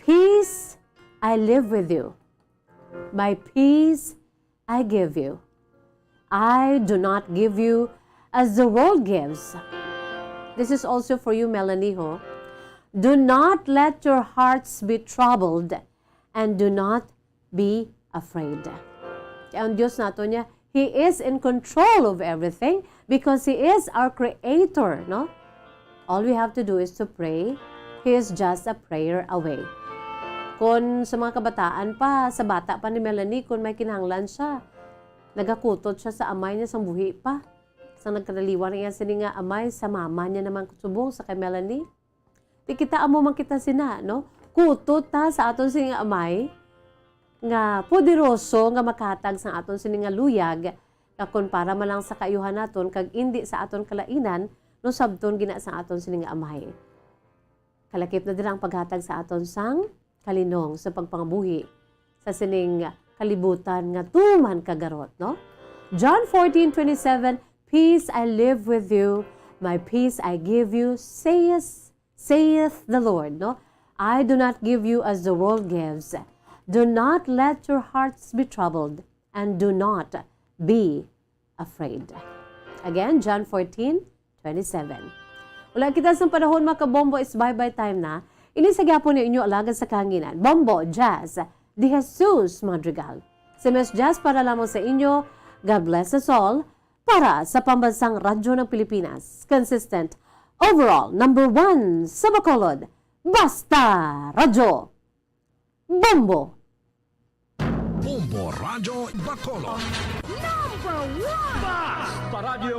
"Peace I live with you. My peace I give you. I do not give you as the world gives." This is also for you, Melanie, ho. "Do not let your hearts be troubled, and do not be afraid." Kaya ang Diyos nato niya, He is in control of everything because He is our Creator, no? All we have to do is to pray. He is just a prayer away. Kung sa mga kabataan pa, sa bata pa ni Melanie, kung may kinahanglan siya, nagakutot siya sa amay niya sang buhi pa. Sa nagkadaliwan niya sini nga amay, sa mama niya naman subong sa kay Melanie. Di kita amo man kita sina, no? Kutot ta sa aton sini nga amay, nga poderoso nga makahatag sang aton sini nga luyag, nga kon para man lang sa kaayuhan naton kag indi sa aton kalainan, no, sabton gina sang aton sini nga amay. Kalakip na dira ang paghatag sa aton sang kalinong sa pagpangabuhi sa sining kalibutan nga tuman kagarot, no? John fourteen twenty-seven, "Peace I leave with you, my peace I give you, says, saith the Lord," no? "I do not give you as the world gives. Do not let your hearts be troubled, and do not be afraid." Again, John fourteen twenty-seven. Wala kita sa panahon, mga kabombo, is bye-bye time na. Ini sa gyapon ni inyo alagad sa kahanginan, Bombo Jazz De Jesus Madrigal. Si Miss Jazz para lamang sa inyo. God bless us all. Para sa Pambansang Radyo ng Pilipinas, consistent, overall, number one sa Bacolod, Basta Radyo. Bombo! Bombo Radyo Bacolod. Number one! Basta Radyo!